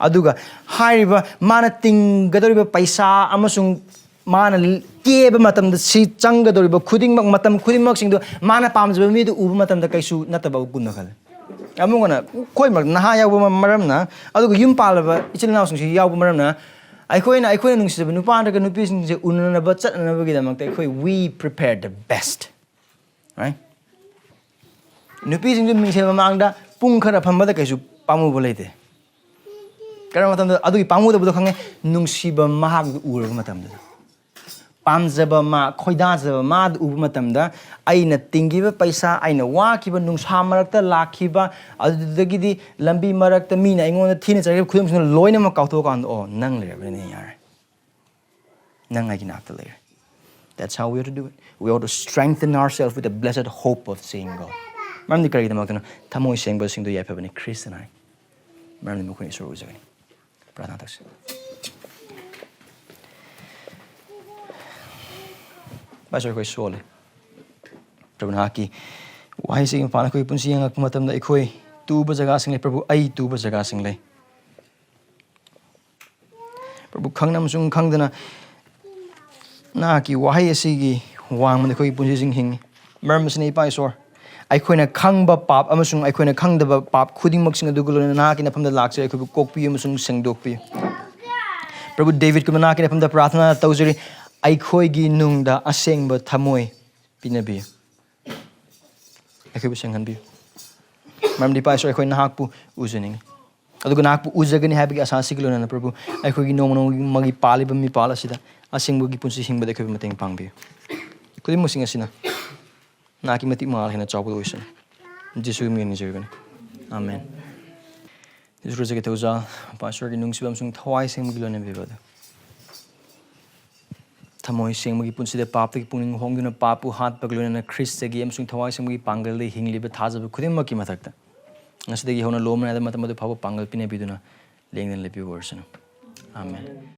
ꯑꯗꯨꯒ ꯍꯥꯏꯔꯤꯕ ꯃꯥꯅ ꯇꯤꯡꯒꯗꯧꯔꯤꯕ ꯄꯩꯁꯥ ꯑꯃꯁꯨꯡ ꯃꯥꯅ ꯀꯦꯕ ꯃꯇꯝꯗ ꯁꯤ ꯆꯪꯒꯗꯧꯔꯤꯕ ꯈꯨꯗꯤꯡꯃꯛ, ꯃꯇꯝ ꯈꯨꯗꯤꯡꯃꯛꯁꯤꯡꯗꯨ ꯃꯥꯅ ꯄꯥꯝꯖꯕ ꯃꯤꯗꯨ ꯎꯕ ꯃꯇꯝꯗ ꯀꯩꯁꯨ ꯅꯠꯇꯕꯒꯨꯝꯅ ꯈꯜꯂꯤ꯫ ꯑꯃꯨꯛ ꯍꯟꯅ ꯑꯩꯈꯣꯏ ꯃꯔꯛ ꯅꯍꯥ ꯌꯥꯎꯕ ꯃ-, ꯃꯔꯝꯅ, ꯑꯗꯨꯒ ꯌꯨꯝ ꯄꯥꯜꯂꯕ ꯏꯆꯤꯜ ꯏꯅꯥꯎꯁꯤꯡꯁꯤ ꯌꯥꯎꯕ ꯃꯔꯝꯅ, ꯑꯩꯈꯣꯏꯅ, ꯑꯩꯈꯣꯏꯅ ꯅꯨꯡꯁꯤꯖꯕ ꯅꯨꯄꯥ ꯅꯠꯇ꯭ꯔꯒ ꯅꯨꯄꯤꯁꯤꯡꯁꯦ ꯎꯅꯅꯕ ꯆꯠꯅꯅꯕꯒꯤꯗꯃꯛꯇ ꯑꯩꯈꯣꯏ, we prepare the best, right? ꯅꯨꯄꯤꯁꯤꯡꯁꯨ ꯃꯤꯡꯁꯦꯜ ꯃꯃꯥꯡꯗ ꯄꯨꯡ ꯈꯔ ꯐꯝꯕꯗ ꯀꯩꯁꯨ ꯄꯥꯝꯃꯨꯕ ꯂꯩꯇꯦ꯫ ꯀꯔꯝꯕ ꯃꯇꯝꯗ ꯑꯗꯨꯒꯤ ꯄꯥꯝꯃꯨꯗꯕꯗꯣ ꯈꯪꯉꯦ? ꯅꯨꯡꯁꯤꯕ ꯃꯍꯥꯛꯇꯨ ꯎꯔꯕ ꯃꯇꯝꯗ꯫ ꯄꯥꯝꯖꯕ ꯃꯥ, ꯈꯣꯏꯗꯥꯖꯕ ꯃꯥꯗꯨ ꯎꯕ ꯃꯇꯝꯗ, ꯑꯩꯅ ꯇꯤꯡꯈꯤꯕ ꯄꯩꯁꯥ, ꯑꯩꯅ ꯋꯥꯈꯤꯕ, ꯅꯨꯡꯁꯥ ꯃꯔꯛꯇ ꯂꯥꯛꯈꯤꯕ, ꯑꯗꯨꯗꯒꯤꯗꯤ ꯂꯝꯕꯤ ꯃꯔꯛꯇ ꯃꯤꯅ ꯑꯩꯉꯣꯟꯗ ꯊꯤꯅ ꯆꯩꯔꯛꯈꯤꯕ ꯈꯨꯗꯤꯡꯃꯛꯁꯤꯅ ꯂꯣꯏꯅꯃꯛ ꯀꯥꯎꯊꯣꯛꯑꯀꯥꯟꯗ, "ꯑꯣ, ꯅꯪ ꯂꯩꯔꯕꯅꯤꯅꯦ, ꯌꯥꯔꯦ꯫ ꯅꯪ ꯑꯩꯒꯤ ꯅꯥꯛꯇ ꯂꯩꯔꯦ"꯫ That's how we have to do it. We have to strengthen ourselves with the blessed hope of seeing God. ꯃꯔꯝꯗꯤ ꯀꯔꯤꯒꯤꯗꯃꯛꯇꯅꯣ? ꯊꯃꯣꯏ ꯁꯦꯡꯕꯁꯤꯡꯗꯨ ꯌꯥꯏꯐꯕꯅꯤ, ꯈ꯭ꯔꯤꯁꯇꯅ ꯍꯥꯏ꯫ ꯃꯔꯝꯗꯤ ꯃꯈꯣꯏꯅ ꯏꯁꯣꯔ ꯎꯖꯒꯅꯤ꯫ ꯄ꯭ꯔꯥꯊꯅꯥ ꯇꯧꯁꯤ꯫ ꯄꯥꯁꯇꯔ, ꯑꯩꯈꯣꯏ ꯁꯣꯜꯂꯤ꯫ ꯄ꯭ꯔꯚꯨ, ꯅꯍꯥꯛꯀꯤ ꯋꯥꯍꯩꯁꯤꯒꯤ ꯃꯄꯥꯟ ꯑꯩꯈꯣꯏꯒꯤ ꯄꯨꯟꯁꯤ ꯌꯦꯡꯉꯛꯄ ꯃꯇꯝꯗ ꯑꯩꯈꯣꯏ ꯇꯨꯕ ꯖꯒꯥꯁꯤꯡ ꯂꯩ꯫ ꯄ꯭ꯔꯚꯨ, ꯑꯩ ꯇꯨꯕ ꯖꯒꯥꯁꯤꯡ ꯂꯩ꯫ ꯄ꯭ꯔꯚꯨ, ꯈꯪꯅ ꯑꯃꯁꯨꯡ ꯈꯪꯗꯅ ꯅꯍꯥꯛꯀꯤ ꯋꯥꯍꯩ ꯑꯁꯤꯒꯤ ꯋꯥꯡꯃꯗ ꯑꯩꯈꯣꯏꯒꯤ ꯄꯨꯟꯁꯤꯁꯤꯡ ꯍꯤꯡꯉꯤ꯫ ꯃꯔꯝ ꯑꯁꯤꯅ, ꯏꯄꯥ ꯏꯁꯣꯔ, ꯑꯩꯈꯣꯏꯅ ꯈꯪꯕ ꯄꯥꯞ ꯑꯃꯁꯨꯡ ꯑꯩꯈꯣꯏꯅ ꯈꯪꯗꯕ ꯄꯥꯞ ꯈꯨꯗꯤꯡꯃꯛꯁꯤꯡ ꯑꯗꯨꯒ ꯂꯣꯏꯅꯅ ꯅꯍꯥꯛꯀꯤ ꯅꯐꯝꯗ ꯂꯥꯛꯆꯔꯤ, ꯑꯩꯈꯣꯏꯕꯨ ꯀꯣꯛꯄꯤꯌꯨ ꯑꯃꯁꯨꯡ ꯁꯦꯡꯗꯣꯛꯄꯤꯌꯨ꯫ ꯄ꯭ꯔꯚꯨ, ꯗꯦꯕꯤꯠꯀꯨꯝꯕ ꯅꯍꯥꯛꯀꯤ ꯅꯐꯝꯗ ꯄ꯭ꯔꯥꯊꯅꯥ ꯇꯧꯖꯔꯤ, ꯑꯩꯈꯣꯏꯒꯤ ꯅꯨꯡꯗ ꯑꯁꯦꯡꯕ ꯊꯃꯣꯏ ꯄꯤꯅꯕꯤꯌꯨ꯫ ꯑꯩꯈꯣꯏꯕꯨ ꯁꯦꯡꯍꯟꯕꯤꯌꯨ꯫ ꯃꯔꯝꯗꯤ, ꯏꯄꯥ ꯏꯁꯣꯔ, ꯑꯩꯈꯣꯏ ꯅꯍꯥꯛꯄꯨ ꯎꯖꯅꯤꯡꯉꯤ꯫ ꯑꯗꯨꯒ ꯅꯍꯥꯛꯄꯨ ꯎꯖꯒꯅꯤ ꯍꯥꯏꯕꯒꯤ ꯑꯁꯥꯁꯤꯒ ꯂꯣꯏꯅꯅ, ꯄ꯭ꯔꯚꯨ, ꯑꯩꯈꯣꯏꯒꯤ ꯅꯣꯡꯃ ꯅꯣꯡꯃꯒꯤ ꯄꯥꯜꯂꯤꯕ ꯃꯤꯄꯥꯜ ꯑꯁꯤꯗ ꯑꯁꯦꯡꯕꯒꯤ ꯄꯨꯟꯁꯤ ꯍꯤꯡꯕꯗ ꯑꯩꯈꯣꯏꯕꯨ ꯃꯇꯦꯡ ꯄꯥꯡꯕꯤꯌꯨ꯫ ꯈꯨꯗꯤꯡꯃꯛꯁꯤꯡ ꯑꯁꯤꯅ ꯅꯍꯥꯛꯀꯤ ꯃꯇꯤꯛ ꯃꯉꯥꯜ ꯍꯦꯟꯅ ꯆꯥꯎꯕꯗ ꯑꯣꯏꯁꯅꯨ꯫ ꯖꯤꯁꯨꯒꯤ ꯃꯤꯡ ꯅꯤꯖꯔꯤꯕꯅꯤ꯫ ꯑꯥꯃꯦꯟ꯫ ꯖꯤꯁꯨ ꯈ꯭ꯔꯤꯁꯇꯒꯤ ꯊꯧꯖꯥꯜ, ꯄꯥꯁꯇꯔꯒꯤ ꯅꯨꯡꯁꯤꯕ ꯑꯃꯁꯨꯡ ꯊꯋꯥꯏ ꯁꯦꯡꯕꯒꯤ ꯂꯣꯏꯅꯕꯤꯕ ꯑꯗꯨ꯫ ꯊꯃꯣꯏ ꯁꯦꯡꯕꯒꯤ ꯄꯨꯟꯁꯤꯗ ꯄꯥꯞꯇꯒꯤ ꯄꯨꯛꯅꯤꯡ ꯍꯣꯡꯗꯨꯅ ꯄꯥꯞꯄꯨ ꯍꯥꯠꯄꯒ ꯂꯣꯏꯅꯅ ꯈ꯭ꯔꯤꯁꯇꯒꯤ ꯑꯃꯁꯨꯡ ꯊꯋꯥꯏ ꯁꯦꯡꯕꯒꯤ ꯄꯥꯡꯒꯜꯗ ꯍꯤꯡꯂꯤꯕ ꯊꯥꯖꯕ ꯈꯨꯗꯤꯡꯃꯛꯀꯤ ꯃꯊꯛꯇ ꯉꯁꯤꯗꯒꯤ ꯍꯧꯅ ꯂꯣꯝꯅ ꯅꯥꯏꯗ ꯃꯇꯝ ꯑꯗꯨ ꯐꯥꯎꯕ ꯄꯥꯡꯒꯜ ꯄꯤꯅꯕꯤꯗꯨꯅ ꯂꯦꯡꯗꯅ ꯂꯦꯞꯄꯤꯕ ꯑꯣꯏꯔꯁꯅꯨ꯫ ꯑꯥꯃꯦꯟ꯫